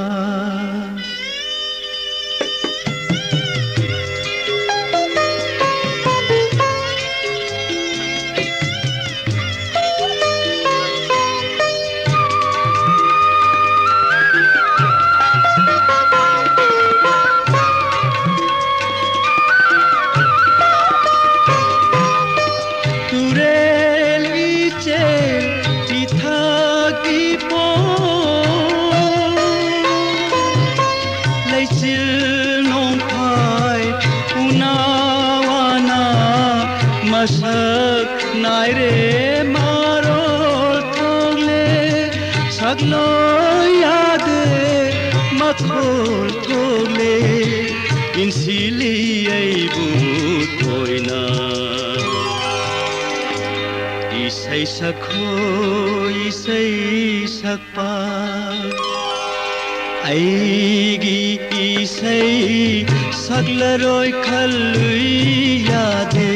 ꯇꯨꯔꯦꯜ ꯏꯆꯦꯜ ꯏꯊꯛ ꯏꯄꯣꯝ, ꯂꯩꯆꯤꯜ ꯅꯣꯡꯐꯥꯏ ꯎꯅꯥ ꯋꯥꯅ ꯃꯁꯛ ꯅꯥꯏꯔꯦ ꯃꯔꯣꯜ ꯊꯣꯛꯂꯦ꯫ ꯁꯛꯂꯣꯏ ꯌꯥꯗꯦ ꯃꯈꯣꯜ ꯊꯣꯛꯂꯦ, ꯏꯟꯁꯤꯜꯂꯤ ꯑꯩꯕꯨ ꯇꯣꯏꯅ꯫ ꯏꯁꯩ ꯁꯛꯈꯣ, ꯏꯁꯩ ꯁꯛꯄ꯫ ꯑꯩꯒꯤ ꯏꯁꯩ ꯁꯛꯂꯔꯣꯏ ꯈꯜꯂꯨꯏ ꯌꯥꯗꯦ꯫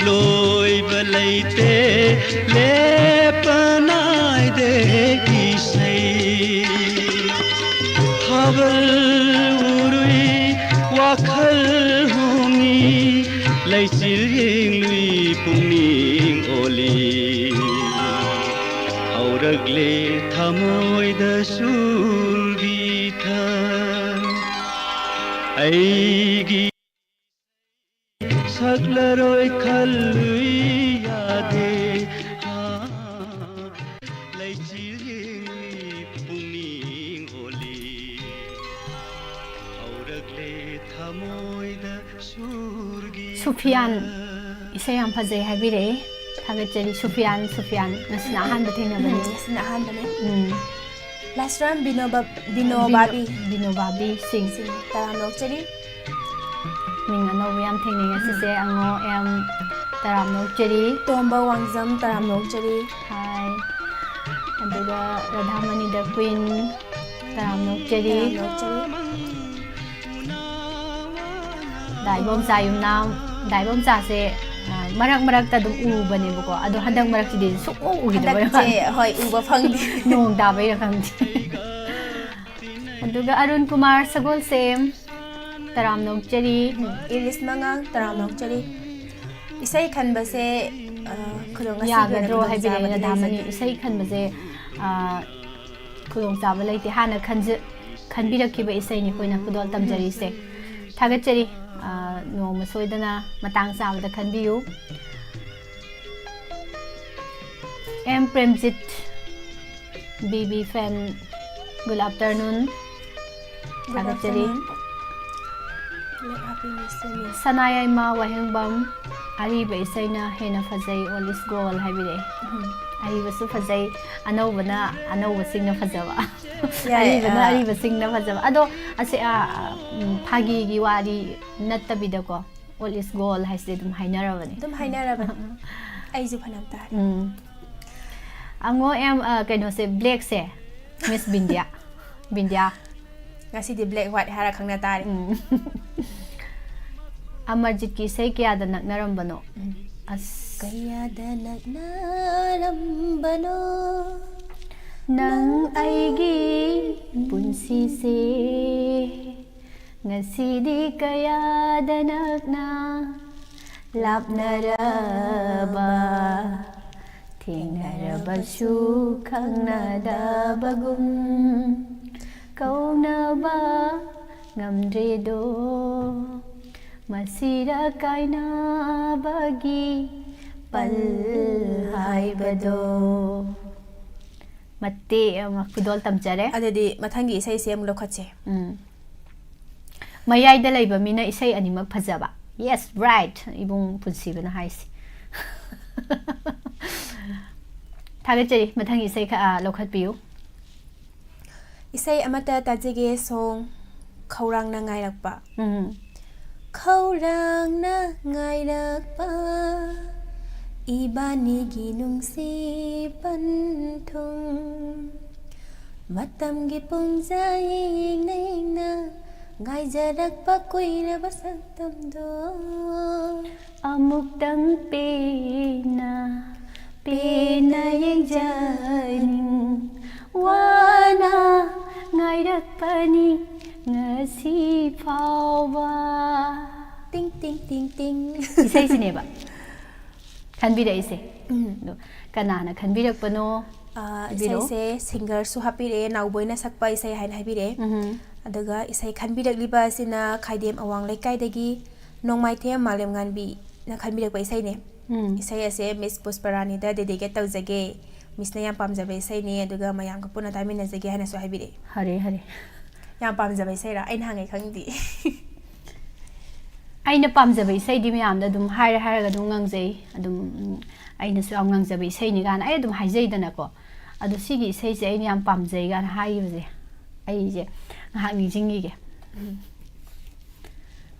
ꯂꯣꯏꯕ ꯂꯩꯇꯦ, ꯂꯦꯞꯄ ꯅꯥꯏꯗꯦ ꯏꯁꯩ꯫ ꯊꯥꯕꯜ ꯎꯔꯨꯏ ꯋꯥꯈꯜ ꯍꯣꯡꯉꯤ, ꯂꯩꯆꯤꯜ ꯌꯦꯡꯂꯨꯏ ꯄꯨꯛꯅꯤꯡ ꯑꯣꯜꯂꯤ꯫ ꯍꯧꯔꯛꯂꯦ ꯊꯃꯣꯏꯗ ꯁꯨꯔꯒꯤ ꯏꯊꯛ꯫ ꯑꯩꯒꯤ ꯁꯛꯂꯔꯣꯏ ꯈꯜꯂꯨꯏ ꯌꯥꯗꯦ꯫ ꯂꯩꯆꯤꯜ ꯌꯦꯡꯂꯤ ꯄꯨꯛꯅꯤꯡ ꯍꯣꯜꯂꯤ꯫ ꯍꯧꯔꯛꯂꯦ ꯊꯃꯣꯏꯗ ꯁꯨꯔꯒꯤ ꯁꯨꯐꯤꯌꯥꯟ ꯏꯊꯛ꯫ ꯏꯁꯩ ꯌꯥꯝ ꯐꯖꯩ ꯍꯥꯏꯕꯤꯔꯛꯑꯦ꯫ ꯊꯥꯒꯠꯆꯔꯤ ꯁꯨꯐꯤꯌꯥꯟ꯫ ꯁꯨꯐꯤꯌꯥꯟ ꯉꯁꯤꯅ ꯑꯍꯥꯟꯕ ꯊꯦꯡꯅꯕꯅꯤ꯫ ꯎꯝ, ꯉꯁꯤꯅ ꯑꯍꯥꯟꯕꯅꯦ꯫ ꯎꯝ꯫ Last round ꯕꯤꯅꯣ ꯕ-, ꯕꯤꯅꯣ ꯕꯤꯅꯣ-, ꯕꯥꯕꯤ꯫ ꯕꯤꯅꯣ ꯕꯥꯕꯤ ꯁꯤꯡ꯫ ꯁꯤꯡ꯫ ꯇꯔꯥꯝꯅ ꯑꯣꯛꯆꯔꯤ꯫ ꯃꯤꯡ ꯑꯅꯧꯕ ꯌꯥꯝ ꯊꯦꯡꯅꯩ ꯉꯁꯤꯁꯦ꯫ ꯑꯉꯣ ꯑꯦꯝ, ꯇꯔꯥꯝꯅ ꯑꯣꯛꯆꯔꯤ꯫ ꯇꯣꯝꯕ ꯋꯥꯡꯖꯝ, ꯇꯔꯥꯝꯅ ꯑꯣꯛꯆꯔꯤ꯫ ꯍꯥꯏ꯫ ꯑꯗꯨꯒ ꯔꯥꯙꯥꯃꯅꯤꯗ ꯀ꯭ꯋꯤꯟ, ꯇꯔꯥꯝꯅ ꯑꯣꯛꯆꯔꯤ꯫ ꯇꯔꯥꯝꯅ ꯑꯣꯛꯆꯔꯤ꯫ ꯗꯥ ꯏꯕꯣꯝꯆꯥ ꯌꯨꯝꯅꯥꯝ, ꯗꯥ ꯏꯕꯣꯝꯆꯥꯁꯦ, ꯑ, ꯃꯔꯛ ꯃꯔꯛꯇ ꯑꯗꯨꯝ ꯎꯕꯅꯦꯕꯀꯣ, ꯑꯗꯣ ꯍꯟꯗꯛ ꯃꯔꯛꯁꯤꯗꯤ ꯁꯨꯛꯎ ꯎꯈꯤꯗꯕ ꯍꯟꯗꯛꯁꯦ, ꯍꯣꯏ, ꯎꯕ ꯐꯪꯗꯦ꯫ ꯅꯣꯡ ꯇꯥꯕꯩꯔꯥ ꯈꯪꯗꯦ꯫ ꯑꯗꯨꯒ ꯑꯔꯨꯟ ꯀꯨꯃꯥꯔ ꯁꯒꯣꯜꯁꯦꯝ, ꯇꯔꯥꯝꯅ ꯑꯣꯛꯆꯔꯤ꯫ ꯎꯝ, ꯏꯔꯤꯁ ꯃꯉꯥꯡ, ꯇꯔꯥꯝꯅ ꯑꯣꯛꯆꯔꯤ꯫ ꯏꯁꯩ ꯈꯟꯕꯁꯦ, ꯑ, ꯈꯨꯗꯣꯡ-, ꯉꯁꯤꯒꯤ ꯑꯣꯏꯅ ꯌꯥꯒꯗ꯭ꯔꯣ ꯈꯨꯗꯣꯡ ꯍꯥꯏꯕꯤꯔꯛꯑꯦ ꯆꯥꯕꯗꯤ ꯔꯥꯙꯥꯃꯅꯤ꯫ ꯂꯩꯖꯗꯦ꯫ ꯏꯁꯩ ꯈꯟꯕꯁꯦ, ꯑ, ꯈꯨꯗꯣꯡꯆꯥꯕ ꯂꯩꯇꯦ꯫ ꯍꯥꯟꯅ ꯈꯟꯖ-, ꯈꯟꯕꯤꯔꯛꯈꯤꯕ ꯏꯁꯩꯅꯤ ꯑꯩꯈꯣꯏꯅ ꯈꯨꯗꯣꯜ ꯇꯝꯖꯔꯤꯁꯦ꯫ ꯊꯥꯒꯠꯆꯔꯤ꯫ ꯑ, ꯅꯣꯡꯃ ꯁꯣꯏꯗꯅ ꯃꯇꯥꯡ ꯆꯥꯕꯗ ꯈꯟꯕꯤꯌꯨ꯫ ꯑꯦꯝ ꯄ꯭ꯔꯦꯝꯖꯤꯠ, ꯕꯤ ꯕꯤ ꯐꯦꯟ, good afternoon꯫ Good ꯊꯥꯒꯠꯆꯔꯤ꯫ Afternoon꯫ Let happy miss you, miss꯫ ꯁꯅꯥꯌꯥꯏꯃ ꯋꯥꯍꯦꯡꯕꯝ, ꯑꯔꯤꯕ ꯏꯁꯩꯅ ꯍꯦꯟꯅ ꯐꯖꯩ, all is gold ꯍꯥꯏꯕꯤꯔꯛꯑꯦ꯫ ꯎꯝ꯫ ꯑꯔꯤꯕꯁꯨ ꯐꯖꯩ, ꯑꯅꯧꯕꯅ ꯑꯅꯧꯕꯁꯤꯡꯅ ꯐꯖꯕ꯫ ꯌꯥꯏ, ꯑꯔꯤꯕꯅ ꯑꯥ꯫ ꯑꯔꯤꯕꯁꯤꯡꯅ ꯐꯖꯕ꯫ ꯑꯗꯣ ꯑꯁꯤ, ꯑꯥ, ꯎꯝ, ꯐꯥꯒꯤꯒꯤ ꯋꯥꯔꯤ ꯅꯠꯇꯕꯤꯗꯀꯣ, all is gold ꯍꯥꯏꯁꯤꯗꯤ ꯑꯗꯨꯝ ꯍꯥꯏꯅꯔꯕꯅꯦ꯫ ꯑꯗꯨꯝ ꯍꯥꯏꯅꯔꯕꯅꯦ꯫ ꯑꯩꯁꯨ ꯐꯅꯌꯥꯝ ꯇꯥꯔꯦ꯫ ꯎꯝ꯫ ꯑꯉꯣ ꯑꯦꯝ, ꯑ, ꯀꯩꯅꯣꯁꯦ, blackꯁꯦ, Miss ꯕꯤꯟꯗꯤꯌꯥ꯫ ꯕꯤꯟꯗꯤꯌꯥ꯫ ꯉꯁꯤꯗꯤ black white ꯍꯥꯏꯔ ꯈꯪꯅ ꯇꯥꯔꯦ꯫ ꯎꯝ꯫ ꯑꯃꯔꯖꯤꯠꯀꯤ ꯏꯁꯩ ꯀꯌꯥꯗ ꯅꯛꯅꯔꯝꯕꯅꯣ? ꯎꯝ꯫ ꯑꯁ꯫ ꯀꯌꯥꯗ ꯅꯛꯅꯔꯝꯕꯅꯣ ꯅꯪ ꯅꯪ ꯑꯩꯒꯤ ꯑꯩꯒꯤ ꯄꯨꯟꯁꯤꯁꯦ꯫ ꯉꯁꯤꯗꯤ ꯀꯌꯥꯗ ꯅꯛꯅ ꯂꯥꯞꯅꯔꯕ, ꯊꯦꯡꯅꯔꯕꯁꯨ ꯈꯪꯅꯗꯕꯒꯨꯝ, ꯀꯧꯅꯕ ꯉꯝꯗ꯭ꯔꯦꯗꯣ, ꯃꯁꯤꯔ ꯀꯥꯏꯅꯕꯒꯤ ꯄꯜ ꯍꯥꯏꯕꯗꯣ꯫ ꯃꯇꯦꯛ ꯑꯃ ꯈꯨꯗꯣꯜ ꯇꯝꯖꯔꯦ꯫ ꯑꯗꯨꯗꯤ ꯃꯊꯪꯒꯤ ꯏꯁꯩꯁꯦ ꯑꯃꯨꯛ ꯂꯧꯈꯠꯁꯦ꯫ ꯎꯝ꯫ ꯃꯌꯥꯏꯗ ꯂꯩꯕ ꯃꯤꯅ ꯏꯁꯩ ꯑꯅꯤꯃꯛ ꯐꯖꯕ꯫ Yes, right, ꯏꯕꯨꯡ ꯄꯨꯟꯁꯤꯕꯅ ꯍꯥꯏꯁꯤ꯫ ꯊꯥꯒꯠꯆꯔꯤ꯫ ꯃꯊꯪꯒꯤ ꯏꯁꯩ ꯈ-, ꯑ, ꯂꯧꯈꯠꯄꯤꯌꯨ꯫ ꯏꯁꯩ ꯑꯃꯠꯇ ꯇꯥꯖꯒꯦ, song ꯈꯧꯔꯥꯡꯅ ꯉꯥꯏꯔꯛꯄ꯫ ꯎꯝ꯫ ꯈꯧꯔꯥꯡꯅ ꯉꯥꯏꯔꯛꯄ ꯏꯕꯥꯅꯤꯒꯤ ꯅꯨꯡꯁꯤ ꯄꯟꯊꯨꯡ꯫ ꯃꯇꯝꯒꯤ ꯄꯨꯡꯖꯥ ꯌꯦꯡꯅ ꯌꯦꯡꯅ ꯉꯥꯏꯖꯔꯛꯄ ꯀꯨꯏꯔꯕ ꯁꯛꯇꯝꯗꯣ꯫ ꯑꯃꯨꯛꯇꯪ ꯄꯦꯟꯅ, ꯄꯦꯟꯅ ꯌꯦꯡꯖꯅꯤꯡ ꯋꯥꯅ ꯉꯥꯏꯔꯛꯄꯅꯤ ꯉꯁꯤ ꯐꯥꯎꯕ꯫ ꯇꯤꯡ ꯇꯤꯡ ꯇꯤꯡ ꯇꯤꯡ꯫ ꯏꯁꯩꯁꯤꯅꯦꯕ ꯈꯟꯕꯤꯔꯛꯏꯁꯦ꯫ ꯎꯝ꯫ ꯑꯗꯣ ꯀꯅꯥꯅ ꯈꯟꯕꯤꯔꯛꯄꯅꯣ? ꯑꯥ, ꯍꯥꯏꯕꯤꯔꯣ꯫ ꯏꯁꯩꯁꯦ ꯁꯤꯡꯒꯔꯁꯨ ꯍꯥꯞꯄꯤꯔꯛꯑꯦ, ꯅꯥꯎꯕꯣꯏꯅ ꯁꯛꯄ ꯏꯁꯩ ꯍꯥꯏꯅ ꯍꯥꯏꯕꯤꯔꯛꯑꯦ꯫ ꯎꯝ꯫ ꯑꯗꯨꯒ ꯏꯁꯩ ꯈꯟꯕꯤꯔꯛꯂꯤꯕ ꯑꯁꯤꯅ ꯈꯥꯏꯗꯦꯝ ꯑꯋꯥꯡ ꯂꯩꯀꯥꯏꯗꯒꯤ ꯅꯣꯡꯃꯥꯏꯊꯦꯝ ꯃꯥꯂꯦꯝꯉꯥꯟꯕꯤꯅ ꯈꯟꯕꯤꯔꯛꯄ ꯏꯁꯩꯅꯦ꯫ ꯎꯝ꯫ ꯏꯁꯩ ꯑꯁꯦ ꯃꯤꯁ ꯄꯨꯁꯄꯔꯥꯅꯤꯗ dedicate ꯇꯧꯖꯒꯦ꯫ ꯃꯤꯁꯅ ꯌꯥꯝ ꯄꯥꯝꯖꯕ ꯏꯁꯩꯅꯦ, ꯑꯗꯨꯒ ꯃꯌꯥꯝꯒ ꯄꯨꯟꯅ ꯇꯥꯃꯤꯟꯅꯖꯒꯦ ꯍꯥꯏꯅꯁꯨ ꯍꯥꯏꯕꯤꯔꯛꯑꯦ꯫ ꯍꯔꯦ, ꯍꯔꯦ꯫ ꯌꯥꯝ ꯄꯥꯝꯖꯕ ꯏꯁꯩꯔꯥ? ꯑꯩꯅ ꯍꯪꯉꯦ ꯈꯪꯗꯦ꯫ ꯑꯩꯅ ꯄꯥꯝꯖꯕ ꯏꯁꯩꯗꯤ ꯃꯌꯥꯝꯗ ꯑꯗꯨꯝ ꯍꯥꯏꯔ ꯍꯥꯏꯔꯒ ꯑꯗꯨꯝ ꯉꯪꯖꯩ꯫ ꯑꯗꯨꯝ, ꯎꯝ, ꯑꯩꯅꯁꯨ ꯌꯥꯝ ꯉꯪꯖꯕ ꯏꯁꯩꯅꯤ ꯀꯥꯏꯅ ꯑꯩ ꯑꯗꯨꯝ ꯍꯥꯏꯖꯩꯗꯅꯀꯣ꯫ ꯑꯗꯣ ꯁꯤꯒꯤ ꯏꯁꯩꯁꯦ ꯑꯩꯅ ꯌꯥꯝ ꯄꯥꯝꯖꯩ ꯀꯥꯏꯅ ꯍꯥꯏꯈꯤꯕꯁꯦ ꯑꯩꯁꯦ ꯉꯥꯏꯍꯥꯛ ꯅꯤꯡꯁꯤꯡꯈꯤꯒꯦ꯫ ꯎꯝ꯫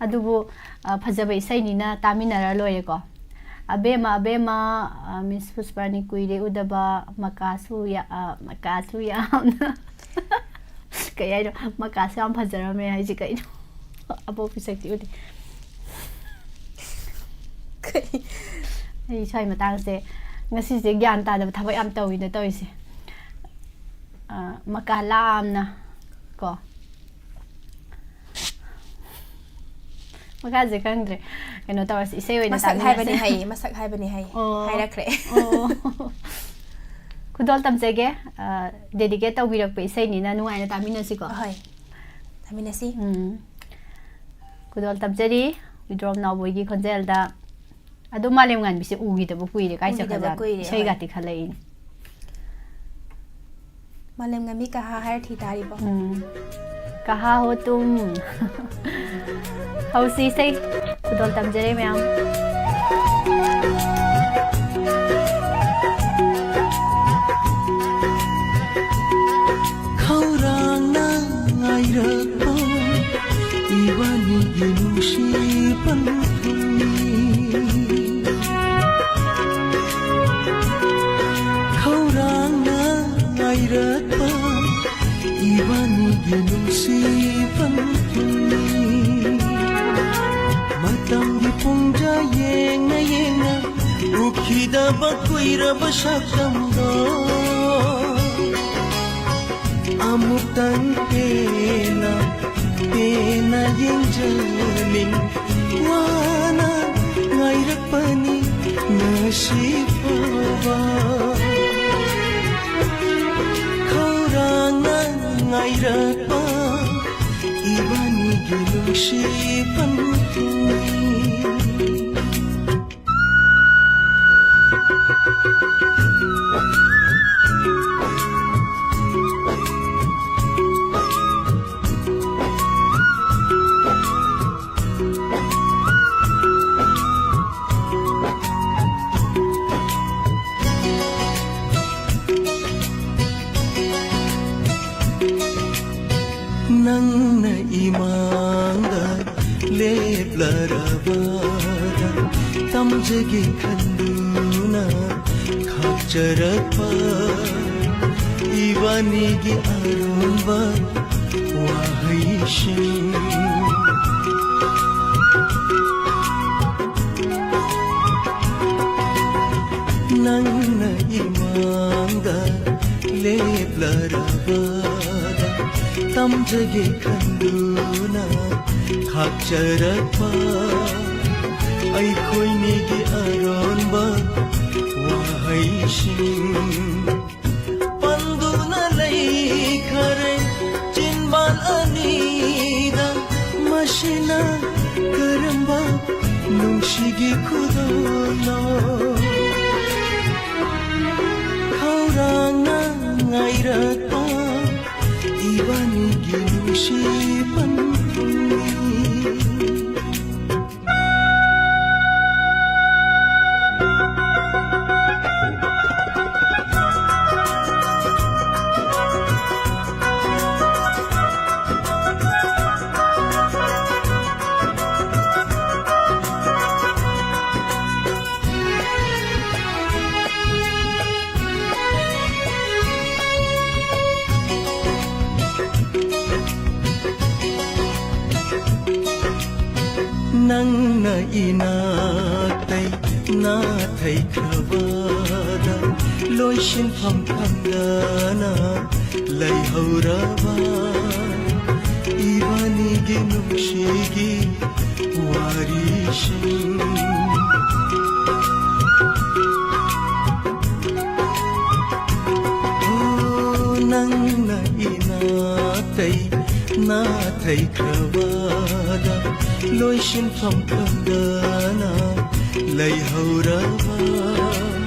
ꯑꯗꯨꯕꯨ, ꯑ, ꯐꯖꯕ ꯏꯁꯩꯅꯤꯅ ꯇꯥꯃꯤꯟꯅꯔ ꯂꯣꯏꯔꯦꯀꯣ꯫ ꯑꯕꯦꯝꯃ, ꯑꯕꯦꯝꯃ, ꯑ, ꯃꯤꯁ ꯄꯨꯁꯄꯥꯅꯤ ꯀꯨꯏꯔꯦ ꯎꯗꯕ, ꯃꯀꯥꯁꯨ ꯌꯥ-, ꯑ, ꯃꯀꯥꯁꯨ ꯌꯥꯝꯅ ꯀꯩ ꯍꯥꯏꯅꯣ? ꯃꯀꯥꯁꯨ ꯌꯥꯝ ꯐꯖꯔꯝꯃꯦ ꯍꯥꯏꯁꯦ ꯀꯩꯅꯣ? ꯑꯄꯣꯛꯄꯤ ꯁꯛꯇꯤ ꯎꯗꯦ꯫ ꯀꯩ? ꯑꯩ ꯁ꯭ꯋꯥꯏ ꯃꯇꯥꯡꯁꯦ ꯉꯁꯤꯁꯦ ꯒ꯭ꯌꯥꯟ ꯇꯥꯗꯕ ꯊꯕꯛ ꯌꯥꯝ ꯇꯧꯋꯤꯗ ꯇꯧꯔꯤꯁꯦ꯫ ꯑ, ꯃꯀꯥ ꯂꯥꯝꯅ ꯀꯣ꯫ ꯃꯈꯥꯁꯦ ꯈꯪꯗ꯭ꯔꯦ꯫ ꯀꯩꯅꯣ ꯇꯧꯔꯁꯤ, ꯏꯁꯩ ꯑꯣꯏꯅ ꯃꯁꯛ ꯇꯥꯃꯤꯟꯅꯔꯁꯤ꯫ ꯍꯥꯏꯕꯅꯤ ꯍꯥꯏꯌꯦ, ꯃꯁꯛ ꯍꯥꯏꯕꯅꯤ ꯍꯥꯏꯌꯦ꯫ ꯑꯣ꯫ ꯍꯥꯏꯔꯛꯈ꯭ꯔꯦ꯫ ꯑꯣ꯫ ꯈꯨꯗꯣꯜ ꯇꯝꯖꯒꯦ꯫ ꯑ, dedicate ꯇꯧꯕꯤꯔꯛꯄ ꯏꯁꯩꯅꯤꯅ ꯅꯨꯡꯉꯥꯏꯅ ꯇꯥꯃꯤꯟꯅꯁꯤꯀꯣ꯫ ꯑꯍꯣꯏ꯫ ꯇꯥꯃꯤꯟꯅꯁꯤ꯫ ꯎꯝ꯫ ꯈꯨꯗꯣꯜ ꯇꯝꯖꯔꯤ ꯋꯤꯗ꯭ꯔꯣꯝ ꯅꯥꯎꯕꯣꯏꯒꯤ ꯈꯣꯟꯖꯦꯜꯗ꯫ ꯑꯗꯣ ꯃꯥꯂꯦꯝ ꯉꯥꯟꯕꯤꯁꯦ ꯎꯈꯤꯗꯕ ꯀꯨꯏꯔꯦ, ꯀꯥꯏ ꯎꯈꯤꯗꯕ ꯆꯠꯈ꯭ꯔꯖꯥꯠꯅꯣ? ꯀꯨꯏꯔꯦ, ꯏꯁꯩꯒ ꯍꯣꯏ꯫ ꯇꯤꯛꯈꯠꯂꯛꯏꯅꯦ꯫ ꯃꯥꯂꯦꯝ ꯉꯥꯟꯕꯤ ꯀꯍꯥ ꯍꯥꯏꯔ ꯊꯤ ꯇꯥꯔꯤꯕꯣ? ꯎꯝ꯫ ꯀꯍꯥ ꯍꯣ ꯇꯨꯝ꯫ ꯍꯧꯁꯤ ꯏꯁꯩ꯫ ꯈꯨꯗꯣꯜ ꯇꯝꯖꯔꯦ ꯃꯌꯥꯝ꯫ ꯈꯧꯔꯥꯡꯅ ꯉꯥꯏꯔꯛꯄ ꯏꯕꯥꯅꯤꯒꯤ ꯅꯨꯡꯁꯤ ꯅꯨꯡꯁꯤꯕꯟ ꯊꯨꯡꯅꯤ꯫ ꯃꯇꯝꯒꯤ ꯄꯨꯡꯖꯥ ꯌꯦꯡꯅ ꯌꯦꯡꯅ ꯎꯈꯤꯗꯕ ꯀꯨꯏꯔꯕ ꯁꯛꯇꯝꯗꯣ ꯑꯃꯨꯛꯇꯪ ꯄꯦꯟꯅ, ꯄꯦꯟꯅ ꯌꯦꯡꯖꯅꯤꯡ꯫ ꯋꯥꯅ ꯉꯥꯏꯔꯛꯄꯅꯤ ꯉꯁꯤ ꯐꯥꯎꯕ꯫ ꯈꯧꯔꯥꯡꯅ ꯉꯥꯏꯔꯛꯄ ꯏꯕꯥꯅꯤꯒꯤ ꯅꯨꯡꯁꯤ ꯄꯟꯊꯨꯡꯅꯤ꯫ ꯅꯪꯅ ꯏꯃꯥꯡꯗ ꯂꯦꯞꯂꯔꯕꯗ ꯇꯝꯖꯒꯦ ꯈꯟꯗꯨꯅ ꯈꯥꯛꯆꯔꯛꯄ ꯏꯕꯥꯅꯤꯒꯤ ꯑꯔꯣꯟꯕ ꯋꯥꯍꯩꯁꯤꯡ꯫ ꯅꯪꯅ ꯏꯃꯥꯡꯗ ꯂꯦꯞꯂꯔꯕꯗ ꯇꯝꯖꯒꯦ ꯈꯟꯗꯨꯅ ꯈꯥꯛꯆꯔꯛꯄ ꯑꯩꯈꯣꯏꯅꯤꯒꯤ ꯑꯔꯣꯟꯕ ꯋꯥꯍꯩꯁꯤꯡ꯫ ꯄꯟꯗꯨꯅ ꯂꯩꯈꯔꯦ ꯆꯤꯟꯕꯥꯟ ꯑꯅꯤꯗ, ꯃꯁꯤꯅ ꯀꯔꯝꯕ ꯅꯨꯡꯁꯤꯒꯤ ꯈꯨꯗꯣꯜꯅꯣ? ꯈꯧꯔꯥꯡꯅ ꯉꯥꯏꯔꯛꯄ ꯏꯕꯥꯅꯤꯒꯤ ꯅꯨꯡꯁꯤ ꯄꯟꯊꯨꯡꯅꯤ꯫ ꯅꯪꯅ ꯏꯅꯥꯛꯇꯩ ꯅꯥꯊꯩꯈ꯭ꯔꯕꯗ ꯂꯣꯏꯁꯤꯟꯐꯝ ꯈꯪꯗꯅ ꯂꯩꯍꯧꯔꯕ ꯏꯕꯥꯅꯤꯒꯤ ꯅꯨꯡꯁꯤꯒꯤ ꯋꯥꯔꯤꯁꯤꯡ꯫ ꯑꯣ, ꯅꯪꯅ ꯏꯅꯥꯛꯇꯩ ꯅꯥꯊꯩꯈ꯭ꯔꯕꯗ ꯂꯣꯏꯁꯤꯟꯐꯝ ꯈꯪꯗꯅ ꯂꯩꯍꯧꯔꯕ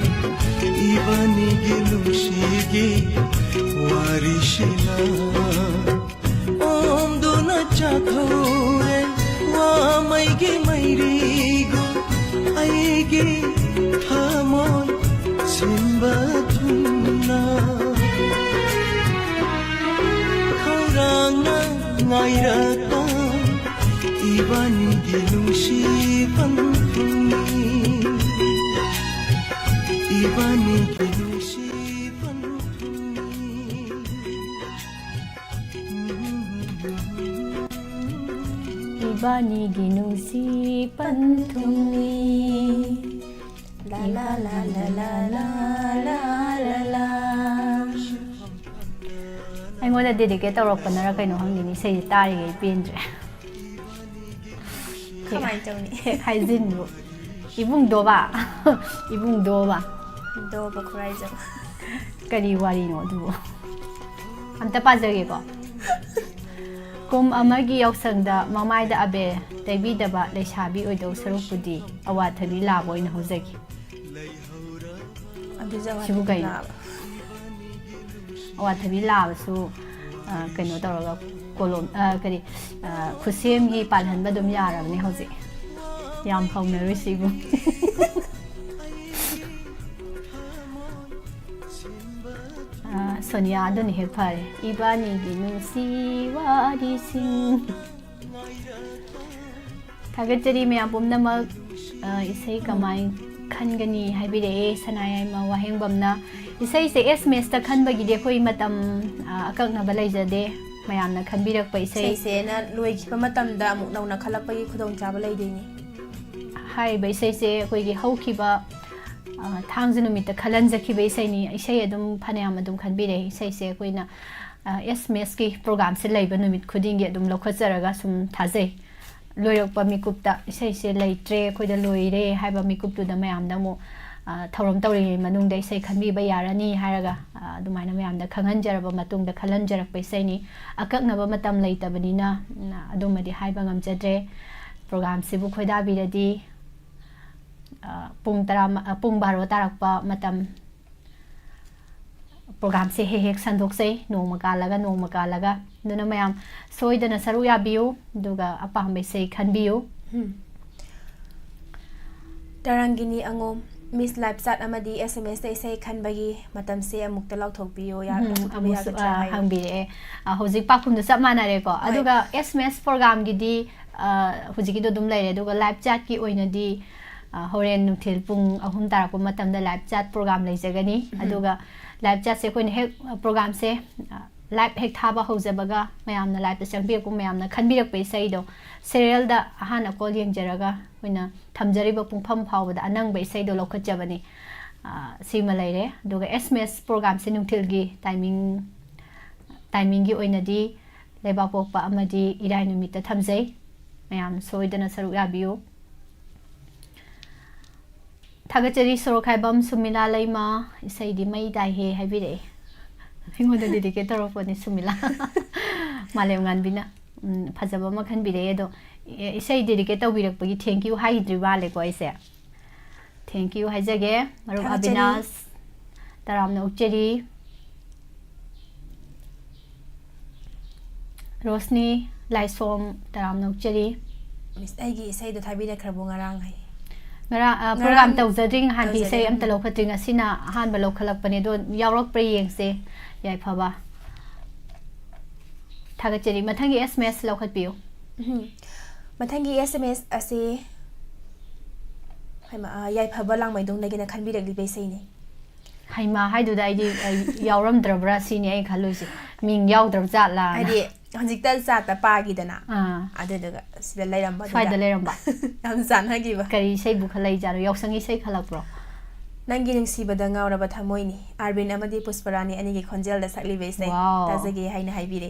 ꯏꯕꯥꯅꯤꯒꯤ ꯅꯨꯡꯁꯤꯒꯤ ꯋꯥꯔꯤꯁꯤꯅ ꯑꯣꯝꯗꯨꯅ ꯆꯥꯊꯧꯔꯦ ꯋꯥꯃꯩꯒꯤ ꯃꯩꯔꯤꯒꯨꯝ ꯑꯩꯒꯤ ꯊꯃꯣꯏ ꯁꯤꯟꯕ ꯊꯨꯡꯅ꯫ ꯈꯧꯔꯥꯡꯅ ꯉꯥꯏꯔꯛꯄ ꯏꯕꯥꯅꯤꯒꯤ ꯅꯨꯡꯁꯤ ꯄꯟꯊꯨꯡꯅꯤ꯫ ꯏꯕꯥꯅꯤꯒꯤ ꯅꯨꯡꯁꯤ ꯄꯟꯊꯨꯡꯅꯤ꯫ ꯏꯕꯥꯅꯤꯒꯤ ꯅꯨꯡꯁꯤ ꯄꯟꯊꯨꯡꯅꯤ꯫ ꯂꯥ ꯂꯥ ꯂꯥ ꯂꯥ ꯂꯥ ꯂꯥ ꯂꯥ ꯂꯥ꯫ ꯑꯩꯉꯣꯟꯗ ꯗꯦꯗꯤꯀꯦꯠ ꯇꯧꯔꯛꯄꯅꯔ ꯀꯩꯅꯣ ꯈꯪꯗꯦꯅꯦ, ꯏꯁꯩꯁꯦ ꯇꯥꯔꯤꯉꯩ ꯄꯦꯟꯗ꯭ꯔꯦ꯫ ꯀꯃꯥꯏꯅ ꯇꯧꯅꯤ? ꯍꯦꯛ ꯍꯥꯏꯖꯤꯟꯕꯨ꯫ ꯏꯕꯨꯡ ꯗꯣꯕꯥ꯫ ꯏꯕꯨꯡ ꯗꯣꯕꯥ꯫ ꯗꯣꯕ ꯈꯨꯔꯥꯏꯖꯝ꯫ ꯀꯔꯤ ꯋꯥꯔꯤꯅꯣ ꯑꯗꯨꯕꯨ? ꯑꯝꯇ ꯄꯥꯖꯒꯦꯀꯣ꯫ ꯀꯨꯝ ꯑꯃꯒꯤ ꯌꯥꯎꯁꯪꯗ ꯃꯃꯥꯏꯗ ꯑꯕꯦꯔ ꯇꯩꯕꯤꯗꯕ ꯂꯩꯁꯥꯕꯤ ꯑꯣꯏꯗꯧ ꯁꯔꯨꯛꯄꯨꯗꯤ ꯑꯋꯥꯊꯕꯤ ꯂꯥꯕ ꯑꯣꯏꯅ ꯍꯧꯖꯒꯦ꯫ ꯑꯗꯨꯁꯨ ꯁꯤꯕꯨ ꯑꯋꯥꯊꯕꯤ ꯀꯩꯅꯣ? ꯂꯥꯕ꯫ ꯑꯋꯥꯊꯕꯤ ꯂꯥꯕꯁꯨ, ꯑ, ꯀꯩꯅꯣ ꯇꯧꯔꯒ ꯀꯣꯂꯣꯝ, ꯑ, ꯀꯔꯤ, ꯑ, ꯈꯨꯠꯁꯦꯝꯒꯤ ꯄꯥꯜꯍꯟꯕ ꯑꯗꯨꯝ ꯌꯥꯔꯕꯅꯦ ꯍꯧꯖꯤꯛ꯫ ꯌꯥꯝ ꯍꯧꯅꯔꯣꯏ ꯁꯤꯕꯨ꯫ ꯑ, ꯁꯣꯅꯤꯌꯥ, ꯑꯗꯨꯅ ꯍꯦꯛ ꯐꯔꯦ꯫ ꯏꯕꯥꯅꯤꯒꯤ ꯅꯨꯡꯁꯤ ꯋꯥꯔꯤꯁꯤꯡ꯫ ꯊꯥꯒꯠꯆꯔꯤ ꯃꯌꯥꯝ ꯄꯨꯝꯅꯃꯛ꯫ ꯑ, ꯏꯁꯩ ꯀꯃꯥꯏ ꯈꯟꯒꯅꯤ ꯍꯥꯏꯕꯤꯔꯛꯑꯦ ꯁꯅꯥꯌꯥꯏꯃ ꯋꯥꯍꯦꯡꯕꯝꯅ꯫ ꯏꯁꯩꯁꯦ ꯑꯦꯁ ꯃꯦꯁꯇ ꯈꯟꯕꯒꯤꯗꯤ ꯑꯩꯈꯣꯏ ꯃꯇꯝ, ꯑ, ꯑꯀꯛꯅꯕ ꯂꯩꯖꯗꯦ꯫ ꯃꯌꯥꯝꯅ ꯈꯟꯕꯤꯔꯛꯄ ꯏꯁꯩ꯫ ꯏꯁꯩꯁꯦꯅ ꯂꯣꯏꯈꯤꯕ ꯃꯇꯝꯗ ꯑꯃꯨꯛ ꯅꯧꯅ ꯈꯜꯂꯛꯄꯒꯤ ꯈꯨꯗꯣꯡꯆꯥꯕ ꯂꯩꯗꯣꯏꯅꯤ꯫ ꯍꯥꯏꯔꯤꯕ ꯏꯁꯩꯁꯦ ꯑꯩꯈꯣꯏꯒꯤ ꯍꯧꯈꯤꯕ, ꯑ, ꯊꯥꯡꯖ ꯅꯨꯃꯤꯠꯇ ꯈꯜꯍꯟꯖꯈꯤꯕ ꯏꯁꯩꯅꯤ꯫ ꯏꯁꯩ ꯑꯗꯨꯝ ꯐꯅꯌꯥꯝ ꯑꯗꯨꯝ ꯈꯟꯕꯤꯔꯛꯑꯦ꯫ ꯏꯁꯩꯁꯦ ꯑꯩꯈꯣꯏꯅ, ꯑ, ꯑꯦꯁ ꯃꯦꯁꯀꯤ ꯄ꯭ꯔꯣꯒꯥꯝꯁꯦ ꯂꯩꯕ ꯅꯨꯃꯤꯠ ꯈꯨꯗꯤꯡꯒꯤ ꯑꯗꯨꯝ ꯂꯧꯈꯠꯆꯔꯒ ꯁꯨꯝ ꯊꯥꯖꯩ꯫ ꯂꯣꯏꯔꯛꯄ ꯃꯤꯀꯨꯞꯇ ꯏꯁꯩꯁꯦ ꯂꯩꯇ꯭ꯔꯦ, ꯑꯩꯈꯣꯏꯗ ꯂꯣꯏꯔꯦ ꯍꯥꯏꯕ ꯃꯤꯀꯨꯞꯇꯨꯗ ꯃꯌꯥꯝꯗ ꯑꯃꯨꯛ, ꯑ, ꯊꯧꯔꯝ ꯇꯧꯔꯤꯉꯩ ꯃꯅꯨꯡꯗ ꯏꯁꯩ ꯈꯟꯕꯤꯕ ꯌꯥꯔꯅꯤ ꯍꯥꯏꯔꯒ, ꯑ, ꯑꯗꯨꯃꯥꯏꯅ ꯃꯌꯥꯝꯗ ꯈꯪꯍꯟꯖꯔꯕ ꯃꯇꯨꯡꯗ ꯈꯜꯍꯟꯖꯔꯛꯄ ꯏꯁꯩꯅꯤ꯫ ꯑꯀꯛꯅꯕ ꯃꯇꯝ ꯂꯩꯇꯕꯅꯤꯅ, ꯎꯝ, ꯑꯗꯨꯃꯗꯤ ꯍꯥꯏꯕ ꯉꯝꯖꯗ꯭ꯔꯦ꯫ ꯄ꯭ꯔꯣꯒꯥꯝꯁꯤꯕꯨ ꯈꯣꯏꯗꯥꯕꯤꯔꯗꯤ, ꯑ, ꯄꯨꯡ ꯇꯔꯥ, ꯑ, ꯄꯨꯡ ꯕꯥꯔꯣ ꯇꯥꯔꯛꯄ ꯃꯇꯝ ꯄ꯭ꯔꯣꯒꯥꯝꯁꯦ ꯍꯦꯛ ꯍꯦꯛ ꯁꯟꯗꯣꯛꯆꯩ, ꯅꯣꯡꯃ ꯀꯥꯜꯂꯒ, ꯅꯣꯡꯃ ꯀꯥꯜꯂꯒ꯫ ꯑꯗꯨꯅ ꯃꯌꯥꯝ ꯁꯣꯏꯗꯅ ꯁꯔꯨꯛ ꯌꯥꯕꯤꯌꯨ, ꯑꯗꯨꯒ ꯑꯄꯥꯝꯕ ꯏꯁꯩ ꯈꯟꯕꯤꯌꯨ꯫ ꯎꯝ꯫ ꯇꯔꯪꯒꯤꯅꯤ ꯑꯉꯣꯝ, ꯃꯤꯁ ꯂꯥꯏꯞ ꯆꯥꯠ ꯑꯃꯗꯤ ꯑꯦꯁ ꯑꯦꯝ ꯑꯦꯁꯇ ꯏꯁꯩ ꯈꯟꯕꯒꯤ ꯃꯇꯝꯁꯦ ꯑꯃꯨꯛꯇ ꯂꯥꯎꯊꯣꯛꯄꯤꯌꯨ, ꯌꯥ-, ꯎꯝ, ꯂꯥꯎꯊꯣꯛꯄꯤꯕ ꯑꯃꯨꯛꯁꯨ, ꯌꯥꯒꯗ꯭ꯔꯥ ꯑ, ꯍꯥꯏꯌꯨ꯫ ꯍꯪꯕꯤꯔꯛꯑꯦ꯫ ꯑ, ꯍꯧꯖꯤꯛ ꯄꯥꯎꯈꯨꯝꯗꯣ ꯆꯞ ꯃꯥꯟꯅꯔꯦꯀꯣ꯫ ꯍꯣꯏ꯫ ꯑꯗꯨꯒ ꯑꯦꯁ ꯑꯦꯝ ꯑꯦꯁ ꯄ꯭ꯔꯣꯒꯥꯝꯒꯤꯗꯤ, ꯑ, ꯍꯧꯖꯤꯛꯀꯤꯗꯣ ꯑꯗꯨꯝ ꯂꯩꯔꯦ꯫ ꯑꯗꯨꯒ ꯂꯥꯏꯞ ꯆꯥꯠꯀꯤ ꯑꯣꯏꯅꯗꯤ, ꯑ, ꯍꯣꯔꯦꯟ ꯅꯨꯡꯊꯤꯜ ꯄꯨꯡ ꯑꯍꯨꯝ ꯇꯥꯔꯛꯄ ꯃꯇꯝꯗ ꯂꯥꯏꯞ ꯆꯥꯠ ꯄ꯭ꯔꯣꯒꯥꯝ ꯂꯩꯖꯒꯅꯤ꯫ ꯎꯝ꯫ ꯑꯗꯨꯒ ꯂꯥꯏꯞ ꯆꯥꯠꯁꯦ ꯑꯩꯈꯣꯏꯅ ꯍꯦꯛ, ꯑ, ꯄ꯭ꯔꯣꯒꯥꯝꯁꯦ, ꯑ, ꯂꯥꯏꯞ ꯍꯦꯛ ꯊꯥꯕ ꯍꯧꯖꯕꯒ ꯃꯌꯥꯝꯅ ꯂꯥꯏꯞꯇ ꯆꯪꯕꯤꯔꯛꯄ, ꯃꯌꯥꯝꯅ ꯈꯟꯕꯤꯔꯛꯄ ꯏꯁꯩꯗꯣ ꯁꯦꯔꯤꯌꯦꯜꯗ ꯑꯍꯥꯟ ꯑꯀꯣꯟ ꯌꯦꯡꯖꯔꯒ ꯑꯩꯈꯣꯏꯅ ꯊꯝꯖꯔꯤꯕ ꯄꯨꯡꯐꯝ ꯐꯥꯎꯕꯗ ꯑꯅꯪꯕ ꯏꯁꯩꯗꯣ ꯂꯧꯈꯠꯆꯕꯅꯤ꯫ ꯑ, ꯁꯤꯃ ꯂꯩꯔꯦ꯫ ꯑꯗꯨꯒ ꯑꯦꯁ ꯑꯦꯝ ꯑꯦꯁ ꯄ꯭ꯔꯣꯒꯥꯝꯁꯦ ꯅꯨꯡꯊꯤꯜꯒꯤ ꯇꯥꯏꯃꯤꯡ, ꯇꯥꯏꯃꯤꯡꯒꯤ ꯑꯣꯏꯅꯗꯤ ꯂꯩꯕꯥꯛꯄꯣꯛꯄ ꯑꯃꯗꯤ ꯏꯔꯥꯏ ꯅꯨꯃꯤꯠꯇ ꯊꯝꯖꯩ꯫ ꯃꯌꯥꯝ ꯁꯣꯏꯗꯅ ꯁꯔꯨꯛ ꯌꯥꯕꯤꯌꯨ꯫ ꯊꯥꯒꯠꯆꯔꯤ ꯁꯣꯔꯣꯛꯈꯥꯏꯕꯝ ꯁꯨꯃꯤꯂꯥ ꯂꯩꯃ, "ꯏꯁꯩꯗꯤ ꯃꯩ ꯇꯥꯏꯍꯦ" ꯍꯥꯏꯕꯤꯔꯛꯑꯦ꯫ ꯑꯩꯉꯣꯟꯗ ꯗꯦꯗꯤꯀꯦꯠ ꯇꯧꯔꯛꯄꯅꯤ ꯁꯨꯃꯤꯂꯥ꯫ ꯃꯥꯂꯦꯝ ꯉꯥꯟꯕꯤꯅ꯫ ꯎꯝ, ꯐꯖꯕ ꯑꯃ ꯈꯟꯕꯤꯔꯛꯑꯦ꯫ ꯑꯗꯣ, ꯑꯦ, ꯏꯁꯩ ꯗꯦꯗꯤꯀꯦꯠ ꯇꯧꯕꯤꯔꯛꯄꯒꯤ ꯊꯦꯡꯀ꯭ꯌꯨ ꯍꯥꯏꯗ꯭ꯔꯤ ꯃꯥꯜꯂꯦꯀꯣ ꯑꯩꯁꯦ꯫ ꯊꯦꯡꯀ꯭ꯌꯨ ꯍꯥꯏꯖꯒꯦ, ꯃꯔꯨꯞ ꯊꯥꯒꯠꯆꯔꯤ꯫ ꯑꯕꯤꯅꯥꯁ꯫ ꯇꯔꯥꯝꯅ ꯑꯣꯛꯆꯔꯤ꯫ ꯔꯣꯁꯅꯤ ꯂꯥꯏꯁꯣꯝ, ꯇꯔꯥꯝꯅ ꯑꯣꯛꯆꯔꯤ꯫ ꯃꯤꯁ, ꯑꯩꯒꯤ ꯏꯁꯩꯗꯣ ꯊꯥꯕꯤꯔꯛꯈ꯭ꯔꯕꯣ ꯉꯔꯥꯡ ꯍꯥꯏ? ꯉꯔꯥꯡ, ꯑ, ꯉꯔꯥꯡ ꯄ꯭ꯔꯣꯒꯥꯝ ꯇꯧꯖꯗ꯭ꯔꯤ, ꯅꯍꯥꯟꯒꯤ ꯇꯧꯖꯗ꯭ꯔꯤ, ꯏꯁꯩ ꯑꯝꯇ ꯎꯝ꯫ ꯂꯧꯈꯠꯇ꯭ꯔꯤ, ꯉꯁꯤꯅ ꯑꯍꯥꯟꯕ ꯂꯧꯈꯠꯂꯛꯄꯅꯦ, ꯑꯗꯣ ꯌꯥꯎꯔꯛꯄ꯭ꯔꯥ ꯌꯦꯡꯁꯦ꯫ ꯌꯥꯏꯐꯕ꯫ ꯊꯥꯒꯠꯆꯔꯤ꯫ ꯃꯊꯪꯒꯤ ꯑꯦꯁ ꯑꯦꯝ ꯑꯦꯁ ꯂꯧꯈꯠꯄꯤꯌꯨ꯫ ꯎꯝ꯫ ꯃꯊꯪꯒꯤ ꯑꯦꯁ ꯑꯦꯝ ꯑꯦꯁ ꯑꯁꯤ, ꯍꯩꯃꯥ, ꯑ, ꯌꯥꯏꯐꯕ ꯂꯥꯡꯃꯩꯗꯣꯡꯗꯒꯤꯅ ꯈꯟꯕꯤꯔꯛꯂꯤꯕ ꯏꯁꯩꯅꯤ꯫ ꯍꯩꯃꯥ ꯍꯥꯏꯗꯨꯗ ꯑꯩꯗꯤ, ꯑ, ꯌꯥꯎꯔꯝꯗ꯭ꯔꯕ꯭ꯔꯥ ꯁꯤꯅꯤ ꯑꯩ ꯈꯜꯂꯨꯏꯁꯦ꯫ ꯃꯤꯡ ꯌꯥꯎꯗ꯭ꯔꯕ ꯖꯥꯠꯂꯥꯅ꯫ ꯍꯥꯏꯗꯤ ꯍꯧꯖꯤꯛꯇ ꯆꯥꯠꯇ ꯄꯥꯈꯤꯗꯅ, ꯑꯥ, ꯑꯗꯨꯗꯨꯒ ꯁꯤꯗ ꯂꯩꯔꯝꯕꯗꯨꯗ ꯁ꯭ꯋꯥꯏꯗ ꯂꯩꯔꯝꯕ꯫ ꯌꯥꯝ ꯆꯥꯟꯅꯈꯤꯕ꯫ ꯀꯔꯤ ꯏꯁꯩꯕꯨ ꯈꯜꯂꯛꯏꯖꯥꯠꯅꯣ? ꯌꯥꯎꯁꯪ ꯏꯁꯩ ꯈꯜꯂꯛꯄ꯭ꯔꯣ? ꯅꯪꯒꯤ ꯅꯨꯡꯁꯤꯕꯗ ꯉꯥꯎꯔꯕ ꯊꯃꯣꯏꯅꯤ, ꯑꯥꯔꯕꯤꯟ ꯑꯃꯗꯤ ꯄꯨꯁꯄꯔꯥꯅꯤ ꯑꯅꯤꯒꯤ ꯈꯣꯟꯖꯦꯜꯗ ꯁꯛꯂꯤꯕ ꯏꯁꯩ Wow. ꯇꯥꯖꯒꯦ ꯍꯥꯏꯅ ꯍꯥꯏꯕꯤꯔꯦ꯫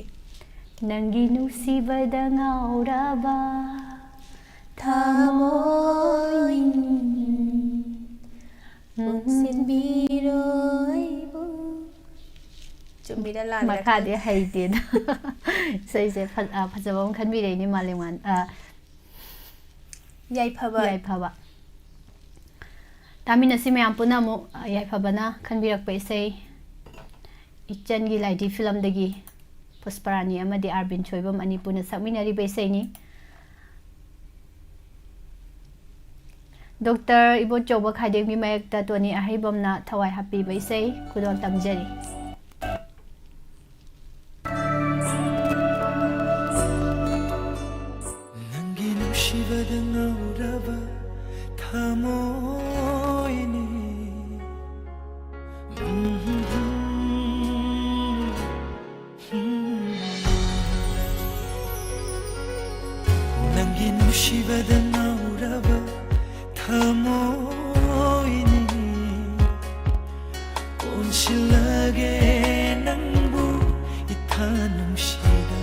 ꯅꯪꯒꯤ ꯅꯨꯡꯁꯤꯕꯗ ꯉꯥꯎꯔꯕ ꯊꯃꯣꯏꯅꯤ, ꯄꯨꯟꯁꯤꯟꯕꯤꯔꯣ ꯑꯩꯕꯨ꯫ ꯆꯨꯝꯃꯤꯔ ꯂꯥꯜꯂꯤꯔ ꯃꯈꯥꯗꯤ ꯈꯪꯗꯦ꯫ ꯍꯩꯇꯦꯗ꯫ ꯏꯁꯩꯁꯦ ꯐ-, ꯑ, ꯐꯖꯕ ꯑꯃ ꯈꯟꯕꯤꯔꯛꯏꯅꯦ ꯃꯥꯂꯦꯝꯉꯥꯟ-, ꯑ, ꯌꯥꯏꯐꯕ꯫ ꯌꯥꯏꯐꯕ꯫ ꯇꯥꯃꯤꯟꯅꯁꯤ ꯃꯌꯥꯝ ꯄꯨꯟꯅ ꯑꯃꯨꯛ, ꯑ, ꯌꯥꯏꯐꯕꯅ ꯈꯟꯕꯤꯔꯛꯄ ꯏꯁꯩ, ꯏꯆꯟꯒꯤ ꯂꯥꯏꯙꯤ ꯐꯤꯂꯝꯗꯒꯤ ꯄꯨꯁꯄꯔꯥꯅꯤ ꯑꯃꯗꯤ ꯑꯥꯔꯕꯤꯟ ꯁꯣꯏꯕꯝ ꯑꯅꯤ ꯄꯨꯟꯅ ꯁꯛꯃꯤꯟꯅꯔꯤꯕ ꯏꯁꯩꯅꯤ꯫ ꯗꯣꯛꯇꯔ ꯏꯕꯣꯆꯧꯕ ꯈꯥꯏꯗꯦꯝꯒꯤ ꯃꯥꯌꯦꯛꯇ ꯇꯣꯅꯤ ꯑꯍꯩꯕꯝꯅ ꯊꯋꯥꯏ ꯍꯥꯞꯄꯤꯕ ꯏꯁꯩ ꯈꯨꯗꯣꯜ ꯇꯝꯖꯔꯤ꯫ ꯅꯪꯒꯤ ꯅꯨꯡꯁꯤꯕꯗ ꯉꯥꯎꯔꯕ ꯊꯃꯣꯏꯅꯤ꯫ ꯅꯪꯒꯤ ꯅꯨꯡꯁꯤꯕꯗ ꯉꯥꯎꯔꯕ ꯊꯃꯣꯏꯅꯤ꯫ ꯀꯣꯟꯁꯤꯜꯂꯒꯦ ꯅꯪꯕꯨ ꯏꯊꯥ ꯅꯨꯡꯁꯤꯗ꯫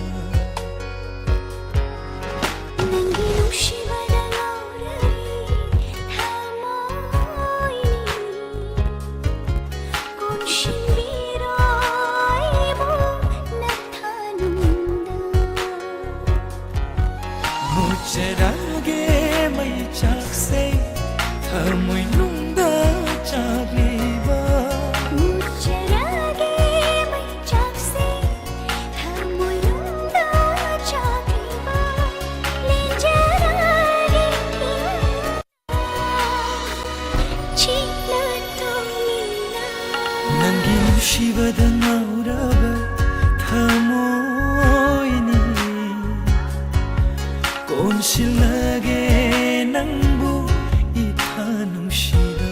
ꯅꯪꯒꯤ ꯅꯨꯡꯁꯤꯕꯗ ꯉꯥꯎꯔꯕꯤ ꯊꯃꯣꯏꯅꯤ, ꯀꯣꯟꯁꯤꯟꯕꯤꯔꯣ ꯑꯩꯕꯨ ꯅꯊꯥꯅꯨꯡꯗ꯫ ꯃꯨꯠꯆꯔꯒꯦ ꯃꯩ ꯆꯥꯛꯁꯦ ꯊꯃꯣꯏꯅꯨꯡꯗ ꯆꯥꯛꯂꯤꯕ꯫ ꯃꯨꯠꯆꯔꯒꯦ ꯃꯩ ꯆꯥꯛꯁꯦ ꯊꯃꯣꯏꯅꯨꯡꯗ ꯆꯥꯛꯂꯤꯕ꯫ ꯂꯦꯟꯖꯔꯒꯦ ꯆꯤꯛꯅ ꯇꯨꯝꯃꯤꯟꯅ꯫ ꯅꯪꯒꯤ ꯅꯨꯡꯁꯤꯕꯗ ꯉꯥꯎꯔꯕ ꯊꯃꯣꯏꯅꯤ꯫ ꯀꯣꯟꯁꯤꯜꯂꯒꯦ ꯅꯪꯕꯨ ꯏꯊꯥ ꯅꯨꯡꯁꯤꯗ꯫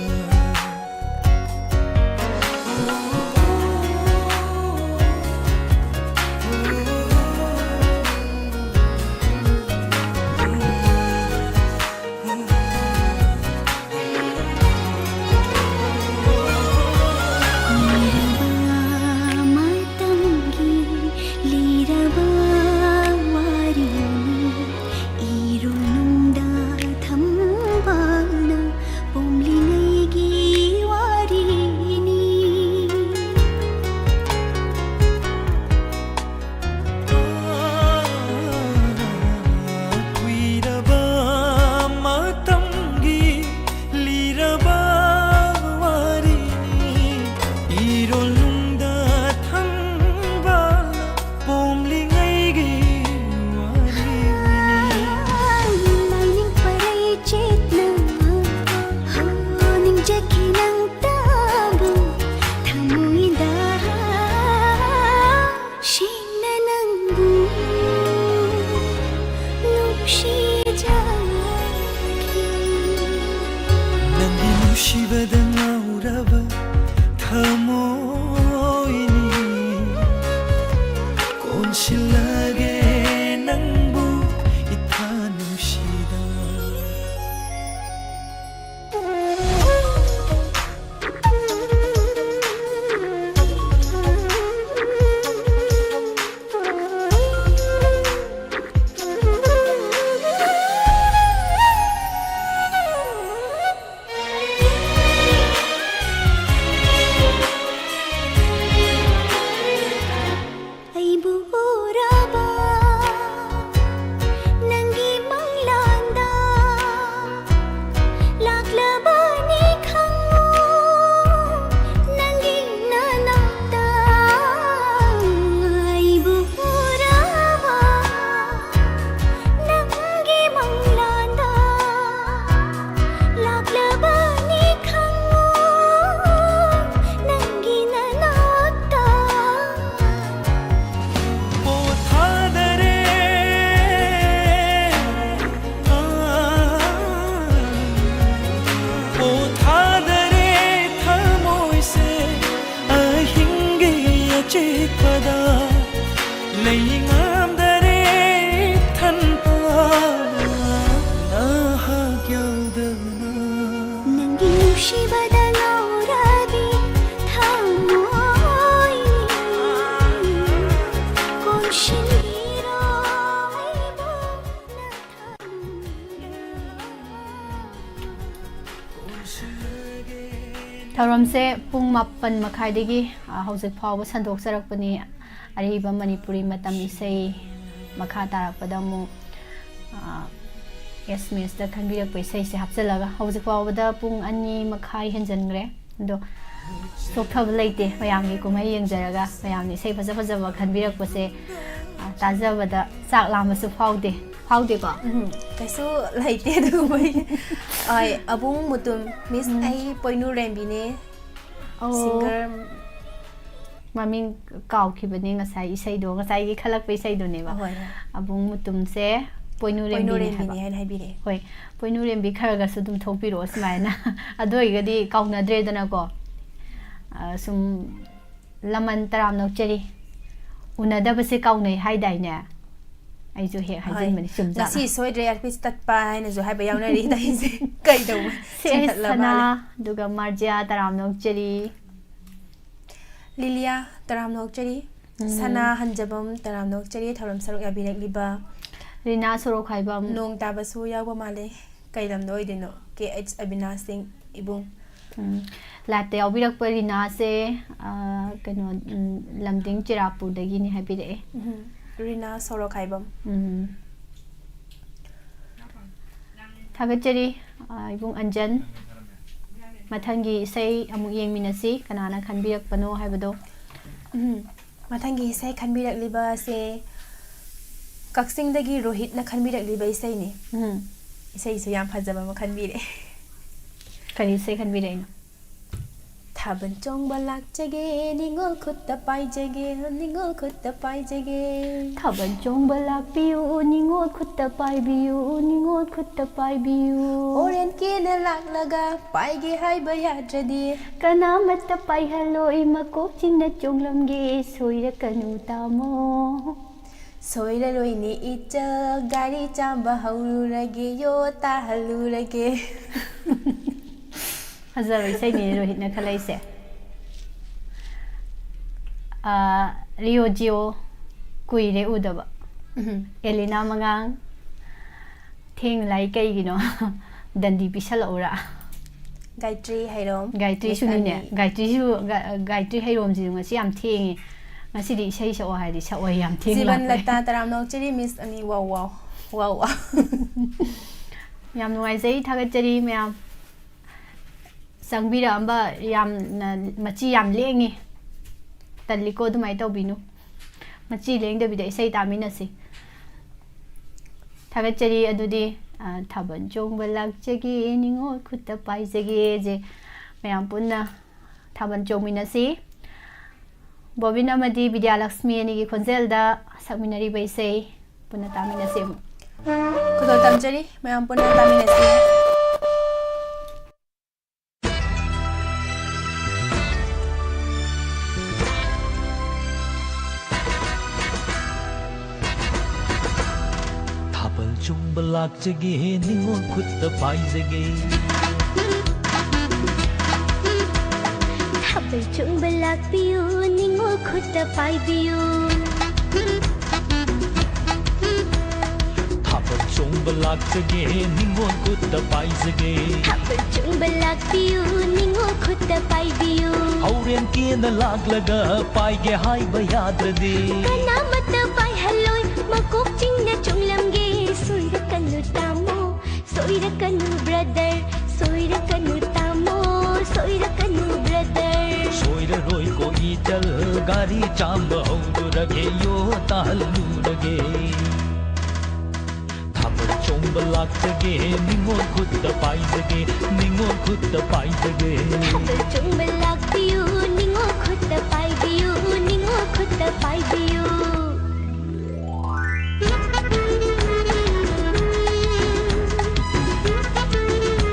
ꯅꯨꯡꯁꯤꯕꯗ ꯉꯥꯎꯔꯕ ꯊꯃꯣꯏꯅꯤ, ꯀꯣꯟꯁꯤꯜꯂꯒꯦ ꯅꯪꯕꯨ ꯏꯊꯥ ꯅꯨꯡꯁꯤꯗ꯫ ꯑꯩꯕꯨ ꯎꯔꯕ ꯅꯪꯒꯤ ꯃꯪꯂꯥꯟꯗ ꯂꯥꯛꯂꯕꯅꯤ ꯈꯪꯉꯨ, ꯅꯪꯒꯤ ꯅꯅꯥꯛꯇ꯫ ꯑꯩꯕꯨ ꯎꯔꯕ ꯅꯪꯒꯤ ꯃꯪꯂꯥꯟꯗ ꯂꯥꯛꯂꯕꯅꯤ ꯈꯪꯉꯨ, ꯅꯪꯒꯤ ꯅꯅꯥꯛꯇ꯫ ꯄꯣꯊꯥꯗꯔꯦ, ꯄꯣꯊꯥꯗꯔꯦ ꯊꯃꯣꯏꯁꯦ ꯑꯍꯤꯡꯒꯤ ꯑꯆꯤꯛꯄꯗ꯫ ꯂꯩ ꯉꯝꯗꯔꯦ ꯏꯊꯟꯇ ꯅꯍꯥꯛ ꯌꯥꯎꯗꯅ꯫ ꯅꯪꯒꯤ ꯅꯨꯡꯁꯤꯕꯗ ꯉꯥꯎꯔꯕꯤ ꯊꯃꯣꯏ ꯀꯣꯟꯁꯤꯟꯕꯤꯔꯣ ꯑꯩꯕꯨ ꯅꯊꯥꯅꯨꯡꯗ꯫ ꯊꯧꯔꯝꯁꯦ ꯄꯨꯡ ꯃꯥꯄꯟ ꯃꯈꯥꯏꯗꯒꯤ, ꯑ, ꯍꯧꯖꯤꯛ ꯐꯥꯎꯕ ꯁꯟꯗꯣꯛꯆꯔꯛꯄꯅꯤ꯫ ꯑꯔꯤꯕ ꯃꯅꯤꯄꯨꯔꯤ ꯃꯇꯝ ꯏꯁꯩ ꯃꯈꯥ ꯇꯥꯔꯛꯄꯗ ꯑꯃꯨꯛ, ꯑ, ꯑꯦꯁ ꯃꯤꯁꯇ ꯈꯟꯕꯤꯔꯛꯄ ꯏꯁꯩꯁꯦ ꯍꯥꯞꯆꯤꯜꯂꯒ ꯍꯧꯖꯤꯛ ꯐꯥꯎꯕꯗ ꯄꯨꯡ ꯑꯅꯤ ꯃꯈꯥꯏ ꯍꯦꯟꯖꯟꯈ꯭ꯔꯦ꯫ ꯑꯗꯣ ꯆꯣꯛꯊꯕ ꯂꯩꯇꯦ, ꯃꯌꯥꯝꯒꯤ ꯀꯨꯝꯍꯩ ꯌꯦꯡꯖꯔꯒ ꯃꯌꯥꯝꯅ ꯏꯁꯩ ꯐꯖ ꯐꯖꯕ ꯈꯟꯕꯤꯔꯛꯄꯁꯦ, ꯑ, ꯇꯥꯖꯕꯗ ꯆꯥꯛ ꯂꯥꯝꯕꯁꯨ ꯐꯥꯎꯗꯦ꯫ ꯐꯥꯎꯗꯦꯀꯣ? ꯎꯝ, ꯀꯩꯁꯨ ꯂꯩꯇꯦ ꯑꯗꯨꯒꯨꯝꯕꯒꯤ꯫ ꯍꯣꯏ, ꯑꯕꯨꯡ ꯃꯨꯇꯨꯝ, ꯃꯤꯁ ꯎꯝ꯫ ꯑꯩ ꯄꯣꯏꯅꯨ ꯔꯦꯝꯕꯤꯅꯦ꯫ ꯑꯣ꯫ ꯁꯤꯡꯒꯔ꯫ ꯃꯃꯤꯡ ꯀꯥꯎꯈꯤꯕꯅꯦ ꯉꯁꯥꯏ ꯏꯁꯩꯗꯣ, ꯉꯁꯥꯏꯒꯤ ꯈꯜꯂꯛꯄ ꯏꯁꯩꯗꯨꯅꯦꯕ꯫ ꯍꯣꯏ, ꯍꯣꯏ꯫ ꯑꯕꯨꯡ ꯃꯨꯇꯨꯝꯁꯦ ꯄꯣꯏꯅꯨꯔꯦꯝꯕꯤꯅꯤ ꯍꯥꯏꯕ꯫ ꯄꯣꯏꯅꯨꯔꯦꯝꯕꯤꯅꯤ ꯍꯥꯏꯅ ꯍꯥꯏꯕꯤꯔꯛꯑꯦ꯫ ꯍꯣꯏ, ꯄꯣꯏꯅꯨꯔꯦꯝꯕꯤ ꯈꯔꯒꯁꯨ ꯑꯗꯨꯝ ꯊꯣꯛꯄꯤꯔꯛꯑꯣ ꯁꯨꯃꯥꯏꯅ꯫ ꯑꯗꯨ ꯑꯣꯏꯔꯒꯗꯤ ꯀꯥꯎꯅꯗ꯭ꯔꯦꯗꯅꯀꯣ꯫ ꯑ, ꯁꯨꯝ ꯂꯃꯟ ꯇꯔꯥꯝꯅ ꯑꯣꯛꯆꯔꯤ꯫ ꯎꯅꯗꯕꯁꯦ ꯀꯥꯎꯅꯩ ꯍꯥꯏꯗꯥꯏꯅꯦ? ꯑꯩꯁꯨ ꯍꯦꯛ ꯍꯣꯏ꯫ ꯍꯥꯏꯖꯤꯟꯕꯅꯤ, ꯆꯨꯝꯖꯥꯠꯂ? ꯉꯁꯤ ꯁꯣꯏꯗ꯭ꯔꯦ ꯑꯥꯔꯄꯤꯁ ꯇꯠꯄ ꯍꯥꯏꯅꯁꯨ ꯍꯥꯏꯕ ꯌꯥꯎꯅꯔꯤ꯫ ꯑꯩꯁꯦ ꯀꯩꯗꯧꯕ? ꯁꯤ ꯑꯦꯁ ꯆꯤꯡꯈꯠꯂ ꯁꯅꯥ, ꯃꯥꯜꯂꯦ꯫ ꯑꯗꯨꯒ ꯃꯥꯔꯖꯤꯌꯥ ꯇꯔꯥꯝꯅ ꯑꯣꯛꯆꯔꯤ꯫ ꯂꯤꯂꯤꯌꯥ ꯇꯔꯥꯝꯅ ꯑꯣꯛꯆꯔꯤ꯫ ꯎꯝ꯫ ꯁꯅꯥ ꯍꯟꯖꯕꯝ ꯇꯔꯥꯝꯅ ꯑꯣꯛꯆꯔꯤ, ꯊꯧꯔꯝ ꯁꯔꯨꯛ ꯌꯥꯕꯤꯔꯛꯂꯤꯕ꯫ ꯔꯤꯅꯥ ꯁꯣꯔꯣꯛꯈꯥꯏꯕꯝ꯫ ꯅꯣꯡ ꯇꯥꯕꯁꯨ ꯌꯥꯎꯕ ꯃꯥꯜꯂꯦ꯫ ꯀꯩ ꯂꯝꯗ ꯑꯣꯏꯗꯣꯏꯅꯣ? ꯀꯦ ꯑꯩꯆ ꯑꯕꯤꯅꯥꯁ ꯁꯤꯡ ꯏꯕꯨꯡ꯫ ꯎꯝ꯫ ꯂꯥꯏꯞꯇ ꯌꯥꯎꯕꯤꯔꯛꯄ ꯔꯤꯅꯥꯁꯦ, ꯑ, ꯀꯩꯅꯣ, ꯎꯝ, ꯂꯝꯗꯤꯡ ꯆꯤꯔꯥꯄꯨꯔꯗꯒꯤꯅꯤ ꯍꯥꯏꯕꯤꯔꯛꯑꯦ꯫ ꯎꯝ꯫ ꯔꯤꯅꯥ ꯁꯣꯔꯣꯛꯈꯥꯏꯕꯝ꯫ ꯎꯝ꯫ ꯊꯥꯒꯠꯆꯔꯤ, ꯑ, ꯏꯕꯨꯡ ꯑꯟꯖꯟ꯫ ꯃꯊꯪꯒꯤ ꯏꯁꯩ ꯑꯃꯨꯛ ꯌꯦꯡꯃꯤꯟꯅꯁꯤ, ꯀꯅꯥꯅ ꯈꯟꯕꯤꯔꯛꯄꯅꯣ ꯍꯥꯏꯕꯗꯣ꯫ ꯎꯝ꯫ ꯃꯊꯪꯒꯤ ꯏꯁꯩ ꯈꯟꯕꯤꯔꯛꯂꯤꯕ ꯑꯁꯦ ꯀꯛꯆꯤꯡꯗꯒꯤ ꯔꯣꯍꯤꯠꯅ ꯈꯟꯕꯤꯔꯛꯂꯤꯕ ꯏꯁꯩꯅꯤ꯫ ꯎꯝ꯫ ꯏꯁꯩꯁꯨ ꯌꯥꯝ ꯐꯖꯕ ꯑꯃ ꯈꯟꯕꯤꯔꯦ꯫ ꯀꯔꯤ ꯏꯁꯩ ꯈꯟꯕꯤꯔꯛꯏꯅꯣ? ꯊꯥꯕꯜ ꯆꯣꯡꯕ ꯂꯥꯛꯆꯒꯦ, ꯅꯤꯉꯣꯜ ꯈꯨꯠꯇ ꯄꯥꯏꯖꯒꯦ, ꯅꯤꯉꯣꯜ ꯈꯨꯠꯇ ꯄꯥꯏꯖꯒꯦ꯫ ꯊꯥꯕꯜ ꯆꯣꯡꯕ ꯂꯥꯛꯄꯤꯌꯨ, ꯅꯤꯉꯣꯜ ꯈꯨꯠꯇ ꯄꯥꯏꯕꯤꯌꯨ, ꯅꯤꯉꯣꯜ ꯈꯨꯠꯇ ꯄꯥꯏꯕꯤꯌꯨ꯫ ꯑꯣꯔꯦꯟ ꯀꯦꯅ ꯂꯥꯛꯂꯒ ꯄꯥꯏꯒꯦ ꯍꯥꯏꯕ ꯌꯥꯗ꯭ꯔꯗꯤ꯫ ꯀꯅꯥꯃꯠꯇ ꯄꯥꯏꯍꯜꯂꯣꯏ, ꯃꯀꯣꯛ ꯆꯤꯡꯅ ꯆꯣꯡꯂꯝꯒꯦ, ꯁꯣꯏꯔꯛꯀꯅꯨ ꯇꯥꯃꯣ꯫ ꯁꯣꯏꯔꯔꯣꯏꯅꯦ ꯏꯆꯜ, ꯒꯥꯔꯤ ꯆꯥꯝꯕ ꯍꯧꯔꯨꯔꯒꯦ, ꯌꯣ ꯇꯥꯍꯜꯂꯨꯔꯒꯦ꯫ ꯐꯖꯕ ꯏꯁꯩꯅꯤ ꯔꯣꯍꯤꯠꯅ ꯈꯜꯂꯛꯏꯁꯦ꯫ ꯑꯥ, ꯔꯤꯑꯣ ꯖꯤꯑꯣ ꯀꯨꯏꯔꯦ ꯎꯗꯕ꯫ ꯎꯝ꯫ ꯑꯦꯂꯤꯅꯥ ꯃꯉꯥꯡ ꯊꯦꯡꯅ ꯂꯥꯛꯏ ꯀꯩꯒꯤꯅꯣ? ꯗꯟꯗꯤ ꯄꯤꯁꯜꯂꯛꯎꯔꯥ? ꯒꯥꯌꯇ꯭ꯔꯤ ꯍꯩꯔꯣꯝ꯫ ꯒꯥꯌꯇ꯭ꯔꯤꯁꯨ Miss ꯅꯤꯅꯦ꯫ ꯑꯅꯤ꯫ ꯒꯥꯌꯇ꯭ꯔꯤꯁꯨ, ꯒ-, ꯒꯥꯌꯇ꯭ꯔꯤ ꯍꯩꯔꯣꯝꯁꯤꯁꯨ ꯉꯁꯤ ꯌꯥꯝ ꯊꯦꯡꯉꯦ꯫ ꯉꯁꯤꯗꯤ ꯏꯁꯩ ꯁꯛꯑꯣ ꯍꯥꯏꯔꯗꯤ ꯁꯛꯑꯣꯏ, ꯌꯥꯝ ꯊꯦꯡꯅ ꯖꯤꯕꯟ ꯂꯥꯛꯄꯩ꯫ ꯂꯇꯥ ꯇꯔꯥꯝꯅ ꯑꯣꯛꯆꯔꯤ Miss ꯑꯅꯤ꯫ ꯋꯥꯎ, ꯋꯥꯎ, ꯋꯥꯎ, ꯋꯥꯎ꯫ ꯌꯥꯝ ꯅꯨꯡꯉꯥꯏꯖꯩ, ꯊꯥꯒꯠꯆꯔꯤ ꯃꯌꯥꯝ꯫ ꯆꯪꯕꯤꯔꯛꯑꯝꯕ ꯌꯥꯝꯅ ꯃꯆꯤ ꯌꯥꯝ ꯂꯦꯡꯉꯤ꯫ ꯇꯜꯂꯤꯀꯣ, ꯑꯗꯨꯃꯥꯏꯅ ꯇꯧꯕꯤꯅꯨ꯫ ꯃꯆꯤ ꯂꯦꯡꯗꯕꯤꯗ ꯏꯁꯩ ꯇꯥꯃꯤꯟꯅꯁꯤ꯫ ꯊꯥꯒꯠꯆꯔꯤ꯫ ꯑꯗꯨꯗꯤ, ꯑ, ꯊꯥꯕꯜ ꯆꯣꯡꯕ ꯂꯥꯛꯆꯒꯦ, ꯅꯤꯉꯣꯜ ꯈꯨꯠꯇ ꯄꯥꯏꯖꯒꯦꯁꯦ ꯃꯌꯥꯝ ꯄꯨꯟꯅ ꯊꯥꯕꯜ ꯆꯣꯡꯃꯤꯟꯅꯁꯤ꯫ ꯕꯣꯕꯤꯟ ꯑꯃꯗꯤ ꯕꯤꯗ꯭ꯌꯥꯂꯛꯁꯃꯤ ꯑꯅꯤꯒꯤ ꯈꯣꯟꯖꯦꯜꯗ ꯁꯛꯃꯤꯟꯅꯔꯤꯕ ꯏꯁꯩ ꯄꯨꯟꯅ ꯇꯥꯃꯤꯟꯅꯁꯤ ꯑꯃꯨꯛ꯫ ꯈꯨꯗꯣꯜ ꯇꯝꯖꯔꯤ, ꯃꯌꯥꯝ ꯄꯨꯟꯅ ꯇꯥꯃꯤꯟꯅꯁꯤ꯫ ꯊꯥꯕꯜ ꯆꯣꯡꯕ ꯂꯥꯛꯆꯒꯦ, ꯅꯤꯉꯣꯜ ꯈꯨꯠꯇ ꯄꯥꯏꯖꯒꯦ꯫ ꯊꯥꯕꯜ ꯆꯣꯡꯕ ꯂꯥꯛꯄꯤꯌꯨ, ꯅꯤꯉꯣꯜ ꯈꯨꯠꯇ ꯄꯥꯏꯕꯤꯌꯨ꯫ ꯊꯥꯕꯜ ꯆꯣꯡꯕ ꯂꯥꯛꯆꯒꯦ, ꯅꯤꯉꯣꯜ ꯈꯨꯠꯇ ꯄꯥꯏꯖꯒꯦ꯫ ꯊꯥꯕꯜ ꯆꯣꯡꯕ ꯂꯥꯛꯄꯤꯌꯨ, ꯅꯤꯉꯣꯜ ꯈꯨꯠꯇ ꯄꯥꯏꯕꯤꯌꯨ꯫ ꯍꯧꯔꯦꯟ ꯀꯦꯅ ꯂꯥꯛꯂꯒ ꯄꯥꯏꯒꯦ ꯍꯥꯏꯕ ꯌꯥꯗ꯭ꯔꯗꯤ꯫ ꯀꯅꯥꯃꯠꯇ ꯄꯥꯏꯍꯜꯂꯣꯏ, ꯃꯀꯣꯛ ꯆꯤꯡꯅ ꯆꯣꯡꯂꯝꯒꯦ꯫ ꯁꯣꯏꯔꯛꯀꯅꯨ ꯇꯥꯃꯣ, ꯁꯣꯏꯔꯛꯀꯅꯨ brother, ꯁꯣꯏꯔꯛꯀꯅꯨ ꯇꯥꯃꯣ, ꯁꯣꯏꯔꯛꯀꯅꯨ brother꯫ ꯁꯣꯏꯔꯔꯣꯏꯀꯣ ꯏꯆꯜ, ꯒꯥꯔꯤ ꯆꯥꯝꯕ ꯍꯧꯔꯨꯔꯒꯦ, ꯌꯣ ꯇꯥꯍꯜꯂꯨꯔꯒꯦ꯫ ꯊꯥꯕꯜ ꯆꯣꯡꯕ ꯂꯥꯛꯆꯒꯦ, ꯅꯤꯉꯣꯜ ꯈꯨꯠꯇ ꯄꯥꯏꯖꯒꯦ, ꯅꯤꯉꯣꯜ ꯈꯨꯠꯇ ꯄꯥꯏꯖꯒꯦ꯫ ꯊꯥꯕꯜ ꯆꯣꯡꯕ ꯂꯥꯛꯄꯤꯌꯨ, ꯅꯤꯉꯣꯜ ꯈꯨꯠꯇ ꯄꯥꯏꯕꯤꯌꯨ, ꯅꯤꯉꯣꯜ ꯈꯨꯠꯇ ꯄꯥꯏꯕꯤꯌꯨ꯫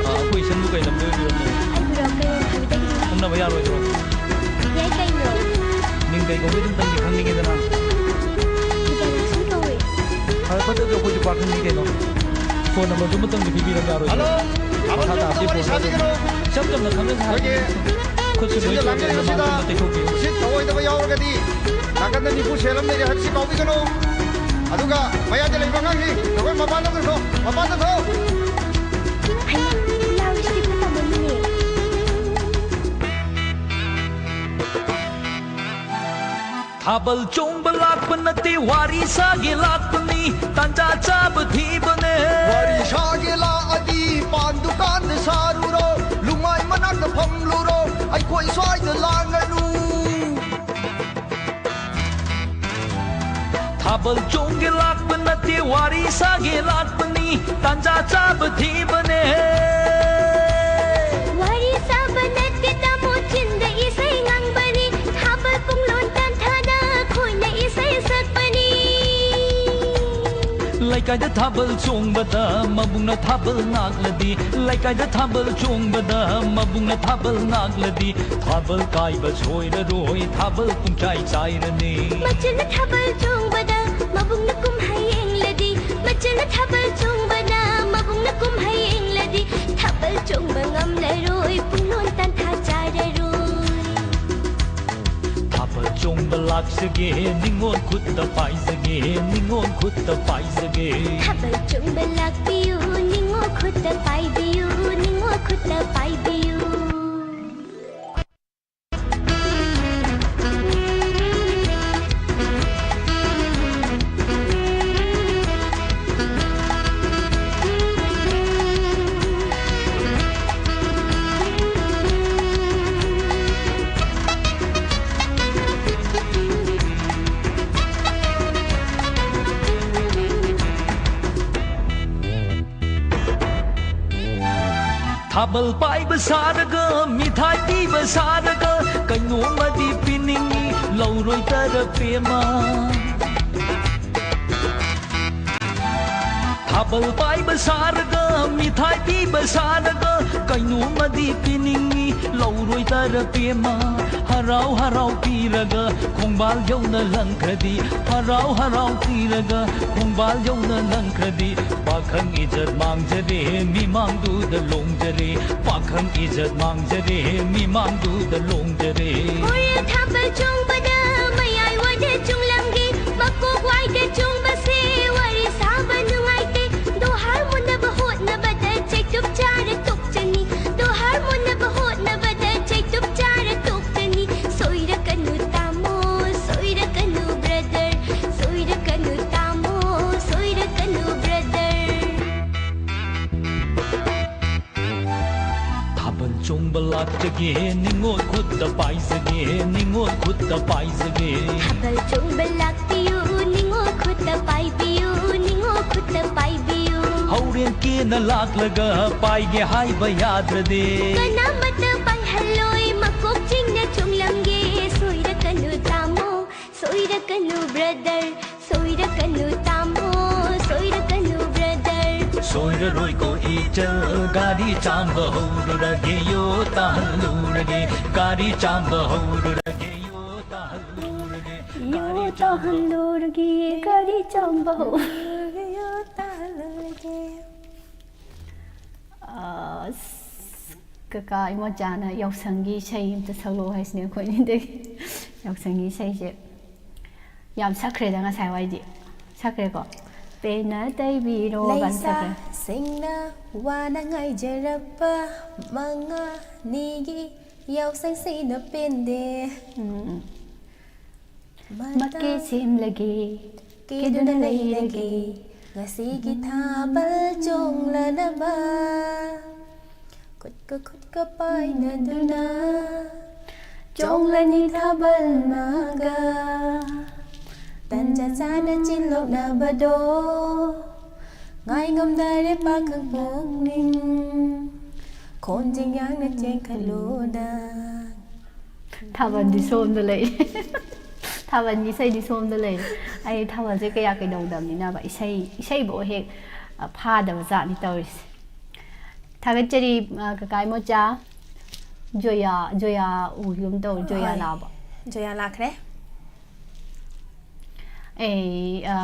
ꯑꯥ, ꯑꯩꯈꯣꯏ ꯏꯆꯟꯕꯨ ꯀꯩ ꯂꯝꯗꯩ ꯑꯣꯏꯕꯤꯔꯕꯅꯣ? ꯑꯩꯕꯨꯔꯣ? ꯀꯩ ꯍꯥꯏꯕꯗꯒꯤꯅꯣ? ꯈꯪꯅꯕ ꯌꯥꯔꯣꯏꯗ꯭ꯔꯣ? ꯌꯥꯏ ꯀꯩꯅꯣ꯫ ꯃꯤꯡ ꯀꯩ ꯀꯧꯒꯦ ꯑꯗꯨꯝꯇꯪꯗꯤ ꯈꯪꯅꯤꯡꯉꯤꯗꯅ꯫ ꯕꯤꯖꯌꯂꯛꯁꯃꯤ ꯀꯧꯏ꯫ ꯐꯔꯦ, ꯐꯠꯇ꯭ꯔꯗꯤ ꯑꯩꯈꯣꯏ departmentꯅꯤ ꯀꯩꯅꯣ꯫ Phone numberꯗꯨꯃꯇꯪꯗꯤ ꯄꯤꯕꯤꯔꯝ ꯌꯥꯔꯣꯏꯗ꯭? Hello, ꯃꯈꯥ ꯇꯥꯕꯗꯤ ꯋꯥꯔꯤ ꯁꯥꯕꯤꯒꯅꯨ꯫ ꯏꯆꯝ ꯆꯝꯅ ꯈꯪꯅ ꯁꯥꯕꯤꯌꯨ꯫ ꯑꯩꯈꯣꯏꯒꯤ ꯈꯨꯠꯁꯨ ꯂꯣꯏ ꯁꯤꯟꯕ ꯂꯥꯡꯕ ꯇꯧꯔꯦ, ꯃꯃꯥꯡ ꯑꯁꯤꯗ ꯇꯨꯝꯕ ꯇꯩꯊꯣꯛꯄꯤꯌꯨ꯫ ꯁꯤꯠ ꯊꯑꯣꯏꯗꯕ ꯌꯥꯎꯔꯒꯗꯤ ꯅꯥꯀꯟꯗ ꯅꯤꯐꯨ ꯁꯦꯜ ꯑꯃ ꯂꯩꯔꯦ ꯍꯥꯏꯕꯁꯤ ꯀꯥꯎꯕꯤꯒꯅꯨ꯫ ꯑꯗꯨꯒ ꯃꯌꯥꯏꯗ ꯂꯩꯕ ꯑꯉꯥꯡꯁꯤꯡ, ꯅꯈꯣꯏ ꯃꯄꯥꯟꯗ ꯆꯠꯈ꯭ꯔꯣ, ꯃꯄꯥꯟꯗ ꯊꯣꯛꯑꯣ꯫ ꯍꯩꯃꯥ, ꯂꯥꯎꯔꯤꯁꯤꯗꯤ ꯑꯩꯈꯣꯏ ꯇꯥꯃꯣꯅꯤꯅꯦ꯫ ꯊꯥꯕꯜ ꯆꯣꯡꯕ ꯂꯥꯛꯄ ꯅꯠꯇꯦ, ꯋꯥꯔꯤ ꯁꯥꯒꯦ ꯂꯥꯛꯄꯅꯤ, ꯇꯥꯟꯖꯥ ꯆꯥꯕ ꯊꯤꯕꯅꯦ꯫ ꯋꯥꯔꯤ ꯁꯥꯒꯦ ꯂꯥꯛꯑꯗꯤ ꯄꯥꯟ ꯗꯨꯀꯥꯟꯗ ꯁꯥꯔꯨꯔꯣ, ꯂꯨꯃꯥꯏ ꯃꯅꯥꯛꯇ ꯐꯝꯂꯨꯔꯣ, ꯑꯩꯈꯣꯏ ꯁ꯭ꯋꯥꯏꯗ ꯂꯥꯡꯒꯅꯨ꯫ ꯊꯥꯕꯜ ꯆꯣꯡꯒꯦ ꯂꯥꯛꯄ ꯅꯠꯇꯦ, ꯋꯥꯔꯤ ꯁꯥꯒꯦ ꯂꯥꯛꯄꯅꯤ, ꯇꯥꯟꯖꯥ ꯆꯥꯕ ꯊꯤꯕꯅꯦ꯫ ꯋꯥꯔꯤ ꯁꯥꯕ ꯅꯠꯇꯦ ꯇꯥꯃꯣ, ꯆꯤꯟꯗ ꯏꯁꯩ ꯉꯥꯡꯕꯅꯤ, ꯊꯥꯕꯜ ꯄꯨꯡꯂꯣꯟ ꯇꯥꯟꯊꯥꯗ ꯑꯩꯈꯣꯏꯅ ꯏꯁꯩ ꯁꯛꯄꯅꯤ꯫ ꯂꯩ ꯂꯩꯀꯥꯏꯗ ꯊꯥꯕꯜ ꯆꯣꯡꯕꯗ ꯃꯕꯨꯡꯅ ꯊꯥꯕꯜ ꯉꯥꯛꯂꯗꯤ, ꯂꯩꯀꯥꯏꯗ ꯊꯥꯕꯜ ꯆꯣꯡꯕꯗ ꯃꯕꯨꯡꯅ ꯊꯥꯕꯜ ꯉꯥꯛꯂꯗꯤ, ꯊꯥꯕꯜ ꯀꯥꯏꯕ ꯁꯣꯏꯔꯔꯣꯏ, ꯊꯥꯕꯜ ꯄꯨꯡꯆꯥꯏ ꯆꯥꯏꯔꯅꯤ꯫ ꯃꯆꯜꯅ ꯊꯥꯕꯜ ꯆꯣꯡꯕꯗ ꯃꯕꯨꯡꯅ ꯀꯨꯝꯍꯩ ꯌꯦꯡꯂꯗꯤ, ꯃꯆꯜꯅ ꯊꯥꯕꯜ ꯆꯣꯡꯕꯗ ꯃꯕꯨꯡꯅ ꯀꯨꯝꯍꯩ ꯌꯦꯡꯂꯗꯤ, ꯊꯥꯕꯜ ꯆꯣꯡꯕ ꯉꯝꯂꯔꯣꯏ, ꯄꯨꯡꯂꯣꯟ ꯇꯥꯟꯊꯥ ꯆꯥꯔꯔꯣꯏ꯫ ꯊꯥꯕꯜ ꯆꯣꯡꯕ ꯂꯥꯛꯆꯒꯦ, ꯅꯤꯉꯣꯜ ꯈꯨꯠꯇ ꯄꯥꯏꯖꯒꯦ, ꯅꯤꯉꯣꯜ ꯈꯨꯠꯇ ꯄꯥꯏꯖꯒꯦ꯫ ꯊꯥꯕꯜ ꯆꯣꯡꯕ ꯂꯥꯛꯄꯤꯌꯨ, ꯅꯤꯉꯣꯜ ꯈꯨꯠꯇ ꯄꯥꯏꯕꯤꯌꯨ, ꯅꯤꯉꯣꯜ ꯈꯨꯠꯇ ꯄꯥꯏꯕꯤꯌꯨ꯫ ꯊꯥꯕꯜ ꯄꯥꯏꯕ ꯁꯥꯔꯒ, ꯃꯤꯊꯥꯏ ꯄꯤꯕ ꯁꯥꯔꯒ, ꯀꯩꯅꯣꯝꯃꯗꯤ ꯄꯤꯅꯤꯡꯉꯤ, ꯂꯧꯔꯣꯏꯗꯔ ꯄꯦꯃ꯫ ꯊꯥꯕꯜ ꯄꯥꯏꯕ ꯁꯥꯔꯒ, ꯃꯤꯊꯥꯏ ꯄꯤꯕ ꯁꯥꯔꯒ, ꯀꯩꯅꯣꯝꯃꯗꯤ ꯄꯤꯅꯤꯡꯉꯤ, ꯂꯧꯔꯣꯏꯗꯔ ꯄꯦꯃ꯫ ꯍꯔꯥꯎ ꯍꯔꯥꯎ ꯄꯤꯔꯒ ꯈꯣꯡꯕꯥꯜ ꯌꯧꯅ ꯂꯪꯈ꯭ꯔꯗꯤ, ꯍꯔꯥꯎ ꯍꯔꯥꯎ ꯄꯤꯔꯒ ꯈꯣꯡꯕꯥꯜ ꯌꯧꯅ ꯂꯪꯈ꯭ꯔꯗꯤ, ꯄꯥꯈꯪ ꯏꯖꯠ ꯃꯥꯡꯖꯔꯦ, ꯃꯤꯃꯥꯡꯗꯨꯗ ꯂꯣꯡꯖꯔꯦ, ꯄꯥꯈꯪ ꯏꯖꯠ ꯃꯥꯡꯖꯔꯦ, ꯃꯤꯃꯥꯡꯗꯨꯗ ꯂꯣꯡꯖꯔꯦ꯫ ꯍꯣꯔꯦꯟ ꯊꯥꯕꯜ ꯆꯣꯡꯕꯗ ꯃꯌꯥꯏ ꯋꯥꯏꯗ ꯆꯣꯡꯂꯝꯒꯦ, ꯃꯀꯣꯛ ꯋꯥꯏꯗ ꯆꯣꯡꯕꯁꯦ ꯋꯥꯔꯤ ꯁꯥꯕ ꯅꯨꯡꯉꯥꯏꯇꯦ꯫ ꯗꯣꯍꯥꯔ ꯃꯨꯟꯅꯕ ꯍꯣꯠꯅꯕꯗ ꯆꯩꯇꯨꯞ ꯆꯥꯔ ꯇꯣꯛꯆꯅꯤ, ꯗꯣꯍꯥꯔ ꯃꯨꯟꯅꯕ ꯍꯣꯠꯅꯕꯗ ꯆꯩꯇꯨꯞ ꯆꯥꯔ ꯇꯣꯛꯆꯅꯤ꯫ ꯁꯣꯏꯔꯛꯀꯅꯨ ꯇꯥꯃꯣ, ꯁꯣꯏꯔꯛꯀꯅꯨ brother, ꯁꯣꯏꯔꯛꯀꯅꯨ ꯇꯥꯃꯣ, ꯁꯣꯏꯔꯛꯀꯅꯨ brother꯫ ꯊꯥꯕꯜ ꯆꯣꯡꯕ ꯂꯥꯛꯆꯒꯦ, ꯅꯤꯉꯣꯜ ꯈꯨꯠꯇ ꯄꯥꯏꯖꯒꯦ, ꯅꯤꯉꯣꯜ ꯈꯨꯠꯇ ꯄꯥꯏꯖꯒꯦ꯫ ꯊꯥꯕꯜ ꯆꯣꯡꯕ ꯂꯥꯛꯄꯤꯌꯨ, ꯅꯤꯉꯣꯜ ꯈꯨꯠꯇ ꯄꯥꯏꯕꯤꯌꯨ, ꯅꯤꯉꯣꯜ ꯈꯨꯠꯇ ꯄꯥꯏꯕꯤꯌꯨ꯫ ꯍꯧꯔꯦꯟ ꯀꯦꯅ ꯂꯥꯛꯂꯒ ꯄꯥꯏꯒꯦ ꯍꯥꯏꯕ ꯌꯥꯗ꯭ꯔꯗꯤ, ꯀꯅꯥꯃꯠꯇ ꯄꯥꯏꯍꯜꯂꯣꯏ, ꯃꯀꯣꯛ ꯆꯤꯡꯅ ꯆꯣꯡꯂꯝꯒꯦ꯫ ꯁꯣꯏꯔꯛꯀꯅꯨ ꯇꯥꯃꯣ, ꯁꯣꯏꯔꯛꯀꯅꯨ brother, ꯁꯣꯏꯔꯛꯀꯅꯨ ꯇꯥꯃꯣ, ꯁꯣꯏꯔꯛ ꯔꯣꯏꯀꯣ ꯏꯆꯜ, ꯒꯥꯔꯤ ꯆꯥꯝꯕ ꯍꯧꯔꯨꯔꯒꯦ, ꯌꯣ ꯇꯥꯍꯜꯂꯨꯔꯒꯦ, ꯒꯥꯔꯤ ꯆꯥꯝꯕ ꯍꯧꯔꯨꯔꯒꯦ, ꯌꯣ ꯇꯥꯍꯜꯂꯨꯔꯒꯦ, ꯌꯣ ꯇꯥꯍꯜꯂꯨꯔꯒꯦ, ꯒꯥꯔꯤ ꯆꯥꯝꯕ ꯍꯧꯔꯨꯔꯒꯦ, ꯌꯣ ꯇꯥꯍꯜꯂꯨꯔꯒꯦ꯫ ꯑꯁ, ꯀꯀꯥ ꯏꯃꯣꯆꯥꯅ ꯌꯥꯎꯁꯪꯒꯤ ꯏꯁꯩ ꯑꯝꯇ ꯁꯛꯂꯛꯑꯣ ꯍꯥꯏꯁꯤꯅꯦ ꯑꯩꯈꯣꯏ ꯑꯅꯤꯗꯒꯤ꯫ ꯌꯥꯎꯁꯪꯒꯤ ꯏꯁꯩꯁꯦ ꯌꯥꯝ ꯁꯛꯈ꯭ꯔꯦꯗ ꯉꯁꯥꯏ ꯋꯥꯏꯗꯤ꯫ ꯁꯛꯈ꯭ꯔꯦꯀꯣ? ꯄꯦꯟꯅ ꯇꯩꯕꯤꯔꯣ ꯀꯥꯏꯅ ꯁꯛꯈ꯭ꯔꯦ꯫ ꯂꯩꯁꯥꯁꯤꯡꯅ ꯋꯥꯅ ꯉꯥꯏꯖꯔꯛꯄ ꯃꯉꯥꯅꯤꯒꯤ ꯌꯥꯎꯁꯪꯁꯤꯅ ꯄꯦꯟꯗꯦ꯫ ꯎꯝ, ꯎꯝ꯫ ꯃꯇꯝ ꯃꯀꯦ ꯁꯦꯝꯂꯒꯦ, ꯀꯦꯗꯨꯅ ꯀꯦꯗꯨꯅ ꯂꯩꯔꯒꯦ꯫ ꯂꯩꯔꯒꯦ꯫ ꯉꯁꯤꯒꯤ ꯊꯥꯕꯜ ꯆꯣꯡꯂꯅꯕ ꯈꯨꯠꯀ ꯈꯨꯠꯀ ꯄꯥꯏꯅꯗꯨꯅ ꯆꯣꯡꯂꯅꯤ ꯊꯥꯕꯜ ꯃꯥꯒ꯫ ꯇꯟꯖꯥ ꯆꯥꯅ ꯆꯤꯜꯂꯣꯛꯅꯕꯗꯣ ꯉꯥꯏ ꯉꯝꯗꯔꯦ ꯄꯥꯈꯪ ꯄꯨꯛꯅꯤꯡ꯫ ꯈꯣꯟꯖꯦꯜ ꯌꯥꯡꯅ ꯆꯦꯟꯈꯠꯂꯨꯗ꯫ ꯊꯥꯕꯜꯗꯤ ꯁꯣꯝꯗ ꯂꯩ꯫ ꯊꯥꯕꯜꯒꯤ ꯏꯁꯩꯗꯤ ꯁꯣꯝꯗ ꯂꯩ꯫ ꯑꯩ ꯊꯥꯕꯜꯁꯦ ꯀꯌꯥ ꯀꯩꯗꯧꯗꯕꯅꯤꯅꯕ ꯏꯁꯩ, ꯏꯁꯩꯕꯨ ꯍꯦꯛ, ꯑ, ꯐꯥꯗꯕ ꯖꯥꯠꯅꯤ ꯇꯧꯔꯤꯁꯦ꯫ ꯊꯥꯒꯠꯆꯔꯤ, ꯑ, ꯀꯀꯥ ꯏꯃꯣꯆꯥ꯫ ꯖꯣꯌꯥ, ꯖꯣꯌꯥ ꯎꯈꯤꯒꯨꯝ ꯇꯧ, ꯖꯣꯌꯥ ꯍꯣꯏ꯫ ꯂꯥꯛꯑꯕꯣ? ꯖꯣꯌꯥ ꯂꯥꯛꯈ꯭ꯔꯦ꯫ ꯑꯩ, ꯑ,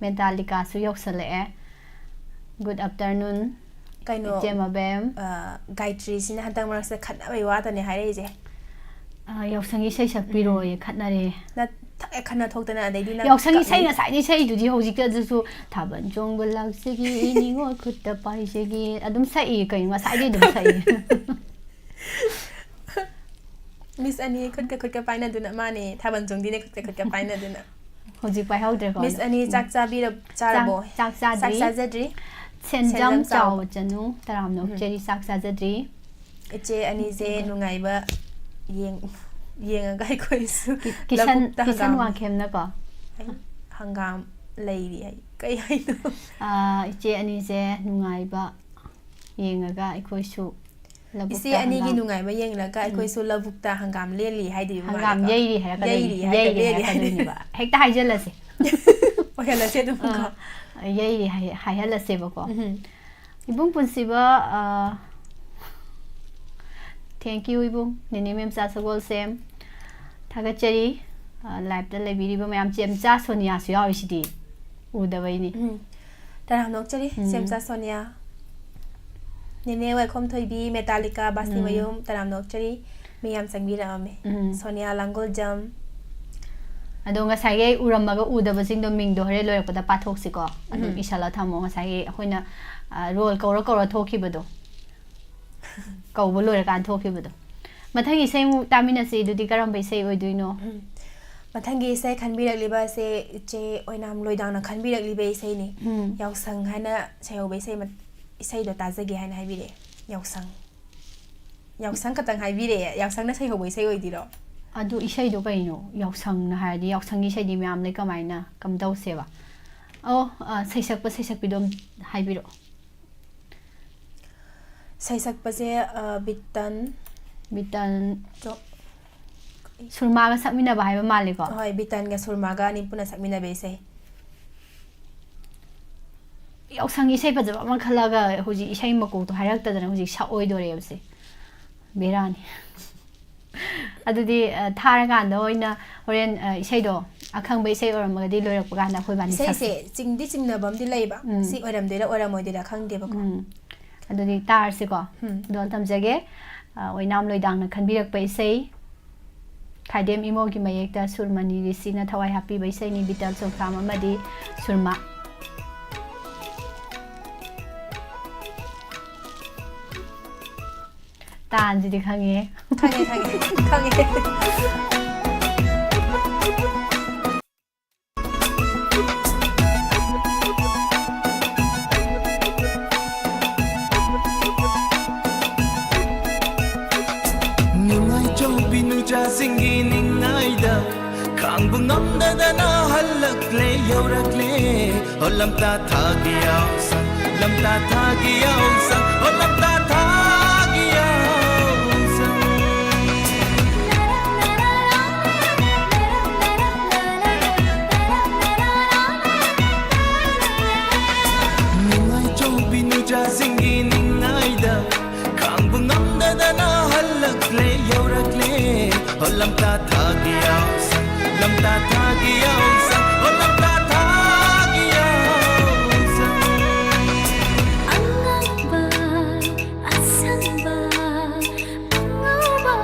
ꯃꯦꯟꯇꯥꯂꯤꯀꯥꯁꯨ ꯌꯧꯁꯜꯂꯛꯑꯦ꯫ Good afternoon, ꯀꯩꯅꯣ, ꯏꯆꯦ ꯃꯕꯦꯝ꯫ ꯑ, ꯒꯥꯌꯇ꯭ꯔꯤꯁꯤꯅ ꯍꯟꯗꯛ ꯃꯔꯛꯁꯤꯗ ꯈꯠꯅꯕꯩ ꯋꯥꯇꯅꯦ ꯍꯥꯏꯔꯛꯏꯁꯦ꯫ ꯑ, ꯌꯥꯎꯁꯪꯒꯤ ꯏꯁꯩ ꯁꯛꯄꯤꯔꯣꯌꯦ, ꯎꯝ꯫ ꯈꯠꯅꯔꯦ꯫ ꯅ-, ꯊ-, ꯈꯠꯅ ꯊꯣꯛꯇꯅ, ꯑꯗꯩꯗꯤ ꯅꯪ ꯌꯥꯎꯁꯪꯒꯤ ꯏꯁꯩ ꯀꯞꯅꯤ꯫ ꯉꯁꯥꯏꯗꯤ ꯏꯁꯩꯗꯨꯗꯤ ꯍꯧꯖꯤꯛꯇ ꯑꯗꯨꯁꯨ "ꯊꯥꯕꯜ ꯆꯣꯡꯕ ꯂꯥꯛꯆꯒꯦ, ꯅꯤꯉꯣꯜ ꯈꯨꯠꯇ ꯄꯥꯏꯖꯒꯦ" ꯑꯗꯨꯝ ꯁꯛꯏ ꯀꯩꯅꯣ, ꯉꯁꯥꯏꯗꯤ ꯑꯗꯨꯝ ꯁꯛꯏ꯫ ꯃꯤꯁ ꯑꯅꯤ ꯈꯨꯠꯀ ꯈꯨꯠꯀ ꯄꯥꯏꯅꯗꯨꯅ, ꯃꯥꯅꯦ, ꯊꯥꯕꯜ ꯆꯣꯡꯗꯤꯅꯦ ꯈꯨꯠꯀ ꯈꯨꯠꯀ ꯄꯥꯏꯅꯗꯨꯅ꯫ ꯍꯧꯖꯤꯛ ꯄꯥꯏꯍꯧꯗ꯭ꯔꯦꯀꯣ ꯃꯤꯁ ꯑꯗꯣ꯫ ꯑꯅꯤ ꯎꯝ꯫ ꯆꯥꯛ ꯆꯥꯕꯤꯔ-, ꯆꯥꯔꯕꯣ? ꯆꯥꯛ, ꯆꯥꯛ ꯆꯥꯛ ꯆꯥꯗ꯭ꯔꯤ꯫ ꯆꯥꯖꯗ꯭ꯔꯤ꯫ ꯁꯦꯟꯖꯝ ꯁꯦꯟꯖꯝ ꯆꯥꯎꯕ ꯆꯥꯎꯕ꯫ ꯆꯅꯨ, ꯇꯔꯥꯝꯅ ꯎꯝ꯫ ꯑꯣꯛꯆꯔꯤ, ꯆꯥꯛ ꯆꯥꯖꯗ꯭ꯔꯤ꯫ ꯏꯆꯦ ꯑꯅꯤꯁꯦ ꯑꯗꯨꯒ ꯅꯨꯡꯉꯥꯏꯕ ꯌꯦꯡ-, ꯌꯦꯡꯉꯒ ꯑꯩꯈꯣꯏꯁꯨ ꯀꯤ-, ꯀꯤꯁꯟ, ꯂꯧꯕꯨꯛꯇ ꯀꯤꯁꯟ ꯍꯪꯒꯥꯝ꯫ ꯋꯥꯡꯈꯦꯝꯅꯀꯣ? ꯍꯩ, ꯍꯪꯒꯥꯝ ꯂꯩꯔꯤ ꯍꯥꯏ꯫ ꯀꯩ ꯍꯥꯏꯅꯣ? ꯑꯥ, ꯏꯆꯦ ꯑꯅꯤꯁꯦ ꯅꯨꯡꯉꯥꯏꯕ ꯌꯦꯡꯉꯒ ꯑꯩꯈꯣꯏꯁꯨ ꯂꯧꯕꯨꯛꯇ ꯏꯆꯦ ꯑꯅꯤꯒꯤ ꯍꯪꯒꯥꯝ ꯅꯨꯡꯉꯥꯏꯕ ꯌꯦꯡꯂꯒ ꯎꯝ꯫ ꯑꯩꯈꯣꯏꯁꯨ ꯂꯧꯕꯨꯛꯇ ꯍꯪꯒꯥꯝ ꯂꯦꯜꯂꯤ ꯍꯥꯏꯗꯣꯏꯕ ꯍꯪꯒꯥꯝ ꯃꯥꯜꯂꯦꯀꯣ? ꯌꯩꯔꯤ ꯍꯥꯏꯔꯛꯀꯗꯣꯏꯅꯤ꯫ ꯌꯩꯔꯤ ꯍꯥꯏꯗꯣꯏ-, ꯌꯩꯔꯤ ꯂꯦꯜꯂꯤ ꯍꯥꯏꯗꯣꯏꯅꯤ꯫ ꯍꯥꯏꯔꯛꯀꯗꯣꯏꯅꯦꯕ꯫ ꯍꯦꯛꯇ ꯍꯥꯏꯖꯜꯂꯁꯦ꯫ ꯑꯣꯏꯍꯜꯂꯁꯦ ꯑꯗꯨꯝ ꯀꯣ꯫ ꯑꯥ, ꯌꯩꯔꯤ ꯍꯥꯏ-, ꯍꯥꯏꯍꯜꯂꯁꯦꯕꯀꯣ꯫ ꯎꯝꯍꯨꯝ꯫ ꯏꯕꯨꯡ ꯄꯨꯟꯁꯤꯕ, ꯑ, thank you ꯏꯕꯨꯡ, ꯅꯦꯅꯦ ꯃꯦꯝꯆꯥ ꯁꯒꯣꯜꯁꯦꯝ꯫ ꯊꯥꯒꯠꯆꯔꯤ꯫ ꯑ, live ꯇ ꯂꯩꯕꯤꯔꯤꯕ ꯃꯌꯥꯝ, ꯆꯦꯝꯆꯥ ꯁꯣꯅꯤꯌꯥꯁꯨ ꯌꯥꯎꯔꯤꯁꯤꯗꯤ꯫ ꯎꯗꯕꯩꯅꯤ꯫ ꯎꯝ꯫ ꯇꯔꯥꯝꯅ ꯑꯣꯛꯆꯔꯤ, ꯎꯝ꯫ ꯆꯦꯝꯆꯥ ꯁꯣꯅꯤꯌꯥ꯫ ꯅꯦꯅꯦ ꯋꯥꯏꯈꯣꯝ ꯊꯣꯏꯕꯤ, ꯃꯦꯇꯥꯂꯤꯀꯥ, ꯕꯥꯁꯤꯃꯌꯨꯝ, ꯎꯝ꯫ ꯇꯔꯥꯝꯅ ꯑꯣꯛꯆꯔꯤ꯫ ꯃꯤ ꯌꯥꯝ ꯆꯪꯕꯤꯔꯛꯑꯝꯃꯦ꯫ ꯎꯝ꯫ ꯁꯣꯅꯤꯌꯥ ꯂꯥꯡꯒꯣꯜꯖꯝ꯫ ꯑꯗꯣ ꯉꯁꯥꯏꯒꯤ ꯑꯩ ꯎꯔꯝꯃꯒ ꯎꯗꯕꯁꯤꯡꯗꯣ ꯃꯤꯡꯗꯣ ꯍꯣꯔꯦꯟ ꯂꯣꯏꯔꯛꯄꯗ ꯄꯥꯊꯣꯛꯁꯤꯀꯣ꯫ ꯑꯗꯨꯝ ꯎꯝ꯫ ꯏꯁꯜꯂ ꯊꯝꯃꯣ꯫ ꯉꯁꯥꯏꯒꯤ ꯑꯩꯈꯣꯏꯅ, ꯑ, roll ꯀꯧꯔ ꯀꯧꯔ ꯊꯣꯛꯈꯤꯕꯗꯣ꯫ ꯀꯧꯕ ꯂꯣꯏꯔꯀꯥꯟꯗ ꯊꯣꯛꯈꯤꯕꯗꯣ꯫ ꯃꯊꯪꯒꯤ ꯏꯁꯩ ꯑꯃꯨꯛ ꯇꯥꯃꯤꯟꯅꯁꯤ꯫ ꯑꯗꯨꯗꯤ ꯀꯔꯝꯕ ꯏꯁꯩ ꯑꯣꯏꯗꯣꯏꯅꯣ? ꯎꯝ꯫ ꯃꯊꯪꯒꯤ ꯏꯁꯩ ꯈꯟꯕꯤꯔꯛꯂꯤꯕ ꯑꯁꯦ ꯏꯆꯦ ꯑꯣꯏꯅꯥꯝ ꯂꯣꯏꯗꯥꯡꯅ ꯈꯟꯕꯤꯔꯛꯂꯤꯕ ꯏꯁꯩꯅꯤ꯫ ꯎꯝ꯫ ꯌꯥꯎꯁꯪ ꯍꯥꯏꯅ ꯁꯩꯍꯧꯕ ꯏꯁꯩ ꯃ-, ꯏꯁꯩꯗꯣ ꯇꯥꯖꯒꯦ ꯍꯥꯏꯅ ꯍꯥꯏꯕꯤꯔꯛꯑꯦ꯫ ꯌꯥꯎꯁꯪ꯫ ꯌꯥꯎꯁꯪ ꯈꯛꯇꯪ ꯍꯥꯏꯕꯤꯔꯛꯑꯦ꯫ ꯌꯥꯎꯁꯪꯅ ꯁꯩꯍꯧꯕ ꯏꯁꯩ ꯑꯣꯏꯗꯣꯏꯔꯣ? ꯑꯗꯨ ꯏꯁꯩꯗꯣ ꯀꯩꯅꯣ? ꯌꯥꯎꯁꯪꯅ ꯍꯥꯏꯔꯗꯤ ꯌꯥꯎꯁꯪꯒꯤ ꯏꯁꯩꯗꯤ ꯃꯌꯥꯝ ꯂꯩ, ꯀꯃꯥꯏꯅ? ꯀꯝꯗꯧꯁꯦꯕ? ꯑꯣ, ꯑ, ꯁꯩꯁꯛꯄ ꯁꯩꯁꯛꯄꯤꯗꯣ ꯑꯝ ꯍꯥꯏꯕꯤꯔꯛꯑꯣ꯫ ꯁꯩꯁꯛꯄꯁꯦ, ꯑ, ꯕꯤꯇꯟ꯫ ꯕꯤꯇꯟ꯫ ꯆꯣ-, ꯁꯨꯔꯃꯥꯒ ꯁꯛꯃꯤꯟꯅꯕ ꯍꯥꯏꯕ ꯃꯥꯜꯂꯦꯀꯣ? ꯍꯣꯏ, ꯕꯤꯇꯟꯒ ꯁꯨꯔꯃꯥꯒ ꯑꯅꯤ ꯄꯨꯟꯅ ꯁꯛꯃꯤꯟꯅꯕ ꯏꯁꯩ꯫ ꯌꯥꯎꯁꯪꯒꯤ ꯏꯁꯩ ꯐꯖꯕ ꯑꯃ ꯈꯜꯂꯒ ꯍꯧꯖꯤꯛ ꯏꯁꯩ ꯃꯀꯣꯛꯇꯣ ꯍꯥꯏꯔꯛꯇꯗꯅ ꯍꯧꯖꯤꯛ ꯁꯛꯑꯣꯏꯗꯣꯔꯦꯕꯁꯦ꯫ ꯕꯦꯔꯥꯅꯤ꯫ ꯑꯗꯨꯗꯤ, ꯑ, ꯊꯥꯔꯀꯥꯟꯗ ꯑꯣꯏꯅ ꯍꯣꯔꯦꯟ, ꯑ, ꯏꯁꯩꯗꯣ ꯑꯈꯪꯕ ꯏꯁꯩ ꯑꯣꯏꯔꯝꯃꯒꯗꯤ ꯂꯣꯏꯔꯛꯄ ꯀꯥꯟꯗ ꯑꯩꯈꯣꯏ ꯏꯕꯥꯅꯤ ꯏꯁꯩꯁꯦ ꯁꯛꯁꯦ꯫ ꯆꯤꯡꯗꯤ ꯆꯤꯡꯅꯕ ꯑꯃꯗꯤ ꯂꯩꯕ꯫ ꯎꯝ꯫ ꯁꯤ ꯑꯣꯏꯔꯝꯗꯣꯏꯔꯥ ꯑꯣꯏꯔꯝꯃꯣꯏꯗꯣꯏꯔꯥ ꯈꯪꯗꯦꯕꯀꯣ꯫ ꯎꯝ꯫ ꯑꯗꯨꯗꯤ ꯇꯥꯔꯁꯤꯀꯣ꯫ ꯎꯝ꯫ ꯑꯗꯣ ꯊꯝꯖꯒꯦ꯫ ꯑ, ꯑꯣꯏꯅꯥꯝ ꯂꯣꯏꯗꯥꯡꯅ ꯈꯟꯕꯤꯔꯛꯄ ꯏꯁꯩ, ꯈꯥꯏꯗꯦꯝ ꯏꯃꯣꯒꯤ ꯃꯌꯦꯛꯇ ꯁꯨꯔꯃꯅꯤ ꯔꯤꯁꯤꯅ ꯊꯋꯥꯏ ꯍꯥꯞꯄꯤꯕ ꯏꯁꯩꯅꯤ, ꯕꯤꯇꯜ ꯆꯣꯡꯊ꯭ꯔꯥꯝ ꯑꯃꯗꯤ ꯁꯨꯔꯃꯥ꯫ ꯇꯥꯟꯁꯤꯗꯤ ꯈꯪꯉꯦ꯫ ꯈꯪꯉꯦ, ꯈꯪꯉꯦ, ꯈꯪꯉꯦ꯫ ꯅꯨꯡꯉꯥꯏꯖꯧꯕꯤ ꯅꯨꯆꯥꯁꯤꯡꯒꯤ ꯅꯤꯡꯉꯥꯏꯗ ꯈꯥꯡꯕ ꯉꯝꯗꯗꯅ ꯍꯜꯂꯛꯂꯦ, ꯌꯧꯔꯛꯂꯦ꯫ ꯑꯣ ꯂꯝꯇꯥ ꯊꯥꯒꯤ ꯌꯥꯎꯁꯪ, ꯂꯝꯇꯥ ꯊꯥꯒꯤ ꯌꯥꯎꯁꯪ, ꯑꯣ ꯂꯝꯇꯥ ꯊꯥꯒꯤ ꯌꯥꯎꯁꯪ꯫ ꯂꯝꯇꯥ ꯊꯥꯒꯤ ꯌꯥꯎꯁꯪ, ꯂꯝꯇꯥ ꯊꯥꯒꯤ ꯌꯥꯎꯁꯪ, ꯑꯣ ꯂꯝꯇꯥ ꯊꯥꯒꯤ ꯌꯥꯎꯁꯪ꯫ ꯑꯉꯥꯡꯕ, ꯑꯁꯪꯕ, ꯑꯉꯧꯕ,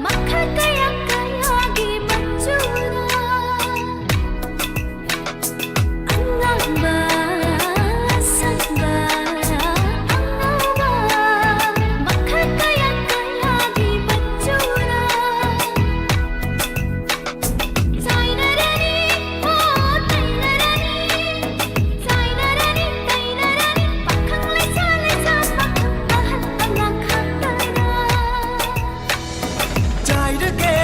ꯃꯈꯜ ꯀꯌꯥ ꯀꯌꯥꯒꯤ ꯃꯆꯨꯅ꯫ ꯑꯉꯥꯡꯕ, ꯑꯁꯪꯕ, ꯑꯉꯧꯕ, ꯃꯈꯜ ꯀꯌꯥ ꯀꯌꯥꯒꯤ ꯃꯆꯨꯅ꯫ ꯆꯥꯏꯅꯔꯅꯤ, ꯍꯣ, ꯇꯩꯅꯔꯅꯤ꯫ ꯆꯥꯏꯅꯔꯅꯤ, ꯇꯩꯅꯔꯅꯤ, ꯄꯥꯈꯪ ꯂꯩꯁꯥ ꯂꯩꯁꯥ ꯄꯥꯈꯪ ꯑꯍꯜ ꯑꯉꯥꯡ ꯈꯥꯛꯇꯅ꯫ ꯆꯥꯏꯔꯒꯦ,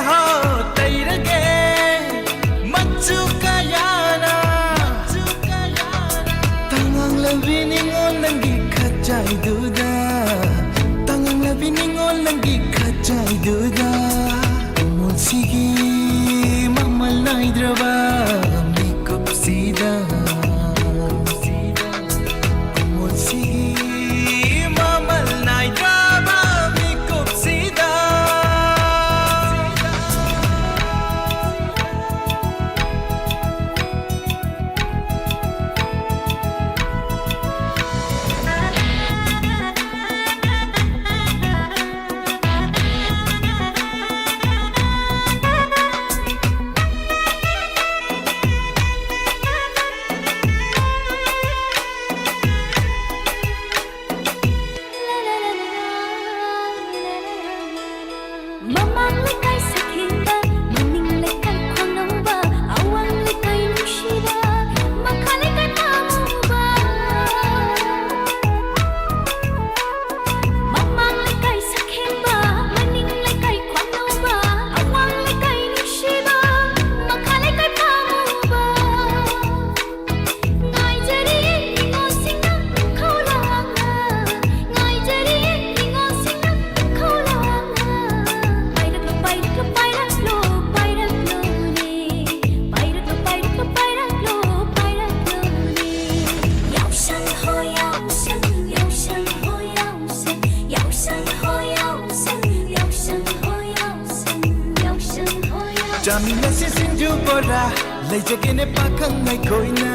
ꯍꯣ, ꯇꯩꯔꯒꯦ, ꯃꯆꯨ ꯀꯌꯥꯅ꯫ ꯇꯉꯥꯡꯂꯕꯤ ꯅꯤꯉꯣꯜ ꯅꯪꯒꯤ ꯈꯖꯥꯏꯗꯨꯗ, ꯇꯉꯥꯡꯂꯕꯤ ꯅꯤꯉꯣꯜ ꯅꯪꯒꯤ ꯈꯖꯥꯏꯗꯨꯗ꯫ ꯑꯃꯨꯜꯁꯤꯒꯤ ꯃꯃꯜ ꯅꯥꯏꯗ꯭ꯔꯕ ꯃꯤꯀꯨꯞꯁꯤꯗ, ꯑꯃꯨꯜꯁꯤꯒꯤ ꯃꯃꯜ ꯅꯥꯏꯗ꯭ꯔꯕ ꯃꯤꯀꯨꯞꯁꯤꯗ꯫ ꯃꯃꯥꯡ ꯂꯩꯀꯥꯏ ꯁꯛꯍꯦꯟꯕ, ꯃꯅꯤꯡ ꯂꯩꯀꯥꯏ ꯈ꯭ꯋꯥꯡꯅꯧꯕ, ꯑꯋꯥꯡ ꯂꯩꯀꯥꯏ ꯅꯨꯡꯁꯤꯕ, ꯃꯈꯥ ꯂꯩꯀꯥꯏ ꯄꯥꯝꯃꯨꯕ꯫ ꯃꯃꯥꯡ ꯂꯩꯀꯥꯏ ꯁꯛꯍꯦꯟꯕ, ꯃꯅꯤꯡ ꯂꯩꯀꯥꯏ ꯈ꯭ꯋꯥꯡꯅꯧꯕ, ꯑꯋꯥꯡ ꯂꯩꯀꯥꯏ ꯅꯨꯡꯁꯤꯕ, ꯃꯈꯥ ꯂꯩꯀꯥꯏ ꯄꯥꯝꯃꯨꯕ꯫ ꯉꯥꯏꯖꯔꯤ ꯅꯤꯉꯣꯜꯁꯤꯡꯅ ꯏꯪꯈꯧ ꯂꯥꯡꯅ, ꯉꯥꯏꯖꯔꯤ ꯅꯤꯉꯣꯜꯁꯤꯡꯅ ꯏꯪꯈꯧ ꯂꯥꯡꯅ꯫ ꯄꯥꯏꯔꯛꯂꯣ, ꯄꯥꯏꯔꯛꯂꯣ, ꯄꯥꯏꯔꯛꯂꯣ, ꯆꯥꯃꯤꯟꯅꯁꯤ ꯁꯤꯡꯖꯨ ꯕꯣꯔꯥ, ꯂꯩꯖꯒꯦꯅꯦ ꯄꯥꯈꯪ ꯑꯩꯈꯣꯏꯅ꯫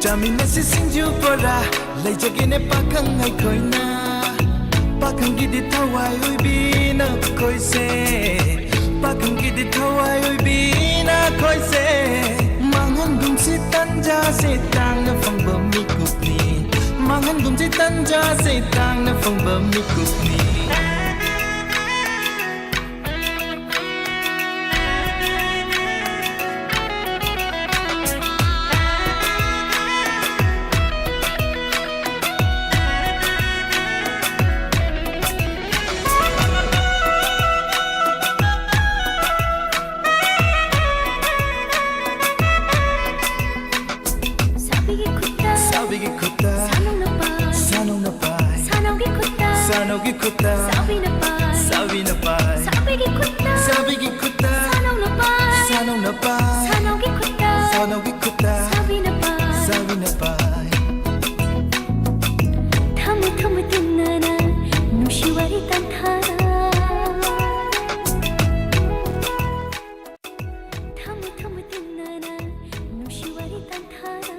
ꯆꯥꯃꯤꯟꯅꯁꯤ ꯁꯤꯡꯖꯨ ꯕꯣꯔꯥ, ꯂꯩꯖꯒꯦꯅꯦ ꯄꯥꯈꯪ ꯑꯩꯈꯣꯏꯅ꯫ ꯄꯥꯈꯪꯒꯤꯗꯤ ꯊꯋꯥꯏ ꯑꯣꯏꯕꯤꯅ ꯑꯩꯈꯣꯏꯁꯦ, ꯄꯥꯈꯪꯒꯤꯗꯤ ꯊꯋꯥꯏ ꯑꯣꯏꯕꯤꯅ ꯑꯩꯈꯣꯏꯁꯦ꯫ ꯃꯥꯡꯍꯟꯒꯨꯝꯁꯤ ꯇꯟꯖꯥꯁꯦ, ꯇꯥꯡꯅ ꯐꯪꯕ ꯃꯤꯀꯨꯞꯅꯤ꯫ ꯃꯥꯡꯍꯟꯒꯨꯝꯁꯤ ꯇꯟꯖꯥꯁꯦ, ꯇꯥꯡꯅ ꯐꯪꯕ ꯃꯤꯀꯨꯞꯅꯤ꯫ ꯁꯥꯕꯤꯒꯤ ꯈꯨꯠꯇ, ꯁꯥꯕꯤꯒꯤ ꯈꯨꯠꯇ, ꯁꯥꯅꯧꯅ ꯄꯥꯏ, ꯁꯥꯅꯧꯅ ꯄꯥꯏ, ꯁꯥꯅꯧꯒꯤ ꯈꯨꯠꯇ, ꯁꯥꯅꯧꯒꯤ ꯈꯨꯠꯇ, ꯁꯥꯕꯤꯅ ꯄꯥꯏ, ꯁꯥꯕꯤꯅ ꯄꯥꯏ, ꯁꯥꯕꯤꯒꯤ ꯈꯨꯠꯇ, ꯁꯥꯕꯤꯒꯤ ꯈꯨꯠꯇ, ꯁꯥꯅꯧꯅ ꯄꯥꯏ, ꯁꯥꯅꯧꯅ ꯄꯥꯏ, ꯁꯥꯅꯧꯒꯤ ꯈꯨꯠꯇ, ꯁꯥꯅꯧꯒꯤ ꯈꯨꯠꯇ, ꯁꯥꯕꯤꯅ ꯄꯥꯏ, ꯁꯥꯕꯤꯅ ꯄꯥꯏ꯫ ꯊꯝꯃꯨ ꯊꯝꯃꯨ ꯇꯤꯟꯅꯅ ꯅꯨꯡꯁꯤ ꯋꯥꯔꯤ ꯇꯝꯊꯥꯔ꯫ ꯊꯝꯃꯨ ꯊꯝꯃꯨ ꯇꯤꯟꯅꯅ ꯅꯨꯡꯁꯤ ꯋꯥꯔꯤ ꯇꯝꯊꯥꯔ꯫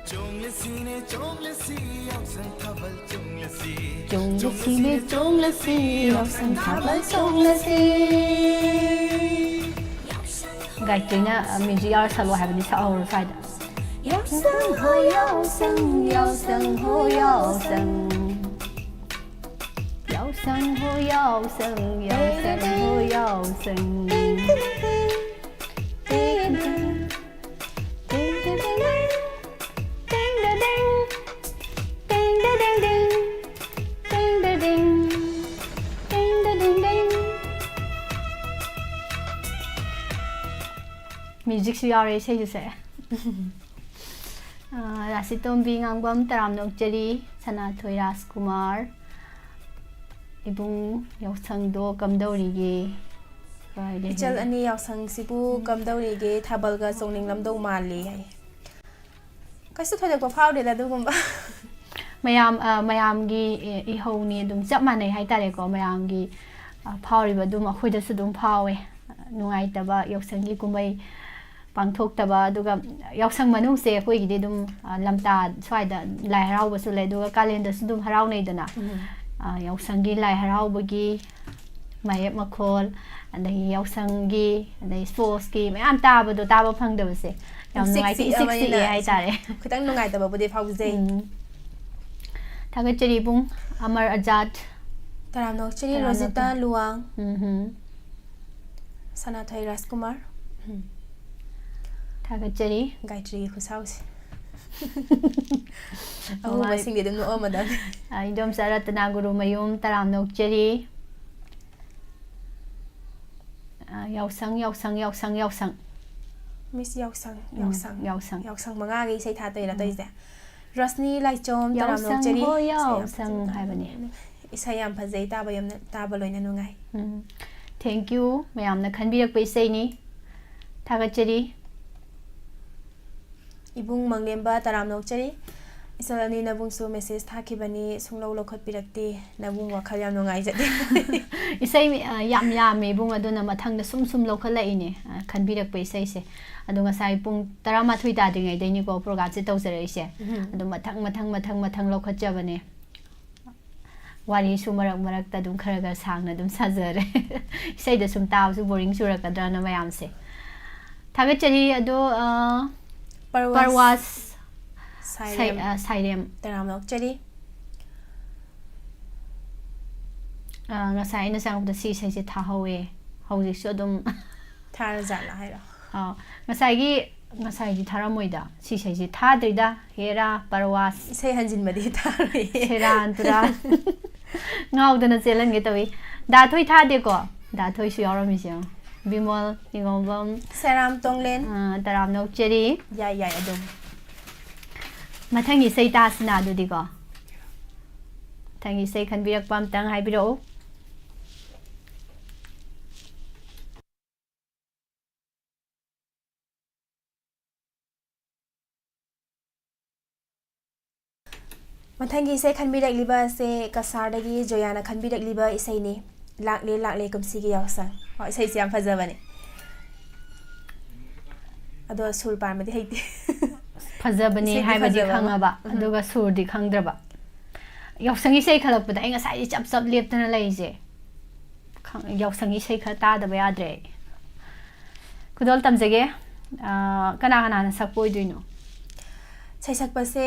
ꯆꯣꯡꯂꯁꯤꯅꯦ ꯆꯣꯡꯂꯁꯤ ꯌꯥꯎꯁꯪ ꯊꯥꯕꯜ ꯆꯣꯡꯂꯁꯤ꯫ ꯆꯣꯡꯂꯁꯤꯅꯦ ꯆꯣꯡꯂꯁꯤ ꯌꯥꯎꯁꯪ ꯊꯥꯕꯜ ꯆꯣꯡꯂꯁꯤ꯫ ꯒꯥꯏꯇ꯭ꯔꯤꯅ ꯃ꯭ꯌꯨꯖꯤꯛ ꯌꯥꯎꯔ ꯁꯛꯂꯣ ꯍꯥꯏꯕꯅꯤ, ꯁꯛꯍꯧꯔꯣ ꯁ꯭ꯋꯥꯏꯗ꯫ ꯌꯥꯎꯁꯪ ꯍꯣ ꯌꯥꯎꯁꯪ, ꯌꯥꯎꯁꯪ ꯍꯣ ꯌꯥꯎꯁꯪ꯫ ꯌꯥꯎꯁꯪ ꯍꯣ ꯌꯥꯎꯁꯪ, ꯌꯥꯎꯁꯪ ꯍꯣ ꯌꯥꯎꯁꯪ꯫ ꯃ꯭ꯌꯨꯖꯤꯛꯁꯨ ꯌꯥꯎꯔꯦ ꯏꯁꯩꯗꯨꯁꯦ꯫ ꯑꯥ, ꯔꯥꯁꯤꯇꯣꯝꯕꯤ ꯉꯥꯡꯕꯝ ꯇꯔꯥꯝꯅ ꯑꯣꯛꯆꯔꯤ, ꯁꯅꯥꯊꯣꯏ ꯔꯥꯖꯀꯨꯃꯥꯔ, ꯏꯕꯨꯡ ꯌꯥꯎꯁꯪꯗꯣ ꯀꯝꯗꯧꯔꯤꯒꯦ? ꯀꯥꯏꯗꯒꯤ? ꯏꯆꯜ ꯑꯅꯤ ꯌꯥꯎꯁꯪꯁꯤꯕꯨ ꯀꯝꯗꯧꯔꯤꯒꯦ? ꯊꯥꯕꯜꯒ ꯆꯣꯡꯅꯤꯡꯂꯝꯗꯧ ꯃꯥꯜꯂꯤ ꯍꯥꯏ꯫ ꯀꯩꯁꯨ ꯊꯣꯏꯗꯣꯛꯄ ꯐꯥꯎꯗꯦꯗ ꯑꯗꯨꯒꯨꯝꯕ꯫ ꯃꯌꯥꯝ, ꯑ, ꯃꯌꯥꯝꯒꯤ, ꯑꯦ, ꯏꯍꯧꯅꯤ, ꯑꯗꯨꯝ ꯆꯞ ꯃꯥꯟꯅꯩ ꯍꯥꯏꯇꯥꯔꯦꯀꯣ꯫ ꯃꯌꯥꯝꯒꯤ, ꯑ, ꯐꯥꯎꯔꯤꯕ ꯑꯗꯨꯝ ꯑꯩꯈꯣꯏꯗꯁꯨ ꯑꯗꯨꯝ ꯐꯥꯎꯋꯦ꯫ ꯅꯨꯡꯉꯥꯏꯇꯕ ꯌꯥꯎꯁꯪꯒꯤ ꯀꯨꯝꯍꯩ ꯄꯥꯡꯊꯣꯛꯇꯕ, ꯑꯗꯨꯒ ꯌꯥꯎꯁꯪ ꯃꯅꯨꯡꯁꯦ ꯑꯩꯈꯣꯏꯒꯤꯗꯤ ꯑꯗꯨꯝ, ꯑ, ꯂꯝꯇꯥ ꯁ꯭ꯋꯥꯏꯗ ꯂꯥꯏ ꯍꯔꯥꯎꯕꯁꯨ ꯂꯩ, ꯑꯗꯨꯒ ꯀꯥꯂꯦꯟꯗꯁꯨ ꯑꯗꯨꯝ ꯍꯔꯥꯎꯅꯩꯗꯅ꯫ ꯎꯝ꯫ ꯑ, ꯌꯥꯎꯁꯪꯒꯤ ꯂꯥꯏ ꯍꯔꯥꯎꯕꯒꯤ ꯃꯥꯌꯦꯞ ꯃꯈꯣꯜ, ꯑꯗꯒꯤ ꯌꯥꯎꯁꯪꯒꯤ, ꯑꯗꯩ ꯁ꯭ꯄꯣꯔꯠꯁꯀꯤ ꯃꯌꯥꯝ ꯇꯥꯕꯗꯣ, ꯇꯥꯕ ꯐꯪꯗꯕꯁꯦ ꯌꯥꯝ ꯏꯆꯤꯛ ꯅꯨꯡꯉꯥꯏꯇꯦ, ꯏꯆꯤꯛ ꯆꯤꯛꯑꯕꯅꯤꯅ ꯆꯤꯛꯑꯦ ꯍꯥꯏꯇꯥꯔꯦ꯫ ꯈꯤꯇꯪ ꯅꯨꯡꯉꯥꯏꯇꯕꯕꯨꯗꯤ ꯐꯥꯎꯖꯩ꯫ ꯎꯝ꯫ ꯊꯥꯒꯠꯆꯔꯤ ꯏꯕꯨꯡ ꯑꯃꯔ ꯑꯖꯥꯗ꯫ ꯇꯔꯥꯝꯅ ꯑꯣꯛꯆꯔꯤ ꯇꯔꯥꯝꯅ ꯔꯣꯖꯤꯇꯥ ꯑꯣꯛꯆꯔꯤ꯫ ꯂꯨꯋꯥꯡ꯫ ꯎꯝꯍꯨꯝ꯫ ꯁꯅꯥꯊꯣꯏ ꯔꯥꯖꯀꯨꯃꯥꯔ꯫ ꯎꯝ꯫ ꯊꯥꯒꯠꯆꯔꯤ꯫ ꯒꯥꯌꯇ꯭ꯔꯤꯒꯤ ꯈꯨꯠꯁꯥꯎꯁꯦ꯫ ꯑꯍꯧꯕꯁꯤꯡꯗꯤ ꯑꯗꯨꯝ ꯅꯣꯛꯑꯝꯃꯗꯕꯅꯤ꯫ ꯑ, ꯏꯟꯗꯣꯝꯆꯥ ꯔꯇꯅꯥ ꯒꯨꯔꯨꯃꯌꯨꯝ, ꯇꯔꯥꯝꯅ ꯑꯣꯛꯆꯔꯤ꯫ ꯑ, ꯌꯥꯎꯁꯪ, ꯌꯥꯎꯁꯪ, ꯌꯥꯎꯁꯪ, ꯌꯥꯎꯁꯪ꯫ ꯃꯤꯁ ꯌꯥꯎꯁꯪ, ꯎꯝ, ꯌꯥꯎꯁꯪ꯫ ꯌꯥꯎꯁꯪ꯫ ꯌꯥꯎꯁꯪ ꯃꯉꯥꯒꯤ ꯏꯁꯩ ꯊꯥꯗꯣꯏꯔꯥ ꯎꯝ꯫ ꯇꯧꯔꯤꯁꯦ? ꯔꯣꯁꯅꯤ ꯂꯥꯏꯆꯣꯝ, ꯌꯥꯎꯁꯪ ꯇꯔꯥꯝꯅ ꯑꯣꯛꯆꯔꯤ꯫ ꯍꯣ ꯏꯁꯩ ꯌꯥꯝ ꯌꯥꯎꯁꯪ ꯐꯖꯕ ꯍꯥꯏꯕꯅꯦ꯫ ꯏꯁꯩ ꯌꯥꯝ ꯐꯖꯩ, ꯇꯥꯕ ꯌꯥꯝꯅ, ꯇꯥꯕ ꯂꯣꯏꯅ ꯅꯨꯡꯉꯥꯏ꯫ ꯎꯝ꯫ Thank you, ꯃꯌꯥꯝꯅ ꯈꯟꯕꯤꯔꯛꯄ ꯏꯁꯩꯅꯤ꯫ ꯊꯥꯒꯠꯆꯔꯤ꯫ ꯏꯕꯨꯡ ꯃꯪꯂꯦꯝꯕ, ꯇꯔꯥꯝꯅ ꯑꯣꯛꯆꯔꯤ꯫ ꯏꯆꯜ ꯑꯅꯤ ꯅꯕꯨꯡꯁꯨ message ꯊꯥꯈꯤꯕꯅꯤ, ꯁꯨꯡꯂꯧ ꯂꯧꯈꯠꯄꯤꯔꯛꯇꯦ꯫ ꯅꯕꯨꯡ ꯋꯥꯈꯜ ꯌꯥꯝ ꯅꯨꯡꯉꯥꯏꯖꯗꯦ꯫ ꯏꯁꯩ, ꯑ, ꯌꯥꯝ ꯌꯥꯝꯃꯦ ꯏꯕꯨꯡ, ꯑꯗꯨꯅ ꯃꯊꯪꯗ ꯁꯨꯝ ꯁꯨꯝ ꯂꯧꯈꯠꯂꯛꯏꯅꯦ, ꯑ, ꯈꯟꯕꯤꯔꯛꯄ ꯏꯁꯩꯁꯦ꯫ ꯑꯗꯣ ꯉꯁꯥꯏ ꯄꯨꯡ ꯇꯔꯥꯃꯥꯊꯣꯏ ꯇꯥꯗ꯭ꯔꯤꯉꯩꯗꯩꯅꯤꯀꯣ programꯁꯦ ꯇꯧꯖꯔꯛꯏꯁꯦ꯫ ꯎꯝ꯫ ꯑꯗꯣ ꯃꯊꯪ, ꯃꯊꯪ, ꯃꯊꯪ, ꯃꯊꯪ ꯂꯧꯈꯠꯆꯕꯅꯦ꯫ ꯋꯥꯔꯤꯁꯨ ꯃꯔꯛ ꯃꯔꯛꯇ ꯑꯗꯨꯝ ꯈꯔ ꯈꯔ ꯁꯥꯡꯅ ꯑꯗꯨꯝ ꯁꯥꯖꯔꯦ꯫ ꯏꯁꯩꯗ ꯁꯨꯝ ꯇꯥꯕꯁꯨ boring ꯆꯨꯔꯛꯀꯗ꯭ꯔꯅ ꯃꯌꯥꯝꯁꯦ꯫ ꯊꯥꯒꯠꯆꯔꯤ꯫ ꯑꯗꯣ, ꯑ, ꯄꯔꯋꯥꯁ ꯄꯔꯋꯥꯁ ꯁꯥꯏꯔꯦꯝ꯫ ꯁꯥꯏ-, ꯑ, ꯁꯥꯏꯔꯦꯝ꯫ ꯇꯔꯥꯝꯅ ꯑꯣꯛꯆꯔꯤ꯫ ꯑ, ꯉꯁꯥꯏ ꯑꯩꯅ ꯆꯪꯉꯛꯄꯗ ꯁꯤ ꯏꯁꯩꯁꯦ ꯊꯥꯍꯧꯋꯦ꯫ ꯍꯧꯖꯤꯛꯁꯨ ꯑꯗꯨꯝ ꯊꯥꯔꯖꯥꯠꯂꯥ ꯍꯥꯏꯔꯣ? ꯑ, ꯉꯁꯥꯏꯒꯤ, ꯉꯁꯥꯏꯗꯤ ꯊꯥꯔꯝꯃꯣꯏꯗ꯫ ꯁꯤ ꯏꯁꯩꯁꯦ ꯊꯥꯗ꯭ꯔꯤꯗ꯫ ꯍꯦꯔꯥ, ꯄꯔꯋꯥꯁ꯫ ꯏꯁꯩ ꯍꯟꯖꯤꯟꯕꯗꯤ ꯊꯥꯔꯣꯏꯌꯦ꯫ ꯁꯦꯔꯥꯟ ꯇꯨꯔꯥꯟ꯫ ꯉꯥꯎꯗꯅ ꯆꯦꯜꯍꯟꯒꯦ ꯇꯧꯏ꯫ ꯗꯥ ꯊꯣꯏ ꯊꯥꯗꯦꯀꯣ? ꯗꯥ ꯊꯣꯏꯁꯨ ꯌꯥꯎꯔꯝꯃꯤꯁꯦ ꯌꯦꯡꯉꯣ꯫ ꯕꯤꯃꯣꯜ, ꯅꯤꯉꯣꯝꯕꯝ꯫ ꯁꯦꯔꯥꯝ ꯇꯣꯡꯂꯦꯟ꯫ ꯑ, ꯇꯔꯥꯝꯅ ꯑꯣꯛꯆꯔꯤ꯫ ꯌꯥꯏ, ꯌꯥꯏ, ꯑꯗꯨꯝ꯫ ꯃꯊꯪꯒꯤ ꯏꯁꯩ ꯇꯥꯁꯤꯅ ꯑꯗꯨꯗꯤꯀꯣ꯫ ꯃꯊꯪꯒꯤ ꯏꯁꯩ ꯈꯟꯕꯤꯔꯛꯄ ꯑꯝꯇꯪ ꯍꯥꯏꯕꯤꯔꯛꯎ꯫ ꯃꯊꯪꯒꯤ ꯏꯁꯩ ꯈꯟꯕꯤꯔꯛꯂꯤꯕ ꯑꯁꯦ ꯀꯁꯥꯔꯗꯒꯤ ꯖꯣꯌꯥꯅ ꯈꯟꯕꯤꯔꯛꯂꯤꯕ ꯏꯁꯩꯅꯤ, ꯂꯥꯛꯂꯦ ꯂꯥꯛꯂꯦ ꯀꯨꯝꯁꯤꯒꯤ ꯌꯥꯎꯁꯪ꯫ ꯍꯣꯏ, ꯏꯁꯩꯁꯦ ꯌꯥꯝ ꯐꯖꯕꯅꯦ꯫ ꯑꯗꯣ ꯁꯨꯔ ꯄꯥꯟꯕꯗꯤ ꯍꯩꯇꯦ꯫ ꯐꯖꯕꯅꯤ ꯏꯁꯩꯗꯤ ꯍꯥꯏꯕꯗꯤ ꯐꯖꯕ ꯑꯃ꯫ ꯈꯪꯉꯕ, ꯎꯝ꯫ ꯑꯗꯨꯒ ꯁꯨꯔꯗꯤ ꯈꯪꯗ꯭ꯔꯕ꯫ ꯌꯥꯎꯁꯪ ꯏꯁꯩ ꯈꯜꯂꯛꯄꯗ ꯑꯩ ꯉꯁꯥꯏꯗꯤ ꯆꯞ ꯆꯞ ꯂꯦꯞꯇꯅ ꯂꯩꯔꯤꯁꯦ꯫ ꯈꯪ-, ꯌꯥꯎꯁꯪ ꯏꯁꯩ ꯈꯔ ꯇꯥꯗꯕ ꯌꯥꯗ꯭ꯔꯦ ꯑꯩ꯫ ꯈꯨꯗꯣꯜ ꯇꯝꯖꯒꯦ꯫ ꯑꯥ, ꯀꯅꯥ ꯀꯅꯥꯅ ꯁꯛꯄ ꯑꯣꯏꯗꯣꯏꯅꯣ? ꯁꯩꯁꯛꯄꯁꯦ,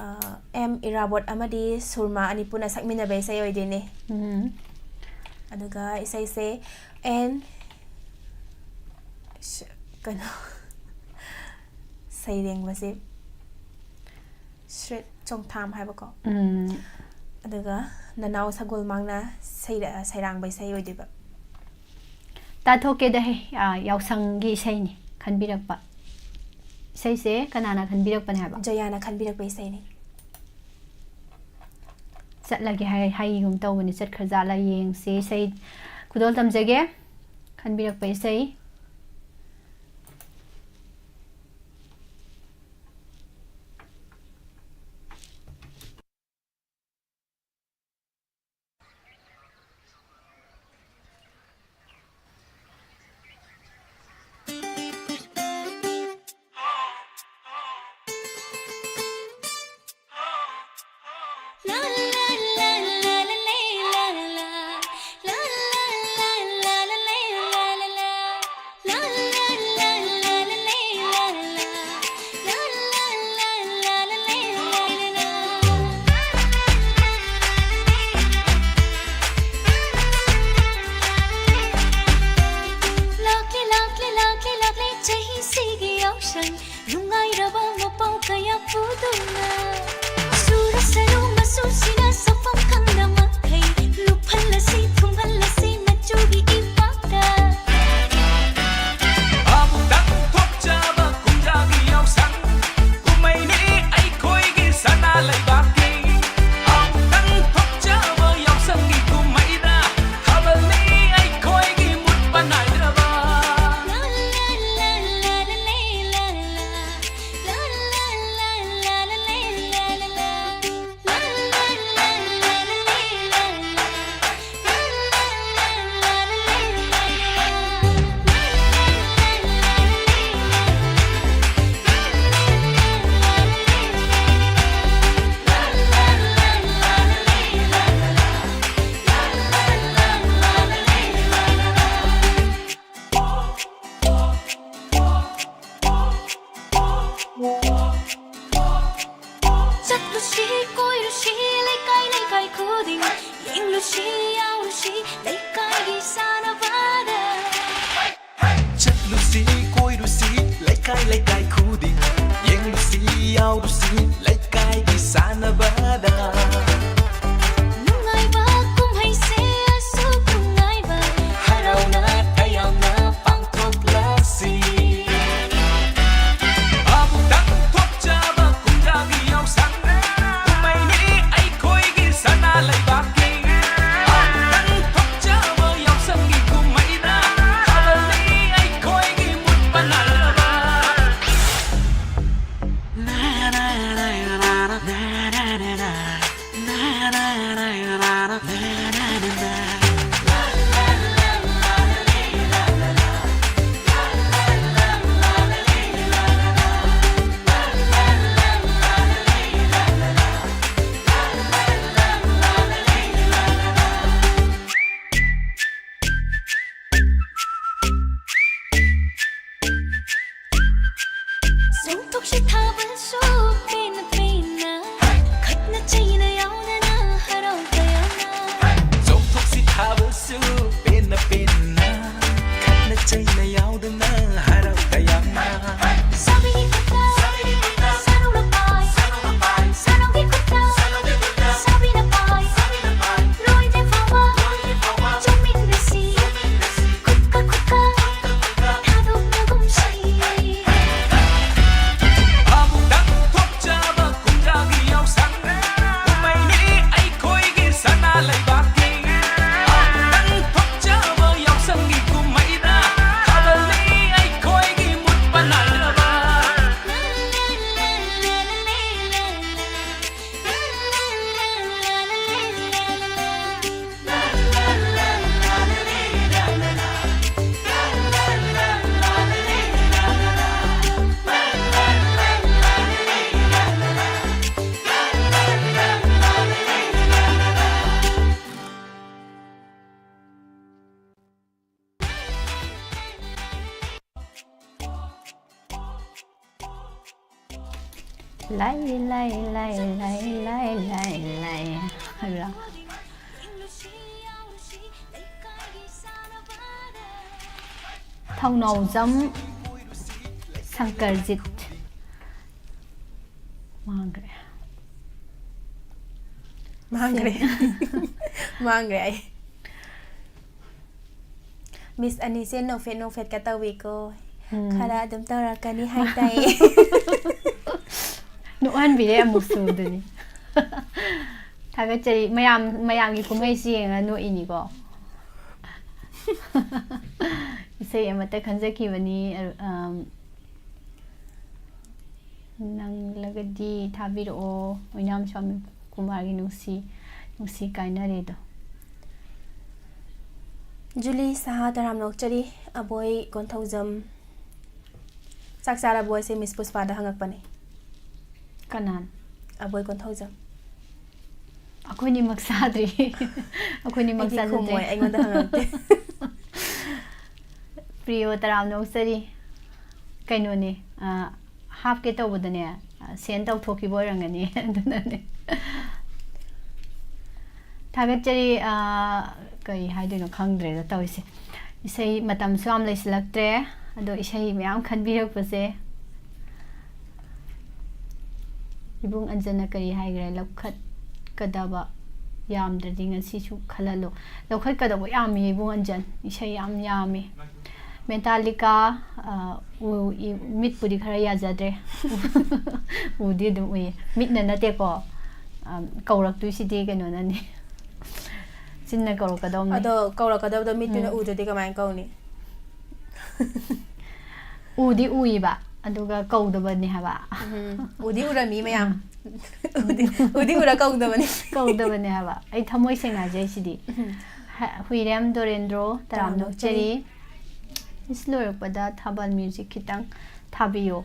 ꯑ, ꯑꯦꯝ ꯏꯔꯥꯕꯣꯠ ꯑꯃꯗꯤ ꯁꯨꯔꯃꯥ ꯑꯅꯤ ꯄꯨꯟꯅ ꯁꯛꯃꯤꯟꯅꯕ ꯏꯁꯩ ꯑꯣꯏꯗꯣꯏꯅꯦ꯫ ꯎꯝ꯫ ꯑꯗꯨꯒ ꯏꯁꯩꯁꯦ ꯑꯦꯟ ꯁ-, ꯀꯩꯅꯣ, ꯁꯩꯔꯦꯡꯕꯁꯦ ꯁ꯭ꯔꯤꯠ ꯆꯣꯡꯊꯥꯝ ꯍꯥꯏꯕꯀꯣ꯫ ꯎꯝ꯫ ꯑꯗꯨꯒ ꯅꯅꯥꯎ ꯁꯒꯣꯜ ꯃꯥꯡꯅ ꯁꯩꯔ-, ꯁꯩꯔꯥꯡꯕ ꯏꯁꯩ ꯑꯣꯏꯗꯣꯏꯕ꯫ ꯇꯥꯊꯣꯛꯀꯦꯗ ꯍꯦ, ꯑꯥ, ꯌꯥꯎꯁꯪꯒꯤ ꯏꯁꯩꯅꯤ ꯈꯟꯕꯤꯔꯛꯄ꯫ ꯏꯁꯩꯁꯦ ꯀꯅꯥꯅ ꯈꯟꯕꯤꯔꯛꯄꯅꯦ ꯍꯥꯏꯕ? ꯖꯌꯥꯅ ꯈꯟꯕꯤꯔꯛꯄ ꯏꯁꯩꯅꯤ꯫ ꯆꯠꯂꯒꯦ ꯍꯥꯏ-, ꯍꯥꯏꯒꯨꯝ ꯇꯧꯕꯅꯤ, ꯆꯠꯈ꯭ꯔꯖꯥꯠꯂ ꯌꯦꯡꯁꯦ꯫ ꯏꯁꯩ ꯈꯨꯗꯣꯜ ꯇꯝꯖꯒꯦ, ꯈꯟꯕꯤꯔꯛꯄ ꯏꯁꯩ꯫ ꯂꯥꯛꯂꯦ, ꯂꯥꯛꯂꯦ, ꯂꯥꯛꯂꯦ, ꯂꯥꯛꯂꯦ, ꯆꯍꯤꯁꯤꯒꯤ ꯌꯥꯎꯁꯪ꯫ ꯅꯨꯡꯉꯥꯏꯔꯕ ꯃꯄꯥꯎ ꯀꯌꯥ ꯄꯨꯗꯨꯅ꯫ ꯁꯨꯔ ꯁꯔꯨ ꯃꯆꯨꯁꯤꯡ ꯁꯤ ꯀꯣꯏꯔꯨꯁꯤ ꯂꯩꯀꯥꯏ ꯂꯩꯀꯥꯏ ꯈꯨꯗꯤꯡ, ꯌꯦꯡꯂꯨꯁꯤ ꯌꯥꯎꯔꯨꯁꯤ ꯂꯩꯀꯥꯏꯒꯤ ꯁꯥꯟꯅꯕꯗ꯫ ꯆꯠꯂꯨꯁꯤ ꯀꯣꯏꯔꯨꯁꯤ ꯂꯩꯀꯥꯏ ꯂꯩꯀꯥꯏ ꯈꯨꯗꯤꯡ, ꯌꯦꯡꯂꯨꯁꯤ ꯌꯥꯎꯔꯨꯁꯤ ꯂꯩꯀꯥꯏꯒꯤ ꯁꯥꯟꯅꯕꯗ꯫ ꯅꯨꯡꯉꯥꯏꯕ ꯀꯨꯝꯍꯩꯁꯦ ꯑꯁꯨꯛ ꯅꯨꯡꯉꯥꯏꯕ, ꯍꯔꯥꯎꯅ ꯇꯌꯥꯝꯅ ꯄꯥꯡꯊꯣꯛꯂꯁꯤ꯫ ꯑꯃꯨꯛꯇꯪ ꯊꯣꯛꯆꯕ ꯀꯨꯝꯖꯥꯒꯤ ꯌꯥꯎꯁꯪ ꯀꯨꯝꯍꯩꯅꯤ ꯑꯩꯈꯣꯏꯒꯤ ꯁꯅꯥ ꯂꯩꯕꯥꯛꯀꯤ꯫ ꯑꯃꯨꯛꯇꯪ ꯊꯣꯛꯆꯕ ꯌꯥꯎꯁꯪꯒꯤ ꯀꯨꯝꯍꯩꯗ ꯊꯥꯕꯜꯅꯤ ꯑꯩꯈꯣꯏꯒꯤ ꯃꯨꯠ ꯄꯅꯥꯏꯕ꯫ ꯂꯥꯏ ꯂꯥꯏ ꯂꯥꯏ ꯂꯥꯏ ꯂꯥꯏ ꯂꯥꯏ ꯂꯥꯏ ꯍꯥꯏꯕ꯭ꯔꯥ? ꯊꯧꯅꯥꯎꯖꯝ ꯁꯪꯀꯔꯖꯤꯠ꯫ ꯃꯥꯡꯈ꯭ꯔꯦ꯫ ꯃꯥꯡꯈ꯭ꯔꯦ꯫ ꯃꯥꯡꯈ꯭ꯔꯦ ꯑꯩ꯫ ꯃꯤꯁ ꯑꯅꯤꯁꯦ ꯅꯣꯛꯐꯦꯠ ꯅꯣꯛꯐꯦꯠꯀ ꯇꯧꯏꯀꯣ꯫ ꯎꯝ꯫ ꯈꯔ ꯑꯗꯨꯝ ꯇꯧꯔꯛꯀꯅꯤ ꯍꯥꯏꯇꯥꯏꯌꯦ꯫ ꯅꯣꯛꯍꯟꯕꯤꯔꯦ ꯑꯃꯨꯛꯁꯨ ꯑꯗꯨꯅꯤ꯫ ꯊꯥꯒꯠꯆꯔꯤ꯫ ꯃꯌꯥꯝ, ꯃꯌꯥꯝꯒꯤ ꯀꯨꯝꯍꯩꯁꯤ ꯌꯦꯡꯉ ꯅꯣꯛꯏꯅꯤꯀꯣ꯫ ꯏꯁꯩ ꯑꯃꯠꯇ ꯈꯟꯖꯈꯤꯕꯅꯤ꯫ ꯑ, ꯑꯝ, ꯅꯪꯂꯒꯗꯤ ꯊꯥꯕꯤꯔꯛꯑꯣ꯫ ꯑꯣꯏꯅꯥꯝ ꯁ꯭ꯋꯥꯃꯤ ꯀꯨꯃꯥꯔꯒꯤ ꯅꯨꯡꯁꯤ, ꯅꯨꯡꯁꯤ ꯀꯥꯏꯅꯔꯦꯗꯣ꯫ ꯖꯨꯂꯤ ꯁꯍꯥ ꯇꯔꯥꯝꯅ ꯑꯣꯛꯆꯔꯤ꯫ ꯑꯕꯣꯏ ꯀꯣꯟꯊꯧꯖꯝ꯫ ꯆꯥꯛ ꯆꯥꯔꯕꯣ ꯍꯥꯏꯁꯦ ꯃꯤꯁ ꯄꯨꯁꯄꯥꯗ ꯍꯪꯉꯛꯄꯅꯦ꯫ ꯀꯅꯥꯅ? ꯑꯕꯣꯏ ꯀꯣꯟꯊꯧꯖꯝ꯫ ꯑꯩꯈꯣꯏꯅꯤꯃꯛ ꯆꯥꯗ꯭ꯔꯤ꯫ ꯑꯩꯈꯣꯏꯅꯤꯃꯛ ꯑꯩꯗꯤ ꯆꯥꯖꯗ꯭ꯔꯦ꯫ ꯈꯨꯝꯃꯣꯏ, ꯑꯩꯉꯣꯟꯗ ꯍꯪꯉꯛꯇꯦ꯫ ꯄ꯭ꯔꯤꯌꯣ ꯇꯔꯥꯝꯅ ꯑꯣꯛꯆꯔꯤ꯫ ꯀꯩꯅꯣꯅꯦ, ꯑ, ꯍꯥꯞꯀꯦ ꯇꯧꯕꯗꯅꯦ, ꯑ, ꯁꯦꯟ ꯇꯧꯊꯣꯛꯈꯤꯕ ꯑꯣꯏꯔꯝꯒꯅꯤ꯫ ꯑꯗꯨꯅꯅꯦ꯫ ꯊꯥꯒꯠꯆꯔꯤ꯫ ꯑ, ꯀꯔꯤ ꯍꯥꯏꯗꯣꯏꯅꯣ ꯈꯪꯗ꯭ꯔꯦꯗ ꯇꯧꯔꯤꯁꯦ꯫ ꯏꯁꯩ ꯃꯇꯝꯁꯨ ꯌꯥꯝ ꯂꯩꯁꯤꯜꯂꯛꯇ꯭ꯔꯦ꯫ ꯑꯗꯣ ꯏꯁꯩ ꯃꯌꯥꯝ ꯈꯟꯕꯤꯔꯛꯄꯁꯦ ꯏꯕꯨꯡ ꯑꯟꯖꯟꯅ ꯀꯔꯤ ꯍꯥꯏꯈ꯭ꯔꯦ? ꯂꯧꯈꯠꯀꯗꯕ ꯌꯥꯝꯗ꯭ꯔꯗꯤ ꯉꯁꯤꯁꯨ ꯈꯜꯍꯜꯂꯣ꯫ ꯂꯧꯈꯠꯀꯗꯕ ꯌꯥꯝꯃꯤ ꯏꯕꯨꯡ ꯑꯟꯖꯟ, ꯏꯁꯩ ꯌꯥꯝ ꯌꯥꯝꯃꯤ꯫ ꯃꯦꯇꯥꯂꯤꯀꯥ, ꯑ, ꯎ-, ꯏ-, ꯃꯤꯠꯄꯨꯗꯤ ꯈꯔ ꯌꯥꯖꯗ꯭ꯔꯦ꯫ ꯎꯗꯤ ꯑꯗꯨꯝ ꯎꯏꯌꯦ꯫ ꯃꯤꯠꯅ ꯅꯠꯇꯦꯀꯣ, ꯑ, ꯀꯧꯔꯛꯇꯣꯏꯁꯤꯗꯤ ꯀꯩꯅꯣꯅꯅꯦ꯫ ꯆꯤꯟꯅ ꯀꯧꯔꯛꯀꯗꯧꯅꯦ꯫ ꯑꯗꯣ ꯀꯧꯔꯛꯀꯗꯕꯗꯣ ꯃꯤꯠꯇꯨꯅ ꯎꯝ꯫ ꯎꯗ꯭ꯔꯗꯤ ꯀꯃꯥꯏꯅ ꯀꯧꯅꯤ? ꯎꯗꯤ ꯎꯏꯕ, ꯑꯗꯨꯒ ꯀꯧꯗꯕꯅꯦ ꯍꯥꯏꯕ꯫ ꯎꯝ, ꯎꯗꯤ ꯎꯔꯝꯃꯤ ꯃꯌꯥꯝ꯫ ꯎꯗꯤ, ꯎꯗꯤ ꯎꯔ ꯀꯧꯗꯕꯅꯤ꯫ ꯀꯧꯗꯕꯅꯦ ꯍꯥꯏꯕ꯫ ꯑꯩ ꯊꯃꯣꯏ ꯁꯦꯡꯅ ꯍꯥꯏꯖꯩ ꯁꯤꯗꯤ꯫ ꯎꯝ꯫ ꯍ-, ꯍꯨꯏꯔꯦꯝ ꯗꯣꯔꯦꯟꯗ꯭ꯔꯣ, ꯇꯔꯥꯝꯅ ꯑꯣꯛꯆꯔꯤ꯫ ꯃꯤꯁ ꯂꯣꯏꯔꯛꯄꯗ ꯊꯥꯕꯜ ꯃ꯭ꯌꯨꯖꯤꯛ ꯈꯤꯇꯪ ꯊꯥꯕꯤꯌꯣ꯫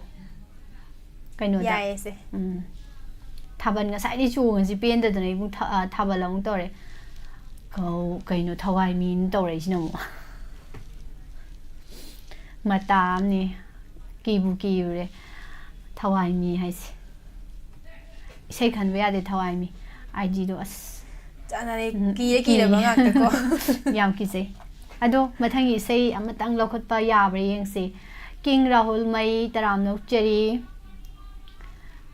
ꯀꯩꯅꯣꯗ꯫ ꯌꯥꯏꯌꯦ ꯁꯦ꯫ ꯎꯝ꯫ ꯊꯥꯕꯜ ꯉꯁꯥꯏꯗꯤ ꯆꯣꯡꯉꯁꯤ ꯄꯦꯟꯗꯗꯅ ꯏꯕꯨꯡ ꯊ-, ꯑ, ꯊꯥꯕꯜ ꯑꯃꯨꯛ ꯇꯧꯔꯦ꯫ ꯀꯧ-, ꯀꯩꯅꯣ ꯊꯋꯥꯏ ꯃꯤꯅ ꯇꯧꯔꯛꯏꯁꯤꯅ ꯑꯃꯨꯛ꯫ ꯃꯇꯥ ꯑꯃꯅꯤ꯫ ꯀꯤꯕꯨ ꯀꯤꯔꯨꯔꯦ꯫ ꯊꯋꯥꯏ ꯃꯤ ꯍꯥꯏꯁꯦ꯫ ꯏꯁꯩ ꯈꯟꯕ ꯌꯥꯗꯦ ꯊꯋꯥꯏ ꯃꯤ꯫ ꯑꯥꯏ ꯖꯤꯗꯣ ꯑꯁ꯫ ꯆꯥꯟꯅꯔꯦ꯫ ꯎꯝ, ꯀꯤꯔ ꯀꯤꯔꯕ ꯀꯤ- ꯉꯥꯛꯇꯀꯣ꯫ ꯌꯥꯝ ꯀꯤꯖꯩ꯫ ꯑꯗꯣ ꯃꯊꯪꯒꯤ ꯏꯁꯩ ꯑꯃꯇꯪ ꯂꯧꯈꯠꯄ ꯌꯥꯕ꯭ꯔꯥ ꯌꯦꯡꯁꯤ꯫ ꯀꯤꯡ ꯔꯥꯍꯨꯜ ꯃꯩ ꯇꯔꯥꯝꯅ ꯑꯣꯛꯆꯔꯤ꯫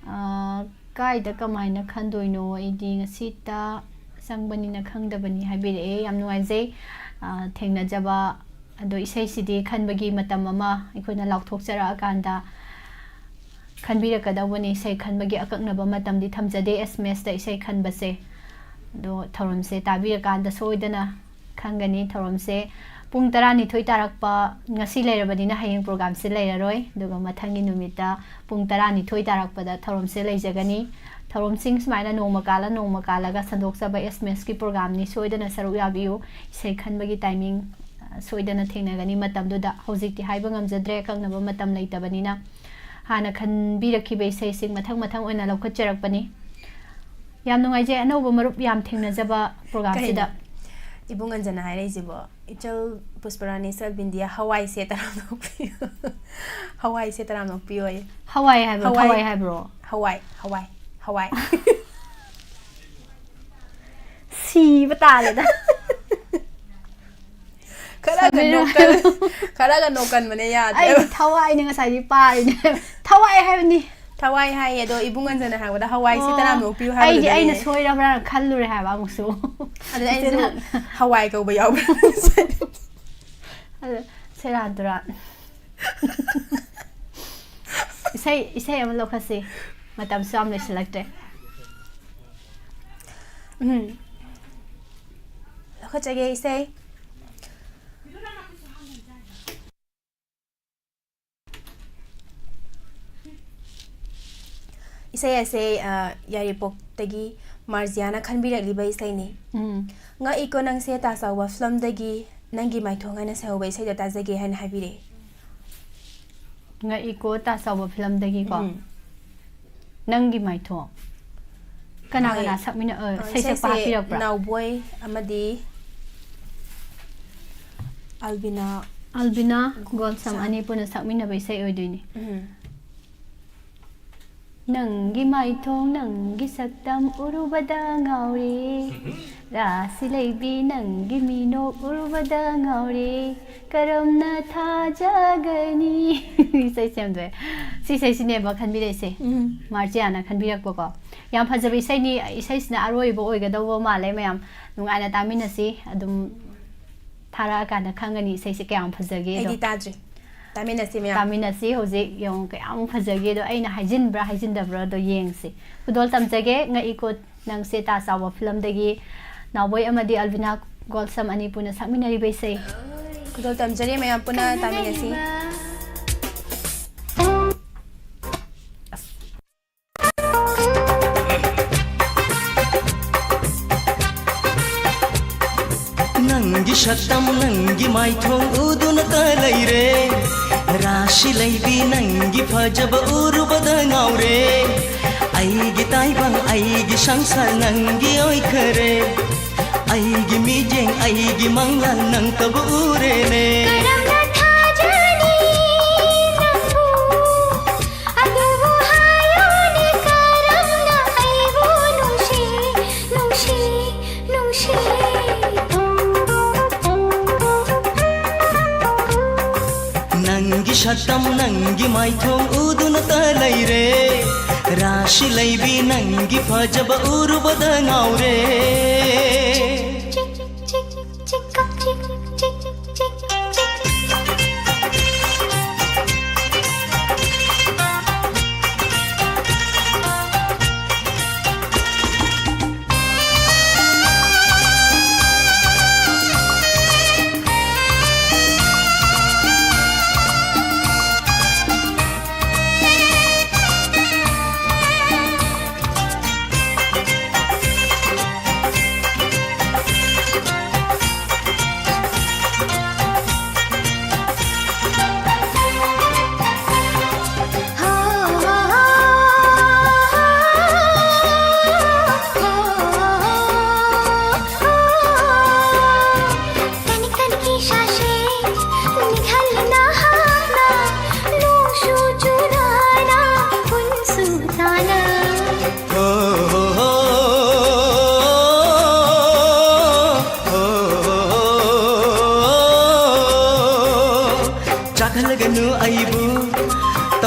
ꯑꯥ, ꯀꯥꯏꯗ ꯀꯃꯥꯏꯅ ꯈꯟꯗꯣꯏꯅꯣ? ꯑꯩꯗꯤ ꯉꯁꯤꯇ ꯆꯪꯕꯅꯤꯅ ꯈꯪꯗꯕꯅꯤ ꯍꯥꯏꯕꯤꯔꯛꯑꯦ꯫ ꯌꯥꯝ ꯅꯨꯡꯉꯥꯏꯖꯩ꯫ ꯑꯥ, ꯊꯦꯡꯅꯖꯕ꯫ ꯑꯗꯣ ꯏꯁꯩꯁꯤꯗꯤ ꯈꯟꯕꯒꯤ ꯃꯇꯝ ꯑꯃ ꯑꯩꯈꯣꯏꯅ ꯂꯥꯎꯊꯣꯛꯆꯔꯛꯑꯀꯥꯟꯗ ꯈꯟꯕꯤꯔꯛꯀꯗꯧꯕꯅꯤ꯫ ꯏꯁꯩ ꯈꯟꯕꯒꯤ ꯑꯀꯛꯅꯕ ꯃꯇꯝꯗꯤ ꯊꯝꯖꯗꯦ ꯑꯦꯁ ꯑꯦꯝ ꯑꯦꯁꯇ ꯏꯁꯩ ꯈꯟꯕꯁꯦ꯫ ꯑꯗꯣ ꯊꯧꯔꯝꯁꯦ ꯇꯥꯕꯤꯔꯀꯥꯟꯗ ꯁꯣꯏꯗꯅ ꯈꯪꯒꯅꯤ꯫ ꯊꯧꯔꯝꯁꯦ ꯄꯨꯡ ꯇꯔꯥꯅꯤꯊꯣꯏ ꯇꯥꯔꯛꯄ ꯉꯁꯤ ꯂꯩꯔꯕꯅꯤꯅ ꯍꯌꯦꯡ ꯄ꯭ꯔꯣꯒꯥꯝꯁꯦ ꯂꯩꯔꯔꯣꯏ꯫ ꯑꯗꯨꯒ ꯃꯊꯪꯒꯤ ꯅꯨꯃꯤꯠꯇ ꯄꯨꯡ ꯇꯔꯥꯅꯤꯊꯣꯏ ꯇꯥꯔꯛꯄꯗ ꯊꯧꯔꯝꯁꯦ ꯂꯩꯖꯒꯅꯤ꯫ ꯊꯧꯔꯝꯁꯤꯡ ꯁꯨꯃꯥꯏꯅ ꯅꯣꯡꯃ ꯀꯥꯜꯂ ꯅꯣꯡꯃ ꯀꯥꯜꯂꯒ ꯁꯟꯗꯣꯛꯆꯕ ꯑꯦꯁ ꯑꯦꯝ ꯑꯦꯁꯀꯤ ꯄ꯭ꯔꯣꯒꯥꯝꯅꯤ꯫ ꯁꯣꯏꯗꯅ ꯁꯔꯨꯛ ꯌꯥꯕꯤꯌꯨ꯫ ꯏꯁꯩ ꯈꯟꯕꯒꯤ ꯇꯥꯏꯃꯤꯡ, ꯑ, ꯁꯣꯏꯗꯅ ꯊꯦꯡꯅꯒꯅꯤ ꯃꯇꯝꯗꯨꯗ꯫ ꯍꯧꯖꯤꯛꯇꯤ ꯍꯥꯏꯕ ꯉꯝꯖꯗ꯭ꯔꯦ, ꯑꯀꯛꯅꯕ ꯃꯇꯝ ꯂꯩꯇꯕꯅꯤꯅ꯫ ꯍꯥꯟꯅ ꯈꯟꯕꯤꯔꯛꯈꯤꯕ ꯏꯁꯩꯁꯤꯡ ꯃꯊꯪ ꯃꯊꯪ ꯑꯣꯏꯅ ꯂꯧꯈꯠꯆꯔꯛꯄꯅꯤ꯫ ꯌꯥꯝ ꯅꯨꯡꯉꯥꯏꯖꯩ, ꯑꯅꯧꯕ ꯃꯔꯨꯞ ꯌꯥꯝ ꯊꯦꯡꯅꯖꯕ ꯄ꯭ꯔꯣꯒꯥꯝꯁꯤꯗ꯫ ꯀꯩꯅꯣ? ꯏꯕꯨꯡ ꯑꯟꯖꯅ ꯍꯥꯏꯔꯛꯏꯁꯤꯕꯣ, "ꯏꯆꯜ ꯄꯨꯁꯄꯔꯥꯅꯤ, ꯏꯆꯜ ꯕꯤꯟꯗꯤꯌꯥ, ꯍꯋꯥꯏꯁꯦ ꯇꯔꯥꯝꯅ ꯑꯣꯛꯄꯤꯌꯨ"꯫ "ꯍꯋꯥꯏꯁꯦ ꯇꯔꯥꯝꯅ ꯑꯣꯛꯄꯤꯌꯨ" ꯑꯌꯦ꯫ ꯍꯋꯥꯏ ꯍꯥꯏꯕ꯭ꯔꯣ? ꯍꯋꯥꯏ꯫ ꯊꯋꯥꯏ ꯍꯥꯏꯕ꯭ꯔꯣ? "ꯍꯋꯥꯏ, ꯍꯋꯥꯏ, ꯍꯋꯥꯏ"꯫ ꯁꯤꯕ ꯇꯥꯔꯦꯗ꯫ ꯈꯔꯒ ꯁꯝꯃꯤꯔꯣ? ꯅꯣꯛꯀꯟ-, ꯈꯔꯒ ꯅꯣꯛꯀꯟꯕꯅꯦ ꯌꯥꯗꯦ꯫ ꯑꯩ ꯊꯋꯥꯏꯅꯦ ꯉꯁꯥꯏꯗꯤ ꯄꯥꯔꯤꯅꯦ꯫ ꯊꯋꯥꯏ ꯍꯥꯏꯕꯅꯤ꯫ "ꯊꯋꯥꯏ" ꯍꯥꯏꯌꯦ, ꯑꯗꯣ ꯏꯕꯨꯡ ꯑꯟꯖꯅ ꯍꯥꯏꯕꯗ "ꯍꯋꯥꯏꯁꯦ ꯑꯣ, ꯇꯔꯥꯝꯅ ꯑꯣꯛꯄꯤꯌꯨ" ꯑꯩꯗꯤ ꯍꯥꯏꯕꯗꯨꯗꯅꯦ꯫ ꯑꯩꯅ ꯁꯣꯏꯔꯕ꯭ꯔꯥ ꯈꯜꯂꯨꯔꯦ ꯍꯥꯏꯕ ꯑꯃꯨꯛꯁꯨ꯫ ꯑꯗꯨꯅ ꯑꯩꯁꯨ ꯏꯆꯦꯅ "ꯍꯋꯥꯏ" ꯀꯧꯕ ꯌꯥꯎꯕ꯭ꯔꯥ? ꯑꯗ ꯁꯦꯔꯥꯟ ꯇꯨꯔꯥꯟ꯫ ꯏꯁꯩ, ꯏꯁꯩ ꯑꯃ ꯂꯧꯈꯠꯁꯤ꯫ ꯃꯇꯝꯁꯨ ꯌꯥꯝ ꯂꯩꯁꯤꯜꯂꯛꯇ꯭ꯔꯦ꯫ ꯎꯝ꯫ ꯂꯧꯈꯠꯆꯒꯦ ꯏꯁꯩ꯫ ꯏꯁꯩ ꯑꯁꯦ, ꯑ, ꯌꯥꯏꯔꯤꯄꯣꯛꯇꯒꯤ ꯃꯥꯔꯖꯤꯌꯥꯅ ꯈꯟꯕꯤꯔꯛꯂꯤꯕ ꯏꯁꯩꯅꯤ꯫ ꯎꯝ꯫ "ꯉꯛꯏꯀꯣ ꯅꯪꯁꯦ ꯇꯥ ꯆꯥꯎꯕ" ꯐꯤꯂꯝꯗꯒꯤ "ꯅꯪꯒꯤ ꯃꯥꯏꯊꯣꯡ" ꯍꯥꯏꯅ ꯁꯩꯍꯧꯕ ꯏꯁꯩꯗꯣ ꯇꯥꯖꯒꯦ ꯍꯥꯏꯅ ꯍꯥꯏꯕꯤꯔꯛꯑꯦ꯫ ꯉꯛꯏꯀꯣ ꯇꯥ ꯆꯥꯎꯕ ꯐꯤꯂꯝꯗꯒꯤꯀꯣ꯫ ꯎꯝ꯫ "ꯅꯪꯒꯤ ꯃꯥꯏꯊꯣꯡ"꯫ ꯀꯅꯥ ꯍꯣꯏ꯫ ꯀꯅꯥ ꯁꯛꯃꯤꯟꯅ-, ꯑ, ꯑ, ꯏꯁꯩ ꯁꯛꯄ ꯏꯁꯩꯁꯦ ꯍꯥꯞꯄꯤꯔꯛꯄ꯭ꯔꯥ? ꯅꯥꯎꯕꯣꯏ ꯑꯃꯗꯤ ꯑꯜꯕꯤꯅꯥ꯫ ꯑꯜꯕꯤꯅꯥ ꯒꯣꯜꯁꯝ ꯁꯥ- ꯑꯅꯤ ꯄꯨꯟꯅ ꯁꯛꯃꯤꯟꯅꯕ ꯏꯁꯩ ꯑꯣꯏꯗꯣꯏꯅꯤ꯫ ꯎꯝ꯫ ꯅꯪꯒꯤ ꯃꯥꯏꯊꯣꯡ, ꯅꯪꯒꯤ ꯁꯛꯇꯝ ꯎꯔꯨꯕꯗ ꯉꯥꯎꯔꯦ꯫ ꯔꯥꯁꯤ ꯂꯩꯕꯤ, ꯅꯪꯒꯤ ꯃꯤꯅꯣꯛ ꯎꯔꯨꯕꯗ ꯉꯥꯎꯔꯦ꯫ ꯀꯔꯝꯅ ꯊꯥꯖꯒꯅꯤ? ꯏꯁꯩ ꯁꯦꯝꯗꯣꯛꯑꯦ꯫ ꯁꯤ ꯏꯁꯩꯁꯤꯅꯦꯕ ꯈꯟꯕꯤꯔꯛꯏꯁꯦ꯫ ꯎꯝ꯫ ꯃꯥꯔꯆꯤꯌꯥꯅ ꯈꯟꯕꯤꯔꯛꯄꯀꯣ꯫ ꯌꯥꯝ ꯐꯖꯕ ꯏꯁꯩꯅꯤ꯫ ꯏꯁꯩꯁꯤꯅ ꯑꯔꯣꯏꯕ ꯑꯣꯏꯒꯗꯧꯕ ꯃꯥꯜꯂꯦ ꯃꯌꯥꯝ꯫ ꯅꯨꯡꯉꯥꯏꯅ ꯇꯥꯃꯤꯟꯅꯁꯤ꯫ ꯑꯗꯨꯝ ꯊꯥꯔꯛꯑꯀꯥꯟꯗ ꯈꯪꯒꯅꯤ ꯏꯁꯩꯁꯦ ꯀꯌꯥꯝ ꯐꯖꯒꯦꯗꯣ꯫ ꯑꯩꯗꯤ ꯇꯥꯗ꯭ꯔꯤ꯫ ꯇꯥꯃꯤꯟꯅꯁꯤ ꯃꯌꯥꯝ꯫ ꯇꯥꯃꯤꯟꯅꯁꯤ꯫ ꯍꯧꯖꯤꯛ ꯌꯦꯡꯉꯨ ꯀꯌꯥꯝ ꯐꯖꯒꯦꯗꯣ꯫ ꯑꯩꯅ ꯍꯥꯏꯖꯤꯟꯕ꯭ꯔꯥ ꯍꯥꯏꯖꯤꯟꯗꯕ꯭ꯔꯥꯗꯣ ꯌꯦꯡꯁꯤ꯫ ꯈꯨꯗꯣꯜ ꯇꯝꯖꯒꯦ, ꯉꯛꯏꯀꯣ ꯅꯪꯁꯦ ꯇꯥ ꯆꯥꯎꯕ ꯐꯤꯂꯝꯗꯒꯤ ꯅꯥꯎꯕꯣꯏ ꯑꯃꯗꯤ ꯑꯜꯕꯤꯅꯥ ꯒꯣꯜꯁꯝ ꯑꯅꯤ ꯄꯨꯟꯅ ꯁꯛꯃꯤꯟꯅꯔꯤꯕ ꯏꯁꯩ꯫ ꯈꯨꯗꯣꯜ ꯇꯝꯖꯔꯤ ꯃꯌꯥꯝ ꯄꯨꯟꯅ ꯇꯥꯃꯤꯟꯅꯁꯤ꯫ ꯅꯪꯒꯤ ꯁꯛꯇꯝ ꯅꯪꯒꯤ ꯃꯥꯏꯊꯣꯡ ꯎꯗꯨꯅꯇ ꯂꯩꯔꯦ꯫ ꯔꯥꯁꯤ ꯂꯩꯕꯤ ꯅꯪꯒꯤ ꯐꯖꯕ ꯎꯔꯨꯕꯗ ꯉꯥꯎꯔꯦ꯫ ꯑꯩꯒꯤ ꯇꯥꯏꯕꯪ ꯑꯩꯒꯤ ꯁꯪꯁꯥꯔ ꯅꯪꯒꯤ ꯑꯣꯏꯈꯔꯦ꯫ ꯑꯩꯒꯤ ꯃꯤꯠꯌꯦꯡ ꯑꯩꯒꯤ ꯃꯪꯂꯥꯟ ꯅꯪꯇꯕꯨ ꯎꯔꯦꯅꯦ꯫ ꯀꯔꯝꯅ ꯊꯥꯖꯅꯤ ꯅꯪꯕꯨ? ꯑꯗꯨꯕꯨ ꯍꯥꯏꯌꯨꯅꯦ ꯀꯔꯝꯅ ꯑꯩꯕꯨ ꯅꯨꯡꯁꯤ, ꯅꯨꯡꯁꯤ, ꯅꯨꯡꯁꯤ꯫ ꯅꯪꯒꯤ ꯁꯛꯇꯝ ꯅꯪꯒꯤ ꯃꯥꯏꯊꯣꯡ ꯎꯗꯨꯅꯇ ꯂꯩꯔꯦ꯫ ꯔꯥꯁꯤ ꯂꯩꯕꯤ ꯅꯪꯒꯤ ꯐꯖꯕ ꯎꯔꯨꯕꯗ ꯉꯥꯎꯔꯦ꯫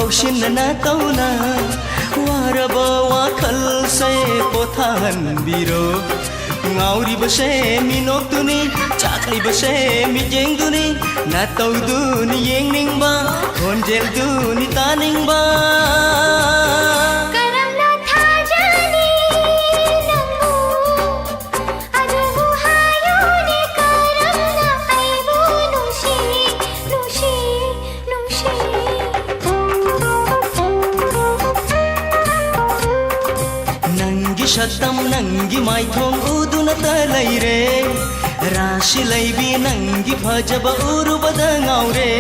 ꯂꯧꯁꯤꯟꯅꯅ ꯇꯧꯅ ꯋꯥꯔꯕ ꯋꯥꯈꯜꯁꯦ ꯄꯣꯊꯥꯍꯟꯕꯤꯔꯣ꯫ ꯉꯥꯎꯔꯤꯕꯁꯦ ꯃꯤꯅꯣꯛꯇꯨꯅꯤ, ꯆꯥꯛꯂꯤꯕꯁꯦ ꯃꯤꯠꯌꯦꯡꯗꯨꯅꯤ, ꯅꯇꯧꯗꯨꯅꯤ ꯌꯦꯡꯅꯤꯡꯕ, ꯈꯣꯟꯖꯦꯜꯗꯨꯅꯤ ꯇꯥꯅꯤꯡꯕ꯫ ꯀꯔꯝꯅ ꯊꯥꯖꯅꯤ ꯅꯪꯕꯨ? ꯑꯗꯨꯕꯨ ꯍꯥꯏꯌꯨꯅꯦ ꯀꯔꯝꯅ ꯑꯩꯕꯨ ꯅꯨꯡꯁꯤ, ꯅꯨꯡꯁꯤ, ꯅꯨꯡꯁꯤ꯫ ꯅꯪꯒꯤ ꯁꯛꯇꯝ ꯅꯪꯒꯤ ꯃꯥꯏꯊꯣꯡ ꯎꯗꯨꯅꯇ ꯂꯩꯔꯦ꯫ ꯔꯥꯁꯤ ꯂꯩꯕꯤ ꯅꯪꯒꯤ ꯐꯖꯕ ꯎꯔꯨꯕꯗ ꯉꯥꯎꯔꯦ꯫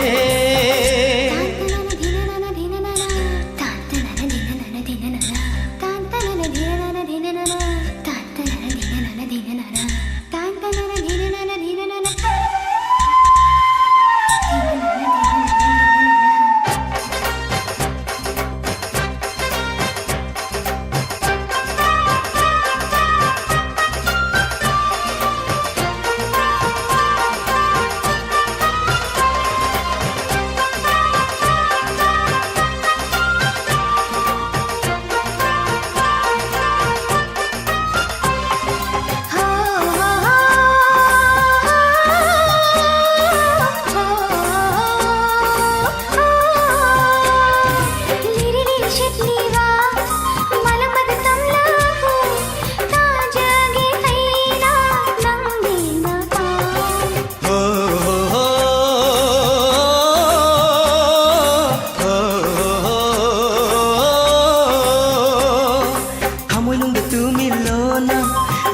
ꯊꯃꯣꯏꯅꯨꯡꯗ ꯇꯨꯃꯤꯜꯂꯣꯅ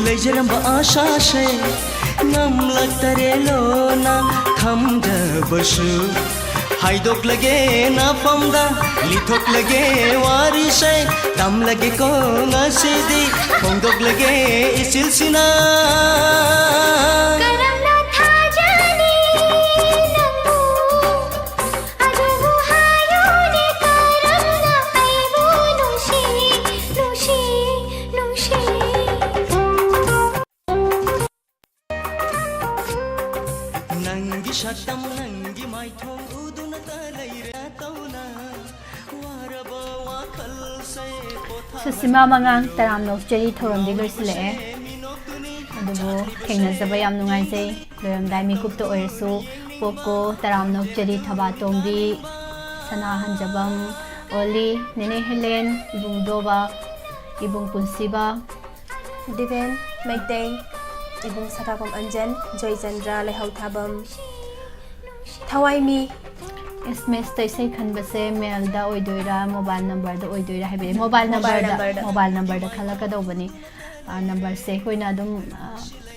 ꯂꯩꯖꯔꯝꯕ ꯑꯥꯁꯥꯁꯦ ꯉꯝꯂꯛꯇꯔꯦ ꯂꯣꯅ ꯊꯝꯖꯕꯁꯨ꯫ ꯍꯥꯏꯗꯣꯛꯂꯒꯦ ꯅꯐꯝꯗ, ꯂꯤꯊꯣꯛꯂꯒꯦ ꯋꯥꯔꯤꯁꯦ, ꯇꯝꯂꯒꯦꯀꯣ ꯉꯁꯤꯗꯤ, ꯐꯣꯡꯗꯣꯛꯂꯒꯦ ꯏꯆꯤꯜꯁꯤꯅ꯫ ꯀꯔꯝꯅ ꯊꯥꯖꯅꯤ ꯅꯪꯕꯨ? ꯑꯗꯨꯕꯨ ꯍꯥꯏꯌꯨꯅꯦ ꯀꯔꯝꯅ ꯑꯩꯕꯨ ꯅꯨꯡꯁꯤ, ꯅꯨꯡꯁꯤ, ꯅꯨꯡꯁꯤ꯫ ꯅꯪꯒꯤ ꯁꯛꯇꯝ ꯅꯪꯒꯤ ꯃꯥꯏꯊꯣꯡ ꯎꯗꯨꯅꯇ ꯂꯩꯔꯦ ꯇꯧꯅ꯫ ꯁꯨꯁꯤꯃꯥ ꯃꯉꯥꯡ, ꯇꯔꯥꯝꯅ ꯑꯣꯛꯆꯔꯤ ꯊꯧꯔꯝꯗꯤ ꯂꯣꯏꯁꯤꯜꯂꯛꯑꯦ꯫ ꯑꯗꯨꯕꯨ ꯊꯦꯡꯅꯖꯕ ꯌꯥꯝ ꯅꯨꯡꯉꯥꯏꯖꯩ꯫ ꯂꯣꯏꯔꯝꯗꯥꯏ ꯃꯤꯀꯨꯞꯇ ꯑꯣꯏꯔꯁꯨ ꯄꯣꯀꯣ, ꯇꯔꯥꯝꯅ ꯑꯣꯛꯆꯔꯤ ꯊꯕꯥꯇꯣꯝꯕꯤ, ꯁꯅꯥ ꯍꯟꯖꯕꯝ, ꯑꯣꯂꯤ, ꯅꯦꯅꯦ ꯍꯦꯂꯦꯟ, ꯏꯕꯨꯡ ꯗꯣꯕ, ꯏꯕꯨꯡ ꯄꯨꯟꯁꯤꯕ, ꯗꯤꯕꯦꯟ ꯃꯩꯇꯩ, ꯏꯕꯨꯡ ꯁꯈꯥꯕꯝ ꯑꯟꯖꯟ, ꯖꯣꯏꯆꯟꯗ꯭ꯔ, ꯂꯩꯍꯧꯊꯥꯕꯝ, ꯊꯋꯥꯏꯃꯤ꯫ ꯑꯦꯁ ꯑꯦꯝ ꯑꯦꯁꯇ ꯏꯁꯩ ꯈꯟꯕꯁꯦ ꯃꯦꯜꯗ ꯑꯣꯏꯗꯣꯏꯔꯥ, ꯃꯣꯕꯥꯏꯜ ꯅꯝꯕꯔꯗ ꯑꯣꯏꯗꯣꯏꯔꯥ ꯍꯥꯏꯕꯗꯤ, ꯃꯣꯕꯥꯏꯜ ꯃꯣꯕꯥꯏꯜ ꯅꯝꯕꯔꯗ, ꯅꯝꯕꯔꯗ꯫ ꯃꯣꯕꯥꯏꯜ ꯅꯝꯕꯔꯗ ꯈꯜꯂꯛꯀꯗꯧꯕꯅꯤ꯫ ꯑ, ꯅꯝꯕꯔꯁꯦ ꯑꯩꯈꯣꯏꯅ ꯑꯗꯨꯝ, ꯑ,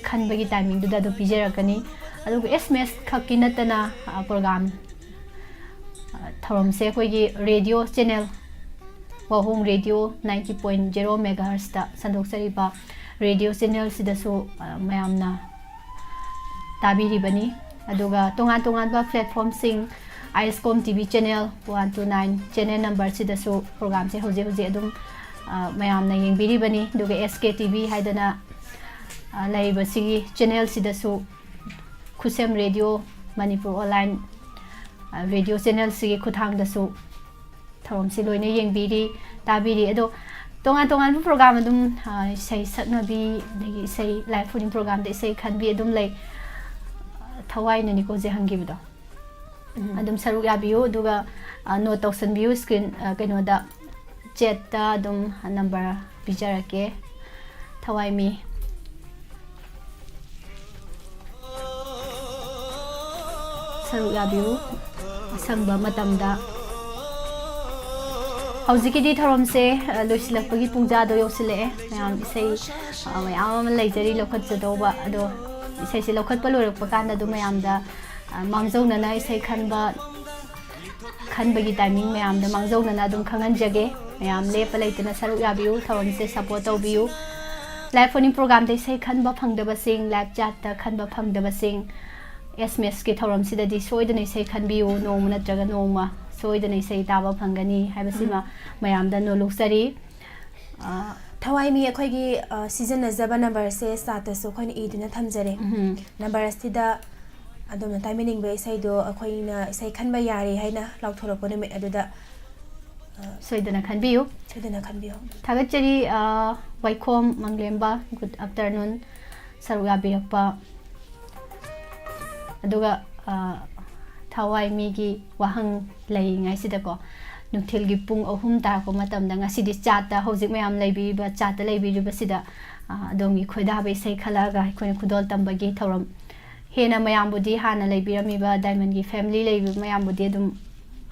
ꯈꯟꯕꯒꯤ ꯇꯥꯏꯃꯤꯡꯗꯨꯗ ꯑꯗꯨꯝ ꯄꯤꯖꯔꯛꯀꯅꯤ꯫ ꯑꯗꯨꯒ ꯑꯦꯁ ꯑꯦꯝ ꯑꯦꯁ ꯈꯛꯀꯤ ꯅꯠꯇꯅ, ꯑ, ꯄ꯭ꯔꯣꯒ꯭ꯔꯥꯝ, ꯑ, ꯊꯧꯔꯝꯁꯦ ꯑꯩꯈꯣꯏꯒꯤ radio channel, Wahong radio ninety point zero megahertzꯇ ꯁꯟꯗꯣꯛꯆꯔꯤꯕ ꯔꯦꯗꯤꯑꯣ ꯆꯦꯅꯦꯜꯁꯤꯗꯁꯨ, ꯑ, ꯃꯌꯥꯝꯅ ꯇꯥꯕꯤꯔꯤꯕꯅꯤ꯫ ꯑꯗꯨꯒ ꯇꯣꯉꯥꯟ ꯇꯣꯉꯥꯟꯕ ꯄ꯭ꯂꯦꯠꯐꯣꯝꯁꯤꯡ, I S com T V channel one two nine channel ꯅꯝꯕꯔꯁꯤꯗꯁꯨ ꯄ꯭ꯔꯣꯒ꯭ꯔꯥꯝꯁꯦ ꯍꯧꯖꯤꯛ ꯍꯧꯖꯤꯛ ꯑꯗꯨꯝ, ꯑ, ꯃꯌꯥꯝꯅ ꯌꯦꯡꯕꯤꯔꯤꯕꯅꯤ꯫ ꯑꯗꯨꯒ ꯑꯦꯁ ꯀꯦ ꯇꯤ ꯚꯤ ꯍꯥꯏꯗꯅ, ꯑ, ꯂꯩꯔꯤꯕꯁꯤꯒꯤ ꯆꯦꯅꯦꯜꯁꯤꯗꯁꯨ ꯈꯨꯠꯁꯦꯝ ꯔꯦꯗꯤꯑꯣ ꯃꯅꯤꯄꯨꯔ ꯑꯣꯟꯂꯥꯏꯟ, ꯑ, ꯔꯦꯗꯤꯑꯣ ꯆꯦꯅꯦꯜꯁꯤꯒꯤ ꯈꯨꯠꯊꯥꯡꯗꯁꯨ ꯊꯧꯔꯝꯁꯤ ꯂꯣꯏꯅ ꯌꯦꯡꯕꯤꯔꯤ, ꯇꯥꯕꯤꯔꯤ꯫ ꯑꯗꯣ ꯇꯣꯉꯥꯟ ꯇꯣꯉꯥꯟꯕ ꯄ꯭ꯔꯣꯒ꯭ꯔꯥꯝ ꯑꯗꯨꯝ, ꯑ, ꯏꯁꯩ ꯁꯛꯅꯕꯤ, ꯑꯗꯒꯤ ꯏꯁꯩ live phone-in ꯄ꯭ꯔꯣꯒ꯭ꯔꯥꯝꯗ ꯏꯁꯩ ꯈꯟꯕꯤ ꯑꯗꯨꯝ ꯂꯩ꯫ ꯊꯋꯥꯏꯅꯅꯤꯀꯣ ꯍꯧꯖꯤꯛ ꯍꯪꯈꯤꯕꯗꯣ꯫ ꯎꯝ꯫ ꯑꯗꯨꯝ ꯁꯔꯨꯛ ꯌꯥꯕꯤꯌꯨ, ꯑꯗꯨꯒ, ꯑ, ꯅꯣꯠ ꯇꯧꯁꯟꯕꯤꯌꯨ screen, ꯑ, ꯀꯩꯅꯣꯗ, chat-ꯇ ꯑꯗꯨꯝ ꯅꯝꯕꯔ ꯄꯤꯖꯔꯛꯀꯦ꯫ ꯊꯋꯥꯏꯃꯤ꯫ ꯁꯔꯨꯛ ꯌꯥꯕꯤꯌꯨ ꯑꯁꯪꯕ ꯃꯇꯝꯗ꯫ ꯍꯧꯖꯤꯛꯀꯤꯗꯤ ꯊꯧꯔꯝꯁꯦ, ꯑ, ꯂꯣꯏꯁꯤꯜꯂꯛꯄꯒꯤ ꯄꯨꯡꯖꯥꯗꯣ ꯌꯧꯁꯤꯜꯂꯛꯑꯦ꯫ ꯃꯌꯥꯝ ꯏꯁꯩ, ꯑ, ꯃꯌꯥꯝ ꯑꯃ ꯂꯩꯖꯔꯤ ꯂꯧꯈꯠꯆꯗꯧꯕ꯫ ꯑꯗꯣ ꯏꯁꯩꯁꯦ ꯂꯧꯈꯠꯄ ꯂꯣꯏꯔꯛꯄ ꯀꯥꯟꯗ ꯑꯗꯨꯝ ꯃꯌꯥꯝꯗ, ꯑ, ꯃꯥꯡꯖꯧꯅꯅ ꯏꯁꯩ ꯈꯟꯕ, ꯈꯟꯕꯒꯤ timing ꯃꯌꯥꯝꯗ ꯃꯥꯡꯖꯧꯅꯅ ꯑꯗꯨꯝ ꯈꯪꯍꯟꯖꯒꯦ꯫ ꯃꯌꯥꯝ ꯂꯦꯞꯄ ꯂꯩꯇꯅ ꯁꯔꯨꯛ ꯌꯥꯕꯤꯌꯨ, ꯊꯧꯔꯝꯁꯦ support ꯇꯧꯕꯤꯌꯨ꯫ Live phone-in program-ꯗ ꯏꯁꯩ ꯈꯟꯕ ꯐꯪꯗꯕꯁꯤꯡ, live chat-ꯇ ꯈꯟꯕ ꯐꯪꯗꯕꯁꯤꯡ, S M S-ꯀꯤ ꯊꯧꯔꯝꯁꯤꯗꯗꯤ ꯁꯣꯏꯗꯅ ꯏꯁꯩ ꯈꯟꯕꯤꯌꯨ꯫ ꯅꯣꯡꯃ ꯅꯠꯇ꯭ꯔꯒ ꯅꯣꯡꯃ ꯁꯣꯏꯗꯅ ꯏꯁꯩ ꯇꯥꯕ ꯐꯪꯒꯅꯤ ꯍꯥꯏꯕꯁꯤꯃ ꯎꯝ꯫ ꯃꯌꯥꯝꯗ ꯅꯣꯜꯂꯨꯛꯆꯔꯤ꯫ ꯑ, ꯊꯋꯥꯏꯃꯤ, ꯑꯩꯈꯣꯏꯒꯤ, ꯑ, ꯁꯤꯖꯤꯟꯅꯖꯕ number-ꯁꯦ chat-ꯇꯁꯨ ꯑꯩꯈꯣꯏꯅ ꯏꯗꯨꯅ ꯊꯝꯖꯔꯦ꯫ ꯎꯝ꯫ Number ꯑꯁꯤꯗ ꯑꯗꯣꯝꯅ ꯇꯥꯕꯤꯅꯤꯡꯕ ꯏꯁꯩꯗꯣ ꯑꯩꯈꯣꯏꯅ ꯏꯁꯩ ꯈꯟꯕ ꯌꯥꯔꯦ ꯍꯥꯏꯅ ꯂꯥꯎꯊꯣꯔꯛꯄ ꯅꯨꯃꯤꯠ ꯑꯗꯨꯗ ꯁꯣꯏꯗꯅ ꯈꯟꯕꯤꯌꯨ꯫ ꯁꯣꯏꯗꯅ ꯈꯟꯕꯤꯌꯨ꯫ ꯊꯥꯒꯠꯆꯔꯤ꯫ ꯑ, ꯋꯥꯏꯈꯣꯝ ꯃꯪꯂꯦꯝꯕ, good afternoon, ꯁꯔꯨꯛ ꯌꯥꯕꯤꯔꯛꯄ꯫ ꯑꯗꯨꯒ, ꯑ, ꯊꯋꯥꯏ ꯃꯤꯒꯤ ꯋꯥꯍꯪ ꯂꯩꯔꯤꯉꯩꯁꯤꯗꯀꯣ, ꯅꯨꯡꯊꯤꯜꯒꯤ ꯄꯨꯡ ꯑꯍꯨꯝ ꯇꯥꯔꯛꯄ ꯃꯇꯝꯗ, ꯉꯁꯤꯗꯤ ꯆꯥꯠꯇ, ꯍꯧꯖꯤꯛ ꯃꯌꯥꯝ ꯂꯩꯕꯤꯔꯤꯕ, ꯆꯥꯠꯇ ꯂꯩꯕꯤꯔꯤꯕꯁꯤꯗ, ꯑ, ꯑꯗꯣꯝꯒꯤ ꯈꯣꯏꯗꯥꯕ ꯏꯁꯩ ꯈꯜꯂꯛꯑꯒ ꯑꯩꯈꯣꯏꯅ ꯈꯨꯗꯣꯜ ꯇꯝꯕꯒꯤ ꯊꯧꯔꯝ, ꯍꯦꯟꯅ ꯃꯌꯥꯝꯕꯨꯗꯤ, ꯍꯥꯟꯅ ꯂꯩꯕꯤꯔꯝꯃꯤꯕ ꯗꯥꯏꯃꯟꯒꯤ family ꯂꯩꯕ ꯃꯌꯥꯝꯕꯨꯗꯤ ꯑꯗꯨꯝ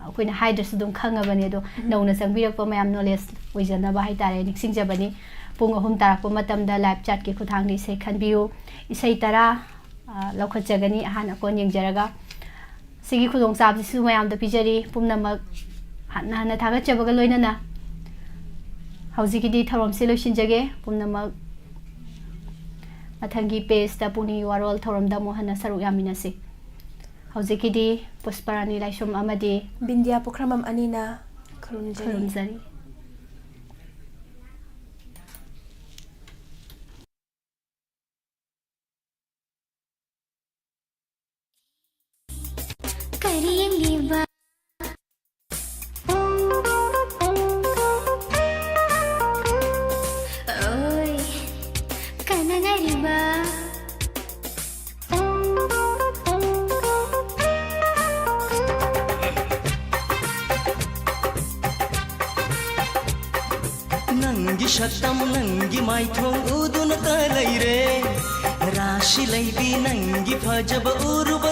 ꯑꯩꯈꯣꯏꯅ ꯍꯥꯏꯗ꯭ꯔꯁꯨ ꯑꯗꯨꯝ ꯈꯪꯉꯕꯅꯦ꯫ ꯑꯗꯣ ꯅꯧꯅ ꯆꯪꯕꯤꯔꯛꯄ ꯃꯌꯥꯝ knowledge ꯑꯣꯏꯖꯅꯕ ꯍꯥꯏꯇꯥꯔꯦ, ꯅꯤꯡꯁꯤꯡꯖꯕꯅꯤ꯫ ꯄꯨꯡ ꯑꯍꯨꯝ ꯇꯥꯔꯛꯄ ꯃꯇꯝꯗ live chatꯀꯤ ꯈꯨꯠꯊꯥꯡꯗ ꯏꯁꯩ ꯈꯟꯕꯤꯌꯨ꯫ ꯏꯁꯩ ꯇꯔꯥ, ꯑ, ꯂꯧꯈꯠꯆꯒꯅꯤ ꯑꯍꯥꯟ ꯑꯀꯣꯟ ꯌꯦꯡꯖꯔꯒ꯫ ꯁꯤꯒꯤ ꯈꯨꯗꯣꯡꯆꯥꯕꯁꯤꯁꯨ ꯃꯌꯥꯝꯗ ꯄꯤꯖꯔꯤ꯫ ꯄꯨꯝꯅꯃꯛ ꯍꯟꯅ ꯍꯟꯅ ꯊꯥꯒꯠꯆꯕꯒ ꯂꯣꯏꯅꯅ ꯍꯧꯖꯤꯛꯀꯤꯗꯤ ꯊꯧꯔꯝꯁꯤ ꯂꯣꯏꯁꯤꯟꯖꯒꯦ꯫ ꯄꯨꯝꯅꯃꯛ ꯃꯊꯪꯒꯤ pageꯇ ꯄꯨꯛꯅꯤꯡꯒꯤ ꯋꯥꯔꯣꯜ ꯊꯧꯔꯝꯗ ꯑꯃꯨꯛ ꯍꯟꯅ ꯁꯔꯨꯛ ꯌꯥꯃꯤꯟꯅꯁꯤ꯫ ꯍꯧꯖꯤꯛꯀꯤꯗꯤ ꯄꯨꯁꯄꯔꯥꯅꯤ ꯂꯥꯏꯁ꯭ꯔꯝ ꯑꯃꯗꯤ ꯕꯤꯟꯗ꯭ꯌꯥ ꯄꯨꯈ꯭ꯔꯝꯕꯝ ꯑꯅꯤꯅ ꯈꯨꯔꯨꯝꯖꯔꯤ꯫ ꯈꯨꯔꯨꯝꯖꯔꯤ꯫ ꯀꯔꯤꯡꯂꯤꯕ ꯑꯣꯏ ꯀꯅꯉꯔꯤꯕ ꯅꯪꯒꯤ ꯁꯛꯇꯝ ꯅꯪꯒꯤ ꯃꯥꯏꯊꯣꯡ ꯎꯗꯨꯅꯇ ꯂꯩꯔꯦ꯫ ꯔꯥꯁꯤ ꯂꯩꯕꯤ ꯅꯪꯒꯤ ꯐꯖꯕ ꯎꯔꯨꯕ